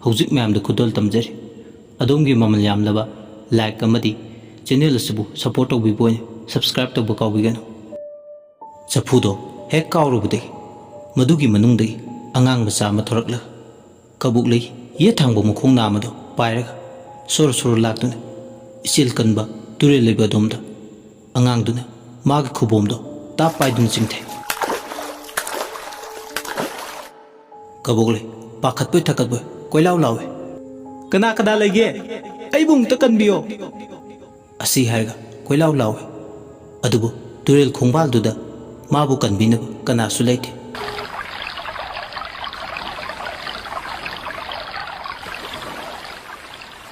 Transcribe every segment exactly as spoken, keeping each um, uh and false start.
ꯍꯧꯖꯤꯛ ꯃꯌꯥꯝꯗ ꯈꯨꯗꯣꯜ ꯇꯝꯖꯔꯤ꯫ ꯑꯗꯣꯝꯒꯤ ꯃꯃꯜ ꯌꯥꯝꯂꯕ like ꯑꯃꯗꯤ channel ꯑꯁꯤꯕꯨ support ꯇꯧꯕꯤꯕ ꯑꯣꯏꯅ subscribe ꯇꯧꯕ ꯀꯥꯎꯕꯤꯒꯅꯨ꯫ ꯆꯐꯨꯗꯣ ꯍꯦꯛ ꯀꯥꯎꯔꯨꯕꯗꯒꯤ ꯃꯗꯨꯒꯤ ꯃꯅꯨꯡꯗꯒꯤ ꯑꯉꯥꯡ ꯃꯆꯥ ꯑꯃ ꯊꯣꯔꯛꯂꯒ ꯀꯕꯣꯛꯂꯩ ꯌꯦꯠ ꯊꯪꯕ ꯃꯈꯣꯡ ꯅꯥꯝꯃꯗꯣ ꯄꯥꯏꯔꯒ ꯁꯣꯔꯣ ꯁꯣꯔꯣ ꯂꯥꯛꯇꯨꯅ ꯏꯆꯦꯜ ꯀꯟꯕ ꯇꯨꯔꯦꯜ ꯂꯩꯕ ꯑꯗꯣꯝꯗ ꯑꯉꯥꯡꯗꯨꯅ ꯃꯥꯒꯤ ꯈꯨꯕꯣꯝꯗꯣ ꯇꯥꯞ ꯄꯥꯏꯗꯨꯅ ꯆꯤꯡꯊꯩ꯫ ꯀꯕꯣꯛꯂꯩ ꯄꯥꯈꯠꯄꯣꯏ ꯊꯛꯀꯠꯄꯣꯏ ꯀꯣꯏꯂꯥꯎ ꯂꯥꯎꯏ꯫ "ꯀꯅꯥ ꯀꯅꯥ ꯂꯩꯒꯦ? ꯑꯩꯕꯨ ꯑꯃꯨꯛꯇ ꯀꯟꯕꯤꯌꯣ!" ꯑꯁꯤ ꯍꯥꯏꯔꯒ ꯀꯣꯏꯂꯥꯎ ꯂꯥꯎꯏ꯫ ꯑꯗꯨꯕꯨ ꯇꯨꯔꯦꯜ ꯈꯣꯡꯕꯥꯜꯗꯨꯗ ꯃꯥꯕꯨ ꯀꯟꯕꯤꯅꯕ ꯀꯅꯥꯁꯨ ꯂꯩꯇꯦ꯫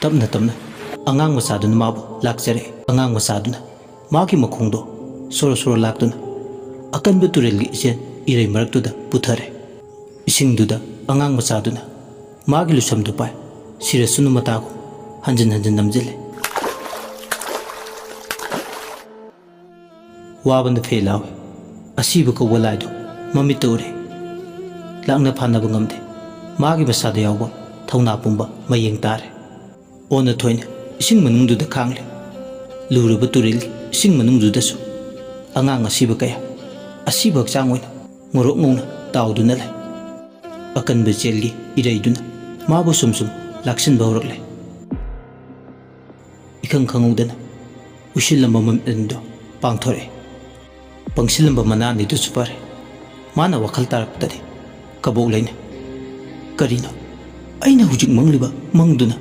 ꯇꯞꯅ ꯇꯞꯅ ꯑꯉꯥꯡ ꯃꯆꯥꯗꯨꯅ ꯃꯥꯕꯨ ꯂꯥꯛꯆꯔꯛꯏ꯫ ꯑꯉꯥꯡ ꯃꯆꯥꯗꯨꯅ ꯃꯥꯒꯤ ꯃꯈꯣꯡꯗꯣ ꯁꯣꯔꯣ ꯁꯣꯔꯣ ꯂꯥꯛꯇꯨꯅ ꯑꯀꯟꯕ ꯇꯨꯔꯦꯜꯒꯤ ꯏꯆꯦꯜ ꯏꯔꯩ ꯃꯔꯛꯇꯨꯗ ꯄꯨꯊꯔꯦ꯫ ꯏꯁꯤꯡꯗꯨꯗ ꯑꯉꯥꯡ ꯃꯆꯥꯗꯨꯅ ꯃꯥꯒꯤ ꯂꯨꯁꯝꯗꯨ ꯄꯥꯏ, ꯁꯤꯔꯁꯅꯨ ꯃꯇꯥꯒꯨꯝ ꯍꯟꯖꯤꯟ ꯍꯟꯖꯤꯟ ꯅꯝꯖꯤꯜꯂꯦ꯫ ꯋꯥꯕꯅ ꯐꯦ ꯂꯥꯎꯏ꯫ ꯑꯁꯤꯕ ꯀꯧꯕ ꯂꯥꯏꯗꯨ ꯃꯃꯤꯠꯇ ꯎꯔꯦ꯫ ꯂꯥꯛꯅ ꯐꯥꯅꯕ ꯉꯝꯗꯦ꯫ ꯃꯥꯒꯤ ꯃꯁꯥꯗ ꯌꯥꯎꯕ ꯊꯧꯅꯥ ꯄꯨꯝꯕ ꯃꯌꯦꯡ ꯇꯥꯔꯦ꯫ ꯑꯣꯟꯅ ꯊꯣꯏꯅ ꯏꯁꯤꯡ ꯃꯅꯨꯡꯗꯨꯗ ꯈꯥꯡꯂꯦ꯫ ꯂꯨꯔꯕ ꯇꯨꯔꯦꯜꯒꯤ ꯏꯁꯤꯡ ꯃꯅꯨꯡꯗꯨꯗꯁꯨ ꯑꯉꯥꯡ ꯑꯁꯤꯕ ꯀꯌꯥ ꯑꯁꯤꯕ ꯍꯛꯆꯥꯡ ꯑꯣꯏꯅ ꯉꯧꯔꯣꯛ ꯉꯧꯅ ꯇꯥꯎꯗꯨꯅ ꯂꯩ꯫ ꯑꯀꯟꯕ ꯏꯆꯦꯜꯒꯤ ꯏꯔꯩꯗꯨꯅ ꯃꯥꯕꯨ ꯁꯨꯝ ꯁꯨꯝ ꯂꯥꯛꯁꯤꯟꯕ ꯍꯧꯔꯛꯂꯦ꯫ ꯏꯈꯪ ꯈꯪꯍꯧꯗꯅ ꯎꯏꯁꯤꯜꯂꯝꯕ ꯃꯃꯤꯠ ꯑꯅꯤꯗꯨ ꯄꯥꯡꯊꯣꯔꯛꯑꯦ꯫ ꯄꯪꯁꯤꯜꯂꯝꯕ ꯃꯅꯥ ꯑꯅꯤꯗꯨꯁꯨ ꯐꯔꯦ꯫ ꯃꯥꯅ ꯋꯥꯈꯜ ꯇꯥꯔꯛꯄꯗꯗꯤ ꯀꯕꯣꯛꯂꯩꯅ, "ꯀꯔꯤꯅꯣ ꯑꯩꯅ ꯍꯧꯖꯤꯛ ꯃꯪꯂꯤꯕ ꯃꯪꯗꯨꯅ?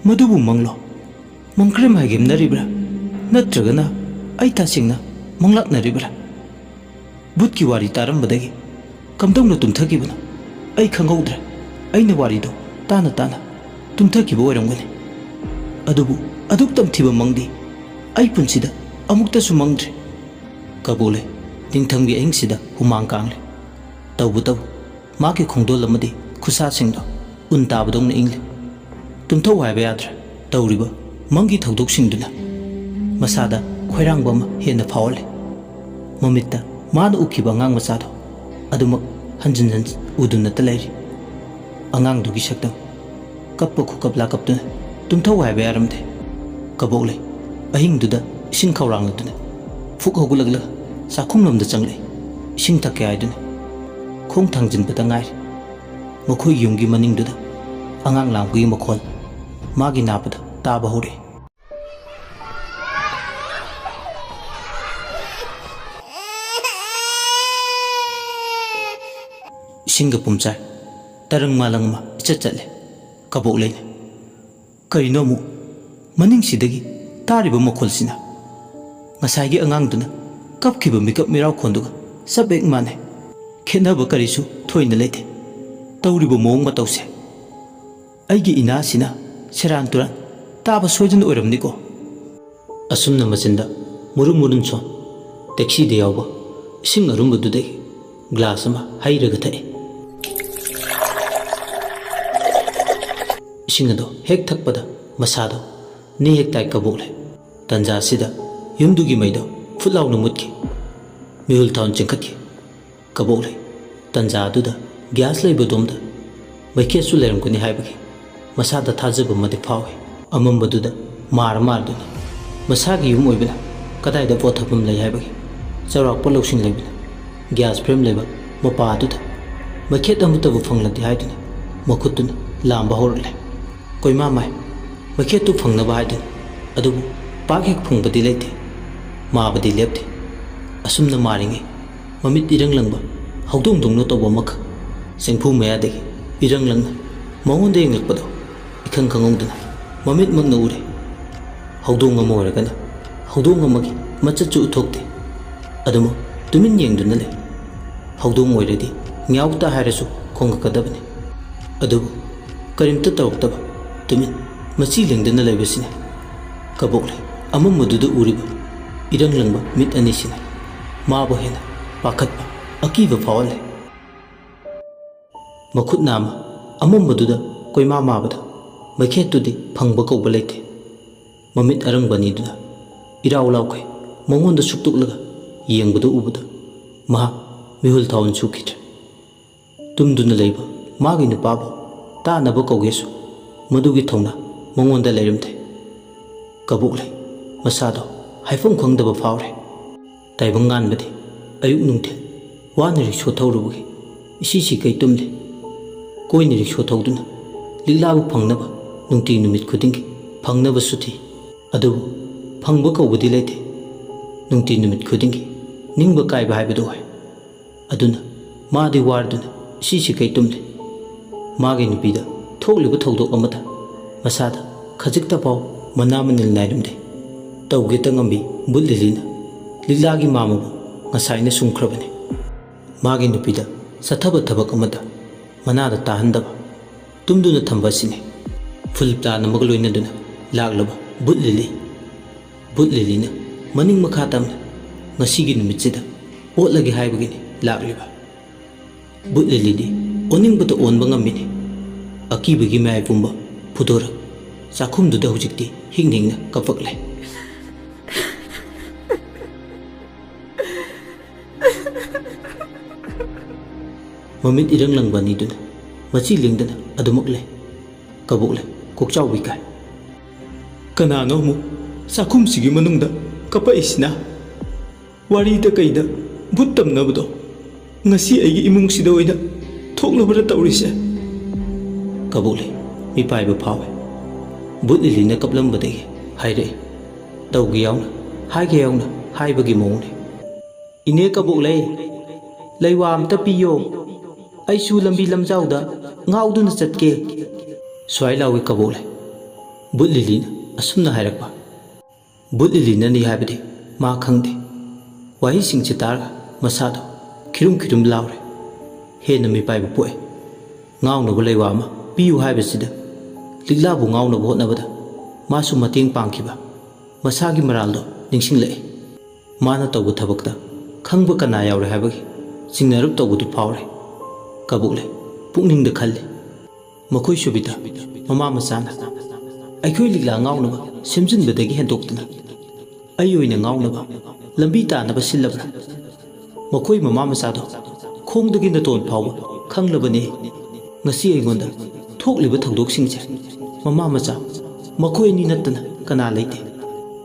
ꯃꯗꯨꯕꯨ ꯃꯪꯂꯣ? ꯃꯪꯀ꯭ꯔꯦꯝ ꯍꯥꯏꯒꯦꯝꯅꯔꯤꯕ꯭ꯔꯥ? ꯅꯠꯇ꯭ꯔꯒꯅ ꯑꯩ ꯇꯁꯦꯡꯅ ꯃꯪꯂꯥꯛꯅꯔꯤꯕ꯭ꯔꯥ? ꯚꯨꯠꯀꯤ ꯋꯥꯔꯤ ꯇꯥꯔꯝꯕꯗꯒꯤ ꯀꯝꯗꯧꯅ ꯇꯨꯝꯊꯈꯤꯕꯅꯣ ꯑꯩ ꯈꯪꯍꯧꯗ꯭ꯔꯦ꯫ ꯑꯩꯅ ꯋꯥꯔꯤꯗꯣ ꯇꯥꯅ ꯇꯥꯅ ꯇꯨꯝꯊꯈꯤꯕ ꯑꯣꯏꯔꯝꯒꯅꯤ꯫ ꯑꯗꯨꯕꯨ ꯑꯗꯨꯛ ꯇꯝꯊꯤꯕ ꯃꯪꯗꯤ ꯑꯩ ꯄꯨꯟꯁꯤꯗ ꯑꯃꯨꯛꯇꯁꯨ ꯃꯪꯗ꯭ꯔꯤ꯫" ꯀꯕꯣꯛꯂꯩ ꯅꯤꯡꯊꯝꯒꯤ ꯑꯍꯤꯡꯁꯤꯗ ꯍꯨꯃꯥꯡ ꯀꯥꯡꯂꯦ꯫ ꯇꯧꯕꯇꯕꯨ ꯃꯥꯒꯤ ꯈꯣꯡꯗꯣꯜ ꯑꯃꯗꯤ ꯈꯨꯠꯁꯥꯁꯤꯡꯗꯣ ꯎꯟ ꯇꯥꯕꯗꯧꯅ ꯏꯪꯂꯤ꯫ ꯇꯨꯝꯊꯧ ꯍꯥꯏꯕ ꯌꯥꯗ꯭ꯔꯦ꯫ ꯇꯧꯔꯤꯕ ꯃꯪꯒꯤ ꯊꯧꯗꯣꯛꯁꯤꯡꯗꯨꯅ ꯃꯁꯥꯗ ꯈꯣꯏꯔꯥꯡꯕ ꯑꯃ ꯍꯦꯟꯅ ꯐꯥꯎꯍꯜꯂꯤ꯫ ꯃꯃꯤꯠꯇ ꯃꯥꯅ ꯎꯈꯤꯕ ꯑꯉꯥꯡ ꯃꯆꯥꯗꯣ ꯑꯗꯨꯃꯛ ꯍꯟꯖꯤꯟ ꯍꯟꯖꯤꯟ ꯎꯗꯨꯅꯇ ꯂꯩꯔꯤ꯫ ꯑꯉꯥꯡꯗꯨꯒꯤ ꯁꯛꯇꯝ ꯀꯞꯄ ꯈꯨꯀꯞ ꯂꯥꯀꯞꯇꯨꯅ ꯇꯨꯝꯊꯧ ꯍꯥꯏꯕ ꯌꯥꯔꯝꯗꯦ꯫ ꯀꯕꯣꯛꯂꯩ ꯑꯍꯤꯡꯗꯨꯗ ꯏꯁꯤꯡ ꯈꯧꯔꯥꯡꯂꯗꯨꯅ ꯐꯨꯛ ꯍꯧꯒꯠꯂꯛꯂꯒ ꯆꯥꯛꯈꯨꯝꯂꯣꯝꯗ ꯆꯪꯂꯛꯏ꯫ ꯏꯁꯤꯡ ꯊꯛꯀꯦ ꯍꯥꯏꯗꯨꯅ ꯈꯣꯡ ꯊꯥꯡꯖꯤꯟꯕꯗ ꯉꯥꯏꯔꯤ꯫ ꯃꯈꯣꯏꯒꯤ ꯌꯨꯝꯒꯤ ꯃꯅꯤꯡꯗꯨꯗ ꯑꯉꯥꯡ ꯂꯥꯡꯕꯒꯤ ꯃꯈꯣꯜ ꯃꯥꯒꯤ ꯅꯥꯄꯗ ꯇꯥꯕ ꯍꯧꯔꯛꯏ꯫ ꯏꯁꯤꯡꯒ ꯄꯨꯝꯆꯥꯏ ꯇꯔꯪ ꯃꯥꯂꯪ ꯑꯃ ꯏꯆꯠ ꯆꯠꯂꯦ꯫ ꯀꯕꯣꯛꯂꯩꯅ ꯀꯔꯤꯅꯣ ꯑꯃꯨꯛ ꯃꯅꯤꯡꯁꯤꯗꯒꯤ ꯇꯥꯔꯤꯕ ꯃꯈꯣꯜꯁꯤꯅ ꯉꯁꯥꯏꯒꯤ ꯑꯉꯥꯡꯗꯨꯅ ꯀꯞꯈꯤꯕ ꯃꯤꯀꯞ ꯃꯤꯔꯥꯎꯈꯣꯟꯗꯨꯒ ꯆꯞ ꯍꯦꯛ ꯃꯥꯟꯅꯩ꯫ ꯈꯦꯠꯅꯕ ꯀꯔꯤꯁꯨ ꯊꯣꯏꯅ ꯂꯩꯇꯦ꯫ ꯇꯧꯔꯤꯕ ꯃꯑꯣꯡ ꯃꯇꯧꯁꯦ ꯑꯩꯒꯤ ꯏꯅꯥꯁꯤꯅ ꯁꯦꯔꯥꯟ ꯇꯨꯔꯥꯟ ꯇꯥꯕ ꯁꯣꯏꯗꯅ ꯑꯣꯏꯔꯝꯅꯤꯀꯣ꯫ ꯑꯁꯨꯝꯅ ꯃꯆꯤꯟꯗ ꯃꯨꯔꯨꯝ ꯃꯨꯔꯨꯝ ꯁꯣꯟ ꯇꯦꯛꯁꯤꯗ ꯌꯥꯎꯕ ꯏꯁꯤꯡ ꯑꯔꯨꯝꯕꯗꯨꯗꯒꯤ ꯒ꯭ꯂꯥꯁ ꯑꯃ ꯍꯩꯔꯒ ꯊꯛꯏ꯫ ꯏꯁꯤꯡ ꯑꯗꯣ ꯍꯦꯛ ꯊꯛꯄꯗ ꯃꯁꯥꯗꯣ ꯅꯦ ꯍꯦꯛ ꯇꯥꯏ ꯀꯕꯣꯛꯂꯩ꯫ ꯇꯟꯖꯥꯁꯤꯗ ꯌꯨꯝꯗꯨꯒꯤ ꯃꯩꯗꯣ ꯐꯨꯠ ꯂꯥꯎꯅ ꯃꯨꯠꯈꯤ꯫ ꯃꯤꯍꯨꯜ ꯊꯥꯎꯟ ꯆꯤꯡꯈꯠꯈꯤ꯫ ꯀꯕꯣꯛꯂꯩ ꯇꯟꯖꯥ ꯑꯗꯨꯗ ꯒ꯭ꯌꯥꯁ ꯂꯩꯕꯗꯣꯝꯗ ꯃꯩꯈꯦꯠꯁꯨ ꯂꯩꯔꯝꯒꯅꯤ ꯍꯥꯏꯕꯒꯤ ꯃꯁꯥꯗ ꯊꯥꯖꯕ ꯑꯃꯗꯤ ꯐꯥꯎꯏ꯫ ꯑꯃꯝꯕꯗꯨꯗ ꯃꯥꯔ ꯃꯥꯔꯗꯨꯅ ꯃꯁꯥꯒꯤ ꯌꯨꯝ ꯑꯣꯏꯕꯅ ꯀꯗꯥꯏꯗ ꯄꯣꯠ ꯊꯝꯐꯝ ꯂꯩ ꯍꯥꯏꯕꯒꯤ ꯆꯥꯎꯔꯥꯛꯄ ꯂꯧꯁꯤꯡ ꯂꯩꯕꯅ ꯒ꯭ꯌꯥꯁ ꯐ꯭ꯔꯦꯝ ꯂꯩꯕ ꯃꯄꯥ ꯑꯗꯨꯗ ꯃꯩꯈꯦꯠ ꯑꯃꯠꯇꯕꯨ ꯐꯪꯂꯗꯤ ꯍꯥꯏꯗꯨꯅ ꯃꯈꯨꯠꯇꯨꯅ ꯂꯥꯝꯕ ꯍꯧꯔꯛꯂꯦ꯫ ꯀꯣꯏꯃꯥ ꯃꯥꯏ ꯃꯩꯈꯦꯠꯇꯨ ꯐꯪꯅꯕ ꯍꯥꯏꯗꯨꯅ꯫ ꯑꯗꯨꯕꯨ ꯄꯥꯛ ꯍꯦꯛ ꯐꯪꯕꯗꯤ ꯂꯩꯇꯦ꯫ ꯃꯥꯕꯗꯤ ꯂꯦꯞꯇꯦ꯫ ꯑꯁꯨꯝꯅ ꯃꯥꯔꯤꯉꯩ ꯃꯃꯤꯠ ꯏꯔꯪ ꯂꯪꯕ ꯍꯧꯗꯣꯡꯗꯧꯅ ꯇꯧꯕ ꯑꯃꯈꯛ ꯆꯦꯡꯐꯨ ꯃꯌꯥꯗꯒꯤ ꯏꯔꯪ ꯂꯪꯅ ꯃꯉꯣꯟꯗ ꯌꯦꯡꯂꯛꯄꯗꯣ ꯏꯈꯪ ꯈꯪꯍꯧꯗꯅ ꯃꯃꯤꯠꯃꯛꯅ ꯎꯔꯦ꯫ ꯍꯧꯗꯣꯡ ꯑꯃ ꯑꯣꯏꯔꯒꯅ ꯍꯧꯗꯣꯡ ꯑꯃꯒꯤ ꯃꯆꯠꯁꯨ ꯎꯊꯣꯛꯇꯦ꯫ ꯑꯗꯨꯃꯛ ꯇꯨꯃꯤꯟ ꯌꯦꯡꯗꯨꯅ ꯂꯩ꯫ ꯍꯧꯗꯣꯡ ꯑꯣꯏꯔꯗꯤ ꯉ꯭ꯌꯥꯎꯇ ꯍꯥꯏꯔꯁꯨ ꯈꯣꯡꯉꯛꯀꯗꯕꯅꯤ꯫ ꯑꯗꯨꯕꯨ ꯀꯔꯤꯝꯇ ꯇꯧꯔꯛꯇꯕ ꯇꯨꯃꯤꯟ ꯃꯆꯤ ꯂꯦꯡꯗꯅ ꯂꯩꯕꯁꯤꯅꯤ꯫ ꯀꯕꯣꯛꯂꯩ ꯑꯃꯝꯕꯗꯨꯗ ꯎꯔꯤꯕ ꯏꯔꯪ ꯂꯪꯕ ꯃꯤꯠ ꯑꯅꯤꯁꯤꯅ ꯃꯥꯕꯨ ꯍꯦꯟꯅ ꯄꯥꯈꯠꯄ ꯑꯀꯤꯕ ꯐꯥꯎꯍꯜꯂꯦ꯫ ꯃꯈꯨꯠ ꯅꯥꯝꯃ ꯑꯃꯝꯕꯗꯨꯗ ꯀꯣꯏꯃꯥ ꯃꯥꯕꯗ ꯃꯩꯈꯦꯠꯇꯨꯗꯤ ꯐꯪꯕ ꯀꯧꯕ ꯂꯩꯇꯦ꯫ ꯃꯃꯤꯠ ꯑꯔꯪꯕ ꯑꯅꯤꯗꯨꯅ ꯏꯔꯥꯎ ꯂꯥꯎꯈꯩ ꯃꯉꯣꯟꯗ ꯁꯨꯛꯇꯣꯛꯂꯒ ꯌꯦꯡꯕꯗꯨ ꯎꯕꯗ ꯃꯍꯥꯛ ꯃꯤꯍꯨꯜ ꯊꯥꯎꯍꯟ ꯁꯨꯈꯤꯗ꯭ꯔꯦ꯫ ꯇꯨꯝꯗꯨꯅ ꯂꯩꯕ ꯃꯥꯒꯤ ꯅꯨꯄꯥꯕꯨ ꯇꯥꯅꯕ ꯀꯧꯒꯦꯁꯨ ꯃꯗꯨꯒꯤ ꯊꯧꯅꯥ ꯃꯉꯣꯟꯗ ꯂꯩꯔꯝꯗꯦ꯫ ꯀꯕꯣꯛꯂꯩ ꯃꯁꯥꯗꯣ ꯍꯥꯏꯐꯝ ꯈꯪꯗꯕ ꯐꯥꯎꯔꯦ꯫ ꯇꯥꯏꯕꯪ ꯉꯥꯟꯕꯗꯤ ꯑꯌꯨꯛ ꯅꯨꯡꯊꯤꯜ ꯋꯥꯅ ꯔꯤꯛꯁꯣ ꯊꯧꯔꯨꯕꯒꯤ ꯏꯁꯤ ꯁꯤꯀꯩ ꯇꯨꯝꯗꯦ꯫ ꯀꯣꯏꯅ ꯔꯤꯛꯁꯣ ꯊꯧꯗꯨꯅ ꯂꯤꯛꯂꯥꯕꯨ ꯐꯪꯅꯕ ꯅꯨꯡꯇꯤ ꯅꯨꯃꯤꯠ ꯈꯨꯗꯤꯡꯒꯤ ꯐꯪꯅꯕꯁꯨ ꯊꯤ꯫ ꯑꯗꯨꯕꯨ ꯐꯪꯕ ꯀꯧꯕꯗꯤ ꯂꯩꯇꯦ꯫ ꯅꯨꯡꯇꯤ ꯅꯨꯃꯤꯠ ꯈꯨꯗꯤꯡꯒꯤ ꯅꯤꯡꯕ ꯀꯥꯏꯕ ꯍꯥꯏꯕꯗꯨ ꯑꯣꯏ꯫ ꯑꯗꯨꯅ ꯃꯥꯗꯤ ꯋꯥꯔꯗꯨꯅ ꯏꯁꯤ ꯁꯤꯀꯩ ꯇꯨꯝꯂꯤ꯫ ꯃꯥꯒꯤ ꯅꯨꯄꯤꯗ ꯊꯣꯛꯂꯤꯕ ꯊꯧꯗꯣꯛ ꯑꯃꯗ ꯃꯁꯥꯗ ꯈꯖꯤꯛꯇ ꯐꯥꯎ ꯃꯅꯥ ꯃꯅꯤꯜ ꯅꯥꯏꯔꯝꯗꯦ꯫ ꯇꯧꯒꯦꯇ ꯉꯝꯕꯤ ꯕꯨꯠ ꯂꯤꯂꯤꯅ ꯂꯤꯛꯂꯥꯒꯤ ꯃꯥꯃꯕꯨ ꯉꯁꯥꯏꯅ ꯁꯨꯝꯈ꯭ꯔꯕꯅꯤ꯫ ꯃꯥꯒꯤ ꯅꯨꯄꯤꯗ ꯆꯠꯊꯕ ꯊꯕꯛ ꯑꯃꯗ ꯃꯅꯥꯗ ꯇꯥꯍꯟꯗꯕ, ꯇꯨꯝꯗꯨꯅ ꯊꯝꯕ ꯑꯁꯤꯅꯤ꯫ ꯐꯨꯜ ꯄ꯭ꯂꯥꯟ ꯑꯃꯒ ꯂꯣꯏꯅꯗꯨꯅ ꯂꯥꯛꯂꯕ ꯕꯨꯠ ꯂꯤꯂꯤ꯫ ꯕꯨꯠ ꯂꯤꯂꯤꯅ ꯃꯅꯤꯡ ꯃꯈꯥ ꯇꯝꯅ ꯉꯁꯤꯒꯤ ꯅꯨꯃꯤꯠꯁꯤꯗ ꯑꯣꯠꯂꯒꯦ ꯍꯥꯏꯕꯒꯤꯅꯤ ꯂꯥꯛꯂꯤꯕ꯫ ꯕꯨꯠ ꯂꯤꯂꯤꯗꯤ ꯑꯣꯅꯤꯡꯕꯗ ꯑꯣꯟꯕ ꯉꯝꯃꯤꯅꯤ꯫ ꯑꯀꯤꯕꯒꯤ ꯃꯌꯥꯏ ꯄꯨꯝꯕ ꯐꯨꯗꯣꯔꯛ ꯆꯥꯛꯈꯨꯝꯗꯨꯗ ꯍꯧꯖꯤꯛꯇꯤ ꯍꯤꯡ ꯍꯤꯡꯅ ꯀꯞꯄꯛꯂꯦ꯫ ꯃꯃꯤꯠ ꯏꯔꯪ ꯂꯪꯕ ꯑꯅꯤꯗꯨꯅ ꯃꯆꯤ ꯂꯦꯡꯗꯅ ꯑꯗꯨꯃꯛ ꯂꯩ꯫ ꯀꯕꯣꯛꯂꯩ ꯀꯣꯛꯆꯥꯎꯕꯤ ꯀꯥꯏ꯫ ꯀꯅꯥꯅꯣ ꯑꯃꯨꯛ ꯆꯥꯛꯈꯨꯝꯁꯤꯒꯤ ꯃꯅꯨꯡꯗ ꯀꯞꯄꯛꯏꯁꯤꯅ? ꯋꯥꯔꯤꯗ ꯀꯩꯗ ꯚꯨꯠ ꯇꯝꯅꯕꯗꯣ ꯉꯁꯤ ꯑꯩꯒꯤ ꯏꯃꯨꯡꯁꯤꯗ ꯑꯣꯏꯅ ꯊꯣꯛꯂꯕ꯭ꯔꯥ ꯇꯧꯔꯤꯁꯦ? ꯀꯕꯣꯛꯂꯩ ꯃꯤꯄꯥꯏꯕ ꯐꯥꯎꯋꯦ꯫ ꯕꯨꯠ ꯂꯤꯂꯤꯅ ꯀꯞꯂꯝꯕꯗꯒꯤ ꯍꯥꯏꯔꯛꯏ꯫ ꯇꯧꯒꯦ ꯌꯥꯎꯅ ꯍꯥꯏꯒꯦ ꯌꯥꯎꯅ ꯍꯥꯏꯕꯒꯤ ꯃꯑꯣꯡꯅꯤ꯫ "ꯏꯅꯦ ꯀꯕꯣꯛꯂꯩ, ꯂꯩꯋꯥ ꯑꯝꯇ ꯄꯤꯌꯣ, ꯑꯩꯁꯨ ꯂꯝꯕꯤ ꯂꯝꯖꯥꯎꯗ ꯉꯥꯎꯗꯨꯅ ꯆꯠꯀꯦ"꯫ ꯁ꯭ꯋꯥꯏ ꯂꯥꯎꯏ ꯀꯕꯣꯛꯂꯩ꯫ ꯕꯨꯠ ꯂꯤꯂꯤꯅ ꯑꯁꯨꯝꯅ ꯍꯥꯏꯔꯛꯄ꯫ ꯕꯨꯠ ꯂꯤꯂꯤꯅꯅꯤ ꯍꯥꯏꯕꯗꯤ ꯃꯥ ꯈꯪꯗꯦ꯫ ꯋꯥꯍꯩꯁꯤꯡꯁꯤ ꯇꯥꯔꯒ ꯃꯁꯥꯗꯣ ꯈꯤꯔꯨꯝ ꯈꯤꯔꯨꯝ ꯂꯥꯎꯔꯦ꯫ ꯍꯦꯟꯅ ꯃꯤꯄꯥꯏꯕ ꯄꯣꯛꯑꯦ꯫ ꯉꯥꯎꯅꯕ ꯂꯩꯋꯥ ꯑꯃ ꯄꯤꯌꯨ ꯍꯥꯏꯕꯁꯤꯗ ꯂꯤꯛꯂꯥꯕꯨ ꯉꯥꯎꯅꯕ ꯍꯣꯠꯅꯕꯗ ꯃꯥꯁꯨ ꯃꯇꯦꯡ ꯄꯥꯡꯈꯤꯕ ꯃꯁꯥꯒꯤ ꯃꯔꯥꯜꯗꯣ ꯅꯤꯡꯁꯤꯡꯂꯛꯏ꯫ ꯃꯥꯅ ꯇꯧꯕ ꯊꯕꯛꯇ ꯈꯪꯕ ꯀꯅꯥ ꯌꯥꯎꯔꯦ ꯍꯥꯏꯕꯒꯤ ꯆꯤꯡꯅꯔꯞ ꯇꯧꯕꯗꯨ ꯐꯥꯎꯔꯦ꯫ ꯀꯕꯣꯛꯂꯩ ꯄꯨꯛꯅꯤꯡꯗ ꯈꯜꯂꯤ꯫ ꯃꯈꯣꯏ ꯁꯨꯕꯤꯗ ꯃꯃꯥ ꯃꯆꯥꯅ ꯑꯩꯈꯣꯏ ꯂꯤꯛꯂꯥ ꯉꯥꯎꯅꯕ ꯁꯦꯝꯖꯤꯟꯕꯗꯒꯤ ꯍꯦꯟꯗꯣꯛꯇꯅ ꯑꯩ ꯑꯣꯏꯅ ꯉꯥꯎꯅꯕ ꯂꯝꯕꯤ ꯇꯥꯅꯕ ꯁꯤꯜꯂꯕ꯭ꯔꯥ? ꯃꯈꯣꯏ ꯃꯃꯥ ꯃꯆꯥꯗꯣ ꯈꯣꯡꯗꯒꯤ ꯅꯇꯣꯟ ꯐꯥꯎꯕ ꯈꯪꯂꯕꯅꯤ꯫ ꯉꯁꯤ ꯑꯩꯉꯣꯟꯗ ꯊꯣꯛꯂꯤꯕ ꯊꯧꯗꯣꯛꯁꯤꯡꯁꯦ, ꯃꯃꯥ ꯃꯆꯥ ꯃꯈꯣꯏ ꯑꯅꯤ ꯅꯠꯇꯅ ꯀꯅꯥ ꯂꯩꯇꯦ꯫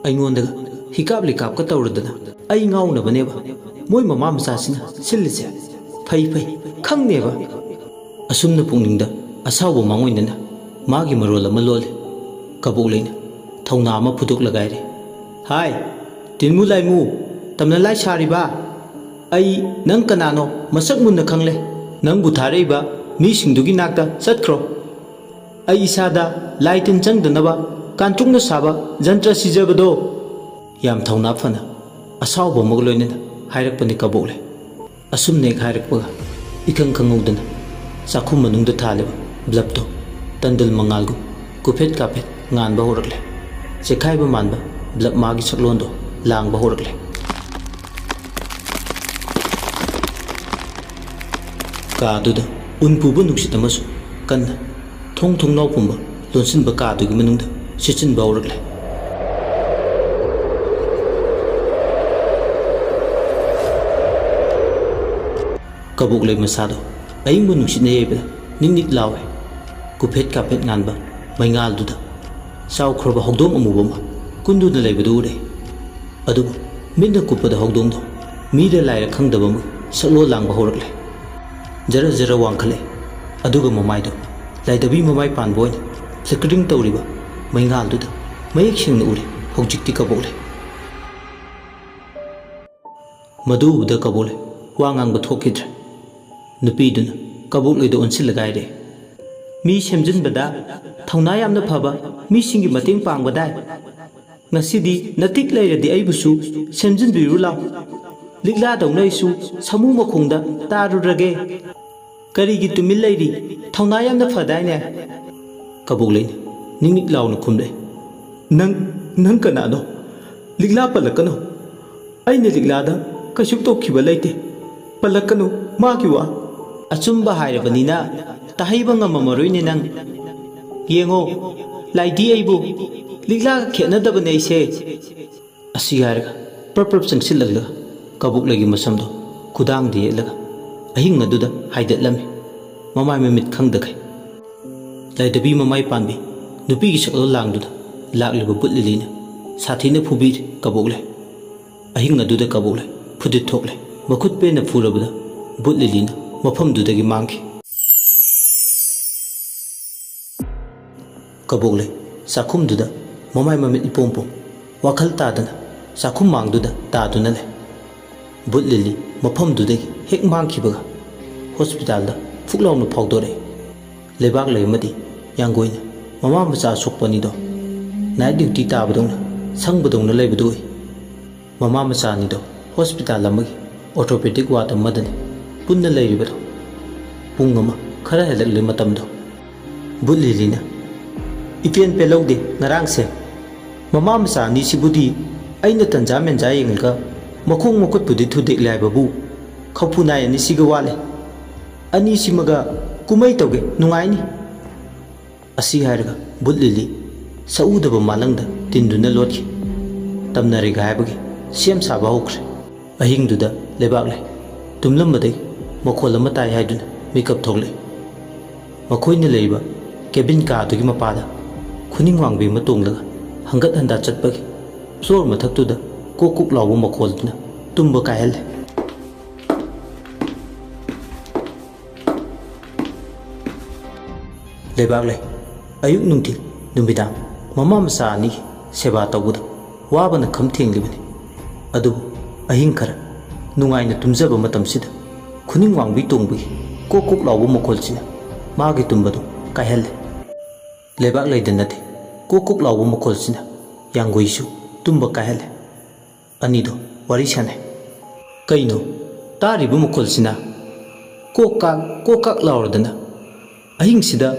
ꯑꯩꯉꯣꯟꯗꯒ ꯍꯤꯀꯥꯞ ꯂꯤꯀꯥꯞꯀ ꯇꯧꯔꯗꯅ ꯑꯩ ꯉꯥꯎꯅꯕꯅꯦꯕ ꯃꯣꯏ ꯃꯃꯥ ꯃꯆꯥꯁꯤꯅ ꯁꯤꯜꯂꯤꯁꯦ꯫ ꯐꯩ ꯐꯩ, ꯈꯪꯅꯦꯕ꯫ ꯑꯁꯨꯝꯅ ꯄꯨꯛꯅꯤꯡꯗ ꯑꯁꯥꯎꯕ ꯃꯥꯡꯑꯣꯏꯅꯅ ꯃꯥꯒꯤ ꯃꯔꯣꯜ ꯑꯃ ꯂꯣꯜꯂꯦ꯫ ꯀꯕꯣꯛꯂꯩꯅ ꯊꯧꯅꯥ ꯑꯃ ꯐꯨꯗꯣꯛꯂꯒ ꯍꯥꯏꯔꯦ, "ꯍꯥꯏ, ꯇꯤꯟꯃꯨ ꯂꯥꯏꯃꯨ, ꯇꯝꯅ ꯂꯥꯏ ꯁꯥꯔꯤꯕ? ꯑꯩ ꯅꯪ ꯀꯅꯥꯅꯣ ꯃꯁꯛ ꯃꯨꯟꯅ ꯈꯪꯂꯦ꯫ ꯅꯪꯕꯨ ꯊꯥꯔꯛꯏꯕ ꯃꯤꯁꯤꯡꯗꯨꯒꯤ ꯅꯥꯛꯇ ꯆꯠꯈ꯭ꯔꯣ꯫ ꯑꯩ ꯏꯁꯥꯗ ꯂꯥꯏ ꯇꯤꯟ ꯆꯪꯗꯅꯕ ꯀꯥꯟꯇ꯭ꯔꯨꯛꯅ ꯁꯥꯕ ꯖꯟꯇ꯭ꯔ ꯁꯤꯖꯕꯗꯣ꯫" ꯌꯥꯝ ꯊꯧꯅꯥ ꯐꯅ ꯑꯁꯥꯎꯕ ꯑꯃꯒ ꯂꯣꯏꯅꯅ ꯍꯥꯏꯔꯛꯄꯅꯤ ꯀꯕꯣꯛꯂꯩ꯫ ꯑꯁꯨꯝꯅ ꯍꯦꯛ ꯍꯥꯏꯔꯛꯄꯒ, ꯏꯈꯪ ꯈꯪꯍꯧꯗꯅ ꯆꯥꯛꯈꯨꯝ ꯃꯅꯨꯡꯗ ꯊꯥꯜꯂꯤꯕ ꯕ꯭ꯂꯕꯇꯣ ꯇꯟꯗꯜ ꯃꯉꯥꯜꯒꯨꯝ ꯀꯨꯐꯦꯠ ꯀꯥꯐꯦꯠ ꯉꯥꯟꯕ ꯍꯧꯔꯛꯂꯦ꯫ ꯆꯦꯈꯥꯏꯕ ꯃꯥꯟꯕ ꯕ꯭ꯂꯕ ꯃꯥꯒꯤ ꯁꯛꯂꯣꯟꯗꯣ ꯂꯥꯡꯕ ꯍꯧꯔꯛꯂꯦ꯫ ꯀꯥꯗꯨꯗ ꯎꯟ ꯄꯨꯕ ꯅꯨꯡꯁꯤꯠ ꯑꯃꯁꯨ ꯀꯟꯅ ꯊꯣꯡ ꯊꯣꯡꯅꯥꯎ ꯄꯨꯝꯕ ꯂꯣꯟꯁꯤꯟꯕ ꯀꯥꯗꯨꯒꯤ ꯃꯅꯨꯡꯗ ꯁꯤꯠꯆꯤꯟꯕ ꯍꯧꯔꯛꯂꯦ꯫ ꯀꯕꯣꯛꯂꯩ ꯃꯁꯥꯗꯣ ꯑꯏꯪꯕ ꯅꯨꯡꯁꯤꯠꯅ ꯌꯩꯕꯗ ꯅꯤꯛ ꯅꯤꯛ ꯂꯥꯎꯋꯦ꯫ ꯀꯨꯐꯦꯠ ꯀꯥꯐꯦꯠ ꯉꯥꯟꯕ ꯃꯩꯉꯥꯜꯗꯨꯗ ꯆꯥꯎꯈ꯭ꯔꯕ ꯍꯧꯗꯣꯡ ꯑꯃꯨꯕ ꯑꯃ ꯀꯨꯟꯗꯨꯅ ꯂꯩꯕꯗꯨ ꯎꯔꯦ꯫ ꯑꯗꯨꯕꯨ ꯃꯤꯠꯅ ꯀꯨꯞꯄꯗ ꯍꯧꯗꯣꯡꯗꯣ ꯃꯤꯔ ꯂꯥꯏꯔ ꯈꯪꯗꯕ ꯑꯃ ꯁꯛꯂꯣꯟ ꯂꯥꯡꯕ ꯍꯧꯔꯛꯂꯦ꯫ ꯖꯔ ꯖꯔ ꯋꯥꯡꯈꯠꯂꯦ꯫ ꯑꯗꯨꯒ ꯃꯃꯥꯏꯗꯣ ꯂꯥꯏꯙꯕꯤ ꯃꯃꯥꯏ ꯄꯥꯟꯕ ꯑꯣꯏꯅ ꯐ꯭ꯂꯤꯀꯔꯤꯡ ꯇꯧꯔꯤꯕ ꯃꯩꯉꯥꯜꯗꯨꯗ ꯃꯌꯦꯛ ꯁꯦꯡꯅ ꯎꯔꯦ꯫ ꯍꯧꯖꯤꯛꯇꯤ ꯀꯕꯣꯛꯂꯩ꯫ ꯃꯗꯨ ꯎꯕꯗ ꯀꯕꯣꯛꯂꯩ ꯋꯥ ꯉꯥꯡꯕ ꯊꯣꯛꯈꯤꯗ꯭ꯔꯦ꯫ ꯅꯨꯄꯤꯗꯨꯅ ꯀꯕꯣꯛꯂꯩꯗ ꯑꯣꯟꯁꯤꯜꯂꯒ ꯍꯥꯏꯔꯛꯑꯦ, "ꯃꯤ ꯁꯦꯝꯖꯤꯟꯕꯗ ꯊꯧꯅꯥ ꯌꯥꯝꯅ ꯐꯕ ꯃꯤꯁꯤꯡꯒꯤ ꯃꯇꯦꯡ ꯄꯥꯡꯕꯗꯥꯏ꯫ ꯉꯁꯤꯗꯤ ꯅꯇꯤꯛ ꯂꯩꯔꯗꯤ ꯑꯩꯕꯨꯁꯨ ꯁꯦꯝꯖꯤꯟꯕꯤꯔꯨ ꯂꯥꯎ꯫ ꯂꯤꯛꯂꯥꯗꯧꯅ ꯑꯩꯁꯨ ꯁꯥꯃꯨ ꯃꯈꯣꯡꯗ ꯇꯥꯔꯨꯔꯒꯦ꯫ ꯀꯔꯤꯒꯤ ꯇꯨꯃꯤꯟ ꯂꯩꯔꯤ? ꯊꯧꯅꯥ ꯌꯥꯝꯅ ꯐꯗꯥꯏꯅꯦ?" ꯀꯕꯣꯛꯂꯩꯅ ꯅꯤꯛ ꯅꯤꯛ ꯂꯥꯎꯅ ꯈꯨꯝꯂꯛꯏ, "ꯅꯪ, ꯅꯪ ꯀꯅꯥꯅꯣ? ꯂꯤꯛꯂꯥ ꯄꯜꯂꯛꯀꯅꯨ꯫ ꯑꯩꯅ ꯂꯤꯛꯂꯥꯗ ꯀꯩꯁꯨ ꯇꯧꯈꯤꯕ ꯂꯩꯇꯦ꯫ ꯄꯜꯂꯛꯀꯅꯨ ꯃꯥꯒꯤ ꯋꯥ꯫" "ꯑꯆꯨꯝꯕ ꯍꯥꯏꯔꯕꯅꯤꯅ ꯇꯥꯍꯩꯕ ꯉꯝꯃꯝꯃꯔꯣꯏꯅꯦ ꯅꯪ꯫ ꯌꯦꯡꯉꯣ, ꯂꯥꯏꯗꯤ ꯑꯩꯕꯨ ꯂꯤꯛꯂꯥꯒ ꯈꯦꯠꯅꯗꯕꯅꯦ ꯑꯩꯁꯦ꯫" ꯑꯁꯤ ꯍꯥꯏꯔꯒ ꯄ꯭ꯔꯞ ꯄ꯭ꯔꯞ ꯆꯪꯁꯤꯜꯂꯒ ꯀꯕꯣꯛꯂꯩꯒꯤ ꯃꯁꯝꯗꯣ ꯈꯨꯗꯥꯡꯗ ꯌꯦꯠꯂꯒ ꯑꯍꯤꯡ ꯑꯗꯨꯗ ꯍꯥꯏꯗꯠꯂꯝꯃꯤ, ꯃꯃꯥꯏ ꯃꯃꯤꯠ ꯈꯪꯗꯈꯩ꯫ ꯂꯥꯏꯗꯕꯤ ꯃꯃꯥꯏ ꯄꯥꯟꯕꯤ ꯅꯨꯄꯤꯒꯤ ꯁꯛꯂꯣꯟ ꯂꯥꯡꯗꯨꯗ ꯂꯥꯛꯂꯤꯕ ꯕꯨꯠ ꯂꯤꯂꯤꯅ ꯁꯥꯊꯤꯅ ꯐꯨꯕꯤꯔꯦ ꯀꯕꯣꯛꯂꯩ꯫ ꯑꯍꯤꯡ ꯑꯗꯨꯗ ꯀꯕꯣꯛꯂꯩ ꯐꯨꯗꯤꯠ ꯊꯣꯛꯂꯦ꯫ ꯃꯈꯨꯠ ꯄꯦꯟꯅ ꯐꯨꯔꯕꯗ ꯕꯨꯠ ꯂꯤꯂꯤꯅ ꯃꯐꯝꯗꯨꯗꯒꯤ ꯃꯥꯡꯈꯤ꯫ ꯀꯕꯣꯛꯂꯩ ꯆꯥꯛꯈꯨꯝꯗꯨꯗ ꯃꯃꯥꯏ ꯃꯃꯤꯠ ꯏꯄꯣꯝ ꯄꯣꯝ, ꯋꯥꯈꯜ ꯇꯥꯗꯅ ꯆꯥꯛꯈꯨꯝ ꯃꯥꯡꯗꯨꯗ ꯇꯥꯗꯨꯅ ꯂꯩ꯫ ꯕꯨꯠ ꯂꯤꯂꯤ ꯃꯐꯝꯗꯨꯗꯒꯤ ꯍꯦꯛ ꯃꯥꯡꯈꯤꯕꯒ ꯍꯣꯁꯄꯤꯇꯥꯜꯗ ꯐꯨꯛ ꯂꯥꯎꯅ ꯐꯥꯎꯗꯣꯔꯛꯏ꯫ ꯂꯩꯕꯥꯛꯂꯩ ꯑꯃꯗꯤ ꯌꯥꯡꯒꯣꯏꯅ ꯃꯃꯥ ꯃꯆꯥ ꯑꯁꯣꯛꯄ ꯑꯅꯤꯗꯣ ꯅꯥꯏꯠ ꯗ꯭ꯌꯨꯇꯤ ꯇꯥꯕꯗꯧꯅ ꯁꯪꯕꯗꯧꯅ ꯂꯩꯕꯗꯨ ꯎꯏ꯫ ꯃꯃꯥ ꯃꯆꯥ ꯑꯅꯤꯗꯣ ꯍꯣꯁꯄꯤꯇꯥꯜ ꯑꯃꯒꯤ ꯑꯣꯔꯊꯣꯄꯦꯗꯤꯛ ꯋꯥꯔꯗ ꯑꯃꯗꯅꯤ ꯄꯨꯟꯅ ꯂꯩꯔꯤꯕꯗꯣ꯫ ꯄꯨꯡ ꯑꯃ ꯈꯔ ꯍꯦꯜꯂꯛꯂꯦ ꯃꯇꯝꯗꯣ꯫ ꯕꯨꯠ ꯂꯤꯂꯤꯅ, "ꯏꯄꯦꯟ ꯄꯦꯜꯍꯧꯗꯦ ꯉꯔꯥꯡꯁꯦ꯫ ꯃꯃꯥ ꯃꯆꯥ ꯑꯅꯤꯁꯤꯕꯨꯗꯤ ꯑꯩꯅ ꯇꯟꯖꯥ ꯃꯦꯟꯖꯥ ꯌꯦꯡꯉꯒ ꯃꯈꯣꯡ ꯃꯈꯨꯠꯄꯨꯗꯤ ꯊꯨꯗꯦꯛꯂꯦ ꯍꯥꯏꯕꯕꯨ ꯈꯧꯄꯨ ꯅꯥꯏ ꯑꯅꯤꯁꯤꯒ ꯋꯥꯠꯂꯦ꯫ ꯑꯅꯤꯁꯤꯃꯒ ꯀꯨꯝꯍꯩ ꯇꯧꯒꯦ, ꯅꯨꯡꯉꯥꯏꯅꯤ꯫" ꯑꯁꯤ ꯍꯥꯏꯔꯒ ꯕꯨꯠ ꯂꯤꯂꯤ ꯁꯛꯎꯗꯕ ꯃꯥꯂꯪꯗ ꯇꯤꯟꯗꯨꯅ ꯂꯣꯠꯈꯤ꯫ ꯇꯝꯅꯔꯤꯒ ꯍꯥꯏꯕꯒꯤ ꯁꯦꯝ ꯁꯥꯕ ꯍꯧꯈ꯭ꯔꯦ꯫ ꯑꯍꯤꯡꯗꯨꯗ ꯂꯩꯕꯥꯛꯂꯩ ꯇꯨꯝꯂꯝꯕꯗꯒꯤ ꯃꯈꯣꯜ ꯑꯃ ꯇꯥꯏ ꯍꯥꯏꯗꯨꯅ ꯃꯤꯀꯞ ꯊꯣꯛꯂꯛꯏ꯫ ꯃꯈꯣꯏꯅ ꯂꯩꯔꯤꯕ ꯀꯦꯕꯤꯟ ꯀꯥꯗꯨꯒꯤ ꯃꯄꯥꯗ ꯈꯨꯅꯤꯡ ꯋꯥꯡꯕꯤ ꯑꯃ ꯇꯣꯡꯂꯒ ꯍꯪꯒꯠ ꯍꯟꯗꯥ ꯆꯠꯄꯒꯤ ꯐ꯭ꯂꯣꯔ ꯃꯊꯛꯇꯨꯗ ꯀꯣꯛ ꯀꯣꯛ ꯂꯥꯎꯕ ꯃꯈꯣꯜꯗꯨꯅ ꯇꯨꯝꯕ ꯀꯥꯏꯍꯜꯂꯦ꯫ ꯂꯩꯕꯥꯛꯂꯩ ꯑꯌꯨꯛ ꯅꯨꯡꯊꯤꯜ ꯅꯨꯃꯤꯗꯥꯡ ꯃꯃꯥ ꯃꯆꯥ ꯑꯅꯤꯒꯤ ꯁꯦꯕꯥ ꯇꯧꯕꯗ ꯋꯥꯕꯅ ꯈꯝ ꯊꯦꯡꯂꯤꯕꯅꯤ꯫ ꯑꯗꯨꯕꯨ ꯑꯍꯤꯡ ꯈꯔ ꯅꯨꯡꯉꯥꯏꯅ ꯇꯨꯝꯖꯕ ꯃꯇꯝꯁꯤꯗ ꯈꯨꯅꯤꯡ ꯋꯥꯡꯕꯤ ꯇꯣꯡꯕꯒꯤ ꯀꯣꯛ ꯀꯣꯛ ꯂꯥꯎꯕ ꯃꯈꯣꯜꯁꯤꯅ ꯃꯥꯒꯤ ꯇꯨꯝꯕꯗꯨ ꯀꯥꯏꯍꯜꯂꯦ꯫ ꯂꯩꯕꯥꯛꯂꯩꯗ ꯅꯠꯇꯦ, ꯀꯣꯛ ꯀꯣꯛ ꯂꯥꯎꯕ ꯃꯈꯣꯜꯁꯤꯅ ꯌꯥꯡꯒꯣꯏꯁꯨ ꯇꯨꯝꯕ ꯀꯥꯏꯍꯜꯂꯦ꯫ ꯑꯅꯤꯗꯣ ꯋꯥꯔꯤ ꯁꯥꯟꯅꯩ꯫ "ꯀꯩꯅꯣ, ꯇꯥꯔꯤꯕ ꯃꯈꯣꯜꯁꯤꯅ? ꯀꯣꯛ ꯀꯥꯛ, ꯀꯣꯛ ꯀꯥꯛ ꯂꯥꯎꯔꯗꯅ꯫ ꯑꯍꯤꯡꯁꯤꯗ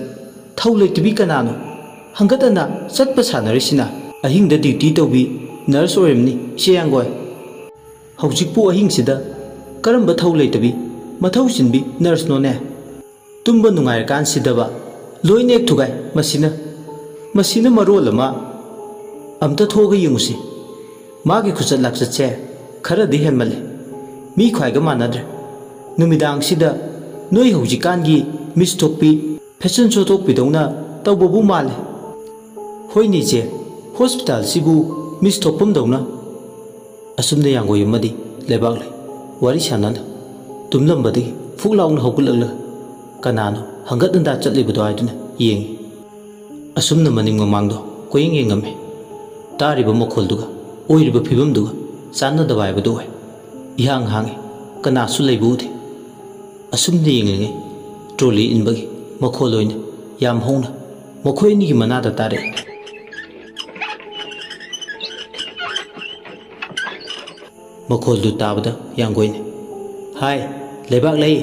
ꯊꯧ ꯂꯩꯇꯕꯤ ꯀꯅꯥꯅꯣ ꯍꯪꯒꯠ ꯍꯟꯗ ꯆꯠꯄ ꯁꯥꯟꯅꯔꯤꯁꯤꯅ? ꯑꯍꯤꯡꯗ ꯗ꯭ꯌꯨꯇꯤ ꯇꯧꯕꯤ ꯅꯔꯁ ꯑꯣꯏꯔꯝꯅꯤ ꯏꯆꯦ ꯌꯥꯡꯒꯣꯏ꯫ ꯍꯧꯖꯤꯛꯄꯨ ꯑꯍꯤꯡꯁꯤꯗ ꯀꯔꯝꯕ ꯊꯧ ꯂꯩꯇꯕꯤ, ꯃꯊꯧ ꯆꯤꯟꯕꯤ ꯅꯔꯁꯅꯣꯅꯦ? ꯇꯨꯝꯕ ꯅꯨꯡꯉꯥꯏꯔꯀꯥꯟꯁꯤꯗꯕ ꯂꯣꯏ ꯅꯦꯛ ꯊꯨꯒꯥꯏ ꯃꯁꯤꯅ꯫ ꯃꯁꯤꯅ ꯃꯔꯣꯜ ꯑꯃ꯫ ꯑꯝꯇ ꯊꯣꯛꯑꯒ ꯌꯦꯡꯉꯨꯁꯤ꯫ ꯃꯥꯒꯤ ꯈꯨꯆꯠ ꯂꯥꯛꯆꯠꯁꯦ ꯈꯔꯗꯤ ꯍꯦꯟꯃꯜꯂꯦ꯫ ꯃꯤ ꯈ꯭ꯋꯥꯏꯒ ꯃꯥꯟꯅꯗ꯭ꯔꯦ꯫ ꯅꯨꯃꯤꯗꯥꯡꯁꯤꯗ ꯅꯣꯏ ꯍꯧꯖꯤꯛꯀꯥꯟꯒꯤ ꯃꯤꯁ ꯊꯣꯛꯄꯤ, ꯐꯦꯁꯟ ꯁꯣ ꯊꯣꯛꯄꯤꯗꯧꯅ ꯇꯧꯕꯕꯨ ꯃꯥꯜꯂꯦ꯫ ꯍꯣꯏꯅꯦ ꯏꯆꯦ, ꯍꯣꯁꯄꯤꯇꯥꯜꯁꯤꯕꯨ ꯃꯤꯁ ꯊꯣꯛꯐꯝꯗꯧꯅ꯫ ꯑꯁꯨꯝꯅ ꯌꯥꯡꯒꯣꯏ ꯑꯃꯗꯤ ꯂꯩꯕꯥꯛꯂꯩ ꯋꯥꯔꯤ ꯁꯥꯟꯅꯅ ꯇꯨꯝꯂꯝꯕꯗꯒꯤ ꯐꯨꯛ ꯂꯥꯎꯅ ꯍꯧꯒꯠꯂꯛꯂꯒ ꯀꯅꯥꯅꯣ ꯍꯪꯒꯠ ꯍꯟꯗꯥ ꯆꯠꯂꯤꯕꯗꯣ ꯍꯥꯏꯗꯨꯅ ꯌꯦꯡꯉꯤ꯫ ꯑꯁꯨꯝꯅ ꯃꯅꯤꯡ ꯃꯃꯥꯡꯗꯣ ꯀꯣꯏꯌꯦꯡ ꯌꯦꯡꯉꯝꯃꯤ꯫ ꯇꯥꯔꯤꯕ ꯃꯈꯣꯜꯗꯨꯒ ꯑꯣꯏꯔꯤꯕ ꯐꯤꯕꯝꯗꯨꯒ ꯆꯥꯟꯅꯗꯕ ꯍꯥꯏꯕꯗꯨ ꯑꯣꯏ꯫ ꯏꯍꯥꯡ ꯍꯥꯡꯉꯤ, ꯀꯅꯥꯁꯨ ꯂꯩꯕ ꯎꯗꯦ꯫ ꯑꯁꯨꯝꯅ ꯌꯦꯡꯂꯤꯉꯩ ꯇ꯭ꯔꯣꯂꯤ ꯏꯟꯕꯒꯤ ꯃꯈꯣꯜ ꯑꯣꯏꯅ ꯌꯥꯝ ꯍꯧꯅ ꯃꯈꯣꯏ ꯑꯅꯤꯒꯤ ꯃꯅꯥꯗ ꯇꯥꯔꯛꯏ꯫ ꯃꯈꯣꯜꯗꯨ ꯇꯥꯕꯗ ꯌꯥꯡꯒꯣꯏꯅ, "ꯍꯥꯏ, ꯂꯩꯕꯥꯛꯂꯩ,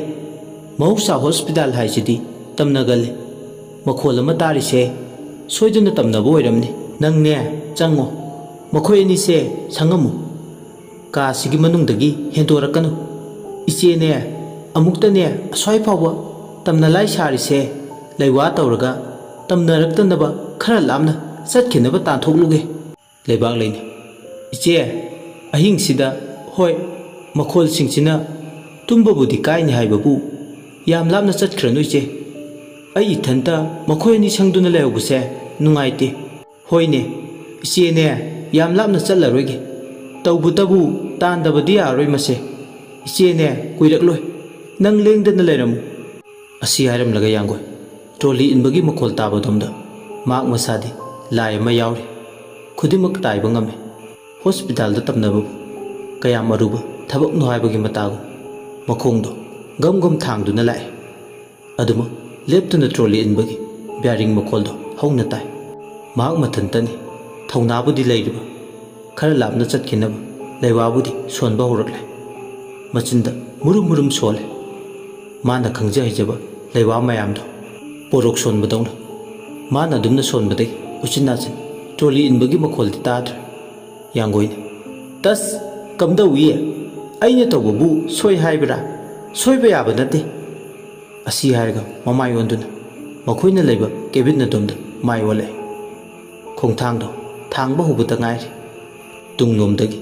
ꯃꯍꯧꯁꯥ ꯍꯣꯁꯄꯤꯇꯥꯜ ꯍꯥꯏꯁꯤꯗꯤ ꯇꯝꯅꯒꯜꯂꯤ꯫ ꯃꯈꯣꯜ ꯑꯃ ꯇꯥꯔꯤꯁꯦ ꯁꯣꯏꯗꯅ ꯇꯝꯅꯕ ꯑꯣꯏꯔꯝꯅꯤ꯫ ꯅꯪꯅꯦ, ꯆꯪꯉꯣ, ꯃꯈꯣꯏ ꯑꯅꯤꯁꯦ ꯁꯪꯉꯝꯃꯨ꯫ ꯀꯥꯁꯤꯒꯤ ꯃꯅꯨꯡꯗꯒꯤ ꯍꯦꯟꯗꯣꯔꯛꯀꯅꯨ꯫ ꯏꯆꯦꯅꯦ, ꯑꯃꯨꯛꯇꯅꯦ ꯑꯁ꯭ꯋꯥꯏ ꯐꯥꯎꯕ ꯇꯝꯅꯂꯥꯏ ꯁꯥꯔꯤꯁꯦ ꯂꯩꯋꯥ ꯇꯧꯔꯒ ꯇꯝꯅꯔꯛꯇꯅꯕ ꯈꯔ ꯂꯥꯞꯅ ꯆꯠꯈꯤꯅꯕ ꯇꯥꯟꯊꯣꯛꯂꯨꯒꯦ꯫" ꯂꯩꯕꯥꯛꯂꯩꯅ, "ꯏꯆꯦ, ꯑꯍꯤꯡꯁꯤꯗ, ꯍꯣꯏ, ꯃꯈꯣꯜꯁꯤꯡꯁꯤꯅ ꯇꯨꯝꯕꯕꯨꯗꯤ ꯀꯥꯏꯅꯤ ꯍꯥꯏꯕꯕꯨ ꯌꯥꯝ ꯂꯥꯞꯅ ꯆꯠꯈ꯭ꯔꯅꯨ ꯏꯆꯦ꯫ ꯑꯩ ꯏꯊꯟꯇ ꯃꯈꯣꯏ ꯑꯅꯤ ꯁꯪꯗꯨꯅ ꯂꯩꯍꯧꯕꯁꯦ ꯅꯨꯡꯉꯥꯏꯇꯦ꯫" "ꯍꯣꯏꯅꯦ, ꯏꯆꯦꯅꯦ, ꯌꯥꯝ ꯂꯥꯞꯅ ꯆꯠꯂꯔꯣꯏꯒꯦ꯫ ꯇꯧꯕꯇꯕꯨ ꯇꯥꯟꯗꯕꯗꯤ ꯌꯥꯔꯔꯣꯏ ꯃꯁꯦ꯫ ꯏꯆꯦꯅꯦ, ꯀꯨꯏꯔꯛꯂꯣꯏ꯫ ꯅꯪ ꯂꯦꯡꯗꯅ ꯂꯩꯔꯝꯃꯨ꯫" ꯑꯁꯤ ꯍꯥꯏꯔꯝꯂꯒ ꯌꯥꯡꯒꯣꯏ ꯇ꯭ꯔꯣꯂꯤ ꯏꯟꯕꯒꯤ ꯃꯈꯣꯜ ꯇꯥꯕꯗꯣꯝꯗ ꯃꯍꯥꯛ ꯃꯁꯥꯗꯤ ꯂꯥꯏ ꯑꯃ ꯌꯥꯎꯔꯤ꯫ ꯈꯨꯗꯤꯡꯃꯛ ꯇꯥꯏꯕ ꯉꯝꯃꯤ꯫ ꯍꯣꯁꯄꯤꯇꯥꯜꯗ ꯇꯝꯅꯕꯕꯨ ꯀꯌꯥꯝ ꯑꯔꯨꯕ ꯊꯕꯛꯅꯣ ꯍꯥꯏꯕꯒꯤ ꯃꯇꯥꯒꯨꯝ ꯃꯈꯣꯡꯗꯣ ꯒꯝ ꯒꯝ ꯊꯥꯡꯗꯨꯅ ꯂꯥꯛꯏ꯫ ꯑꯗꯨꯃꯛ ꯂꯦꯞꯇꯅ ꯇ꯭ꯔꯣꯂꯤ ꯏꯟꯕꯒꯤ ꯕ꯭ꯌꯥꯔꯤꯡ ꯃꯈꯣꯜꯗꯣ ꯍꯧꯅ ꯇꯥꯏ꯫ ꯃꯍꯥꯛ ꯃꯊꯟꯇꯅꯤ ꯊꯧꯅꯥꯕꯨꯗꯤ ꯂꯩꯔꯤꯕ, ꯈꯔ ꯂꯥꯞꯅ ꯆꯠꯈꯤꯅꯕ ꯂꯩꯋꯥꯕꯨꯗꯤ ꯁꯣꯟꯕ ꯍꯧꯔꯛꯂꯦ꯫ ꯃꯆꯤꯟꯗ ꯃꯨꯔꯨꯝ ꯃꯨꯔꯨꯝ ꯁꯣꯜꯂꯦ꯫ ꯃꯥꯅ ꯈꯪꯖ ꯍꯩꯖꯕ ꯂꯩꯋꯥ ꯃꯌꯥꯝꯗꯣ ꯄꯣꯔꯣꯛ ꯁꯣꯟꯕꯗꯧꯅ ꯃꯥꯅ ꯑꯗꯨꯝꯅ ꯁꯣꯟꯕꯗꯒꯤ ꯎꯆꯤꯟ ꯅꯥꯆꯤꯟ ꯇ꯭ꯔꯣꯂꯤ ꯏꯟꯕꯒꯤ ꯃꯈꯣꯜꯗꯤ ꯇꯥꯗ꯭ꯔꯦ꯫ ꯌꯥꯡꯒꯣꯏꯅ, "ꯇꯁ, ꯀꯝꯗꯧꯏ? ꯑꯩꯅ ꯇꯧꯕꯕꯨ ꯁꯣꯏ ꯍꯥꯏꯕ꯭ꯔꯥ? ꯁꯣꯏꯕ ꯌꯥꯕ ꯅꯠꯇꯦ꯫" ꯑꯁꯤ ꯍꯥꯏꯔꯒ ꯃꯃꯥꯏ ꯑꯣꯟꯗꯨꯅ ꯃꯈꯣꯏꯅ ꯂꯩꯕ ꯀꯦꯕꯤꯟ ꯑꯗꯣꯝꯗ ꯃꯥꯏ ꯑꯣꯜꯂꯛꯏ꯫ ꯈꯣꯡꯊꯥꯡꯗꯣ ꯊꯥꯡꯕ ꯍꯧꯕꯇ ꯉꯥꯏꯔꯤ꯫ ꯇꯨꯡꯂꯣꯝꯗꯒꯤ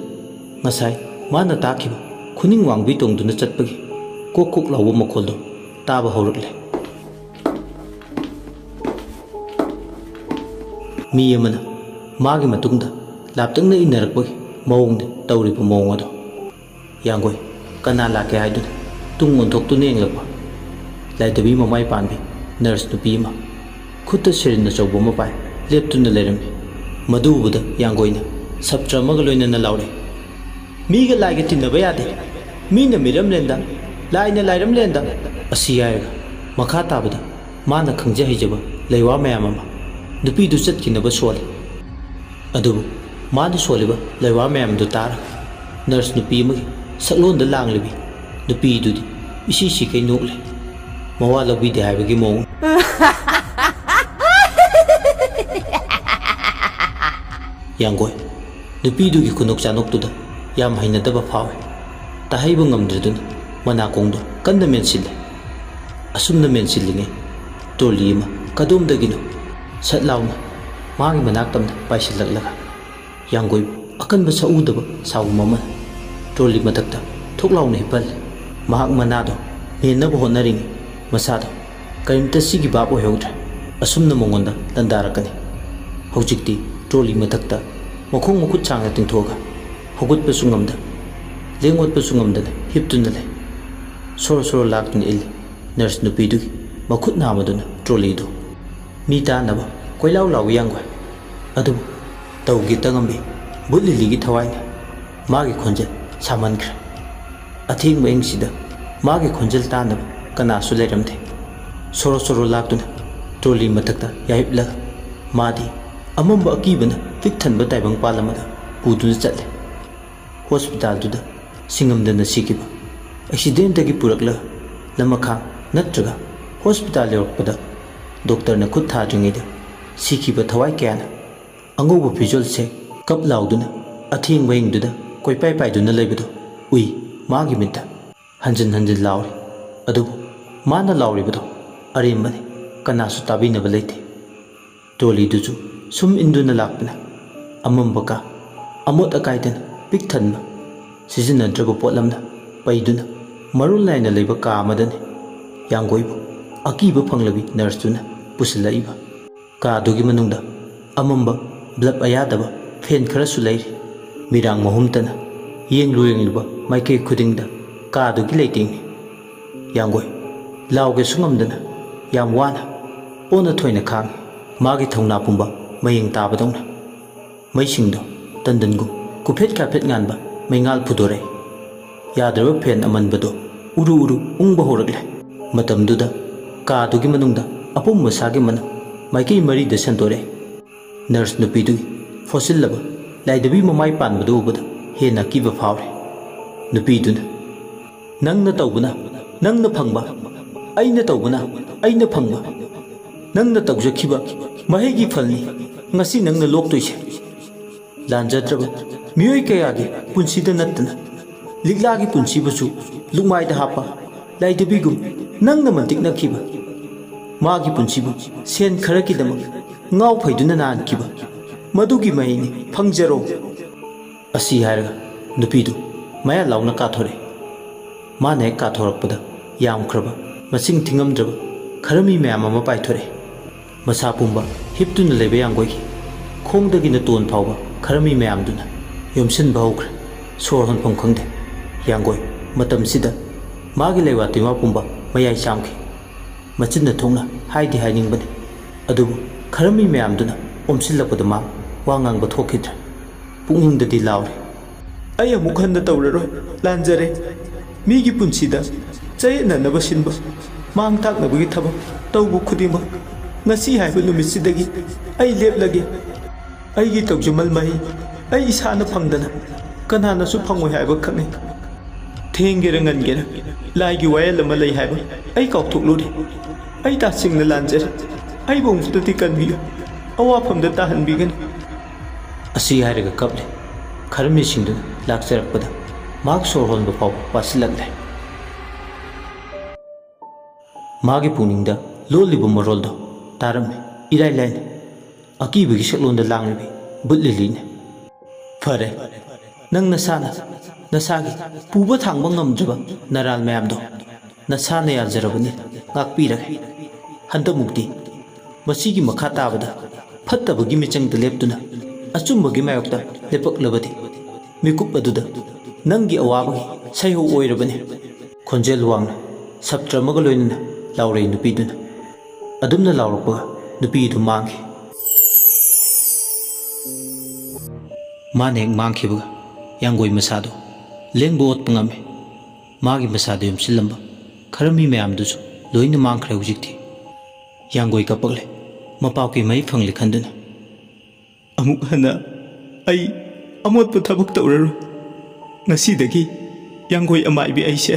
ꯉꯁꯥꯏ ꯃꯥꯅ ꯇꯥꯈꯤꯕ ꯈꯨꯅꯤꯡ ꯋꯥꯡꯕꯤ ꯇꯣꯡꯗꯨꯅ ꯆꯠꯄꯒꯤ ꯀꯣꯛ ꯀꯣꯛ ꯂꯥꯎꯕ ꯃꯈꯣꯜꯗꯣ ꯇꯥꯕ ꯍꯧꯔꯛꯂꯦ꯫ ꯃꯤ ꯑꯃꯅ ꯃꯥꯒꯤ ꯃꯇꯨꯡꯗ ꯂꯥꯞꯇꯛꯅ ꯏꯟꯅꯔꯛꯄꯒꯤ ꯃꯑꯣꯡꯗ ꯇꯧꯔꯤꯕ ꯃꯑꯣꯡ ꯑꯗꯣ꯫ ꯌꯥꯡꯒꯣꯏ ꯀꯅꯥ ꯂꯥꯛꯀꯦ ꯍꯥꯏꯗꯨꯅ ꯇꯨꯡ ꯑꯣꯟꯊꯣꯛꯇꯨꯅ ꯌꯦꯡꯂꯛꯄ꯫ ꯂꯥꯏꯙꯕꯤ ꯃꯃꯥꯏ ꯄꯥꯟꯕꯤ ꯅꯔꯁ ꯅꯨꯄꯤ ꯑꯃ ꯈꯨꯠꯇ ꯁꯤꯔꯤꯟ ꯑꯆꯧꯕ ꯑꯃ ꯄꯥꯏ ꯂꯦꯞꯇꯨꯅ ꯂꯩꯔꯝꯃꯤ꯫ ꯃꯗꯨ ꯎꯕꯗ ꯌꯥꯡꯒꯣꯏꯅ ꯁꯞꯇ꯭ꯔ ꯑꯃꯒ ꯂꯣꯏꯅꯅ ꯂꯥꯎꯔꯛꯏ, "ꯃꯤꯒ ꯂꯥꯏꯒ ꯇꯤꯟꯅꯕ ꯌꯥꯗꯦ꯫ ꯃꯤꯅ ꯃꯤꯔꯝꯂꯦꯟꯗ, ꯂꯥꯏꯅ ꯂꯥꯏꯔꯝꯂꯦꯟꯗ"꯫ ꯑꯁꯤ ꯍꯥꯏꯔꯒ ꯃꯈꯥ ꯇꯥꯕꯗ ꯃꯥꯅ ꯈꯪꯖ ꯍꯩꯖꯕ ꯂꯩꯋꯥ ꯃꯌꯥꯝ ꯑꯃ ꯅꯨꯄꯤꯗꯨ ꯆꯠꯈꯤꯅꯕ ꯁꯣꯜꯂꯤ꯫ ꯑꯗꯨꯕꯨ ꯃꯥꯅ ꯁꯣꯜꯂꯤꯕ ꯂꯩꯋꯥ ꯃꯌꯥꯝꯗꯨ ꯇꯥꯔꯒ ꯅꯔꯁ ꯅꯨꯄꯤ ꯑꯃꯒꯤ ꯁꯛꯂꯣꯟꯗ ꯂꯥꯡꯂꯤꯕꯤ ꯅꯨꯄꯤꯗꯨꯗꯤ ꯏꯁꯤ ꯁꯤꯈꯩ ꯅꯣꯛꯂꯦ꯫ ꯃꯋꯥ ꯂꯧꯕꯤꯗꯦ ꯍꯥꯏꯕꯒꯤ ꯃꯑꯣꯡ꯫ ꯌꯥꯡꯒꯣꯏ ꯅꯨꯄꯤꯗꯨꯒꯤ ꯈꯨꯅꯣꯛ ꯆꯥꯅꯣꯛꯇꯨꯗ ꯌꯥꯝ ꯍꯩꯅꯗꯕ ꯐꯥꯎꯏ꯫ ꯇꯥꯍꯩꯕ ꯉꯝꯗ꯭ꯔꯗꯨꯅ ꯃꯅꯥꯀꯣꯡꯗꯣ ꯀꯟꯅ ꯃꯦꯟꯁꯤꯜꯂꯦ꯫ ꯑꯁꯨꯝꯅ ꯃꯦꯟꯁꯤꯜꯂꯤꯉꯩ ꯇ꯭ꯔꯣꯂꯤ ꯑꯃ ꯀꯗꯣꯝꯗꯒꯤꯅꯣ ꯁꯠ ꯂꯥꯎꯅ ꯃꯥꯒꯤ ꯃꯅꯥꯛꯇꯝꯗ ꯄꯥꯏꯁꯤꯜꯂꯛꯂꯒ ꯌꯥꯡꯒꯣꯏꯕꯨ ꯑꯀꯟꯕ ꯁꯛꯎꯗꯕ ꯁꯥꯎꯒꯨꯝ ꯑꯃꯅ ꯇ꯭ꯔꯣꯂꯤ ꯃꯊꯛꯇ ꯊꯣꯛ ꯂꯥꯎꯅ ꯍꯤꯞꯍꯜꯂꯦ꯫ ꯃꯍꯥꯛ ꯃꯅꯥꯗꯣ ꯃꯦꯟꯅꯕ ꯍꯣꯠꯅꯔꯤꯉꯩ ꯃꯁꯥꯗꯣ ꯀꯔꯤꯝꯇ ꯁꯤꯒꯤ ꯚꯥꯞ ꯑꯣꯏꯍꯧꯗ꯭ꯔꯦ꯫ ꯑꯁꯨꯝꯅ ꯃꯉꯣꯟꯗ ꯂꯥꯟꯗꯥꯔꯛꯀꯅꯤ꯫ ꯍꯧꯖꯤꯛꯇꯤ ꯇ꯭ꯔꯣꯂꯤ ꯃꯊꯛꯇ ꯃꯈꯣꯡ ꯃꯈꯨꯠ ꯁꯥꯡꯅ ꯇꯤꯡꯊꯣꯛꯑꯒ ꯍꯧꯒꯠꯄꯁꯨ ꯉꯝꯗ, ꯂꯦꯡ-ꯑꯣꯠꯄꯁꯨ ꯉꯝꯗꯅ ꯍꯤꯞꯇꯨꯅ ꯂꯩ꯫ ꯁꯣꯔꯣ ꯁꯣꯔꯣ ꯂꯥꯛꯇꯨꯅ ꯏꯜꯂꯤ ꯅꯔꯁ ꯅꯨꯄꯤꯗꯨꯒꯤ ꯃꯈꯨꯠ ꯅꯥꯝꯃꯗꯨꯅ ꯇ꯭ꯔꯣꯂꯤꯗꯨ꯫ ꯃꯤ ꯇꯥꯅꯕ ꯀꯣꯏꯂꯥꯎ ꯂꯥꯎꯏ ꯌꯥꯡꯒꯣꯏ꯫ ꯑꯗꯨꯕꯨ ꯇꯧꯒꯦ ꯇꯉꯝꯕꯤ ꯕꯨꯠ ꯂꯤꯂꯤꯒꯤ ꯊꯋꯥꯏꯅ ꯃꯥꯒꯤ ꯈꯣꯟꯖꯦꯜ ꯁꯥꯃꯟꯈ꯭ꯔꯦ꯫ ꯑꯊꯦꯡꯕ ꯑꯍꯤꯡꯁꯤꯗ ꯃꯥꯒꯤ ꯈꯣꯟꯖꯦꯜ ꯇꯥꯅꯕ ꯀꯅꯥꯁꯨ ꯂꯩꯔꯝꯗꯦ꯫ ꯁꯣꯔꯣ ꯁꯣꯔꯣ ꯂꯥꯛꯇꯨꯅ ꯇ꯭ꯔꯣꯂꯤ ꯃꯊꯛꯇ ꯌꯥꯍꯤꯞꯂꯒ ꯃꯥꯗꯤ ꯑꯃꯝꯕ ꯑꯀꯤꯕꯅ ꯄꯤꯛ ꯊꯟꯕ ꯇꯥꯏꯕꯪꯄꯥꯜ ꯑꯃꯗ ꯄꯨꯗꯨꯅ ꯆꯠꯂꯦ꯫ ꯍꯣꯁꯄꯤꯇꯥꯜꯗꯨꯗ ꯁꯤꯡꯉꯝꯗꯅ ꯁꯤꯈꯤꯕ, ꯑꯦꯛꯁꯤꯗꯦꯟꯇꯒꯤ ꯄꯨꯔꯛꯂꯒ ꯂꯃꯈꯥꯡ ꯅꯠꯇ꯭ꯔꯒ ꯍꯣꯁꯄꯤꯇꯥꯜ ꯌꯧꯔꯛꯄꯗ ꯗꯣꯛꯇꯔꯅ ꯈꯨꯠ ꯊꯥꯗ꯭ꯔꯤꯉꯩꯗ ꯁꯤꯈꯤꯕ ꯊꯋꯥꯏ ꯀꯌꯥꯅ ꯑꯉꯧꯕ ꯐꯤꯖꯣꯜ ꯁꯦꯠ ꯀꯞ ꯂꯥꯎꯗꯨꯅ ꯑꯊꯦꯡꯕ ꯑꯍꯤꯡꯗꯨꯗ ꯀꯣꯏꯄꯥꯏ ꯄꯥꯏꯗꯨꯅ ꯂꯩꯕꯗꯨ ꯎꯏ ꯃꯥꯒꯤ ꯃꯤꯠꯇ꯫ ꯍꯟꯖꯤꯟ ꯍꯟꯖꯤꯟ ꯂꯥꯎꯔꯤ꯫ ꯑꯗꯨꯕꯨ ꯃꯥꯅ ꯂꯥꯎꯔꯤꯕꯗꯣ ꯑꯔꯦꯝꯕꯅꯤ, ꯀꯅꯥꯁꯨ ꯇꯥꯕꯤꯅꯕ ꯂꯩꯇꯦ꯫ ꯇ꯭ꯔꯣꯂꯤꯗꯨꯁꯨ ꯁꯨꯝ ꯏꯟꯗꯨꯅ ꯂꯥꯛꯄꯅ ꯑꯃꯝꯕ ꯀꯥ, ꯑꯃꯣꯠ ꯑꯀꯥꯏꯗꯅ ꯄꯤꯛ ꯊꯟꯕ, ꯁꯤꯖꯤꯟꯅꯗ꯭ꯔꯕ ꯄꯣꯠꯂꯝꯅ ꯄꯩꯗꯨꯅ ꯃꯔꯨ ꯂꯥꯏꯅ ꯂꯩꯕ ꯀꯥ ꯑꯃꯗꯅꯤ ꯌꯥꯡꯒꯣꯏꯕꯨ ꯑꯀꯤꯕ ꯐꯪꯂꯕꯤ ꯅꯔꯁꯇꯨꯅ ꯄꯨꯁꯤꯜꯂꯛꯏꯕ꯫ ꯀꯥꯗꯨꯒꯤ ꯃꯅꯨꯡꯗ ꯑꯃꯝꯕ, ꯕ꯭ꯂꯕ ꯑꯌꯥꯗꯕ ꯐꯦꯟ ꯈꯔꯁꯨ ꯂꯩꯔꯤ꯫ ꯃꯤꯔꯥꯡ ꯃꯍꯨꯝꯇꯅ ꯌꯦꯡꯂꯨ ꯌꯦꯡꯂꯨꯕ ꯃꯥꯏꯀꯩ ꯈꯨꯗꯤꯡꯗ ꯀꯥꯗꯨꯒꯤ ꯂꯩꯇꯦꯡꯅꯤ꯫ ꯌꯥꯡꯒꯣꯏ ꯂꯥꯎꯒꯦꯁꯨ ꯉꯝꯗꯅ ꯌꯥꯝ ꯋꯥꯅ ꯑꯣꯟꯅ ꯊꯣꯏꯅ ꯈꯥꯡꯉꯤ꯫ ꯃꯥꯒꯤ ꯊꯧꯅꯥ ꯄꯨꯝꯕ ꯃꯌꯦꯡ ꯇꯥꯕꯗꯧꯅ ꯃꯩꯁꯤꯡꯗꯣ ꯇꯟꯗꯟꯒꯨꯝ ꯀꯨꯐꯦꯠ ꯀꯥꯐꯦꯠ ꯉꯥꯟꯕ ꯃꯩꯉꯥꯜ ꯐꯨꯗꯣꯔꯛꯏ꯫ ꯌꯥꯗ꯭ꯔꯕ ꯐꯦꯟ ꯑꯃꯟꯕꯗꯣ ꯎꯔꯨ ꯎꯔꯨ ꯎꯪꯕ ꯍꯧꯔꯛꯂꯦ꯫ ꯃꯇꯝꯗꯨꯗ ꯀꯥꯗꯨꯒꯤ ꯃꯅꯨꯡꯗ ꯑꯄꯨꯝ ꯑꯁꯥꯒꯤ ꯃꯅꯝ ꯃꯥꯏꯀꯩ ꯃꯔꯤꯗ ꯁꯟꯗꯣꯔꯛꯏ꯫ ꯅꯔꯁ ꯅꯨꯄꯤꯗꯨꯒꯤ ꯐꯣꯠꯁꯤꯜꯂꯕ ꯂꯥꯏꯗꯕꯤ ꯃꯃꯥꯏ ꯄꯥꯟꯕꯗꯨ ꯎꯕꯗ ꯍꯦꯟꯅ ꯑꯀꯤꯕ ꯐꯥꯎꯔꯦ꯫ ꯅꯨꯄꯤꯗꯨꯅ, "ꯅꯪꯅ ꯇꯧꯕꯅ ꯅꯪꯅ ꯐꯪꯕ, ꯑꯩꯅ ꯇꯧꯕꯅ ꯑꯩꯅ ꯐꯪꯕ꯫ ꯅꯪꯅ ꯇꯧꯖꯈꯤꯕ ꯃꯍꯩꯒꯤ ꯐꯜꯅꯤ ꯉꯁꯤ ꯅꯪꯅ ꯂꯣꯛꯇꯣꯏꯁꯦ꯫ ꯂꯥꯟꯖꯗ꯭ꯔꯕ ꯃꯤꯑꯣꯏ ꯀꯌꯥꯒꯤ ꯄꯨꯟꯁꯤꯗ ꯅꯠꯇꯅ ꯂꯤꯛꯂꯥꯒꯤ ꯄꯨꯟꯁꯤꯕꯨꯁꯨ ꯂꯨꯛꯃꯥꯏꯗ ꯍꯥꯞꯄ ꯂꯥꯏꯗꯕꯤꯒꯨꯝ ꯅꯪꯅ ꯃꯟꯇꯤꯛꯅꯈꯤꯕ꯫ ꯃꯥꯒꯤ ꯄꯨꯟꯁꯤꯕꯨ ꯁꯦꯟ ꯈꯔꯒꯤꯗꯃꯛ ꯉꯥꯎ ꯐꯩꯗꯨꯅ ꯅꯥꯍꯟꯈꯤꯕ꯫ ꯃꯗꯨꯒꯤ ꯃꯍꯩꯅꯤ, ꯐꯪꯖꯔꯣ!" ꯑꯁꯤ ꯍꯥꯏꯔꯒ ꯅꯨꯄꯤꯗꯨ ꯃꯌꯥ ꯂꯥꯎꯅ ꯀꯥꯊꯣꯔꯛꯏ꯫ ꯃꯥꯅ ꯍꯦꯛ ꯀꯥꯊꯣꯔꯛꯄꯗ ꯌꯥꯝꯈ꯭ꯔꯕ, ꯃꯁꯤꯡ ꯊꯤꯉꯝꯗ꯭ꯔꯕ ꯈꯔ ꯃꯤ ꯃꯌꯥꯝ ꯑꯃ ꯄꯥꯏꯊꯣꯔꯛꯏ꯫ ꯃꯁꯥ ꯄꯨꯝꯕ ꯍꯤꯞꯇꯨꯅ ꯂꯩꯕ ꯌꯥꯡꯒꯣꯏꯒꯤ ꯈꯣꯡꯗꯒꯤꯅ ꯇꯣꯟ ꯐꯥꯎꯕ ꯈꯔ ꯃꯤ ꯃꯌꯥꯝꯗꯨꯅ ꯌꯣꯝꯁꯤꯟꯕ ꯍꯧꯈ꯭ꯔꯦ꯫ ꯁꯣꯔ ꯍꯣꯟꯐꯝ ꯈꯪꯗꯦ꯫ ꯌꯥꯡꯒꯣꯏ ꯃꯇꯝꯁꯤꯗ ꯃꯥꯒꯤ ꯂꯩꯋꯥ ꯇꯤꯋꯥ ꯄꯨꯝꯕ ꯃꯌꯥꯏ ꯆꯥꯝꯈꯤ꯫ ꯃꯆꯤꯟꯅ ꯊꯣꯛꯅ ꯍꯥꯏꯗꯤ ꯍꯥꯏꯅꯤꯡꯕꯅꯤ, ꯑꯗꯨꯕꯨ ꯈꯔ ꯃꯤ ꯃꯌꯥꯝꯗꯨꯅ ꯑꯣꯝꯁꯤꯜꯂꯛꯄꯗ ꯃꯥ ꯋꯥ ꯉꯥꯡꯕ ꯊꯣꯛꯈꯤꯗ꯭ꯔꯦ꯫ ꯄꯨꯛꯅꯤꯡꯗꯗꯤ ꯂꯥꯎꯔꯤ, "ꯑꯩ ꯑꯃꯨꯛ ꯍꯟꯅ ꯇꯧꯔꯔꯣꯏ, ꯂꯥꯟꯖꯔꯦ꯫ ꯃꯤꯒꯤ ꯄꯨꯟꯁꯤꯗ ꯆꯌꯦꯠꯅꯅꯕ ꯁꯤꯟꯕ, ꯃꯥꯡ ꯇꯥꯛꯅꯕꯒꯤ ꯊꯕꯛ ꯇꯧꯕ ꯈꯨꯗꯤꯡꯃꯛ ꯉꯁꯤ ꯍꯥꯏꯕ ꯅꯨꯃꯤꯠꯁꯤꯗꯒꯤ ꯑꯩ ꯂꯦꯞꯂꯒꯦ꯫ ꯑꯩꯒꯤ ꯇꯧꯖꯃꯜ ꯃꯍꯩ ꯑꯩ ꯏꯁꯥꯅ ꯐꯪꯗꯅ ꯀꯅꯥꯅꯁꯨ ꯐꯪꯉꯣꯏ ꯍꯥꯏꯕ ꯈꯪꯏ꯫ ꯊꯦꯡꯒꯦꯔꯥ ꯉꯟꯒꯦꯔꯥ ꯂꯥꯏꯒꯤ ꯋꯥꯌꯦꯜ ꯑꯃ ꯂꯩ ꯍꯥꯏꯕ ꯑꯩ ꯀꯥꯎꯊꯣꯛꯂꯨꯔꯦ꯫ ꯑꯩ ꯇꯁꯦꯡꯅ ꯂꯥꯟꯖꯔꯦ꯫ ꯑꯩꯕꯨ ꯑꯃꯨꯛꯇꯗꯤ ꯀꯟꯕꯤꯌꯨ, ꯑꯋꯥꯐꯝꯗ ꯇꯥꯍꯟꯕꯤꯒꯅꯨ꯫" ꯑꯁꯤ ꯍꯥꯏꯔꯒ ꯀꯞꯂꯦ꯫ ꯈꯔ ꯃꯤꯁꯤꯡꯗꯨꯅ ꯂꯥꯛꯆꯔꯛꯄꯗ ꯃꯍꯥꯛ ꯁꯣꯔ ꯍꯣꯟꯕ ꯐꯥꯎꯕ ꯋꯥꯁꯤꯜꯂꯛꯂꯦ꯫ ꯃꯥꯒꯤ ꯄꯨꯛꯅꯤꯡꯗ ꯂꯣꯜꯂꯤꯕ ꯃꯔꯣꯜꯗꯣ ꯇꯥꯔꯝꯃꯤ꯫ ꯏꯔꯥꯏ ꯂꯥꯏꯅ ꯑꯀꯤꯕꯒꯤ ꯁꯛꯂꯣꯟꯗ ꯂꯥꯡꯂꯤꯕꯤ ꯕꯨꯠ ꯂꯤꯂꯤꯅꯤ꯫ "ꯐꯔꯦ, ꯅꯪ ꯅꯁꯥꯅ ꯅꯁꯥꯒꯤ ꯄꯨꯕ ꯊꯥꯡꯕ ꯉꯝꯗ꯭ꯔꯕ ꯅꯔꯥꯜ ꯃꯌꯥꯝꯗꯣ ꯅꯁꯥꯅ ꯌꯥꯖꯔꯕꯅꯤ, ꯉꯥꯛꯄꯤꯔꯒꯦ꯫ ꯍꯟꯗꯛꯃꯨꯛꯇꯤ ꯃꯁꯤꯒꯤ ꯃꯈꯥ ꯇꯥꯕꯗ ꯐꯠꯇꯕꯒꯤ ꯃꯤꯆꯪꯗ ꯂꯦꯞꯇꯨꯅ ꯑꯆꯨꯝꯕꯒꯤ ꯃꯥꯌꯣꯛꯇ ꯂꯦꯞꯄꯛꯂꯕꯗꯤ, ꯃꯤꯀꯨꯞ ꯑꯗꯨꯗ ꯅꯪꯒꯤ ꯑꯋꯥꯕꯒꯤ ꯁꯩꯍꯧ ꯑꯣꯏꯔꯕꯅꯤ꯫ ꯈꯣꯟꯖꯦꯜ ꯋꯥꯡꯅ ꯁꯞꯇ꯭ꯔ ꯑꯃꯒ ꯂꯣꯏꯅꯅ ꯂꯥꯎꯔꯛꯏ ꯅꯨꯄꯤꯗꯨꯅ꯫ ꯑꯗꯨꯝꯅ ꯂꯥꯎꯔꯛꯄꯒ ꯅꯨꯄꯤ ꯑꯗꯨ ꯃꯥꯡꯈꯤ꯫ ꯃꯥꯅ ꯍꯦꯛ ꯃꯥꯡꯈꯤꯕꯒ ꯌꯥꯡꯒꯣꯏ ꯃꯁꯥꯗꯣ ꯂꯦꯡꯕ ꯑꯣꯠꯄ ꯉꯝꯃꯤ꯫ ꯃꯥꯒꯤ ꯃꯁꯥꯗ ꯌꯣꯝꯁꯤꯜꯂꯝꯕ ꯈꯔ ꯃꯤ ꯃꯌꯥꯝꯗꯨꯁꯨ ꯂꯣꯏꯅ ꯃꯥꯡꯈ꯭ꯔꯦ ꯍꯧꯖꯤꯛꯇꯤ꯫ ꯌꯥꯡꯒꯣꯏ ꯀꯞꯄꯛꯂꯦ꯫ ꯃꯄꯥꯛꯀꯤ ꯃꯍꯩ ꯐꯪꯂꯦ ꯈꯟꯗꯨꯅ꯫ "ꯑꯃꯨꯛ ꯍꯟꯅ ꯑꯩ ꯑꯃꯣꯠꯄ ꯊꯕꯛ ꯇꯧꯔꯔꯣꯏ꯫ ꯉꯁꯤꯗꯒꯤ ꯌꯥꯡꯒꯣꯏ ꯑꯃꯥꯏꯕꯤ ꯑꯩꯁꯦ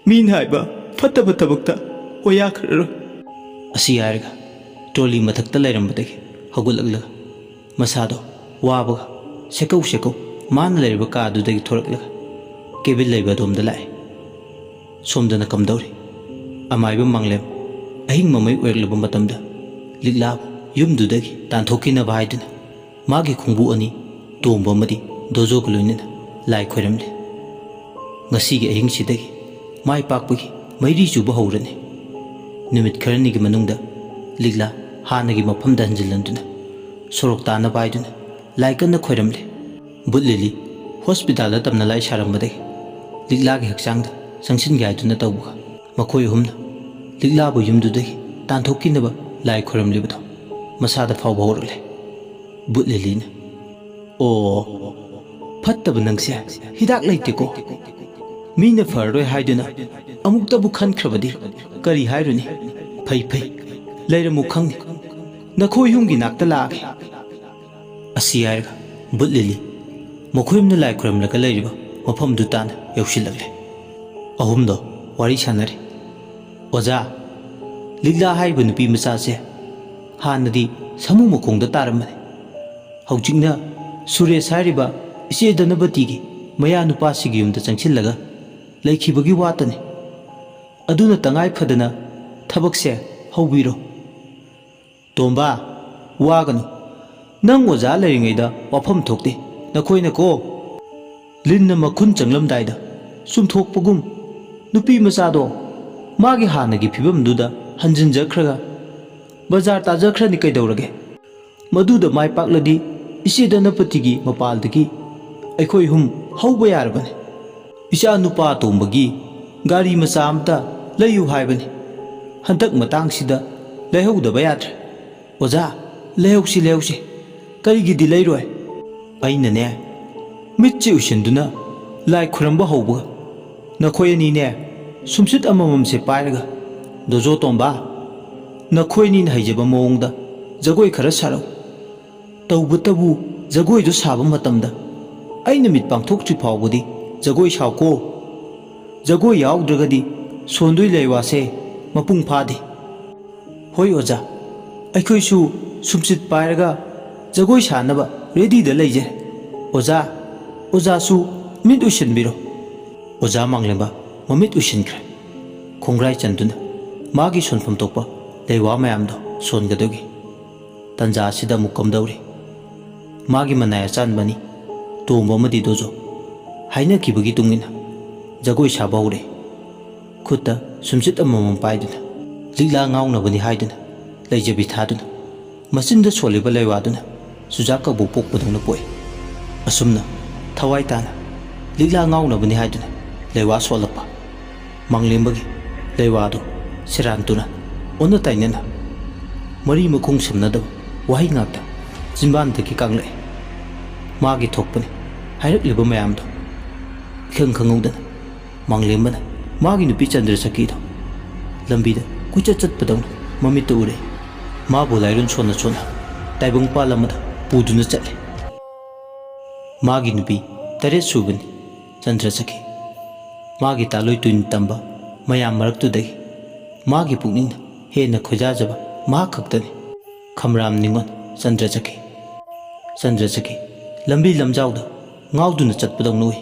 ꯃꯤꯅ ꯍꯥꯏꯕ ꯐꯠꯇꯕ ꯊꯕꯛꯇ ꯑꯣꯌꯥꯈ꯭ꯔꯔꯣꯏ"꯫ ꯑꯁꯤ ꯍꯥꯏꯔꯒ ꯇ꯭ꯔꯣꯂꯤ ꯃꯊꯛꯇ ꯂꯩꯔꯝꯕꯗꯒꯤ ꯍꯧꯒꯠꯂꯛꯂꯒ ꯃꯁꯥꯗꯣ ꯋꯥꯕꯒ ꯁꯦꯀꯧ ꯁꯦꯀꯧ ꯃꯥꯅ ꯂꯩꯔꯤꯕ ꯀꯥꯗꯨꯗꯒꯤ ꯊꯣꯔꯛꯂꯒ ꯀꯦꯕꯤꯟ ꯂꯩꯕ ꯑꯗꯣꯝꯗ ꯂꯥꯛꯑꯦ꯫ ꯁꯣꯝꯗꯅ ꯀꯝꯗꯧꯔꯤ? ꯑꯃꯥꯏꯕ ꯃꯥꯡꯂꯦꯝ ꯑꯍꯤꯡ ꯃꯃꯩ ꯑꯣꯏꯔꯛꯂꯕ ꯃꯇꯝꯗ ꯂꯤꯛꯂꯥꯕꯨ ꯌꯨꯝꯗꯨꯗꯒꯤ ꯇꯥꯟꯊꯣꯛꯈꯤꯅꯕ ꯍꯥꯏꯗꯨꯅ ꯃꯥꯒꯤ ꯈꯣꯡꯕꯨ ꯑꯅꯤ ꯇꯣꯝꯕ ꯑꯃꯗꯤ ꯗꯣꯖꯣꯒ ꯂꯣꯏꯅꯅ ꯂꯥꯏ ꯈꯣꯏꯔꯝꯂꯤ꯫ ꯉꯁꯤꯒꯤ ꯑꯍꯤꯡꯁꯤꯗꯒꯤ ꯃꯥꯏ ꯄꯥꯛꯄꯒꯤ ꯃꯩꯔꯤ ꯆꯨꯕ ꯍꯧꯔꯅꯤ꯫ ꯅꯨꯃꯤꯠ ꯈꯔꯅꯤꯒꯤ ꯃꯅꯨꯡꯗ ꯂꯤꯛꯂꯥ ꯍꯥꯟꯅꯒꯤ ꯃꯐꯝꯗ ꯍꯟꯖꯤꯜꯍꯟꯗꯨꯅ ꯁꯣꯔꯣꯛ ꯇꯥꯅꯕ ꯍꯥꯏꯗꯨꯅ ꯂꯥꯏ ꯀꯟꯅ ꯈꯣꯏꯔꯝꯂꯤ꯫ ꯕꯨꯠ ꯂꯤꯂꯤ ꯍꯣꯁꯄꯤꯇꯥꯜꯗ ꯇꯝꯅ ꯂꯥꯏ ꯁꯥꯔꯝꯕꯗꯒꯤ ꯂꯤꯛꯂꯥꯒꯤ ꯍꯛꯆꯥꯡꯗ ꯆꯪꯁꯤꯟꯒꯦ ꯍꯥꯏꯗꯨꯅ ꯇꯧꯕꯒ ꯃꯈꯣꯏ ꯑꯍꯨꯝꯅ ꯂꯤꯛꯂꯥꯕꯨ ꯌꯨꯝꯗꯨꯗꯒꯤ ꯇꯥꯟꯊꯣꯛꯈꯤꯅꯕ ꯂꯥꯏ ꯈꯣꯏꯔꯝꯂꯤꯕꯗꯣ ꯃꯁꯥꯗ ꯐꯥꯎꯕ ꯍꯧꯔꯛꯂꯦ꯫ ꯕꯨꯠ ꯂꯤꯂꯤꯅ, "ꯑꯣ, ꯐꯠꯇꯕ ꯅꯪꯁꯦ ꯍꯤꯗꯥꯛ ꯂꯩꯇꯦꯀꯣ꯫ ꯃꯤꯅ ꯐꯔꯔꯣꯏ ꯍꯥꯏꯗꯨꯅ ꯑꯃꯨꯛꯇꯕꯨ ꯈꯟꯈ꯭ꯔꯕꯗꯤ ꯀꯔꯤ ꯍꯥꯏꯔꯨꯅꯤ? ꯐꯩ, ꯐꯩ, ꯂꯩꯔꯝꯃꯨ ꯈꯪꯅꯤ꯫ ꯅꯈꯣꯏ ꯑꯍꯨꯝꯒꯤ ꯅꯥꯛꯇ ꯂꯥꯛꯑꯒꯦ"꯫ ꯑꯁꯤ ꯍꯥꯏꯔꯒ ꯕꯨꯠ ꯂꯤꯂꯤ ꯃꯈꯣꯏ ꯑꯍꯨꯝꯅ ꯂꯥꯏ ꯈꯨꯔꯨꯝꯂꯒ ꯂꯩꯔꯤꯕ ꯃꯐꯝꯗꯨ ꯇꯥꯟꯅ ꯌꯧꯁꯤꯜꯂꯛꯂꯦ꯫ ꯑꯍꯨꯝꯗꯣ ꯋꯥꯔꯤ ꯁꯥꯟꯅꯔꯤ꯫ "ꯑꯣꯖꯥ, ꯂꯤꯛꯂꯥ ꯍꯥꯏꯔꯤꯕ ꯅꯨꯄꯤ ꯃꯆꯥꯁꯦ ꯍꯥꯟꯅꯗꯤ ꯁꯥꯃꯨ ꯃꯈꯣꯡꯗ ꯇꯥꯔꯝꯕꯅꯤ꯫ ꯍꯧꯖꯤꯛꯅ ꯁꯨꯔꯦꯁ ꯍꯥꯏꯔꯤꯕ ꯏꯆꯦ ꯙꯅꯄꯇꯤꯒꯤ ꯃꯌꯥ ꯅꯨꯄꯥꯁꯤꯒꯤ ꯌꯨꯝꯗ ꯆꯪꯁꯤꯜꯂꯒ ꯂꯩꯈꯤꯕꯒꯤ ꯋꯥꯇꯅꯤ꯫ ꯑꯗꯨꯅ ꯇꯉꯥꯏ ꯐꯗꯅ ꯊꯕꯛꯁꯦ ꯍꯧꯕꯤꯔꯣ"꯫ "ꯇꯣꯝꯕ, ꯋꯥꯒꯅꯨ꯫ ꯅꯪ ꯑꯣꯖꯥ ꯂꯩꯔꯤꯉꯩꯗ ꯋꯥꯐꯝ ꯊꯣꯛꯇꯦ꯫ ꯅꯈꯣꯏꯅꯀꯣ ꯂꯤꯟꯅ ꯃꯈꯨꯟ ꯆꯪꯂꯝꯗꯥꯏꯗ ꯆꯨꯝꯊꯣꯛꯄꯒꯨꯝ ꯅꯨꯄꯤ ꯃꯆꯥꯗꯣ ꯃꯥꯒꯤ ꯍꯥꯟꯅꯒꯤ ꯐꯤꯕꯝꯗꯨꯗ ꯍꯟꯖꯤꯟꯖꯈ꯭ꯔꯒ ꯕꯖꯥꯔ ꯇꯥꯖꯈ꯭ꯔꯅꯤ ꯀꯩꯗꯧꯔꯒꯦ? ꯃꯗꯨꯗ ꯃꯥꯏ ꯄꯥꯛꯂꯗꯤ ꯏꯆꯦ ꯙꯅꯄꯇꯤꯒꯤ ꯃꯄꯥꯜꯗꯒꯤ ꯑꯩꯈꯣꯏ ꯍꯨꯝ ꯍꯧꯕ ꯌꯥꯔꯕꯅꯤ꯫ ꯏꯆꯥ ꯅꯨꯄꯥ ꯑꯇꯣꯝꯕꯒꯤ ꯒꯥꯔꯤ ꯃꯆꯥ ꯑꯃꯇ ꯂꯩꯌꯨ ꯍꯥꯏꯕꯅꯤ꯫ ꯍꯟꯗꯛ ꯃꯇꯥꯡꯁꯤꯗ ꯂꯩꯍꯧꯗꯕ ꯌꯥꯗ꯭ꯔꯦ꯫ ꯑꯣꯖꯥ, ꯂꯩꯍꯧꯁꯤ, ꯂꯩꯍꯧꯁꯤ꯫ ꯀꯔꯤꯒꯤꯗꯤ ꯂꯩꯔꯣꯏ? ꯑꯩꯅꯅꯦ, ꯃꯤꯠꯁꯤ ꯎꯏꯁꯤꯟꯗꯨꯅ ꯂꯥꯏ ꯈꯨꯔꯝꯕ ꯍꯧꯕꯒ, ꯅꯈꯣꯏ ꯑꯅꯤꯅꯦ, ꯁꯨꯝꯁꯤꯠ ꯑꯃꯃꯝꯁꯦ ꯄꯥꯏꯔꯒ, "ꯗꯣꯖꯣ ꯇꯣꯝꯕ, ꯅꯈꯣꯏ ꯑꯅꯤꯅ ꯍꯩꯖꯕ ꯃꯑꯣꯡꯗ ꯖꯒꯣꯏ ꯈꯔ ꯁꯥꯔꯛꯎ꯫ ꯇꯧꯕꯇꯕꯨ ꯖꯒꯣꯏꯗꯨ ꯁꯥꯕ ꯃꯇꯝꯗ ꯑꯩꯅ ꯃꯤꯠ ꯄꯥꯡꯊꯣꯛꯇ꯭ꯔꯤ ꯐꯥꯎꯕꯗꯤ ꯖꯒꯣꯏ ꯁꯥꯎꯀꯣ꯫ ꯖꯒꯣꯏ ꯌꯥꯎꯗ꯭ꯔꯒꯗꯤ ꯁꯣꯟꯗꯣꯏ ꯂꯩꯋꯥꯁꯦ ꯃꯄꯨꯡ ꯐꯥꯗꯦ"꯫ "ꯍꯣꯏ ꯑꯣꯖꯥ, ꯑꯩꯈꯣꯏꯁꯨ ꯁꯨꯝꯆꯤꯠ ꯄꯥꯏꯔꯒ ꯖꯒꯣꯏ ꯁꯥꯅꯕ ꯔꯦꯗꯤꯗ ꯂꯩꯖꯩ꯫ ꯑꯣꯖꯥ, ꯑꯣꯖꯥꯁꯨ ꯃꯤꯠ ꯎꯏꯁꯤꯟꯕꯤꯔꯣ"꯫ ꯑꯣꯖꯥ ꯃꯥꯡꯂꯦꯝꯕ ꯃꯃꯤꯠ ꯎꯏꯁꯤꯟꯈ꯭ꯔꯦ꯫ ꯈꯣꯡꯒ꯭ꯔꯥꯏ ꯆꯟꯗꯨꯅ ꯃꯥꯒꯤ ꯁꯣꯟꯐꯝ ꯊꯣꯛꯄ ꯂꯩꯋꯥ ꯃꯌꯥꯝꯗꯣ ꯁꯣꯟꯒꯗꯧꯒꯤ ꯇꯟꯖꯥ ꯑꯁꯤꯗ ꯑꯃꯨꯛ ꯀꯝꯗꯧꯔꯤ꯫ ꯃꯥꯒꯤ ꯃꯅꯥꯏ ꯑꯆꯥꯟꯕꯅꯤ ꯇꯣꯝꯕ ꯑꯃꯗꯤ ꯗꯣꯖꯣ ꯍꯥꯏꯅꯈꯤꯕꯒꯤ ꯇꯨꯡ ꯏꯟꯅ ꯖꯒꯣꯏ ꯁꯥꯕ ꯍꯧꯔꯦ꯫ ꯈꯨꯠꯇ ꯁꯨꯝꯆꯤꯠ ꯑꯃꯃꯝ ꯄꯥꯏꯗꯨꯅ, ꯂꯤꯛꯂꯥ ꯉꯥꯎꯅꯕꯅꯤ ꯍꯥꯏꯗꯨꯅ, ꯂꯩꯖꯕꯤ ꯊꯥꯗꯨꯅ, ꯃꯆꯤꯟꯗ ꯁꯣꯜꯂꯤꯕ ꯂꯩꯋꯥꯗꯨꯅ ꯆꯨꯖꯥꯛ ꯀꯕꯣꯛ ꯄꯣꯛꯄꯗꯧꯅ ꯄꯣꯛꯏ꯫ ꯑꯁꯨꯝꯅ ꯊꯋꯥꯏ ꯇꯥꯅ ꯂꯤꯛꯂꯥ ꯉꯥꯎꯅꯕꯅꯤ ꯍꯥꯏꯗꯨꯅ ꯂꯩꯋꯥ ꯁꯣꯜꯂꯛꯄ꯫ ꯃꯥꯡꯂꯦꯝꯕꯒꯤ ꯂꯩꯋꯥꯗꯨ ꯁꯦꯔꯥꯟ ꯇꯨꯔꯥꯟ, ꯑꯣꯟꯅ ꯇꯩꯅꯅ, ꯃꯔꯤ ꯃꯈꯣꯡ ꯁꯝꯅꯗꯕ ꯋꯥꯍꯩ ꯉꯥꯛꯇ ꯆꯤꯟꯕꯥꯟꯗꯒꯤ ꯀꯥꯡꯂꯛꯏ꯫ ꯃꯥꯒꯤ ꯊꯣꯛꯄꯅꯤ ꯍꯥꯏꯔꯛꯂꯤꯕ ꯃꯌꯥꯝꯗꯣ ꯏꯈꯪ ꯈꯪꯍꯧꯗꯅ ꯃꯥꯡꯂꯦꯝꯕꯅ ꯃꯥꯒꯤ ꯅꯨꯄꯤ ꯆꯟꯗ꯭ꯔꯁꯛꯀꯤꯗꯣ ꯂꯝꯕꯤꯗ ꯀꯣꯏꯆꯠ ꯆꯠꯄꯗꯧꯅ ꯃꯃꯤꯠꯇ ꯎꯔꯦ꯫ ꯃꯥꯕꯨ ꯂꯥꯏꯔꯣꯟ ꯁꯣꯟꯅ ꯁꯣꯟꯅ ꯇꯥꯏꯕꯪꯄꯥꯜ ꯑꯃꯗ ꯄꯨꯗꯨꯅ ꯆꯠꯂꯦ꯫ ꯃꯥꯒꯤ ꯅꯨꯄꯤ ꯇꯔꯦꯠ ꯁꯨꯕꯅꯤ ꯆꯟꯗ꯭ꯔꯁꯛꯀꯤ꯫ ꯃꯥꯒꯤ ꯇꯥꯂꯣꯏ ꯇꯨꯏꯟ ꯇꯝꯕ ꯃꯌꯥꯝ ꯃꯔꯛꯇꯨꯗꯒꯤ ꯃꯥꯒꯤ ꯄꯨꯛꯅꯤꯡꯅ ꯍꯦꯟꯅ ꯈꯣꯏꯗꯥꯖꯕ ꯃꯍꯥꯛ ꯈꯛꯇꯅꯤ꯫ ꯈꯝꯔꯥꯝ ꯅꯤꯉꯣꯜ ꯆꯟꯗ꯭ꯔꯁꯛꯀꯤ꯫ ꯆꯟꯗ꯭ꯔꯁꯛꯀꯤ ꯂꯝꯕꯤ ꯂꯝꯖꯥꯎꯗ ꯉꯥꯎꯗꯨꯅ ꯆꯠꯄꯗꯧꯅ ꯎꯏ꯫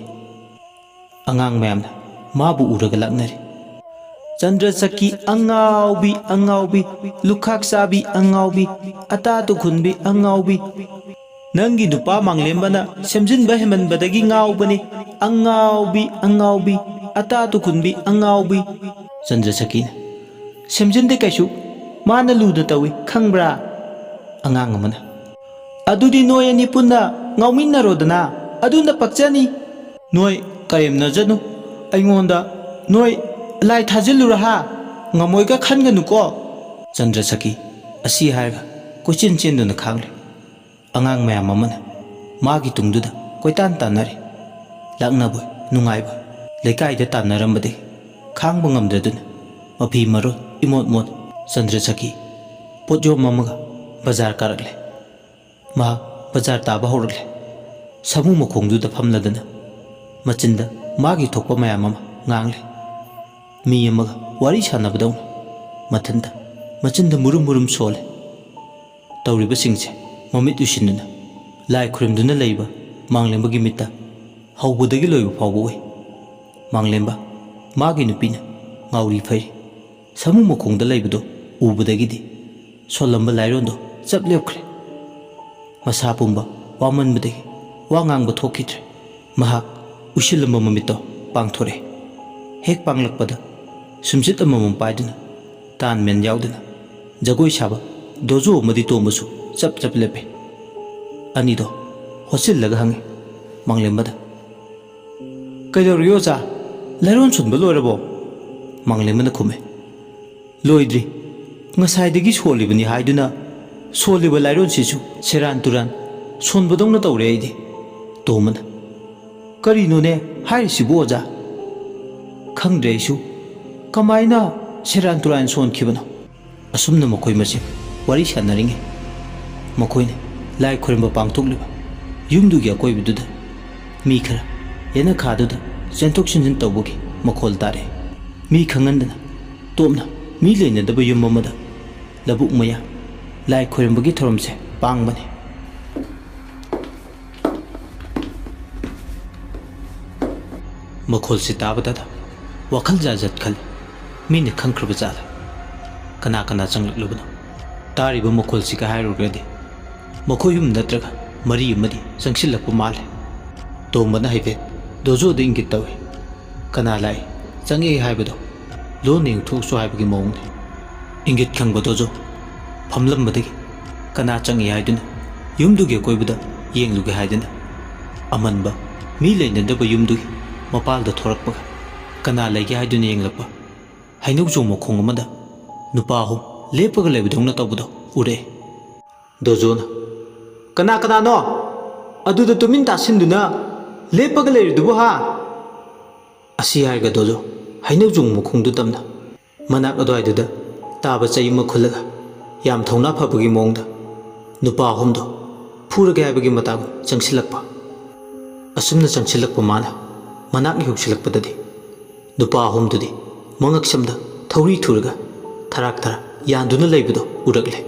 ꯑꯉꯥꯡ ꯃꯌꯥꯝꯅ ꯃꯥꯕꯨ ꯎꯔꯒ ꯂꯥꯛꯅꯔꯤ꯫ "ꯆꯟꯗ꯭ꯔꯁꯛꯀꯤ ꯑꯉꯥꯎꯕꯤ, ꯑꯉꯥꯎꯕꯤ, ꯂꯨꯈꯥꯛ ꯆꯥꯕꯤ ꯑꯉꯥꯎꯕꯤ, ꯑꯇꯥ ꯇꯨꯈꯨꯟꯕꯤ ꯑꯉꯥꯎꯕꯤ"꯫ "ꯅꯪꯒꯤ ꯅꯨꯄꯥ ꯃꯥꯡꯂꯦꯝꯕꯅ ꯁꯦꯝꯖꯤꯟꯕ ꯍꯦꯟꯃꯟꯕꯗꯒꯤ ꯉꯥꯎꯕꯅꯤ꯫ ꯑꯉꯥꯎꯕꯤ, ꯑꯉꯥꯎꯕꯤ, ꯑꯇꯥ ꯇꯨꯈꯨꯟꯕꯤ, ꯑꯉꯥꯎꯕꯤ꯫" ꯆꯟꯗ꯭ꯔꯁꯈꯤꯅ, "ꯁꯦꯝꯖꯤꯟꯗꯦ ꯀꯩꯁꯨ, ꯃꯥꯅ ꯂꯨꯅ ꯇꯧꯏ, ꯈꯪꯕ꯭ꯔꯥ?" ꯑꯉꯥꯡ ꯑꯃꯅ, "ꯑꯗꯨꯗꯤ ꯅꯣꯏ ꯑꯅꯤ ꯄꯨꯟꯅ ꯉꯥꯎꯃꯤꯟꯅꯔꯣꯗꯅ, ꯑꯗꯨꯅ ꯄꯛꯆꯅꯤ꯫" "ꯅꯣꯏ ꯀꯔꯦꯝꯅꯖꯅꯨ, ꯑꯩꯉꯣꯟꯗ ꯅꯣꯏ ꯂꯥꯏ ꯊꯥꯖꯤꯜꯂꯨꯔ ꯍꯥ? ꯉꯝꯃꯣꯏꯒ ꯈꯟꯒꯅꯨꯀꯣ꯫" ꯆꯟꯗ꯭ꯔꯁꯈꯤ ꯑꯁꯤ ꯍꯥꯏꯔꯒ ꯀꯣꯏꯆꯦꯟ ꯆꯦꯟꯗꯨꯅ ꯈꯥꯡꯂꯦ꯫ ꯑꯉꯥꯡ ꯃꯌꯥꯝ ꯑꯃꯅ ꯃꯥꯒꯤ ꯇꯨꯡꯗꯨꯗ ꯀꯣꯏꯇꯥꯟ ꯇꯥꯟꯅꯔꯦ꯫ ꯂꯥꯛꯅꯕꯣꯏ ꯅꯨꯡꯉꯥꯏꯕꯣꯏ ꯂꯩꯀꯥꯏꯗ ꯇꯥꯟꯅꯔꯝꯕꯗꯒꯤ ꯈꯥꯡꯕ ꯉꯝꯗ꯭ꯔꯗꯨꯅ ꯃꯐꯤ ꯃꯔꯣꯜ ꯏꯃꯣꯠ ꯃꯣꯠ ꯆꯟꯗ꯭ꯔꯁꯈꯤ ꯄꯣꯠ ꯌꯣꯝ ꯑꯃꯒ ꯕꯖꯥꯔ ꯀꯥꯔꯛꯂꯦ꯫ ꯃꯍꯥꯛ ꯕꯖꯥꯔ ꯇꯥꯕ ꯍꯧꯔꯛꯂꯦ꯫ ꯁꯥꯃꯨ ꯃꯈꯣꯡꯗꯨꯗ ꯐꯝꯂꯗꯅ ꯃꯆꯤꯟꯗ ꯃꯥꯒꯤ ꯊꯣꯛꯄ ꯃꯌꯥꯝ ꯑꯃ ꯉꯥꯡꯂꯦ꯫ ꯃꯤ ꯑꯃꯒ ꯋꯥꯔꯤ ꯁꯥꯟꯅꯕꯗꯧꯅ ꯃꯊꯟꯇ ꯃꯆꯤꯟꯗ ꯃꯨꯔꯨꯝ ꯃꯨꯔꯨꯝ ꯁꯣꯜꯂꯦ꯫ ꯇꯧꯔꯤꯕꯁꯤꯡꯁꯦ ꯃꯃꯤꯠ ꯎꯏꯁꯤꯟꯗꯨꯅ ꯂꯥꯏ ꯈꯨꯔꯨꯝꯗꯨꯅ ꯂꯩꯕ ꯃꯥꯡꯂꯦꯝꯕꯒꯤ ꯃꯤꯠꯇ ꯍꯧꯕꯗꯒꯤ ꯂꯣꯏꯕ ꯐꯥꯎꯕ ꯎꯏ꯫ ꯃꯥꯡꯂꯦꯝꯕ, ꯃꯥꯒꯤ ꯅꯨꯄꯤꯅ ꯉꯥꯎꯔꯤ ꯐꯩꯔꯤ ꯁꯥꯃꯨ ꯃꯈꯣꯡꯗ ꯂꯩꯕꯗꯨ ꯎꯕꯗꯒꯤꯗꯤ ꯁꯣꯜꯂꯝꯕ ꯂꯥꯏꯔꯣꯟꯗꯣ ꯆꯞ ꯂꯦꯞꯈ꯭ꯔꯦ꯫ ꯃꯁꯥ ꯄꯨꯝꯕ ꯋꯥꯃꯟꯕꯗꯒꯤ ꯋꯥ ꯉꯥꯡꯕ ꯊꯣꯛꯈꯤꯗ꯭ꯔꯦ꯫ ꯃꯍꯥꯛ ꯎꯏꯁꯤꯜꯂꯝꯕ ꯃꯃꯤꯠꯇꯣ ꯄꯥꯡꯊꯣꯔꯛꯑꯦ꯫ ꯍꯦꯛ ꯄꯥꯡꯂꯛꯄꯗ ꯁꯨꯝꯁꯤꯠ ꯑꯃꯃꯝ ꯄꯥꯏꯗꯨꯅ ꯇꯥꯟ ꯃꯦꯟ ꯌꯥꯎꯗꯅ ꯖꯒꯣꯏ ꯁꯥꯕ ꯗꯣꯖꯣ ꯑꯃꯗꯤ ꯇꯣꯝꯕꯁꯨ ꯆꯞ ꯆꯞ ꯂꯦꯞꯄꯦ꯫ ꯑꯅꯤꯗꯣ ꯍꯣꯠꯆꯤꯜꯂꯒ ꯍꯪꯉꯤ ꯃꯥꯡꯂꯦꯝꯕꯗ, "ꯀꯩꯗꯧꯔꯒꯦ ꯑꯣꯖꯥ? ꯂꯥꯏꯔꯣꯟ ꯁꯣꯟꯕ ꯂꯣꯏꯔꯕꯣ?" ꯃꯥꯡꯂꯦꯝꯕꯅ ꯈꯨꯝꯃꯦ, "ꯂꯣꯏꯗ꯭ꯔꯤ꯫ ꯉꯁꯥꯏꯗꯒꯤ ꯁꯣꯜꯂꯤꯕꯅꯤ ꯍꯥꯏꯗꯨꯅ ꯁꯣꯜꯂꯤꯕ ꯂꯥꯏꯔꯣꯟꯁꯤꯁꯨ ꯁꯦꯔꯥꯟ ꯇꯨꯔꯥꯟ ꯁꯣꯟꯕꯗꯧꯅ ꯇꯧꯔꯦ ꯑꯩꯗꯤ꯫" ꯇꯣꯝꯕꯅ, "ꯀꯔꯤꯅꯣꯅꯦ ꯍꯥꯏꯔꯤꯁꯤꯕꯨ ꯑꯣꯖꯥ? ꯈꯪꯗ꯭ꯔꯦ ꯑꯩꯁꯨ꯫ ꯀꯃꯥꯏꯅ ꯁꯦꯔꯥꯟ ꯇꯨꯔꯥꯟ ꯁꯣꯟꯈꯤꯕꯅꯣ?" ꯑꯁꯨꯝꯅ ꯃꯈꯣꯏ ꯃꯁꯦꯜ ꯋꯥꯔꯤ ꯁꯥꯟꯅꯔꯤꯉꯩ ꯃꯈꯣꯏꯅ ꯂꯥꯏ ꯈꯨꯔꯨꯝꯕ ꯄꯥꯡꯊꯣꯛꯂꯤꯕ ꯌꯨꯝꯗꯨꯒꯤ ꯑꯀꯣꯏꯕꯗꯨꯗ ꯃꯤ ꯈꯔ ꯌꯦꯅꯈꯥꯗꯨꯗ ꯆꯦꯟꯊꯣꯛ ꯆꯦꯟꯁꯤꯟ ꯇꯧꯕꯒꯤ ꯃꯈꯣꯜ ꯇꯥꯔꯛꯑꯦ꯫ ꯃꯤ ꯈꯪꯍꯟꯗꯅ ꯇꯣꯞꯅ ꯃꯤ ꯂꯩꯅꯗꯕ ꯌꯨꯝ ꯑꯃꯗ ꯂꯧꯕꯨꯛ ꯃꯌꯥ ꯂꯥꯏ ꯈꯨꯔꯨꯝꯕꯒꯤ ꯊꯧꯔꯝꯁꯦ ꯄꯥꯡꯕꯅꯤ꯫ ꯃꯈꯣꯜꯁꯤ ꯇꯥꯕꯗꯗ ꯋꯥꯈꯜ ꯖꯥꯠ ꯖꯥꯠ ꯈꯜꯂꯤ꯫ ꯃꯤꯅ ꯈꯪꯈ꯭ꯔꯕ ꯖꯥꯠꯂ? ꯀꯅꯥ ꯀꯅꯥ ꯆꯪꯂꯛꯂꯕꯅꯣ? ꯇꯥꯔꯤꯕ ꯃꯈꯣꯜꯁꯤꯒ ꯍꯥꯏꯔꯨꯔꯒꯗꯤ ꯃꯈꯣꯏ ꯑꯍꯨꯝ ꯅꯠꯇ꯭ꯔꯒ ꯃꯔꯤ ꯑꯃꯗꯤ ꯆꯪꯁꯤꯜꯂꯛꯄ ꯃꯥꯜꯂꯦ꯫ ꯇꯣꯝꯕꯅ ꯍꯥꯏꯐꯦꯠ ꯗꯣꯖꯣꯗ ꯏꯪꯒꯤꯠ ꯇꯧꯏ꯫ "ꯀꯅꯥ ꯂꯥꯛꯏ, ꯆꯪꯉꯛꯏ ꯍꯥꯏꯕꯗꯣ ꯂꯣꯟꯅ ꯌꯦꯡꯊꯣꯛꯎꯆꯣ" ꯍꯥꯏꯕꯒꯤ ꯃꯑꯣꯡꯅꯤ꯫ ꯏꯪꯒꯤꯠ ꯈꯪꯕ ꯗꯣꯖꯣ ꯐꯝꯂꯝꯕꯗꯒꯤ ꯀꯅꯥ ꯆꯪꯉꯤ ꯍꯥꯏꯗꯨꯅ ꯌꯨꯝꯗꯨꯒꯤ ꯑꯀꯣꯏꯕꯗ ꯌꯦꯡꯂꯨꯒꯦ ꯍꯥꯏꯗꯨꯅ ꯑꯃꯟꯕ ꯃꯤ ꯂꯩꯅꯗꯕ ꯌꯨꯝꯗꯨꯒꯤ ꯃꯄꯥꯜꯗ ꯊꯣꯔꯛꯄꯒ ꯀꯅꯥ ꯂꯩꯒꯦ ꯍꯥꯏꯗꯨꯅ ꯌꯦꯡꯂꯛꯄ ꯍꯩꯅꯧꯖꯣꯡ ꯃꯈꯣꯡ ꯑꯃꯗ ꯅꯨꯄꯥ ꯑꯍꯨꯝ ꯂꯦꯞꯄꯒ ꯂꯩꯕꯗꯧꯅ ꯇꯧꯕꯗꯣ ꯎꯔꯛꯑꯦ꯫ ꯗꯣꯖꯣꯅ, "ꯀꯅꯥ ꯀꯅꯥꯅꯣ ꯑꯗꯨꯗ ꯇꯨꯃꯤꯟ ꯇꯥꯁꯤꯟꯗꯨꯅ ꯂꯦꯞꯄꯒ ꯂꯩꯔꯤꯗꯨꯕꯨ, ꯍꯥ?" ꯑꯁꯤ ꯍꯥꯏꯔꯒ ꯗꯣꯖꯣ ꯍꯩꯅꯧꯖꯣꯡ ꯃꯈꯣꯡꯗꯨ ꯇꯝꯅ ꯃꯅꯥꯛ ꯑꯗꯨꯋꯥꯏꯗꯨꯗ ꯇꯥꯕ ꯆꯩ ꯑꯃ ꯈꯨꯜꯂꯒ ꯌꯥꯝ ꯊꯧꯅꯥ ꯐꯕꯒꯤ ꯃꯑꯣꯡꯗ ꯅꯨꯄꯥ ꯑꯍꯨꯝꯗꯣ ꯐꯨꯔꯒꯦ ꯍꯥꯏꯕꯒꯤ ꯃꯇꯥꯒꯨꯝ ꯆꯪꯁꯤꯜꯂꯛꯄ꯫ ꯑꯁꯨꯝꯅ ꯆꯪꯁꯤꯜꯂꯛꯄ ꯃꯥꯅ ꯃꯅꯥꯛ ꯌꯧꯁꯤꯜꯂꯛꯄꯗꯗꯤ ꯅꯨꯄꯥ ꯑꯍꯨꯝꯗꯨꯗꯤ ꯃꯉꯛꯁꯝꯗ ꯊꯧꯔꯤ ꯊꯨꯔꯒ ꯊꯔꯥꯛ ꯊꯔꯥꯛ ꯌꯥꯟꯗꯨꯅ ꯂꯩꯕꯗꯣ ꯎꯔꯛꯂꯦ꯫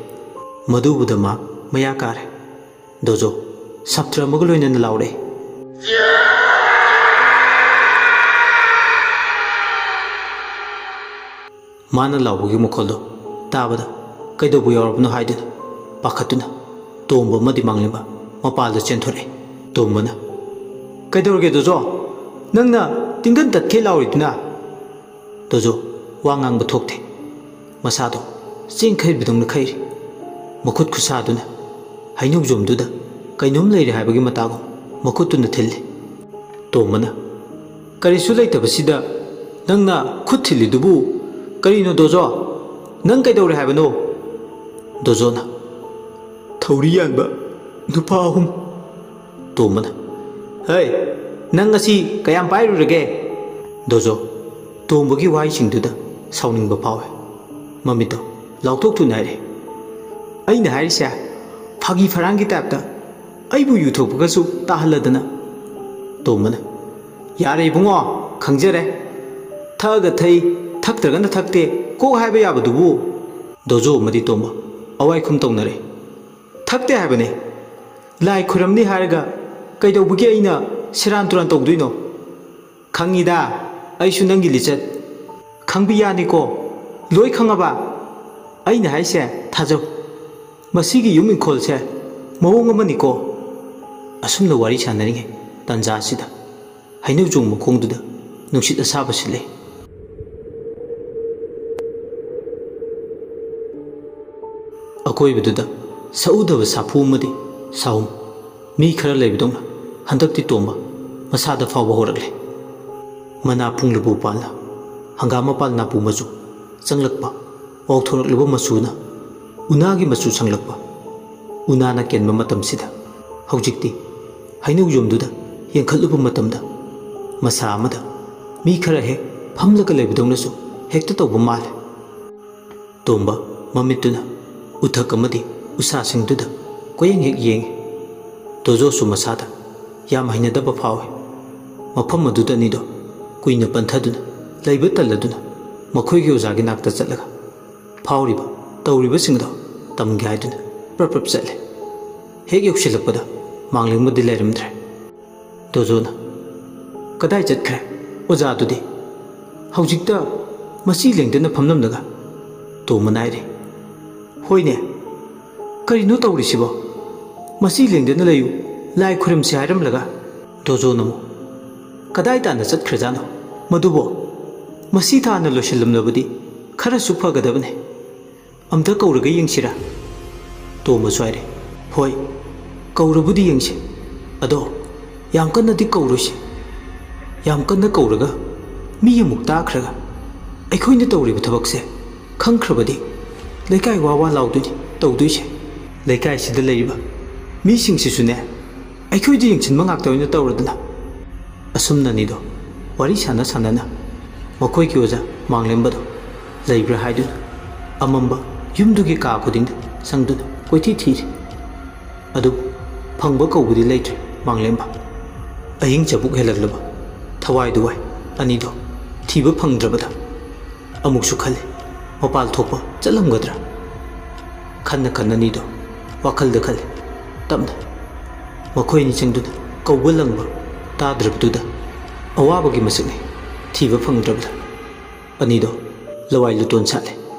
ꯃꯗꯨ ꯎꯕꯗ ꯃꯥ ꯃꯌꯥ ꯀꯥꯔꯦ꯫ ꯗꯣꯖꯣ ꯁꯞꯇ꯭ꯔ ꯑꯃꯒ ꯂꯣꯏꯅꯅ ꯂꯥꯎꯔꯛꯏ꯫ ꯃꯥꯅ ꯂꯥꯎꯕꯒꯤ ꯃꯈꯣꯜꯗꯣ ꯇꯥꯕꯗ ꯀꯩꯗꯧꯕ ꯌꯥꯎꯔꯕꯅꯣ ꯍꯥꯏꯗꯨꯅ ꯄꯥꯈꯠꯇꯨꯅ ꯇꯣꯝꯕ ꯑꯃꯗꯤ ꯃꯥꯡꯂꯦꯝꯕ ꯃꯄꯥꯜꯗ ꯆꯦꯟꯊꯣꯔꯛꯏ꯫ ꯇꯣꯝꯕꯅ, "ꯀꯩꯗꯧꯔꯒꯦ ꯗꯣꯖꯣ? ꯅꯪꯅ ꯇꯤꯡꯒꯟ ꯇꯠꯈꯩ ꯂꯥꯎꯔꯤꯗꯨꯅ?" ꯗꯣꯖꯣ ꯋꯥ ꯉꯥꯡꯕ ꯊꯣꯛꯇꯦ꯫ ꯃꯁꯥꯗꯣ ꯆꯦꯡ ꯈꯩꯕꯗꯧꯅ ꯈꯩꯔꯤ꯫ ꯃꯈꯨꯠ ꯈꯨꯠꯁꯥꯗꯨꯅ ꯍꯩꯅꯧꯖꯣꯝꯗꯨꯗ ꯀꯩꯅꯣꯝ ꯂꯩꯔꯦ ꯍꯥꯏꯕꯒꯤ ꯃꯇꯥꯒꯨꯝ ꯃꯈꯨꯠꯇꯨꯅ ꯊꯤꯜꯂꯤ꯫ ꯇꯣꯝꯕꯅ, "ꯀꯔꯤꯁꯨ ꯂꯩꯇꯕꯁꯤꯗ ꯅꯪꯅ ꯈꯨꯠ ꯊꯤꯜꯂꯤꯗꯨꯕꯨ ꯀꯔꯤꯅꯣ ꯗꯣꯖꯣ? ꯅꯪ ꯀꯩꯗꯧꯔꯦ ꯍꯥꯏꯕꯅꯣ?" ꯗꯣꯖꯣꯅ, "ꯊꯧꯔꯤ ꯌꯥꯟꯕ ꯅꯨꯄꯥ ꯑꯍꯨꯝ꯫" ꯇꯣꯝꯕꯅ, "ꯍꯩ, ꯅꯪ ꯉꯁꯤ ꯀꯌꯥꯝ ꯄꯥꯏꯔꯨꯔꯒꯦ?" ꯗꯣꯖꯣ ꯇꯣꯝꯕꯒꯤ ꯋꯥꯍꯩꯁꯤꯡꯗꯨꯗ ꯁꯥꯎꯅꯤꯡꯕ ꯐꯥꯎꯋꯦ꯫ ꯃꯃꯤꯠꯇꯣ ꯂꯥꯎꯊꯣꯛ ꯊꯨꯅ ꯍꯥꯏꯔꯦ, "ꯑꯩꯅ ꯍꯥꯏꯔꯤꯁꯦ ꯐꯥꯒꯤ ꯐꯔꯥꯡꯒꯤ ꯇꯥꯏꯞꯇ ꯑꯩꯕꯨ ꯌꯨ ꯊꯛꯄꯒꯁꯨ ꯇꯥꯍꯜꯂꯗꯅ꯫" ꯇꯣꯝꯕꯅ, "ꯌꯥꯔꯦ ꯏꯕꯨꯡꯉꯣ, ꯈꯪꯖꯔꯦ꯫ ꯊꯛꯑꯒ ꯊꯛꯏ, ꯊꯛꯇ꯭ꯔꯒꯅ ꯊꯛꯇꯦ, ꯀꯣꯛ ꯍꯥꯏꯕ ꯌꯥꯕꯗꯨꯕꯨ꯫" ꯗꯣꯖꯣ ꯑꯃꯗꯤ ꯇꯣꯝꯕ ꯑꯋꯥꯏꯈꯨꯝ ꯇꯧꯅꯔꯦ꯫ "ꯊꯛꯇꯦ ꯍꯥꯏꯕꯅꯦ꯫ ꯂꯥꯏ ꯈꯨꯔꯝꯅꯤ ꯍꯥꯏꯔꯒ ꯀꯩꯗꯧꯕꯒꯤ ꯑꯩꯅ ꯁꯦꯔꯥꯟ ꯇꯨꯔꯥꯟ ꯇꯧꯗꯣꯏꯅꯣ? ꯈꯪꯉꯤꯗ ꯑꯩꯁꯨ ꯅꯪꯒꯤ ꯂꯤꯆꯠ꯫ ꯈꯪꯕꯤꯌꯥꯅꯤꯀꯣ, ꯂꯣꯏ ꯈꯪꯉꯕ? ꯑꯩꯅ ꯍꯥꯏꯁꯦ ꯊꯥꯖꯧ꯫ ꯃꯁꯤꯒꯤ ꯌꯨꯝ ꯏꯪꯈꯣꯜꯁꯦ ꯃꯑꯣꯡ ꯑꯃꯅꯤꯀꯣ꯫ ꯑꯁꯨꯝꯅ ꯋꯥꯔꯤ ꯁꯥꯟꯅꯔꯤꯉꯩ ꯇꯥꯟꯖꯥ ꯑꯁꯤꯗ ꯍꯩꯅꯧ ꯆꯣꯡ ꯃꯈꯣꯡꯗꯨꯗ ꯅꯨꯡꯁꯤꯠ ꯑꯁꯥꯕ ꯁꯤꯠꯂꯦ꯫ ꯑꯀꯣꯏꯕꯗꯨꯗ ꯁꯛꯎꯗꯕ ꯁꯥꯐꯨ ꯑꯃꯗꯤ ꯁꯥꯍꯨꯝ, ꯃꯤ ꯈꯔ ꯂꯩꯕꯗꯧꯅ ꯍꯟꯗꯛꯇꯤ ꯇꯣꯝꯕ ꯃꯁꯥꯗ ꯐꯥꯎꯕ ꯍꯧꯔꯛꯂꯦ꯫ ꯃꯅꯥ ꯄꯨꯡꯂꯨꯕꯨ ꯄꯥꯜꯅ ꯍꯪꯒꯥꯝ ꯃꯄꯥꯜ ꯅꯥꯄꯨ ꯃꯆꯨ ꯆꯪꯂꯛꯄ, ꯋꯥꯎꯊꯣꯔꯛꯂꯤꯕ ꯃꯆꯨꯅ ꯎꯅꯥꯒꯤ ꯃꯆꯨ ꯁꯪꯂꯛꯄ, ꯎꯅꯥꯅ ꯀꯦꯟꯕ ꯃꯇꯝꯁꯤꯗ ꯍꯧꯖꯤꯛꯇꯤ ꯍꯩꯅꯧ ꯌꯣꯝꯗꯨꯗ ꯌꯦꯡꯈꯠꯂꯨꯕ ꯃꯇꯝꯗ ꯃꯁꯥ ꯑꯃꯗ ꯃꯤ ꯈꯔ ꯍꯦꯛ ꯐꯝꯂꯒ ꯂꯩꯕꯗꯧꯅꯁꯨ ꯍꯦꯛꯇ ꯇꯧꯕ ꯃꯥꯜꯂꯦ꯫ ꯇꯣꯝꯕ ꯃꯃꯤꯠꯇꯨꯅ ꯎꯊꯛ ꯑꯃꯗꯤ ꯎꯁꯥꯁꯤꯡꯗꯨꯗ ꯀꯣꯌꯦꯡ ꯍꯦꯛ ꯌꯦꯡꯏ꯫ ꯗꯣꯖꯣꯁꯨ ꯃꯁꯥꯗ ꯌꯥꯝ ꯍꯩꯅꯗꯕ ꯐꯥꯎꯏ꯫ ꯃꯐꯝ ꯑꯗꯨꯗ ꯑꯅꯤꯗꯣ ꯀꯨꯏꯅ ꯄꯟꯊꯗꯨꯅ ꯂꯩꯕ ꯇꯜꯂꯗꯨꯅ ꯃꯈꯣꯏꯒꯤ ꯑꯣꯖꯥꯒꯤ ꯅꯥꯛꯇ ꯆꯠꯂꯒ ꯐꯥꯎꯔꯤꯕ ꯇꯧꯔꯤꯕꯁꯤꯡꯗꯣ ꯇꯝꯒꯦ ꯍꯥꯏꯗꯨꯅ ꯄ꯭ꯔꯞ ꯄ꯭ꯔꯞ ꯆꯠꯂꯦ꯫ ꯍꯦꯛ ꯌꯧꯁꯤꯜꯂꯛꯄꯗ ꯃꯥꯡꯂꯦꯝꯕꯗꯤ ꯂꯩꯔꯝꯗ꯭ꯔꯦ꯫ ꯗꯣꯖꯣꯅ, "ꯀꯗꯥꯏ ꯆꯠꯈ꯭ꯔꯦ ꯑꯣꯖꯥꯗꯨꯗꯤ? ꯍꯧꯖꯤꯛꯇ ꯃꯁꯤ ꯂꯦꯡꯗꯅ ꯐꯝꯂꯝꯂꯒ?" ꯇꯣꯝꯕꯅ ꯍꯥꯏꯔꯤ꯫ "ꯍꯣꯏꯅꯦ, ꯀꯔꯤꯅꯣ ꯇꯧꯔꯤꯁꯤꯕꯣ? ꯃꯁꯤ ꯂꯦꯡꯗꯅ ꯂꯩꯌꯨ, ꯂꯥꯏ ꯈꯨꯔꯨꯝꯁꯤ ꯍꯥꯏꯔꯝꯂꯒ?" ꯗꯣꯖꯣꯅ ꯑꯃꯨꯛ, "ꯀꯗꯥꯏ ꯇꯥꯟꯅ ꯆꯠꯈ꯭ꯔꯖꯥꯠꯅꯣ ꯃꯗꯨꯕꯣ? ꯃꯁꯤ ꯊꯥꯅ ꯂꯣꯏꯁꯤꯜꯂꯝꯂꯕꯗꯤ ꯈꯔꯁꯨ ꯐꯒꯗꯕꯅꯦ꯫ ꯑꯝꯇ ꯀꯧꯔꯒ ꯌꯦꯡꯁꯤꯔꯥ?" ꯇꯣꯝꯕꯁꯨ ꯍꯥꯏꯔꯦ, "ꯍꯣꯏ, ꯀꯧꯔꯕꯨꯗꯤ ꯌꯦꯡꯁꯤ꯫ ꯑꯗꯣ ꯌꯥꯝ ꯀꯟꯅꯗꯤ ꯀꯧꯔꯣꯏꯁꯤ꯫ ꯌꯥꯝ ꯀꯟꯅ ꯀꯧꯔꯒ ꯃꯤ ꯑꯃꯨꯛ ꯇꯥꯈ꯭ꯔꯒ ꯑꯩꯈꯣꯏꯅ ꯇꯧꯔꯤꯕ ꯊꯕꯛꯁꯦ ꯈꯪꯈ꯭ꯔꯕꯗꯤ ꯂꯩꯀꯥꯏ ꯋꯥ ꯋꯥ ꯂꯥꯎꯗꯣꯏꯅꯤ ꯇꯧꯗꯣꯏꯁꯦ꯫ ꯂꯩꯀꯥꯏꯁꯤꯗ ꯂꯩꯔꯤꯕ ꯃꯤꯁꯤꯡꯁꯤꯁꯨꯅꯦ ꯑꯩꯈꯣꯏꯗ ꯌꯦꯡꯁꯤꯟꯕ ꯉꯥꯛꯇ ꯑꯣꯏꯅ ꯇꯧꯔꯗꯅ?" ꯑꯁꯨꯝꯅꯅꯤꯗꯣ ꯋꯥꯔꯤ ꯁꯥꯟꯅ ꯁꯥꯟꯅꯅ ꯃꯈꯣꯏꯒꯤ ꯑꯣꯖꯥ ꯃꯥꯡꯂꯦꯝꯕꯗꯣ ꯂꯩꯕ꯭ꯔꯥ ꯍꯥꯏꯗꯨꯅ ꯑꯃꯝꯕ ꯌꯨꯝꯗꯨꯒꯤ ꯀꯥ ꯈꯨꯗꯤꯡꯗ ꯆꯪꯗꯨꯅ ꯀꯣꯏꯊꯤ ꯊꯤꯔꯤ꯫ ꯑꯗꯨꯕꯨ ꯐꯪꯕ ꯀꯧꯕꯗꯤ ꯂꯩꯇ꯭ꯔꯦ ꯃꯥꯡꯂꯦꯝꯕ꯫ ꯑꯍꯤꯡ ꯆꯕꯨꯛ ꯍꯦꯜꯂꯛꯂꯕ ꯊꯋꯥꯏꯗꯨ ꯋꯥꯏ꯫ ꯑꯅꯤꯗꯣ ꯊꯤꯕ ꯐꯪꯗ꯭ꯔꯕꯗ ꯑꯃꯨꯛꯁꯨ ꯈꯜꯂꯤ, ꯃꯄꯥꯜ ꯊꯣꯛꯄ ꯆꯠꯂꯝꯒꯗ꯭ꯔꯥ? ꯈꯟꯅ ꯈꯟꯅ ꯑꯅꯤꯗꯣ ꯋꯥꯈꯜꯗ ꯈꯜꯂꯤ꯫ ꯇꯞꯅ ꯃꯈꯣꯏ ꯑꯅꯤ ꯆꯪꯗꯨꯅ ꯀꯧꯕ ꯂꯪꯕ ꯇꯥꯗ꯭ꯔꯕꯗꯨꯗ ꯑꯋꯥꯕꯒꯤ ꯃꯁꯛꯅꯤ ꯊꯤꯕ ꯐꯪꯗ꯭ꯔꯕꯗ꯫ ꯑꯅꯤꯗꯣ ꯂꯋꯥꯏ ꯂꯨꯇꯣꯟ ꯁꯥꯠꯂꯦ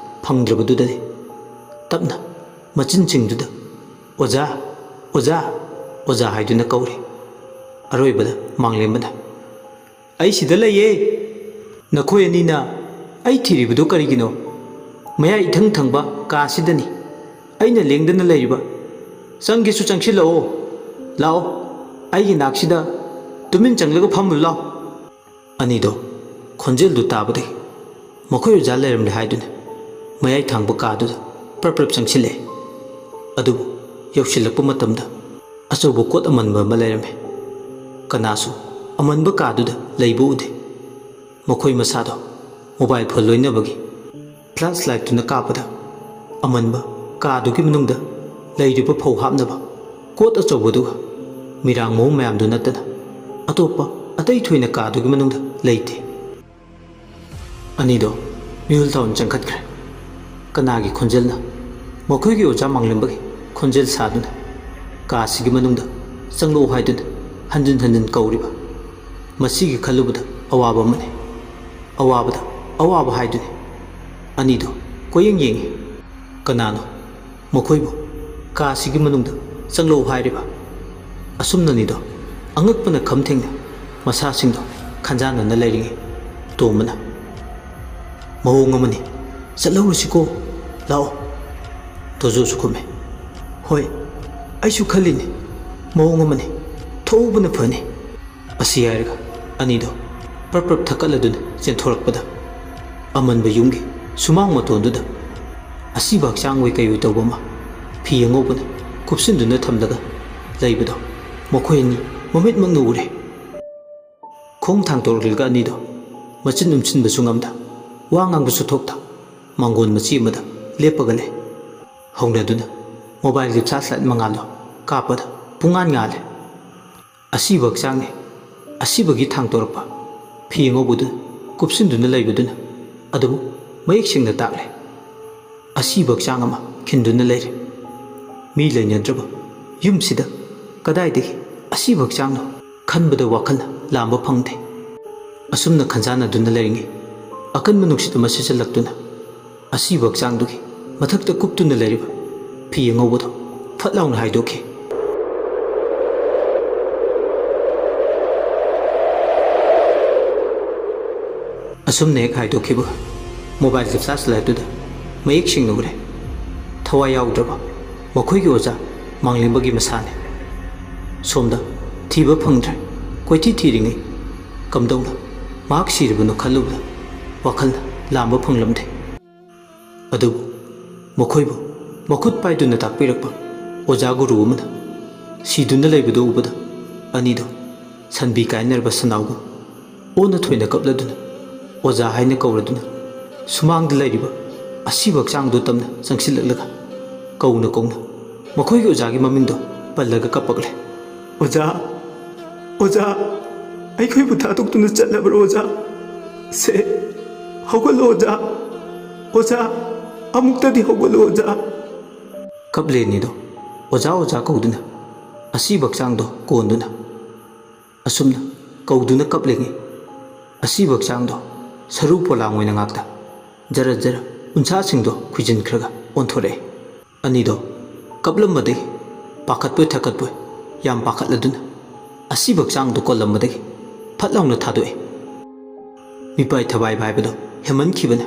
ꯐꯪꯗ꯭ꯔꯕꯗꯨꯗꯗꯤ꯫ ꯇꯞꯅ ꯃꯆꯤꯟꯁꯤꯡꯗꯨꯗ, "ꯑꯣꯖꯥ, ꯑꯣꯖꯥ!" ꯑꯣꯖꯥ ꯍꯥꯏꯗꯨꯅ ꯀꯧꯔꯦ꯫ ꯑꯔꯣꯏꯕꯗ ꯃꯥꯡꯂꯦꯝꯕꯅ, "ꯑꯩ ꯁꯤꯗ ꯂꯩꯌꯦ꯫ ꯅꯈꯣꯏ ꯑꯅꯤꯅ ꯑꯩ ꯊꯤꯔꯤꯕꯗꯨ ꯀꯔꯤꯒꯤꯅꯣ? ꯃꯌꯥꯏ ꯏꯊꯪ ꯊꯪꯕ ꯀꯥꯁꯤꯗꯅꯤ ꯑꯩꯅ ꯂꯦꯡꯗꯅ ꯂꯩꯔꯤꯕ꯫ ꯆꯪꯒꯦꯁꯨ ꯆꯪꯁꯤꯜꯂꯛꯑꯣ꯫ ꯂꯥꯛꯑꯣ, ꯑꯩꯒꯤ ꯅꯥꯛꯁꯤꯗ ꯇꯨꯃꯤꯟ ꯆꯪꯂꯒ ꯐꯝꯂꯨ ꯂꯥꯎ꯫" ꯑꯅꯤꯗꯣ ꯈꯣꯟꯖꯦꯜꯗꯨ ꯇꯥꯕꯗꯒꯤ ꯃꯈꯣꯏ ꯑꯣꯖꯥ ꯂꯩꯔꯝꯂꯦ ꯍꯥꯏꯗꯨꯅ ꯃꯌꯥꯏ ꯊꯪꯕ ꯀꯥꯗꯨꯗ ꯄ꯭ꯔꯞ ꯄ꯭ꯔꯞ ꯆꯪꯁꯤꯜꯂꯛꯑꯦ꯫ ꯑꯗꯨꯕꯨ ꯌꯧꯁꯤꯜꯂꯛꯄ ꯃꯇꯝꯗ ꯑꯆꯧꯕ ꯀꯣꯠ ꯑꯃꯟꯕ ꯑꯃ ꯂꯩꯔꯝꯃꯦ꯫ ꯀꯅꯥꯁꯨ ꯑꯃꯟꯕ ꯀꯥꯗꯨꯗ ꯂꯩꯕ ꯎꯗꯦ꯫ ꯃꯈꯣꯏ ꯃꯁꯥꯗꯣ ꯃꯣꯕꯥꯏꯜ ꯐꯣꯟ ꯂꯣꯏꯅꯕꯒꯤ ꯐ꯭ꯂꯥꯁ ꯂꯥꯏꯠꯇꯨꯅ ꯀꯥꯞꯄꯗ ꯑꯃꯟꯕ ꯀꯥꯗꯨꯒꯤ ꯃꯅꯨꯡꯗ ꯂꯩꯔꯤꯕ ꯐꯧ ꯍꯥꯞꯅꯕ ꯀꯣꯠ ꯑꯆꯧꯕꯗꯨꯒ ꯃꯤꯔꯥꯡ ꯃꯑꯣꯡ ꯃꯌꯥꯝꯗꯨ ꯅꯠꯇꯅ ꯑꯇꯣꯞꯄ ꯑꯇꯩ ꯊꯣꯏꯅ ꯀꯥꯗꯨꯒꯤ ꯃꯅꯨꯡꯗ ꯂꯩꯇꯦ꯫ ꯑꯅꯤꯗꯣ ꯃꯤꯍꯨꯜ ꯊꯥꯎꯟ ꯆꯪꯈꯠꯈ꯭ꯔꯦ꯫ ꯀꯅꯥꯒꯤ ꯈꯣꯟꯖꯦꯜꯅ? ꯃꯈꯣꯏꯒꯤ ꯑꯣꯖꯥ ꯃꯥꯡꯂꯦꯝꯕꯒꯤ ꯈꯣꯟꯖꯦꯜ ꯁꯥꯗꯨꯅ ꯀꯥꯁꯤꯒꯤ ꯃꯅꯨꯡꯗ ꯆꯪꯂꯛꯎ ꯍꯥꯏꯗꯨꯅ ꯍꯟꯖꯤꯟ ꯍꯟꯖꯤꯟ ꯀꯧꯔꯤꯕ꯫ ꯃꯁꯤꯒꯤ ꯈꯜꯂꯨꯕꯗ ꯑꯋꯥꯕ ꯑꯃꯅꯤ꯫ ꯑꯋꯥꯕꯗ ꯑꯋꯥꯕ ꯍꯥꯏꯗꯨꯅꯤ꯫ ꯑꯅꯤꯗꯣ ꯀꯣꯏꯌꯦꯡ ꯌꯦꯡꯉꯤ꯫ ꯀꯅꯥꯅꯣ ꯃꯈꯣꯏꯕꯨ ꯀꯥꯁꯤꯒꯤ ꯃꯅꯨꯡꯗ ꯆꯪꯂꯛꯎ ꯍꯥꯏꯔꯤꯕ? ꯑꯁꯨꯝꯅꯅꯤꯗꯣ ꯑꯉꯛꯄꯅ ꯈꯝ ꯊꯦꯡꯅ ꯃꯁꯥꯁꯤꯡꯗꯣ ꯈꯟꯖꯥꯟꯅꯅ ꯂꯩꯔꯤꯉꯩ ꯇꯣꯝꯕꯅ, "ꯃꯑꯣꯡ ꯑꯃꯅꯤ, ꯆꯠꯍꯧꯔꯁꯤꯀꯣ, ꯂꯥꯛꯑꯣ꯫" ꯇꯣꯖꯣꯁꯨ ꯈꯨꯝꯃꯦ, "ꯍꯣꯏ, ꯑꯩꯁꯨ ꯈꯜꯂꯤꯅꯤ, ꯃꯑꯣꯡ ꯑꯃꯅꯤ, ꯊꯣꯛꯍꯧꯕꯅ ꯐꯅꯤ꯫" ꯑꯁꯤ ꯍꯥꯏꯔꯒ ꯑꯅꯤꯗꯣ ꯄ꯭ꯔꯞ ꯄ꯭ꯔꯞ ꯊꯛꯀꯠꯂꯗꯨꯅ ꯆꯦꯟꯊꯣꯔꯛꯄꯗ ꯑꯃꯟꯕ ꯌꯨꯝꯒꯤ ꯁꯨꯃꯥꯡ ꯃꯇꯣꯟꯗꯨꯗ ꯑꯁꯤꯕ ꯍꯛꯆꯥꯡ ꯑꯣꯏ ꯀꯩ ꯑꯣꯏ ꯇꯧꯕ ꯑꯃ ꯐꯤ ꯑꯉꯧꯕꯅ ꯀꯨꯞꯁꯤꯟꯗꯨꯅ ꯊꯝꯂꯒ ꯂꯩꯕꯗꯣ ꯃꯈꯣꯏ ꯑꯅꯤ ꯃꯃꯤꯠꯃꯛꯅ ꯎꯔꯦ꯫ ꯈꯣꯡ ꯊꯥꯡꯗꯣꯔꯛꯂꯒ ꯑꯅꯤꯗꯣ ꯃꯆꯤꯟ ꯎꯝꯁꯤꯟꯕꯁꯨ ꯉꯝꯗ, ꯋꯥ ꯉꯥꯡꯕꯁꯨ ꯊꯣꯛꯇ, ꯃꯥꯡꯒꯣꯟ ꯃꯆꯤ ꯑꯃꯗ ꯂꯦꯞꯄꯒ ꯂꯩ꯫ ꯍꯧꯅꯗꯨꯅ ꯃꯣꯕꯥꯏꯜꯒꯤ ꯐ꯭ꯂꯥꯁ ꯂꯥꯏꯠ ꯃꯉꯥꯜꯗꯣ ꯀꯥꯞꯄꯗ ꯄꯨꯡꯉꯥꯟ ꯉꯥꯜꯂꯦ꯫ ꯑꯁꯤꯕ ꯍꯛꯆꯥꯡꯅꯤ꯫ ꯑꯁꯤꯕꯒꯤ ꯊꯥꯡꯗꯣꯔꯛꯄ ꯐꯤ ꯑꯉꯧꯕꯗꯨ ꯀꯨꯞꯁꯤꯟꯗꯨꯅ ꯂꯩꯕꯗꯨꯅ ꯑꯗꯨꯕꯨ ꯃꯌꯦꯛ ꯁꯦꯡꯅ ꯇꯥꯛꯂꯦ꯫ ꯑꯁꯤꯕ ꯍꯛꯆꯥꯡ ꯑꯃ ꯈꯤꯟꯗꯨꯅ ꯂꯩꯔꯦ꯫ ꯃꯤ ꯂꯩꯅꯗ꯭ꯔꯕ ꯌꯨꯝꯁꯤꯗ ꯀꯗꯥꯏꯗꯒꯤ ꯑꯁꯤꯕ ꯍꯛꯆꯥꯡꯅꯣ ꯈꯟꯕꯗ ꯋꯥꯈꯜ ꯂꯥꯝꯕ ꯐꯪꯗꯦ꯫ ꯑꯁꯨꯝꯅ ꯈꯟꯖꯥꯟꯅꯗꯨꯅ ꯂꯩꯔꯤꯉꯩ ꯑꯀꯟꯕ ꯅꯨꯡꯁꯤꯠ ꯑꯃ ꯁꯤꯠꯆꯜꯂꯛꯇꯨꯅ ꯑꯁꯤꯕ ꯍꯛꯆꯥꯡꯗꯨꯒꯤ ꯃꯊꯛꯇ ꯀꯨꯞꯇꯨꯅ ꯂꯩꯔꯤꯕ ꯐꯤ ꯑꯉꯧꯕꯗꯣ ꯐꯠ ꯂꯥꯎꯅ ꯍꯥꯏꯗꯣꯛꯈꯤ꯫ ꯑꯁꯨꯝꯅ ꯍꯦꯛ ꯍꯥꯏꯗꯣꯛꯈꯤꯕꯒ ꯃꯣꯕꯥꯏꯜꯒꯤ ꯐ꯭ꯂꯥꯁ ꯂꯥꯏꯠꯇꯨꯗ ꯃꯌꯦꯛ ꯁꯦꯡꯅ ꯎꯔꯦ꯫ ꯊꯋꯥꯏ ꯌꯥꯎꯗ꯭ꯔꯕ ꯃꯈꯣꯏꯒꯤ ꯑꯣꯖꯥ ꯃꯥꯡꯂꯦꯝꯕꯒꯤ ꯃꯁꯥꯅꯤ꯫ ꯁꯣꯝꯗ ꯊꯤꯕ ꯐꯪꯗ꯭ꯔꯦ꯫ ꯀꯣꯏꯊꯤ ꯊꯤꯔꯤꯉꯩ ꯀꯝꯗꯧꯅ ꯃꯍꯥꯛ ꯁꯤꯔꯕꯅꯣ ꯈꯜꯂꯨꯕꯗ ꯋꯥꯈꯜ ꯂꯥꯝꯕ ꯐꯪꯂꯝꯗꯦ꯫ ꯑꯗꯨꯕꯨ ꯃꯈꯣꯏꯕꯨ ꯃꯈꯨꯠ ꯄꯥꯏꯗꯨꯅ ꯇꯥꯛꯄꯤꯔꯛꯄ ꯑꯣꯖꯥ ꯒꯨꯔꯨ ꯑꯃꯅ ꯁꯤꯗꯨꯅ ꯂꯩꯕꯗꯨ ꯎꯕꯗ ꯑꯅꯤꯗꯨ ꯁꯟꯕꯤ ꯀꯥꯏꯅꯔꯕ ꯁꯟꯅꯥꯎꯒꯨꯝ ꯑꯣꯟꯅ ꯊꯣꯏꯅ ꯀꯞꯂꯗꯨꯅ ꯑꯣꯖꯥ ꯍꯥꯏꯅ ꯀꯧꯔꯗꯨꯅ ꯁꯨꯃꯥꯡꯗ ꯂꯩꯔꯤꯕ ꯑꯁꯤꯕ ꯍꯛꯆꯥꯡꯗꯨ ꯇꯝꯅ ꯆꯪꯁꯤꯜꯂꯛꯂꯒ ꯀꯧꯅ ꯀꯧꯅ ꯃꯈꯣꯏꯒꯤ ꯑꯣꯖꯥꯒꯤ ꯃꯃꯤꯡꯗꯣ ꯄꯜꯂꯒ ꯀꯞꯄꯛꯂꯦ꯫ "ꯑꯣꯖꯥ, ꯑꯣꯖꯥ, ꯑꯩꯈꯣꯏꯕꯨ ꯊꯥꯗꯣꯛꯇꯨꯅ ꯆꯠꯂꯕ꯭ꯔꯣ ꯑꯣꯖꯥ? ꯁꯦ, ꯍꯧꯒꯠꯂꯣ ꯑꯣꯖꯥ, ꯑꯣꯖꯥ, ꯑꯃꯨꯛꯇꯗꯤ ꯍꯧꯒꯠꯂꯣ ꯑꯣꯖꯥ"꯫ ꯀꯞꯂꯦ ꯑꯅꯤꯗꯣ ꯑꯣꯖꯥ ꯑꯣꯖꯥ ꯀꯧꯗꯨꯅ ꯑꯁꯤꯕ ꯍꯛꯆꯥꯡꯗꯣ ꯀꯣꯟꯗꯨꯅ꯫ ꯑꯁꯨꯝꯅ ꯀꯧꯗꯨꯅ ꯀꯞꯂꯤꯉꯩ ꯑꯁꯤꯕ ꯍꯛꯆꯥꯡꯗꯣ ꯁꯔꯨ ꯄꯣꯂꯥꯡ ꯑꯣꯏꯅ ꯉꯥꯛꯇ ꯖꯔ ꯖꯔ ꯎꯟꯁꯥꯁꯤꯡꯗꯣ ꯈꯨꯏꯖꯤꯟꯈ꯭ꯔꯒ ꯑꯣꯟꯊꯣꯔꯛꯑꯦ꯫ ꯑꯅꯤꯗꯣ ꯀꯞꯂꯝꯕꯗꯒꯤ ꯄꯥꯈꯠꯄꯣꯏ ꯊꯛꯀꯠꯄꯣꯏ ꯌꯥꯝ ꯄꯥꯈꯠꯂꯗꯨꯅ ꯑꯁꯤꯕ ꯍꯛꯆꯥꯡꯗꯣ ꯀꯣꯜꯂꯝꯕꯗꯒꯤ ꯐꯠ ꯂꯥꯎꯅ ꯊꯥꯗꯣꯛꯑꯦ꯫ ꯃꯤꯄꯥꯏ ꯊꯕꯥꯏꯕ ꯍꯥꯏꯕꯗꯣ ꯍꯦꯟꯃꯟꯈꯤꯕꯅ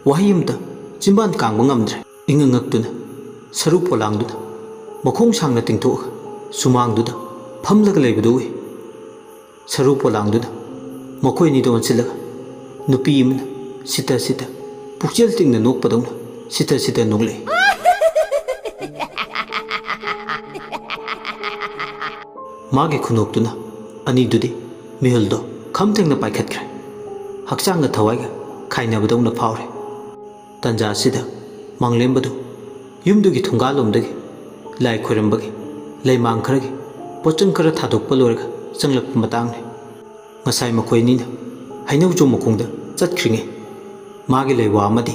ꯋꯥꯍꯩ ꯑꯃꯇ ꯆꯤꯟꯕꯥꯟ ꯀꯥꯡꯕ ꯉꯝꯗ꯭ꯔꯦ꯫ ꯏꯉꯛ ꯉꯛꯇꯨꯅ ꯁꯔꯨ ꯄꯣꯂꯥꯡꯗꯨꯅ ꯃꯈꯣꯡ ꯁꯥꯡꯅ ꯇꯤꯡꯊꯣꯛꯑꯒ ꯁꯨꯃꯥꯡꯗꯨꯗ ꯐꯝꯂꯒ ꯂꯩꯕꯗꯨ ꯎꯏ꯫ ꯁꯔꯨ ꯄꯣꯂꯥꯡꯗꯨꯅ ꯃꯈꯣꯏ ꯑꯅꯤꯗ ꯑꯣꯟꯁꯤꯜꯂꯒ ꯅꯨꯄꯤ ꯑꯃꯅ ꯁꯤꯇ ꯁꯤꯇ ꯄꯨꯛꯆꯦꯜ ꯇꯤꯡꯅ ꯅꯣꯛꯄꯗꯧꯅ ꯁꯤꯇ ꯁꯤꯇ ꯅꯣꯛꯂꯛꯏ꯫ ꯃꯥꯒꯤ ꯈꯨꯅꯣꯛꯇꯨꯅ ꯑꯅꯤꯗꯨꯗꯤ ꯃꯤꯍꯨꯜꯗꯣ ꯈꯝ ꯊꯦꯡꯅ ꯄꯥꯏꯈꯠꯈ꯭ꯔꯦ꯫ ꯍꯛꯆꯥꯡꯒ ꯊꯋꯥꯏꯒ ꯈꯥꯏꯅꯕꯗꯧꯅ ꯐꯥꯎꯔꯦ꯫ ꯇꯟꯖꯥ ꯑꯁꯤꯗ ꯃꯥꯡꯂꯦꯝꯕꯗꯨ ꯌꯨꯝꯗꯨꯒꯤ ꯊꯣꯡꯒꯥꯜꯂꯣꯝꯗꯒꯤ ꯂꯥꯏ ꯈꯣꯏꯔꯝꯕꯒꯤ ꯂꯩꯃꯥꯡ ꯈꯔꯒꯤ ꯄꯣꯠꯆꯪ ꯈꯔ ꯊꯥꯗꯣꯛꯄ ꯂꯣꯏꯔꯒ ꯆꯪꯂꯛꯄ ꯃꯇꯥꯡꯅꯤ꯫ ꯉꯁꯥꯏ ꯃꯈꯣꯏ ꯑꯅꯤꯅ ꯍꯩꯅꯧꯖꯣꯝ ꯃꯈꯣꯡꯗ ꯆꯠꯈ꯭ꯔꯤꯉꯩ ꯃꯥꯒꯤ ꯂꯩꯋꯥ ꯑꯃꯗꯤ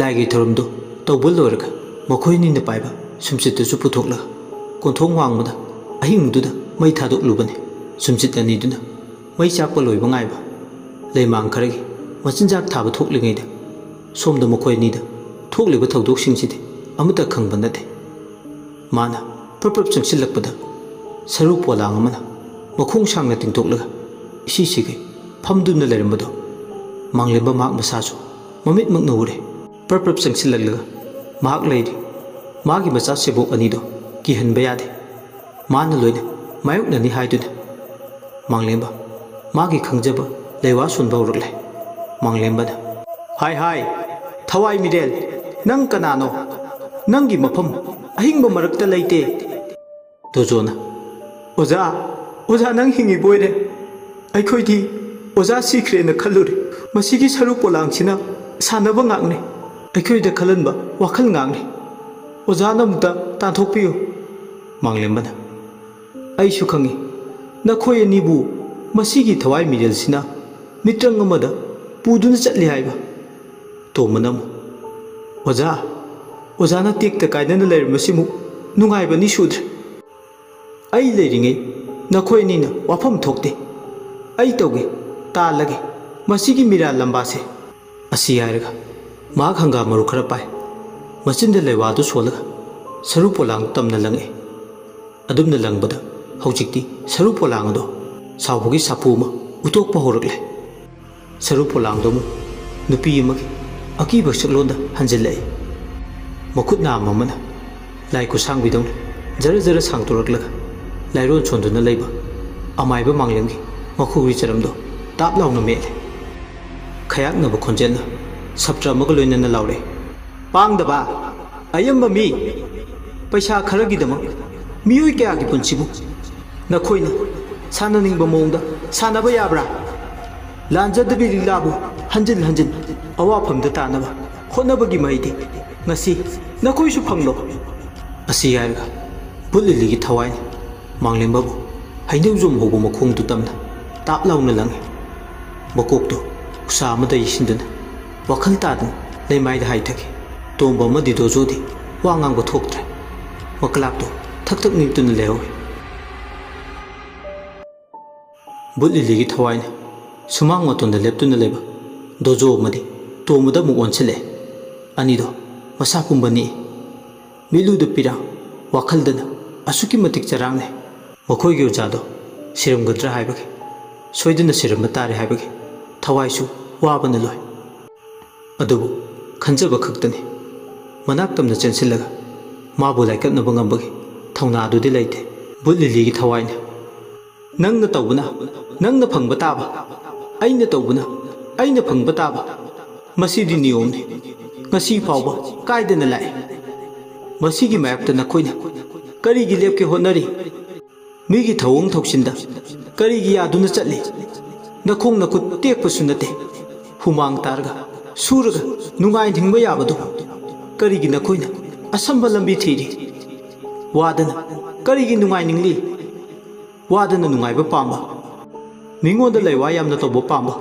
ꯂꯥꯏꯒꯤ ꯊꯧꯔꯝꯗꯨ ꯇꯧꯕ ꯂꯣꯏꯔꯒ ꯃꯈꯣꯏ ꯑꯅꯤꯅ ꯄꯥꯏꯕ ꯁꯨꯝꯆꯤꯠꯇꯨꯁꯨ ꯄꯨꯊꯣꯛꯂꯒ ꯀꯣꯟꯊꯣꯡ ꯋꯥꯡꯃꯗ ꯑꯍꯤꯡꯗꯨꯗ ꯃꯩ ꯊꯥꯗꯣꯛꯂꯨꯕꯅꯤ꯫ ꯁꯨꯝꯆꯤꯠ ꯑꯅꯤꯗꯨꯅ ꯃꯩ ꯆꯥꯛꯄ ꯂꯣꯏꯕ ꯉꯥꯏꯕ ꯂꯩꯃꯥꯡ ꯈꯔꯒꯤ ꯃꯆꯤꯟꯖꯥꯛ ꯊꯥꯕ ꯊꯣꯛꯂꯤꯉꯩꯗ ꯁꯣꯝꯗ ꯃꯈꯣꯏ ꯑꯅꯤꯗ ꯊꯣꯛꯂꯤꯕ ꯊꯧꯗꯣꯛꯁꯤꯡꯁꯤꯗꯤ ꯑꯃꯠꯇ ꯈꯪꯕ ꯅꯠꯇꯦ꯫ ꯃꯥꯅ ꯄ꯭ꯔꯞ ꯄ꯭ꯔꯞ ꯆꯪꯁꯤꯜꯂꯛꯄꯗ ꯁꯔꯨ ꯄꯣꯂꯥꯡ ꯑꯃꯅ ꯃꯈꯣꯡ ꯁꯥꯡꯅ ꯇꯤꯡꯊꯣꯛꯂꯒ ꯏꯁꯤꯁꯤꯒꯩ ꯐꯝꯗꯨꯅ ꯂꯩꯔꯝꯕꯗꯣ ꯃꯥꯡꯂꯦꯝꯕ ꯃꯍꯥꯛ ꯃꯁꯥꯁꯨ ꯃꯃꯤꯠꯃꯛꯅ ꯎꯔꯦ꯫ ꯄ꯭ꯔꯞ ꯄ꯭ꯔꯞ ꯆꯪꯁꯤꯜꯂꯛꯂꯒ ꯃꯍꯥꯛ ꯂꯩꯔꯤ꯫ ꯃꯥꯒꯤ ꯃꯆꯥ ꯁꯦꯕꯣꯛ ꯑꯅꯤꯗꯣ ꯀꯤꯍꯟꯕ ꯌꯥꯗꯦ꯫ ꯃꯥꯅ ꯂꯣꯏꯅ ꯃꯥꯌꯣꯛꯅꯅꯤ ꯍꯥꯏꯗꯨꯅ ꯃꯥꯡꯂꯦꯝꯕ ꯃꯥꯒꯤ ꯈꯪꯖꯕ ꯂꯩꯋꯥ ꯁꯣꯟꯕ ꯍꯧꯔꯛꯂꯦ꯫ ꯃꯥꯡꯂꯦꯝꯕꯅ, "ꯍꯥꯏ ꯍꯥꯏ, ꯊꯋꯥꯏ ꯃꯤꯔꯦꯜ, ꯅꯪ ꯀꯅꯥꯅꯣ? ꯅꯪꯒꯤ ꯃꯐꯝ ꯑꯍꯤꯡꯕ ꯃꯔꯛꯇ ꯂꯩꯇꯦ꯫" ꯗꯣꯖꯣꯅ, "ꯑꯣꯖꯥ, ꯑꯣꯖꯥ ꯅꯪ ꯍꯤꯡꯉꯤꯕꯣꯏꯔꯦ꯫ ꯑꯩꯈꯣꯏꯗꯤ ꯑꯣꯖꯥ ꯁꯤꯈ꯭ꯔꯦꯅ ꯈꯜꯂꯨꯔꯦ꯫ ꯃꯁꯤꯒꯤ ꯁꯔꯨ ꯄꯣꯂꯥꯡꯁꯤꯅ ꯁꯥꯟꯅꯕ ꯉꯥꯛꯅꯦ꯫ ꯑꯩꯈꯣꯏꯗ ꯈꯜꯍꯟꯕ ꯋꯥꯈꯜ ꯉꯥꯛꯅꯦ꯫ ꯑꯣꯖꯥꯅ ꯑꯃꯨꯛꯇ ꯇꯥꯟꯊꯣꯛꯄꯤꯌꯨ꯫" ꯃꯥꯡꯂꯦꯝꯕꯅ, "ꯑꯩꯁꯨ ꯈꯪꯏ, ꯅꯈꯣꯏ ꯑꯅꯤꯕꯨ ꯃꯁꯤꯒꯤ ꯊꯋꯥꯏ ꯃꯤꯔꯦꯜꯁꯤꯅ ꯃꯤꯇ꯭ꯔꯪ ꯑꯃꯗ ꯄꯨꯗꯨꯅ ꯆꯠꯂꯤ ꯍꯥꯏꯕ꯫" ꯇꯣꯝꯕꯅ ꯑꯃꯨꯛ, "ꯑꯣꯖꯥ, ꯑꯣꯖꯥꯅ ꯇꯦꯛꯇ ꯀꯥꯏꯗꯅ ꯂꯩꯔꯝꯕꯁꯤꯃꯨꯛ ꯅꯨꯡꯉꯥꯏꯕ ꯑꯅꯤ ꯁꯨꯗ꯭ꯔꯦ꯫ ꯑꯩ ꯂꯩꯔꯤꯉꯩ ꯅꯈꯣꯏ ꯑꯅꯤꯅ ꯋꯥꯐꯝ ꯊꯣꯛꯇꯦ꯫ ꯑꯩ ꯇꯧꯒꯦ, ꯇꯥꯜꯂꯒꯦ ꯃꯁꯤꯒꯤ ꯃꯤꯔꯥ ꯂꯝꯕꯥꯁꯦ꯫" ꯑꯁꯤ ꯍꯥꯏꯔꯒ ꯃꯍꯥꯛ ꯍꯪꯒꯥꯝ ꯃꯔꯨ ꯈꯔ ꯄꯥꯏ꯫ ꯃꯆꯤꯟꯗ ꯂꯩꯋꯥꯗꯨ ꯁꯣꯜꯂꯒ ꯁꯔꯨ ꯄꯣꯂꯥꯡ ꯇꯝꯅ ꯂꯪꯉꯛꯏ꯫ ꯑꯗꯨꯝꯅ ꯂꯪꯕꯗ ꯍꯧꯖꯤꯛꯇꯤ ꯁꯔꯨ ꯄꯣꯂꯥꯡ ꯑꯗꯣ ꯁꯥꯎꯕꯒꯤ ꯁꯥꯐꯨ ꯑꯃ ꯎꯠꯊꯣꯛꯄ ꯍꯧꯔꯛꯂꯦ꯫ ꯁꯔꯨ ꯄꯣꯂꯥꯡꯗꯣ ꯑꯃꯨꯛ ꯅꯨꯄꯤ ꯑꯃꯒꯤ ꯑꯀꯤꯕ ꯁꯛꯂꯣꯟꯗ ꯍꯟꯖꯤꯜꯂꯛꯏ꯫ ꯃꯈꯨꯠ ꯅꯥꯝ ꯑꯃꯅ ꯂꯥꯏ ꯈꯨꯠꯁꯥꯡꯕꯤꯗꯧꯅ ꯖꯔ ꯖꯔ ꯁꯥꯡꯗꯣꯔꯛꯂꯒ ꯂꯥꯏꯔꯣꯟ ꯁꯣꯟꯗꯨꯅ ꯂꯩꯕ ꯑꯃꯥꯏꯕ ꯃꯥꯡꯂꯦꯝꯒꯤ ꯃꯈꯣꯡꯒꯤ ꯆꯔꯝꯗꯣ ꯇꯥꯞ ꯂꯥꯎꯅ ꯃꯦꯠꯂꯦ꯫ ꯈꯌꯥꯛꯅꯕ ꯈꯣꯟꯖꯦꯜꯅ ꯁꯞꯇ꯭ꯔ ꯑꯃꯒ ꯂꯣꯏꯅꯅ ꯂꯥꯎꯔꯛꯏ, "ꯄꯥꯡꯗꯕ, ꯑꯌꯝꯕ ꯃꯤ, ꯄꯩꯁꯥ ꯈꯔꯒꯤꯗꯃꯛ ꯃꯤꯑꯣꯏ ꯀꯌꯥꯒꯤ ꯄꯨꯟꯁꯤꯕꯨ ꯅꯈꯣꯏꯅ ꯁꯥꯟꯅꯅꯤꯡꯕ ꯃꯑꯣꯡꯗ ꯁꯥꯟꯅꯕ ꯌꯥꯕ꯭ꯔꯥ? ꯂꯥꯟꯖꯗꯕꯤ ꯂꯤꯂꯥꯕꯨ ꯍꯟꯖꯤꯟ ꯍꯟꯖꯤꯟ ꯑꯋꯥꯐꯝꯗ ꯇꯥꯅꯕ ꯍꯣꯠꯅꯕꯒꯤ ꯃꯍꯩꯗꯤ ꯉꯁꯤ ꯅꯈꯣꯏꯁꯨ ꯐꯪꯂꯣ꯫" ꯑꯁꯤ ꯍꯥꯏꯔꯒ ꯕꯨꯠ ꯂꯤꯂꯤꯒꯤ ꯊꯋꯥꯏꯅ ꯃꯥꯡꯂꯦꯝꯕꯕꯨ ꯍꯩꯅꯧꯖꯣꯝ ꯍꯧꯕ ꯃꯈꯣꯡꯗꯨ ꯇꯝꯅ ꯇꯥꯞ ꯂꯥꯎꯅ ꯂꯪꯉꯤ꯫ ꯃꯀꯣꯛꯇꯨ ꯎꯁꯥ ꯑꯃꯗ ꯌꯩꯁꯤꯟꯗꯨꯅ ꯋꯥꯈꯜ ꯇꯥꯗꯅ ꯂꯩꯃꯥꯏꯗ ꯍꯥꯏꯊꯈꯤ꯫ ꯇꯣꯝꯕ ꯑꯃꯗꯤ ꯗꯣꯖꯣꯗꯤ ꯋꯥ ꯉꯥꯡꯕ ꯊꯣꯛꯇ꯭ꯔꯦ꯫ ꯃꯀꯂꯥꯛꯇꯨ ꯊꯛ ꯊꯛ ꯅꯤꯛꯇꯨꯅ ꯂꯩꯍꯧꯏ꯫ ꯕꯨꯠ ꯂꯤꯂꯤꯒꯤ ꯊꯋꯥꯏꯅ ꯁꯨꯃꯥꯡ ꯃꯇꯣꯟꯗ ꯂꯦꯞꯇꯨꯅ ꯂꯩꯕ ꯗꯣꯖꯣ ꯑꯃꯗꯤ ꯇꯣꯝꯕꯗ ꯑꯃꯨꯛ ꯑꯣꯟꯁꯤꯜꯂꯛꯑꯦ꯫ ꯑꯅꯤꯗꯣ ꯃꯁꯥ ꯄꯨꯝꯕ ꯅꯤꯛꯏ꯫ ꯃꯤꯠꯂꯨꯗ ꯄꯤꯔꯥꯡ, ꯋꯥꯈꯜꯗꯅ ꯑꯁꯨꯛꯀꯤ ꯃꯇꯤꯛ ꯆꯔꯥꯡꯅꯩ꯫ ꯃꯈꯣꯏꯒꯤ ꯑꯣꯖꯥꯗꯣ ꯁꯤꯔꯝꯒꯗ꯭ꯔꯥ ꯍꯥꯏꯕꯒꯤ, ꯁꯣꯏꯗꯅ ꯁꯤꯔꯝꯕ ꯇꯥꯔꯦ ꯍꯥꯏꯕꯒꯤ ꯊꯋꯥꯏꯁꯨ ꯋꯥꯕꯅ ꯂꯣꯏ꯫ ꯑꯗꯨꯕꯨ ꯈꯟꯖꯕ ꯈꯛꯇꯅꯤ꯫ ꯃꯅꯥꯛ ꯇꯝꯅ ꯆꯦꯟꯁꯤꯜꯂꯒ ꯃꯥꯕꯨ ꯂꯥꯏꯀꯠꯅꯕ ꯉꯝꯕꯒꯤ ꯊꯧꯅꯥꯗꯨꯗꯤ ꯂꯩꯇꯦ꯫ ꯕꯨꯠ ꯂꯤꯂꯤꯒꯤ ꯊꯋꯥꯏꯅ, "ꯅꯪꯅ ꯇꯧꯕꯅ ꯅꯪꯅ ꯐꯪꯕ ꯇꯥꯕ, ꯑꯩꯅ ꯇꯧꯕꯅ ꯑꯩꯅ ꯐꯪꯕ ꯇꯥꯕ꯫ ꯃꯁꯤꯗꯤ ꯅꯤꯌꯣꯝꯅꯤ꯫ ꯉꯁꯤ ꯐꯥꯎꯕ ꯀꯥꯏꯗꯅ ꯂꯥꯛꯏ꯫ ꯃꯁꯤꯒꯤ ꯃꯥꯌꯣꯛꯇ ꯅꯈꯣꯏꯅ ꯀꯔꯤꯒꯤ ꯂꯦꯞꯀꯦ ꯍꯣꯠꯅꯔꯤ? ꯃꯤꯒꯤ ꯊꯧꯑꯣꯡ ꯊꯧꯁꯤꯟꯗ ꯀꯔꯤꯒꯤ ꯌꯥꯗꯨꯅ ꯆꯠꯂꯤ? ꯅꯈꯣꯡ ꯅꯈꯨꯠ ꯇꯦꯛꯄꯁꯨ ꯅꯠꯇꯦ, ꯍꯨꯃꯥꯡ ꯇꯥꯔꯒ ꯁꯨꯔꯒ ꯅꯨꯡꯉꯥꯏꯅ ꯍꯤꯡꯕ ꯌꯥꯕꯗꯨ ꯀꯔꯤꯒꯤ ꯅꯈꯣꯏꯅ ꯑꯁꯝꯕ ꯂꯝꯕꯤ ꯊꯤꯔꯤ? ꯋꯥꯗꯅ ꯀꯔꯤꯒꯤ ꯅꯨꯡꯉꯥꯏꯅꯤꯡꯂꯤ? ꯋꯥꯗꯅ ꯅꯨꯡꯉꯥꯏꯕ ꯄꯥꯝꯕ, ꯃꯤꯉꯣꯟꯗ ꯂꯩꯋꯥ ꯌꯥꯝꯅ ꯇꯧꯕ ꯄꯥꯝꯕ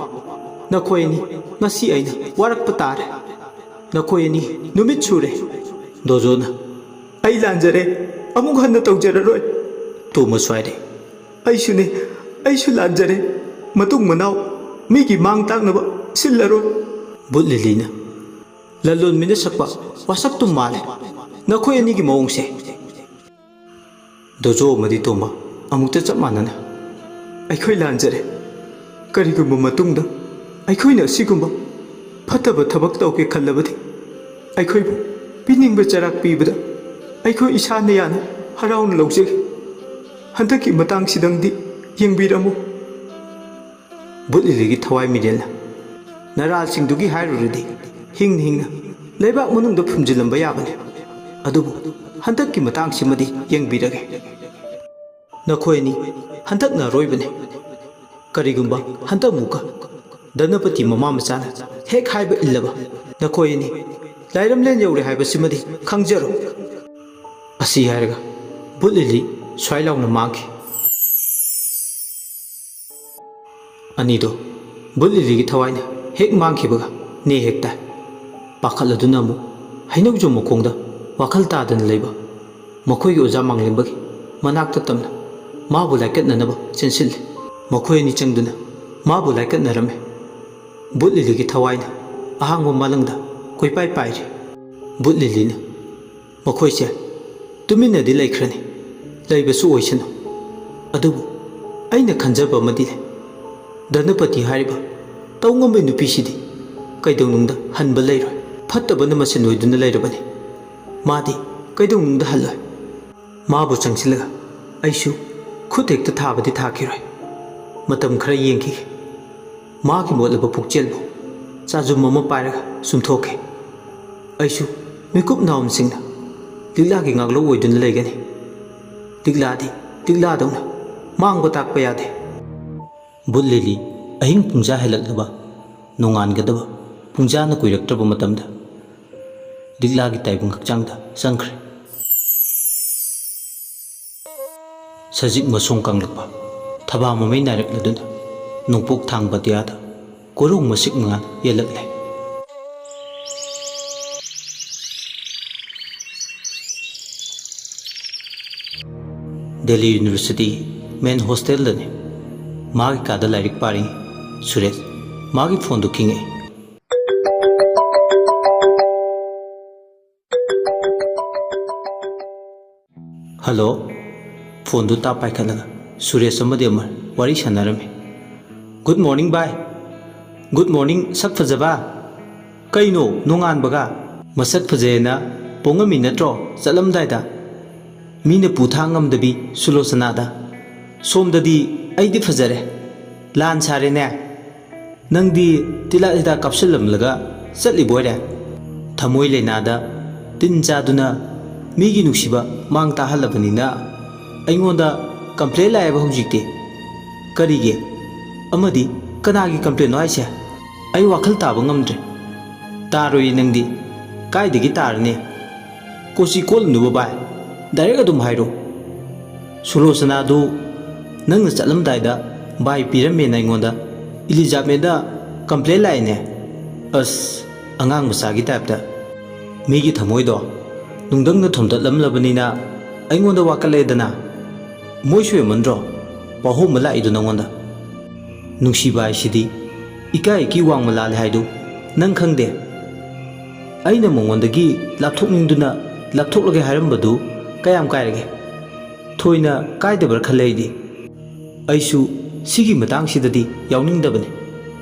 ꯅꯈꯣꯏ ꯑꯅꯤ, ꯉꯁꯤ ꯑꯩꯅ ꯋꯥꯔꯛꯄ ꯇꯥꯔꯦ꯫ ꯅꯈꯣꯏ ꯑꯅꯤ ꯅꯨꯃꯤꯠ ꯁꯨꯔꯦ꯫" ꯗꯣꯖꯣꯅ, "ꯑꯩ ꯂꯥꯟꯖꯔꯦ, ꯑꯃꯨꯛ ꯍꯟꯅ ꯇꯧꯖꯔꯔꯣꯏ꯫" ꯇꯣꯃꯥꯁ ꯍꯥꯏꯔꯦ, "ꯑꯩꯁꯨꯅꯦ, ꯑꯩꯁꯨ ꯂꯥꯟꯖꯔꯦ꯫ ꯃꯇꯨꯡ ꯃꯅꯥꯎ ꯃꯤꯒꯤ ꯃꯥꯡ ꯇꯥꯛꯅꯕ ꯁꯤꯜꯂꯔꯣꯏ꯫" ꯕꯨꯠ ꯂꯤꯂꯤꯅ, "ꯂꯂꯣꯟꯕꯤꯅ ꯁꯛꯄ ꯋꯥꯁꯛꯇꯨ ꯃꯥꯜꯂꯦ ꯅꯈꯣꯏ ꯑꯅꯤꯒꯤ ꯃꯑꯣꯡꯁꯦ꯫" ꯗꯣꯖꯣ ꯑꯃꯗꯤ ꯇꯣꯝꯕ ꯑꯃꯨꯛꯇ ꯆꯞ ꯃꯥꯟꯅꯅ, "ꯑꯩꯈꯣꯏ ꯂꯥꯟꯖꯔꯦ꯫ ꯀꯔꯤꯒꯨꯝꯕ ꯃꯇꯨꯡꯗ ꯑꯩꯈꯣꯏꯅ ꯑꯁꯤꯒꯨꯝꯕ ꯐꯠꯇꯕ ꯊꯕꯛ ꯇꯧꯒꯦ ꯈꯜꯂꯕꯗꯤ, ꯑꯩꯈꯣꯏꯕꯨ ꯄꯤꯅꯤꯡꯕ ꯆꯩꯔꯥꯛ ꯄꯤꯕꯗ ꯑꯩꯈꯣꯏ ꯏꯁꯥꯅ ꯌꯥꯅ ꯍꯔꯥꯎꯅ ꯂꯧꯖꯒꯦ꯫ ꯍꯟꯗꯛꯀꯤ ꯃꯇꯥꯡꯁꯤꯗꯪꯗꯤ ꯌꯦꯡꯕꯤꯔꯝꯃꯨ꯫" ꯕꯨꯠ ꯂꯤꯂꯤꯒꯤ ꯊꯋꯥꯏ ꯃꯤꯔꯦꯜꯅ, "ꯅꯔꯥꯜꯁꯤꯡꯗꯨꯒꯤ ꯍꯥꯏꯔꯨꯔꯗꯤ ꯍꯤꯡꯅ ꯍꯤꯡꯅ ꯂꯩꯕꯥꯛ ꯃꯅꯨꯡꯗ ꯐꯨꯝꯖꯤꯜꯂꯝꯕ ꯌꯥꯕꯅꯤ꯫ ꯑꯗꯨꯕꯨ ꯍꯟꯗꯛꯀꯤ ꯃꯇꯥꯡꯁꯤꯃꯗꯤ ꯌꯦꯡꯕꯤꯔꯒꯦ꯫ ꯅꯈꯣꯏ ꯑꯅꯤ ꯍꯟꯗꯛꯅ ꯑꯔꯣꯏꯕꯅꯤ꯫ ꯀꯔꯤꯒꯨꯝꯕ ꯍꯟꯗꯛ ꯑꯃꯨꯛꯀ ꯙꯅꯄꯇꯤ ꯃꯃꯥ ꯃꯆꯥꯅ ꯍꯦꯛ ꯍꯥꯏꯕ ꯏꯜꯂꯕ, ꯅꯈꯣꯏ ꯑꯅꯤ ꯂꯥꯏꯔꯝꯂꯦꯟ ꯌꯧꯔꯦ ꯍꯥꯏꯕꯁꯤꯃꯗꯤ ꯈꯪꯖꯔꯣ꯫" ꯑꯁꯤ ꯍꯥꯏꯔꯒ ꯕꯨꯠ ꯂꯤꯂꯤ ꯁ꯭ꯋꯥꯏ ꯂꯥꯎꯅ ꯃꯥꯡꯈꯤ꯫ ꯑꯅꯤꯗꯣ ꯕꯨꯠ ꯂꯤꯂꯤꯒꯤ ꯊꯋꯥꯏꯅ ꯍꯦꯛ ꯃꯥꯡꯈꯤꯕꯒ ꯅꯦ ꯍꯦꯛ ꯇꯥꯏ꯫ ꯄꯥꯈꯠꯂꯗꯨꯅ ꯑꯃꯨꯛ ꯍꯩꯅꯧꯖꯣꯝ ꯃꯈꯣꯡꯗ ꯋꯥꯈꯜ ꯇꯥꯗꯅ ꯂꯩꯕ ꯃꯈꯣꯏꯒꯤ ꯑꯣꯖꯥ ꯃꯥꯡꯂꯦꯝꯕꯒꯤ ꯃꯅꯥꯛꯇ ꯇꯝꯅ ꯃꯥꯕꯨ ꯂꯥꯏꯀꯠꯅꯅꯕ ꯆꯦꯟꯁꯤꯜꯂꯤ꯫ ꯃꯈꯣꯏ ꯑꯅꯤ ꯆꯪꯗꯨꯅ ꯃꯥꯕꯨ ꯂꯥꯏꯀꯠꯅꯔꯝꯃꯤ꯫ ꯕꯨꯠ ꯂꯤꯂꯤꯒꯤ ꯊꯋꯥꯏꯅ ꯑꯍꯥꯡꯕ ꯃꯥꯂꯪꯗ ꯀꯣꯏꯄꯥꯏ ꯄꯥꯏꯔꯤ꯫ ꯕꯨꯠ ꯂꯤꯂꯤꯅ ꯃꯈꯣꯏꯁꯦ ꯇꯨꯃꯤꯟꯅꯗꯤ ꯂꯩꯈ꯭ꯔꯅꯤ, ꯂꯩꯕꯁꯨ ꯑꯣꯏꯁꯅꯨ꯫ ꯑꯗꯨꯕꯨ ꯑꯩꯅ ꯈꯟꯖꯕ ꯑꯃꯗꯤ ꯂꯩ꯫ ꯙꯅꯄꯇꯤ ꯍꯥꯏꯔꯤꯕ ꯇꯧ ꯉꯝꯕ ꯅꯨꯄꯤꯁꯤꯗꯤ ꯀꯩꯗꯧꯅꯨꯡꯗ ꯍꯟꯕ ꯂꯩꯔꯣꯏ꯫ ꯐꯠꯇꯕꯅ ꯃꯁꯦꯟ ꯑꯣꯏꯗꯨꯅ ꯂꯩꯔꯕꯅꯤ꯫ ꯃꯥꯗꯤ ꯀꯩꯗꯧꯅꯨꯡꯗ ꯍꯜꯂꯣꯏ꯫ ꯃꯥꯕꯨ ꯆꯪꯁꯤꯜꯂꯒ ꯑꯩꯁꯨ ꯈꯨꯠ ꯍꯦꯛꯇ ꯊꯥꯕꯗꯤ ꯊꯥꯈꯤꯔꯣꯏ꯫ ꯃꯇꯝ ꯈꯔ ꯌꯦꯡꯈꯤꯒꯦ꯫ ꯃꯥꯒꯤ ꯃꯣꯠꯂꯕ ꯄꯨꯛꯆꯦꯜꯕꯨ ꯆꯥꯖꯨꯝ ꯑꯃ ꯄꯥꯏꯔꯒ ꯆꯨꯝꯊꯣꯛꯈꯤ꯫ ꯑꯩꯁꯨ ꯃꯤꯀꯨꯞ ꯅꯥꯎꯝꯁꯤꯡꯅ ꯂꯤꯛꯂꯥꯒꯤ ꯉꯥꯛꯂꯧ ꯑꯣꯏꯗꯨꯅ ꯂꯩꯒꯅꯤ꯫ ꯂꯤꯛꯂꯥꯗꯤ ꯂꯤꯛꯂꯥꯗꯧꯅ ꯃꯥꯡꯕ ꯇꯥꯛꯄ ꯌꯥꯗꯦ꯫ ꯕꯨꯠ ꯂꯤꯂꯤ ꯑꯍꯤꯡ ꯄꯨꯡꯖꯥ ꯍꯦꯜꯂꯛꯂꯕ, ꯅꯣꯡꯉꯥꯟꯒꯗꯕ ꯄꯨꯡꯖꯥꯅ ꯀꯨꯏꯔꯛꯇ꯭ꯔꯕ ꯃꯇꯝꯗ ꯂꯤꯛꯂꯥꯒꯤ ꯇꯥꯏꯕꯪ ꯍꯛꯆꯥꯡꯗ ꯆꯪꯈ꯭ꯔꯦ꯫ ꯁꯖꯤꯛ ꯃꯁꯣꯡ ꯀꯪꯂꯛꯄ, ꯊꯕꯥ ꯃꯃꯩ ꯅꯥꯏꯔꯛꯂꯗꯨꯅ ꯅꯣꯡꯄꯣꯛ ꯊꯥꯡꯕ ꯑꯇꯤꯌꯥꯗ ꯀꯣꯔꯧ ꯃꯁꯤꯛ ꯃꯉꯥꯜ ꯌꯦꯜꯂꯛꯂꯦ꯫ ꯗꯦꯜꯂꯤ ꯌꯨꯅꯤꯚꯔꯁꯤꯇꯤ ꯃꯦꯟ ꯍꯣꯁꯇꯦꯜꯗꯅꯤ꯫ ꯃꯥꯒꯤ ꯀꯥꯗ ꯂꯥꯏꯔꯤꯛ ꯄꯥꯔꯤ ꯁꯨꯔꯦꯁ꯫ ꯃꯥꯒꯤ ꯐꯣꯟꯗꯨ ꯈꯤꯡꯉꯛꯏ꯫ ꯍꯜꯂꯣ꯫ ꯐꯣꯟꯗꯨ ꯇꯥꯞ ꯄꯥꯏꯈꯠꯂꯒ ꯁꯨꯔꯦꯁ ꯑꯃꯗꯤ ꯑꯃꯔ ꯋꯥꯔꯤ ꯁꯥꯟꯅꯔꯝꯃꯤ꯫ "ꯒꯨꯗ ꯃꯣꯔꯅꯤꯡ ꯚꯥꯏ꯫ ꯒꯨꯗ ꯃꯣꯔꯅꯤꯡ ꯁꯛ ꯐꯖꯕ꯫ ꯀꯩꯅꯣ ꯅꯣꯡꯉꯥꯟꯕꯒ?" "ꯃꯁꯛ ꯐꯖꯩꯌꯦꯅ ꯄꯣꯡꯉꯝꯃꯤ ꯅꯠꯇ꯭ꯔꯣ ꯆꯠꯂꯝꯗꯥꯏꯗ? ꯃꯤꯅ ꯄꯨ ꯊꯥꯡ ꯉꯝꯗꯕꯤ ꯁꯨꯂꯣꯆꯅꯥꯗ꯫ ꯁꯣꯝꯗꯗꯤ ꯑꯩꯗꯤ ꯐꯖꯔꯦ꯫ ꯂꯥꯟ ꯁꯥꯔꯦꯅꯦ꯫ ꯅꯪꯗꯤ ꯇꯤꯜꯍꯥꯠ ꯍꯤꯗꯥꯛ ꯀꯥꯞꯁꯤꯜꯂꯝꯂꯒ ꯆꯠꯂꯤꯕꯣꯏꯔꯦ꯫ ꯊꯃꯣꯏ ꯂꯩꯅꯥꯗ ꯇꯤꯟ ꯆꯥꯗꯨꯅ ꯃꯤꯒꯤ ꯅꯨꯡꯁꯤꯕ ꯃꯥꯡ ꯇꯥꯍꯜꯂꯕꯅꯤꯅ ꯑꯩꯉꯣꯟꯗ ꯀꯝꯄ꯭ꯂꯦꯟ ꯂꯥꯛꯑꯦꯕ ꯍꯧꯖꯤꯛꯇꯤ꯫ ꯀꯔꯤꯒꯤ? ꯑꯃꯗꯤ ꯀꯅꯥꯒꯤ ꯀꯝꯄ꯭ꯂꯦꯟꯅꯣ ꯍꯥꯏꯁꯦ? ꯑꯩ ꯋꯥꯈꯜ ꯇꯥꯕ ꯉꯝꯗ꯭ꯔꯦ꯫ ꯇꯥꯔꯣꯏꯌꯦ ꯅꯪꯗꯤ꯫ ꯀꯥꯏꯗꯒꯤ ꯇꯥꯔꯅꯤ? ꯀꯣꯆꯤ ꯀꯣꯠꯂꯨꯅꯨꯕ ꯚꯥꯏ꯫ ꯗꯥꯏꯔꯦꯛ ꯑꯗꯨꯝ ꯍꯥꯏꯔꯣ꯫ ꯁꯨꯂꯣꯆꯅꯥꯗꯨ ꯅꯪꯅ ꯆꯠꯂꯝꯗꯥꯏꯗ ꯕꯥꯏ ꯄꯤꯔꯝꯃꯦꯅ ꯑꯩꯉꯣꯟꯗ ꯏꯂꯤꯖꯥꯕꯦꯠꯗ ꯀꯝꯄ꯭ꯂꯦꯟ ꯂꯥꯛꯑꯦꯅꯦ꯫ ꯑꯁ, ꯑꯉꯥꯡ ꯃꯆꯥꯒꯤ ꯇꯥꯏꯞꯇ꯫ ꯃꯤꯒꯤ ꯊꯃꯣꯏꯗꯣ ꯅꯨꯡꯗꯪꯅ ꯊꯣꯝꯗꯠꯂꯝꯂꯕꯅꯤꯅ ꯑꯩꯉꯣꯟꯗ ꯋꯥꯀꯠꯂꯦꯗꯅ꯫ ꯃꯣꯏ ꯁꯣꯏꯃꯟꯗ꯭ꯔꯣ? ꯄꯥꯍꯣꯝꯕ ꯂꯥꯛꯏꯗꯣ ꯅꯪꯉꯣꯟꯗ꯫ ꯅꯨꯡꯁꯤꯕ ꯍꯥꯏꯁꯤꯗꯤ ꯏꯀꯥꯏ ꯏꯀꯤ ꯋꯥꯡꯃ ꯂꯥꯜꯂꯦ ꯍꯥꯏꯗꯨ ꯅꯪ ꯈꯪꯗꯦ? ꯑꯩꯅ ꯃꯉꯣꯟꯗꯒꯤ ꯂꯥꯞꯊꯣꯛꯅꯤꯡꯗꯨꯅ ꯂꯥꯞꯊꯣꯛꯂꯒꯦ ꯍꯥꯏꯔꯝꯕꯗꯨ ꯀꯌꯥꯝ ꯀꯥꯏꯔꯒꯦ? ꯊꯣꯏꯅ ꯀꯥꯏꯗꯕ꯭ꯔꯥ ꯈꯜꯂꯦ ꯑꯩꯗꯤ꯫ ꯑꯩꯁꯨ ꯁꯤꯒꯤ ꯃꯇꯥꯡꯁꯤꯗꯗꯤ ꯌꯥꯎꯅꯤꯡꯗꯕꯅꯤ꯫